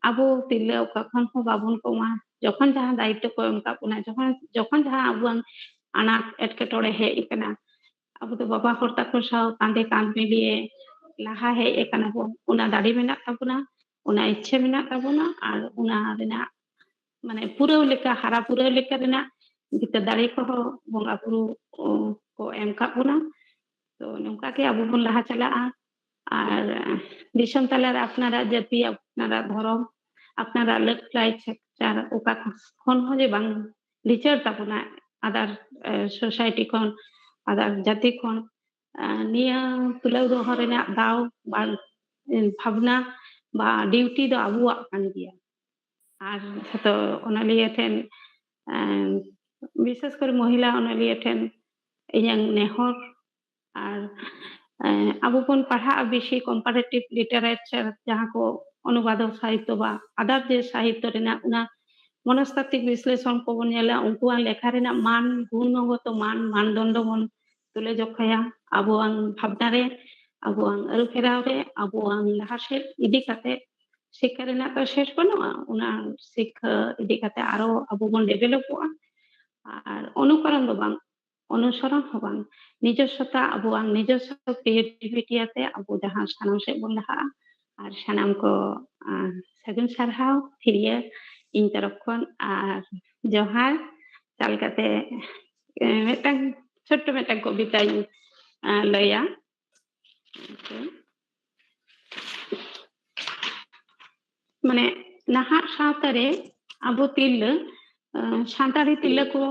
ᱟᱵᱚ ᱛᱤᱨᱞᱟᱹ ᱚᱠᱟ ᱠᱷᱚᱱ ᱦᱚᱸ ᱵᱟᱵᱚᱱ ᱠᱚᱢᱟ᱾ ᱡᱚᱠᱷᱚᱱ ᱡᱟᱦᱟᱸ ᱫᱟᱭᱤᱛᱛᱚ ᱠᱚ ᱮᱢ ᱠᱟᱜ ᱵᱚᱱᱟ, ᱡᱚᱠᱷᱚᱱ, ᱡᱚᱠᱷᱚᱱ ᱡᱟᱦᱟᱸ ᱟᱵᱚᱣᱟᱜ ᱟᱱᱟᱴ ᱮᱴᱠᱮᱴᱚᱬᱮ ᱦᱮᱡ ᱟᱠᱟᱱᱟ, ᱟᱵᱚ ᱫᱚ ᱵᱟᱵᱟ ᱦᱚᱲ ᱛᱟᱠᱚ ᱥᱟᱶ ᱠᱟᱸᱫᱮ ᱠᱟᱸᱫ ᱢᱤᱞᱤᱭᱮ ᱞᱟᱦᱟ ᱦᱮᱡ ᱟᱠᱟᱱᱟ ᱵᱚᱱ, ᱚᱱᱟ ᱫᱟᱲᱮ ᱢᱮᱱᱟᱜ ᱛᱟᱵᱚᱱᱟ, ᱚᱱᱟ ᱤᱪᱪᱷᱟᱹ ᱢᱮᱱᱟᱜ ᱛᱟᱵᱚᱱᱟ, ᱟᱨ ᱚᱱᱟ ᱨᱮᱱᱟᱜ ᱢᱟᱱᱮ ᱯᱩᱨᱟᱹᱣ ᱞᱮᱠᱟ, ᱦᱟᱨᱟ ᱯᱩᱨᱟᱹᱣ ᱞᱮᱠᱟ ᱨᱮᱱᱟᱜ ᱵᱷᱤᱛᱟᱹ ᱫᱟᱲᱮ ᱠᱚᱦᱚᱸ ᱵᱚᱸᱜᱟ ᱵᱩᱨᱩ, ᱚ, ᱠᱚ ᱮᱢ ᱠᱟᱜ ᱵᱚᱱᱟ᱾ ᱛᱚ ᱱᱚᱝᱠᱟ ᱜᱮ ᱟᱵᱚ ᱵᱚᱱ ᱞᱟᱦᱟ ᱪᱟᱞᱟᱜᱼᱟ᱾ ᱟᱨ ᱫᱤᱥᱚᱢ ᱛᱟᱞᱟᱨᱮ ᱟᱯᱱᱟᱨᱟᱜ ᱡᱟᱹᱛᱤ, ᱟᱯᱱᱟᱨᱟᱜ ᱫᱷᱚᱨᱚᱢ, ᱟᱯᱱᱟᱨᱟᱜ ᱞᱟᱹᱭ ᱞᱟᱠᱪᱟᱨ ᱚᱠᱟ ᱠᱷᱚᱱ ᱦᱚᱸ ᱡᱮ ᱵᱟᱝ ᱞᱤᱪᱟᱹᱲ ᱛᱟᱵᱚᱱᱟ other, ᱮ, society ᱠᱷᱚᱱ, other ᱡᱟᱹᱛᱤ ᱠᱷᱚᱱ, ᱮ, ᱱᱤᱭᱟᱹ ᱛᱩᱞᱟᱹᱣ ᱫᱚᱦᱚ ᱨᱮᱱᱟᱜ ᱫᱟᱣ ᱵᱟ, ᱮ, ᱵᱷᱟᱵᱽᱱᱟ ᱵᱟ ᱰᱤᱭᱩᱴᱤ ᱫᱚ ᱟᱵᱚᱣᱟᱜ ᱠᱟᱱ ᱜᱮᱭᱟ᱾ ᱟᱨ ᱡᱷᱚᱛᱚ ᱚᱱᱚᱞᱤᱭᱟᱹ ᱴᱷᱮᱱ, ᱮ, ᱵᱤᱥᱮᱥ ᱠᱚᱨᱮ ᱢᱚᱦᱤᱞᱟ ᱚᱱᱚᱞᱤᱭᱟᱹ ᱴᱷᱮᱱ ᱤᱧᱟᱹᱝ ᱱᱮᱦᱚᱨ ᱟᱨ, ᱮ, ᱟᱵᱚ ᱵᱚᱱ ᱯᱟᱲᱦᱟᱜᱼᱟ ᱵᱮᱥᱤ comparative literature, ᱡᱟᱦᱟᱸ ᱠᱚ ᱚᱱᱩᱵᱟᱫᱚ ᱥᱟᱦᱤᱛᱛᱚ ᱵᱟ other ᱡᱮ ᱥᱟᱦᱤᱛᱛᱚ ᱨᱮᱱᱟᱜ ᱚᱱᱟ ᱢᱚᱱᱚᱥᱛᱟᱛᱤᱠ ᱵᱤᱥᱞᱮᱥᱚᱱ ᱠᱚᱵᱚᱱ ᱧᱮᱞᱟ, ᱩᱱᱠᱩᱣᱟᱜ ᱞᱮᱠᱷᱟ ᱨᱮᱱᱟᱜ ᱢᱟᱱ, ᱜᱩᱱᱚᱜᱚᱛᱚ ᱢᱟᱱ, ᱢᱟᱱᱫᱚᱱᱰᱚ ᱵᱚᱱ ᱛᱩᱞᱟᱹ ᱡᱚᱠᱷᱟᱭᱟ ᱟᱵᱚᱣᱟᱜ ᱵᱷᱟᱵᱽᱱᱟ ᱨᱮ, ᱟᱵᱚᱣᱟᱜ ᱟᱹᱨᱩ ᱯᱷᱮᱨᱟᱣ ᱨᱮ, ᱟᱵᱚᱣᱟᱜ ᱞᱟᱦᱟ ᱥᱮᱫ ᱤᱫᱤ ᱠᱟᱛᱮ᱾ ᱥᱤᱠᱠᱷᱟ ᱨᱮᱱᱟᱜ ᱛᱚ ᱥᱮᱥ ᱵᱟᱹᱱᱩᱜᱼᱟ᱾ ᱚᱱᱟ ᱥᱤᱠᱠᱷᱟ ᱤᱫᱤ ᱠᱟᱛᱮ ᱟᱨᱚ ᱟᱵᱚ ᱵᱚᱱ ᱰᱮᱵᱷᱮᱞᱚᱯᱚᱜᱼᱟ᱾ ᱟᱨ ᱚᱱᱩᱠᱚᱨᱚᱱ ᱫᱚ ᱵᱟᱝ, ᱚᱱᱩᱥᱚᱨᱚᱱ ᱦᱚᱸ ᱵᱟᱝ, ᱱᱤᱡᱚᱥᱥᱚᱛᱟ, ᱟᱵᱚᱣᱟᱜ ᱱᱤᱡᱚᱥᱥᱚ ᱠᱨᱤᱭᱮᱴᱤᱵᱷᱤᱴᱤ ᱟᱛᱮ ᱟᱵᱚ ᱡᱟᱦᱟᱸ ᱥᱟᱱᱟᱢ ᱥᱮᱫ ᱵᱚᱱ ᱞᱟᱦᱟᱜᱼᱟ᱾ ᱟᱨ ᱥᱟᱱᱟᱢ ᱠᱚ, ᱟᱸ, ᱥᱟᱹᱜᱩᱱ ᱥᱟᱨᱦᱟᱣ ᱛᱷᱤᱨᱤᱭᱟᱹ ᱤᱧ ᱛᱚᱨᱚᱯ ᱠᱷᱚᱱ, ᱟᱨ ᱡᱚᱦᱟᱨ᱾ ᱪᱟᱞ ᱠᱟᱛᱮ, ᱮ, ᱢᱤᱫᱴᱟᱝ ᱪᱷᱳᱴᱴᱚ ᱢᱤᱫᱴᱟᱝ ᱠᱚᱵᱤᱛᱟᱧ, ᱟᱸ, ᱞᱟᱹᱭᱟ᱾ ᱢᱟᱱᱮ, ᱱᱟᱦᱟᱜ ᱥᱟᱶᱛᱟ ᱨᱮ ᱟᱵᱚ ᱛᱤᱨᱞᱟᱹ, ᱟᱸ, ᱥᱟᱱᱛᱟᱲᱤ ᱛᱤᱨᱞᱟᱹ ᱠᱚ,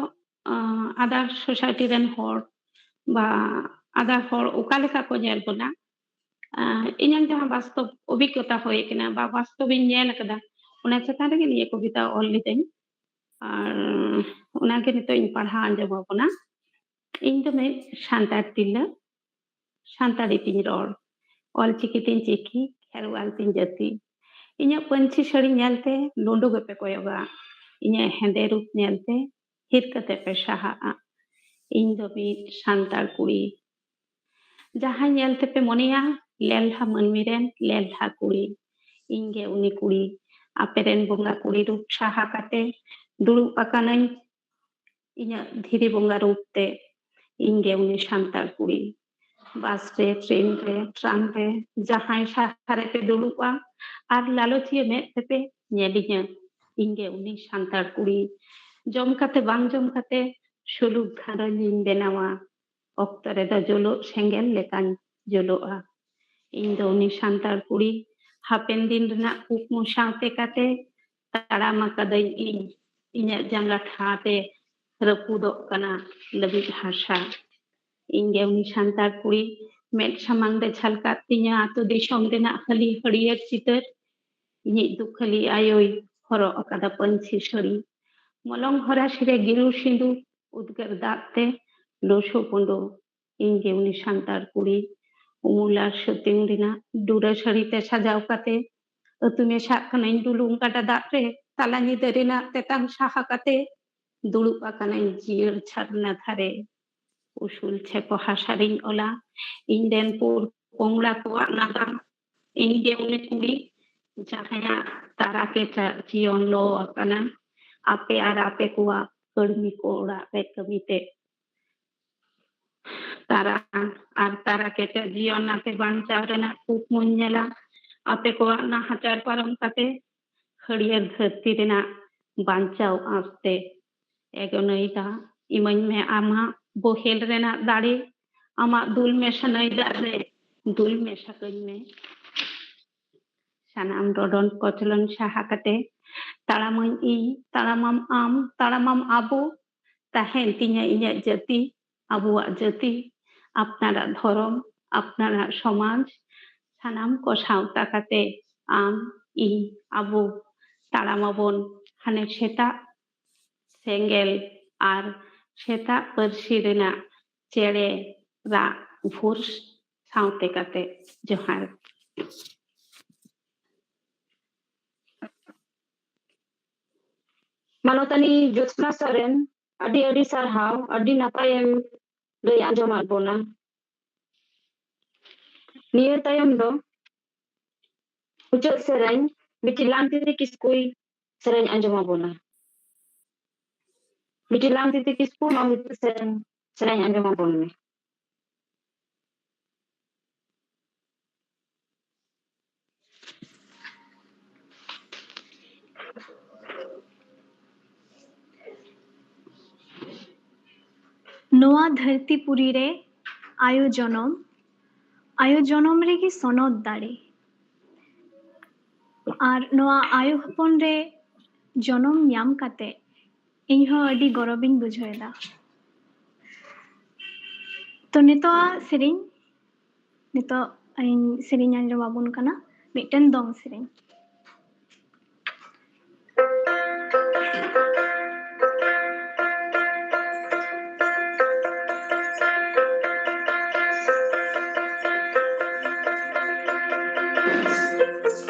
ᱟᱸ, ᱟᱫᱟᱨ ᱥᱳᱥᱟᱭᱴᱤ ᱨᱮᱱ ᱦᱚᱲ ᱵᱟ ᱟᱫᱟᱨ ᱦᱚᱲ ᱚᱠᱟ ᱞᱮᱠᱟ ᱠᱚ ᱧᱮᱞ ᱵᱚᱱᱟ, ᱟᱸ, ᱤᱧᱟᱹᱜ ᱡᱟᱦᱟᱸ ᱵᱟᱥᱛᱚᱵ ᱚᱵᱷᱤᱜᱽᱜᱚᱛᱟ ᱦᱩᱭ ᱠᱟᱱᱟ ᱵᱟ ᱵᱟᱥᱛᱚᱵ ᱤᱧ ᱧᱮᱞ ᱟᱠᱟᱫᱟ, ᱚᱱᱟ ᱪᱮᱛᱟᱱ ᱨᱮᱜᱮ ᱱᱤᱭᱟᱹ ᱠᱚᱵᱤᱛᱟ ᱚᱞ ᱞᱤᱫᱟᱹᱧ᱾ ᱟᱨ ᱚᱱᱟᱜᱮ ᱱᱤᱛᱚᱜ ᱤᱧ ᱯᱟᱲᱦᱟᱣ ᱟᱸᱡᱚᱢ ᱟᱵᱚᱱᱟ᱾ ᱤᱧ ᱫᱚ ᱢᱤᱫ ᱥᱟᱱᱛᱟᱲ ᱛᱤᱨᱞᱟᱹ, ᱥᱟᱱᱛᱟᱲᱤ ᱛᱤᱧ ᱨᱚᱲ, ᱚᱞᱪᱤᱠᱤ ᱛᱤᱧ ᱪᱤᱠᱤ, ᱠᱷᱮᱨᱣᱟᱞ ᱛᱤᱧ ᱡᱟᱹᱛᱤ᱾ ᱤᱧᱟᱹᱜ ᱯᱟᱹᱧᱪᱤ ᱥᱟᱹᱲᱤ ᱧᱮᱞᱛᱮ ᱞᱩᱸᱰᱩ ᱜᱮᱯᱮ ᱠᱚᱭᱚᱜᱟ, ᱤᱧᱟᱹᱜ ᱦᱮᱸᱫᱮ ᱨᱩᱯ ᱧᱮᱞᱛᱮ ᱦᱤᱨ ᱠᱟᱛᱮ ᱯᱮ ᱥᱟᱦᱟᱜᱼᱟ᱾ ᱤᱧ ᱫᱚ ᱢᱤᱫ ᱥᱟᱱᱛᱟᱲ ᱠᱩᱲᱤ, ᱡᱟᱦᱟᱸᱭ ᱧᱮᱞ ᱛᱮᱯᱮ ᱢᱚᱱᱮᱭᱟ ᱞᱮᱞᱦᱟ ᱢᱟᱹᱱᱢᱤ ᱨᱮᱱ ᱞᱮᱞᱦᱟ ᱠᱩᱲᱤ, ᱤᱧ ᱜᱮ ᱩᱱᱤ ᱠᱩᱲᱤ᱾ ᱟᱯᱮ ᱨᱮᱱ ᱵᱚᱸᱜᱟ ᱠᱩᱲᱤ ᱨᱩᱯ ᱥᱟᱦᱟ ᱠᱟᱛᱮ ᱫᱩᱲᱩᱵ ᱟᱠᱟᱱᱟᱹᱧ ᱤᱧᱟᱹᱜ ᱫᱷᱤᱨᱤ ᱵᱚᱸᱜᱟ ᱨᱩᱯ ᱛᱮ᱾ ᱤᱧ ᱜᱮ ᱩᱱᱤ ᱥᱟᱱᱛᱟᱲ ᱠᱩᱲᱤ᱾ ᱵᱟᱥ ᱨᱮ, ᱴᱨᱮᱱ ᱨᱮ, ᱴᱨᱟᱢ ᱨᱮ, ᱡᱟᱦᱟᱸᱭ ᱥᱟᱦᱟ ᱨᱮᱯᱮ ᱫᱩᱲᱩᱵᱼᱟ ᱟᱨ ᱞᱟᱞᱚᱪᱤᱭᱟᱹ ᱢᱮᱫ ᱛᱮᱯᱮ ᱧᱮᱞᱤᱧᱟ, ᱤᱧ ᱜᱮ ᱩᱱᱤ ᱥᱟᱱᱛᱟᱲ ᱠᱩᱲᱤ᱾ ᱡᱚᱢ ᱠᱟᱛᱮ ᱵᱟᱝ ᱡᱚᱢ ᱠᱟᱛᱮ ᱥᱩᱞᱩᱠ ᱜᱷᱟᱨᱚᱸᱡᱽ ᱤᱧ ᱵᱮᱱᱟᱣᱟ᱾ ᱚᱠᱛᱚ ᱨᱮᱫᱚ ᱡᱩᱞᱩᱜ ᱥᱮᱸᱜᱮᱞ ᱞᱮᱠᱟᱧ ᱡᱩᱞᱩᱜᱼᱟ᱾ ᱤᱧ ᱫᱚ ᱩᱱᱤ ᱥᱟᱱᱛᱟᱲ ᱠᱩᱲᱤ, ᱦᱟᱯᱮᱱ ᱫᱤᱱ ᱨᱮᱱᱟᱜ ᱠᱩᱠᱢᱩ ᱥᱟᱶᱛᱮ ᱠᱟᱛᱮ ᱛᱟᱲᱟᱢ ᱟᱠᱟᱫᱟᱹᱧ ᱤᱧ, ᱤᱧᱟᱹᱜ ᱡᱟᱸᱜᱟ ᱴᱷᱟᱶ ᱛᱮ ᱨᱟᱹᱯᱩᱫᱚᱜ ᱠᱟᱱᱟ ᱞᱟᱹᱵᱤᱫ ᱦᱟᱥᱟ᱾ ᱤᱧ ᱜᱮ ᱩᱱᱤ ᱥᱟᱱᱛᱟᱲ ᱠᱩᱲᱤ, ᱢᱮᱫ ᱥᱟᱢᱟᱝ ᱨᱮ ᱡᱷᱟᱞᱠᱟᱜ ᱛᱤᱧᱟᱹ ᱟᱛᱳ ᱫᱤᱥᱚᱢ ᱨᱮᱱᱟᱜ ᱦᱟᱹᱞᱤ ᱦᱟᱹᱨᱭᱟᱹᱲ ᱪᱤᱛᱟᱹᱨ᱾ ᱤᱧᱤᱡ ᱫᱩᱠᱷᱟᱹᱞᱤ ᱟᱭᱳᱭ ᱦᱚᱨᱚᱜ ᱟᱠᱟᱫᱟ ᱯᱟᱹᱧᱪᱤ ᱥᱟᱹᱲᱤ᱾ ᱢᱚᱞᱚᱝ ᱦᱚᱨᱟᱥᱤ ᱨᱮ ᱜᱤᱨᱩ ᱥᱤᱸᱫᱩᱨ, ᱩᱫᱽᱜᱟᱹᱨ ᱫᱟᱜ ᱛᱮ ᱞᱚᱥᱚ ᱯᱩᱸᱰᱚ᱾ ᱤᱧ ᱜᱮ ᱩᱱᱤ ᱥᱟᱱᱛᱟᱲ ᱠᱩᱲᱤ, ᱩᱢᱩᱞ ᱟᱨ ᱥᱩᱛᱤᱝ ᱨᱮᱱᱟᱜ ᱰᱩᱨᱟᱹ ᱥᱟᱹᱲᱤ ᱛᱮ ᱥᱟᱡᱟᱣ ᱠᱟᱛᱮ, ᱟᱹᱛᱩ ᱢᱮᱥᱟᱜ ᱠᱟᱹᱱᱟᱹᱧ ᱰᱩᱞᱩᱝ ᱜᱟᱰᱟ ᱫᱟᱜ ᱨᱮ, ᱛᱟᱞᱟ ᱧᱤᱫᱟᱹ ᱨᱮᱱᱟᱜ ᱛᱮᱛᱟᱝ ᱥᱟᱦᱟ ᱠᱟᱛᱮ, ᱫᱩᱲᱩᱵ ᱟᱠᱟᱱᱟᱹᱧ ᱡᱤᱭᱟᱹᱲ ᱡᱷᱟᱨᱱᱟ ᱫᱷᱟᱨᱮ᱾ ᱩᱥᱩᱞ ᱪᱷᱮᱯᱚ ᱦᱟᱥᱟ ᱨᱤᱧ ᱚᱞᱟ ᱤᱧ ᱨᱮᱱ ᱯᱩᱨ ᱯᱚᱝᱲᱟ ᱠᱚᱣᱟᱜ ᱱᱟᱜᱟᱢ᱾ ᱤᱧ ᱜᱮ ᱩᱱᱤ ᱠᱩᱲᱤ, ᱡᱟᱦᱟᱸᱭᱟᱜ ᱛᱟᱨᱟ ᱠᱮᱪᱟᱜ ᱡᱤᱭᱚᱱ ᱞᱚ ᱟᱠᱟᱱᱟ, ᱟᱯᱮ ᱟᱨ ᱟᱯᱮ ᱠᱚᱣᱟᱜ ᱠᱟᱹᱲᱢᱤ ᱠᱚ ᱚᱲᱟᱜ ᱨᱮ ᱠᱟᱹᱢᱤ ᱛᱮ᱾ ᱛᱟᱨᱟ ᱟᱨ ᱛᱟᱨᱟ ᱠᱮᱪᱟᱜ ᱡᱤᱭᱚᱱ ᱟᱯᱮ ᱵᱟᱧᱪᱟᱣ ᱨᱮᱱᱟᱜ ᱠᱩᱠᱢᱩᱧ ᱧᱮᱞᱟ᱾ ᱟᱯᱮ ᱠᱚᱣᱟᱜ ᱱᱟᱦᱟᱪᱟᱨ ᱯᱟᱨᱚᱢ ᱠᱟᱛᱮ ᱦᱟᱹᱨᱭᱟᱹᱲ ᱫᱷᱟᱹᱨᱛᱤ ᱨᱮᱱᱟᱜ ᱵᱟᱧᱪᱟᱣ ᱟᱸᱥᱛᱮ᱾ ᱮ ᱜᱟᱹᱱᱟᱹᱭ ᱫᱟ, ᱤᱢᱟᱹᱧ ᱢᱮ ᱟᱢᱟᱜ ᱵᱚᱦᱮᱞ ᱨᱮᱱᱟᱜ ᱫᱟᱲᱮ, ᱟᱢᱟᱜ ᱫᱩᱞ ᱢᱮᱥᱟ ᱱᱟᱹᱭ ᱫᱟᱜ ᱨᱮ ᱫᱩᱞ ᱢᱮᱥᱟ ᱠᱟᱹᱧ ᱢᱮ᱾ ᱥᱟᱱᱟᱢ ᱨᱚᱰᱚᱱ ᱠᱚᱪᱞᱚᱱ ᱥᱟᱦᱟ ᱠᱟᱛᱮ, ᱛᱟᱲᱟᱢᱟᱹᱧ ᱤᱧ, ᱛᱟᱲᱟᱢᱟᱢ ᱟᱢ, ᱛᱟᱲᱟᱢᱟᱢ ᱟᱵᱚ, ᱛᱟᱦᱮᱱ ᱛᱤᱧᱟᱹ ᱤᱧᱟᱹᱜ ᱡᱟᱹᱛᱤ, ᱟᱵᱚᱣᱟᱜ ᱡᱟᱹᱛᱤ, ᱟᱯᱱᱟᱨᱟᱜ ᱫᱷᱚᱨᱚᱢ, ᱟᱯᱱᱟᱨᱟᱜ ᱥᱚᱢᱟᱡᱽ, ᱥᱟᱱᱟᱢ ᱠᱚ ᱥᱟᱶᱛᱟ ᱠᱟᱛᱮ ᱟᱢ, ᱤᱧ, ᱟᱵᱚ ᱛᱟᱲᱟᱢᱟᱵᱚᱱ ᱦᱟᱱᱮ ᱥᱮᱛᱟᱜ ᱥᱮᱸᱜᱮᱞ ᱟᱨ ᱥᱮᱛᱟᱜ ᱯᱟᱹᱨᱥᱤ ᱨᱮᱱᱟᱜ ᱪᱮᱬᱮ ᱨᱟᱜ ᱵᱷᱳᱨ ᱥᱟᱶᱛᱮ ᱠᱟᱛᱮ᱾ ᱡᱚᱦᱟᱨ᱾ ᱢᱟᱱᱚᱛᱟᱱᱤ ᱡᱳᱛᱥᱱᱟ ᱥᱚᱨᱮᱱ, ᱟᱹᱰᱤ ᱟᱹᱰᱤ ᱥᱟᱨᱦᱟᱣ, ᱟᱹᱰᱤ ᱱᱟᱯᱟᱭᱮᱢ ᱞᱟᱹᱭ ᱟᱸᱡᱚᱢᱟᱫ ᱵᱚᱱᱟ᱾ ᱱᱤᱭᱟᱹ ᱛᱟᱭᱚᱢ ᱫᱚ ᱢᱩᱪᱟᱹᱫ ᱥᱮᱨᱮᱧ ᱢᱤᱫᱴᱤᱡ ᱞᱟᱝᱛᱤᱛᱤ ᱠᱤᱥᱠᱩᱭ ᱥᱮᱨᱮᱧ ᱟᱸᱡᱚᱢ ᱟᱵᱚᱱᱟ᱾ ᱢᱤᱫᱴᱤᱡ ᱞᱟᱝᱛᱤᱛᱤ ᱠᱤᱥᱠᱩ ᱱᱚᱣᱟ ᱢᱩᱪᱟᱹᱫ ᱥᱮᱨᱮᱧ, ᱥᱮᱨᱮᱧ ᱟᱸᱡᱚᱢ ᱟᱵᱚᱱ ᱢᱮ᱾ ᱱᱚᱣᱟ ᱫᱷᱟᱹᱨᱛᱤ ᱯᱩᱨᱤ ᱨᱮ ᱟᱭᱳ ᱡᱚᱱᱚᱢ, ᱟᱭᱳ ᱡᱚᱱᱚᱢ ᱨᱮᱜᱮ ᱥᱚᱱᱚᱛ ᱫᱟᱲᱮ᱾ ᱟᱨ ᱱᱚᱣᱟ ᱟᱭᱳ ᱦᱚᱯᱚᱱ ᱨᱮ ᱡᱚᱱᱚᱢ ᱧᱟᱢ ᱠᱟᱛᱮ ᱤᱧᱦᱚᱸ ᱟᱹᱰᱤ ᱜᱚᱨᱚᱵᱤᱧ ᱵᱩᱡᱷᱟᱹᱣ ᱮᱫᱟ᱾ ᱛᱚ ᱱᱤᱛᱚᱜ ᱥᱮᱨᱮᱧ, ᱱᱤᱛᱚᱜ ᱤᱧ ᱥᱮᱨᱮᱧ ᱟᱸᱡᱚᱢ ᱟᱵᱚᱱ ᱠᱟᱱᱟ ᱢᱤᱫᱴᱮᱱ ᱫᱚᱝ ᱥᱮᱨᱮᱧ᱾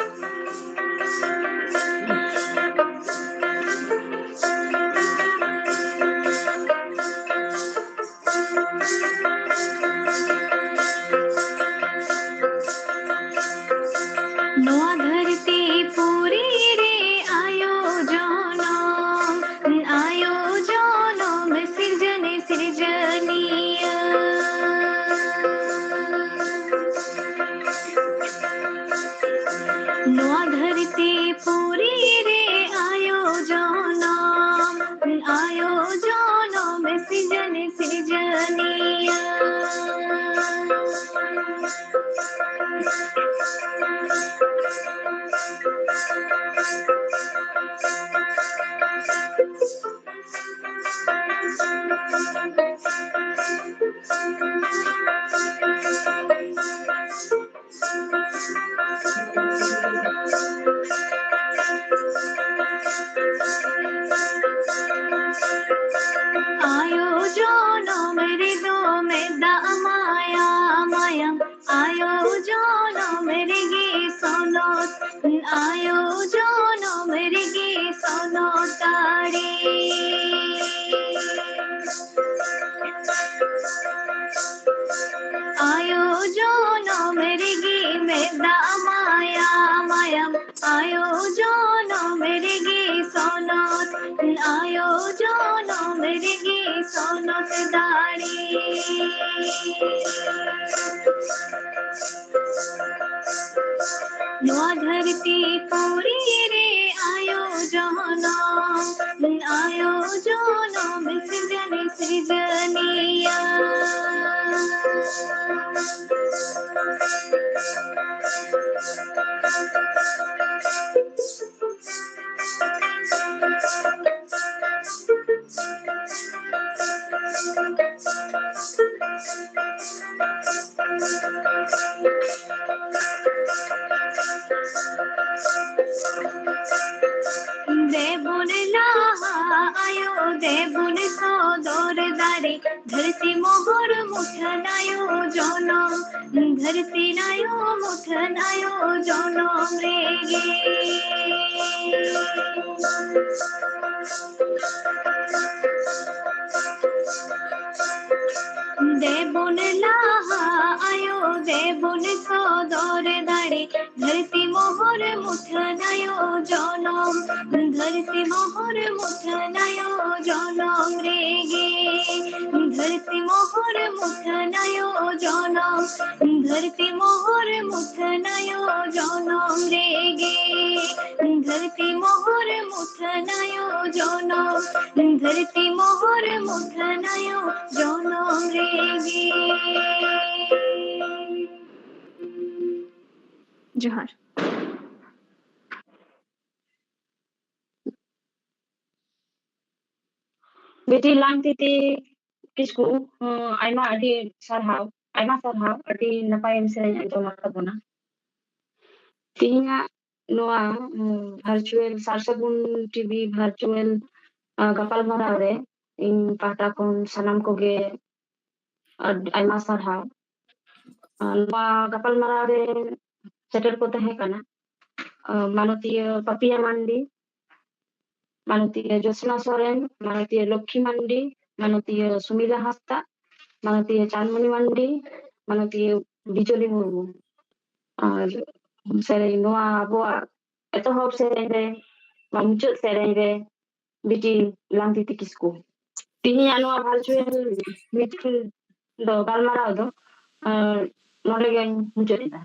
ᱱᱚᱣᱟ ᱫᱷᱟᱹᱨᱛᱤ ᱟᱭᱳ ᱡᱚᱱᱚᱢ ᱥᱤᱨᱡᱚᱱ ᱥᱤᱨᱡᱚᱱᱤᱭᱟᱹ᱾ ᱟᱭᱳ ᱡᱚᱱᱚᱢ ᱨᱮᱫᱚ ᱢᱮᱫ ᱫᱟᱜ ᱢᱟᱭᱟ ᱢᱟᱭᱟᱢ, ᱟᱭᱳ ᱡᱚᱱᱚᱢ ᱨᱮᱜᱮ ᱥᱚᱱᱚᱛ, ᱟᱭᱳ ᱡᱚᱱᱚᱢ ᱨᱮᱜᱮ ᱥᱚᱱᱚᱛ ᱫᱟᱲᱮ᱾ ᱟᱭᱳ ᱡᱚᱱᱚᱢ ᱨᱮᱜᱮ ᱢᱮᱫ ᱫᱟᱜ ᱢᱟᱭᱟ ᱢᱟᱭᱟᱢ, ᱟᱭᱳ ᱡᱚᱱᱚᱢ ᱨᱮᱜᱮ ᱥᱚᱱᱚᱛ, ᱟᱭᱳ ᱡᱚᱱᱚᱢ ᱨᱮᱜᱮ ᱥᱚᱱᱚᱛ ᱫᱟᱲᱮ᱾ ᱱᱚᱣᱟ ᱫᱷᱟᱹᱨᱛᱤ ᱯᱩᱨᱤ ᱨᱮ ᱟᱭᱳ ᱡᱚᱱᱚᱢ, ᱟᱭᱳ ᱡᱚᱱᱚᱢ ᱥᱤᱨᱡᱚᱱ ᱥᱤᱨᱡᱚᱱᱤᱭᱟᱹ᱾ ᱫᱮᱵᱚᱱ ᱞᱟᱦᱟ ᱟᱭᱳ, ᱫᱮᱵᱚᱱ ᱥᱚᱫᱚᱨ ᱫᱟᱲᱮ, ᱫᱷᱟᱹᱨᱛᱤ ᱢᱚᱦᱚᱨ ᱢᱩᱴᱷᱟᱹᱱ ᱟᱭᱳ ᱡᱚᱱᱚᱢ, ᱫᱷᱟᱹᱨᱛᱤ ᱟᱭᱳ ᱢᱩᱴᱷᱟᱹᱱ ᱟᱭᱳ ᱡᱚᱱᱚᱢ ᱨᱮᱜᱮ᱾ ᱫᱮᱵᱚᱱ ᱞᱟᱦᱟ ᱟᱭᱳ, ᱫᱮᱵᱚᱱ ᱥᱚᱫᱚᱨ ᱫᱟᱲᱮ, ᱫᱷᱟᱹᱨᱛᱤ ᱢᱚᱦᱚᱨ ᱢᱩᱴᱷᱟᱹᱱ ᱟᱭᱳ ᱡᱚᱱᱚᱢ, ᱫᱷᱟᱹᱨᱛᱤ ᱢᱚᱦᱚᱨ ᱢᱩᱴᱷᱟᱹᱱ ᱟᱭᱳ ᱡᱚᱱᱚᱢ ᱨᱮᱜᱮ, ᱫᱷᱟᱹᱨᱛᱤ ᱢᱚᱦᱚᱨ ᱢᱩᱴᱷᱟᱹᱱ ᱟᱭᱳ ᱡᱚᱱᱚᱢ, ᱫᱷᱟᱹᱨᱛᱤ ᱢᱚᱦᱚᱨ ᱢᱩᱴᱷᱟᱹᱱ ᱟᱭᱳ ᱡᱚᱱᱚᱢ ᱨᱮᱜᱮ, ᱫᱷᱟᱹᱨᱛᱤ ᱢᱚᱦᱚᱨ ᱢᱩᱴᱷᱟᱹᱱ ᱟᱭᱳ ᱡᱚᱱᱚᱢ ᱫᱷᱟᱹᱨᱛᱤ ᱢᱚᱦᱚᱨ ᱢᱩᱴᱷᱟᱹᱱᱟᱭᱚ ᱡᱚᱱᱚᱢ ᱨᱮᱜᱮ᱾ ᱡᱚᱦᱟᱨ᱾ ᱵᱤᱴᱤ ᱞᱟᱝᱛᱤᱛᱤ ᱠᱤᱥᱠᱩ, ᱟᱭᱢᱟ ᱟᱹᱰᱤ ᱥᱟᱨᱦᱟᱣ, ᱟᱭᱢᱟ ᱥᱟᱨᱦᱟᱣ, ᱟᱹᱰᱤ ᱱᱟᱯᱟᱭ ᱮᱢ ᱥᱮᱨᱮᱧ ᱟᱸᱡᱚᱢ ᱟᱠᱟᱫ ᱵᱚᱱᱟ᱾ ᱛᱮᱦᱮᱧᱟᱜ ᱱᱚᱣᱟ, ᱩᱸ, virtual ᱥᱟᱨ ᱥᱟᱹᱜᱩᱱ ᱴᱤᱵᱷᱤ virtual, ᱟ, ᱜᱟᱯᱟᱞᱢᱟᱨᱟᱣ ᱨᱮ ᱤᱧ ᱯᱟᱦᱴᱟ ᱠᱷᱚᱱ ᱥᱟᱱᱟᱢ ᱠᱚᱜᱮ ᱟᱹᱰ-, ᱟᱭᱢᱟ ᱥᱟᱨᱦᱟᱣ᱾ ᱟ, ᱱᱚᱣᱟ ᱜᱟᱯᱟᱞᱢᱟᱨᱟᱣ ᱨᱮ ᱥᱮᱴᱮᱨ ᱠᱚ ᱛᱟᱦᱮᱸ ᱠᱟᱱᱟ, ᱟ, ᱢᱟᱱᱚᱛᱤᱭᱟᱹ ᱯᱟᱯᱤᱭᱟ ᱢᱟᱱᱰᱤ, ᱢᱟᱱᱚᱛᱤᱭᱟᱹ ᱡᱳᱥᱱᱟ ᱥᱚᱨᱮᱱ, ᱢᱟᱱᱚᱛᱤᱭᱟᱹ ᱞᱚᱠᱠᱷᱤ ᱢᱟᱱᱰᱤ, ᱢᱟᱱᱚᱛᱤᱭᱟᱹ ᱥᱩᱢᱤᱞᱟ ᱦᱟᱸᱥᱫᱟᱜ, ᱢᱟᱱᱚᱛᱤᱭᱟᱹ ᱪᱟᱸᱫᱽᱢᱚᱱᱤ ᱢᱟᱱᱰᱤ, ᱢᱟᱱᱚᱛᱤᱭᱟᱹ ᱵᱤᱡᱚᱞᱤ ᱢᱩᱨᱢᱩ᱾ ᱟᱨ ᱥᱮᱨᱮᱧ, ᱱᱚᱣᱟ ᱟᱵᱚᱣᱟᱜ ᱮᱛᱚᱦᱚᱵ ᱥᱮᱨᱮᱧ ᱨᱮ, ᱵᱟ ᱢᱩᱪᱟᱹᱫ ᱥᱮᱨᱮᱧ ᱨᱮ ᱵᱤᱴᱤ ᱞᱟᱝᱛᱤᱛᱤ ᱠᱤᱥᱠᱩ᱾ ᱛᱮᱦᱮᱧᱟᱜ ᱱᱚᱣᱟ virtual meeting ᱫᱚ, ᱜᱟᱞᱢᱟᱨᱟᱣ ᱫᱚ, ᱟᱨ ᱱᱚᱰᱮ ᱜᱮᱧ ᱢᱩᱪᱟᱹᱫ ᱮᱫᱟ᱾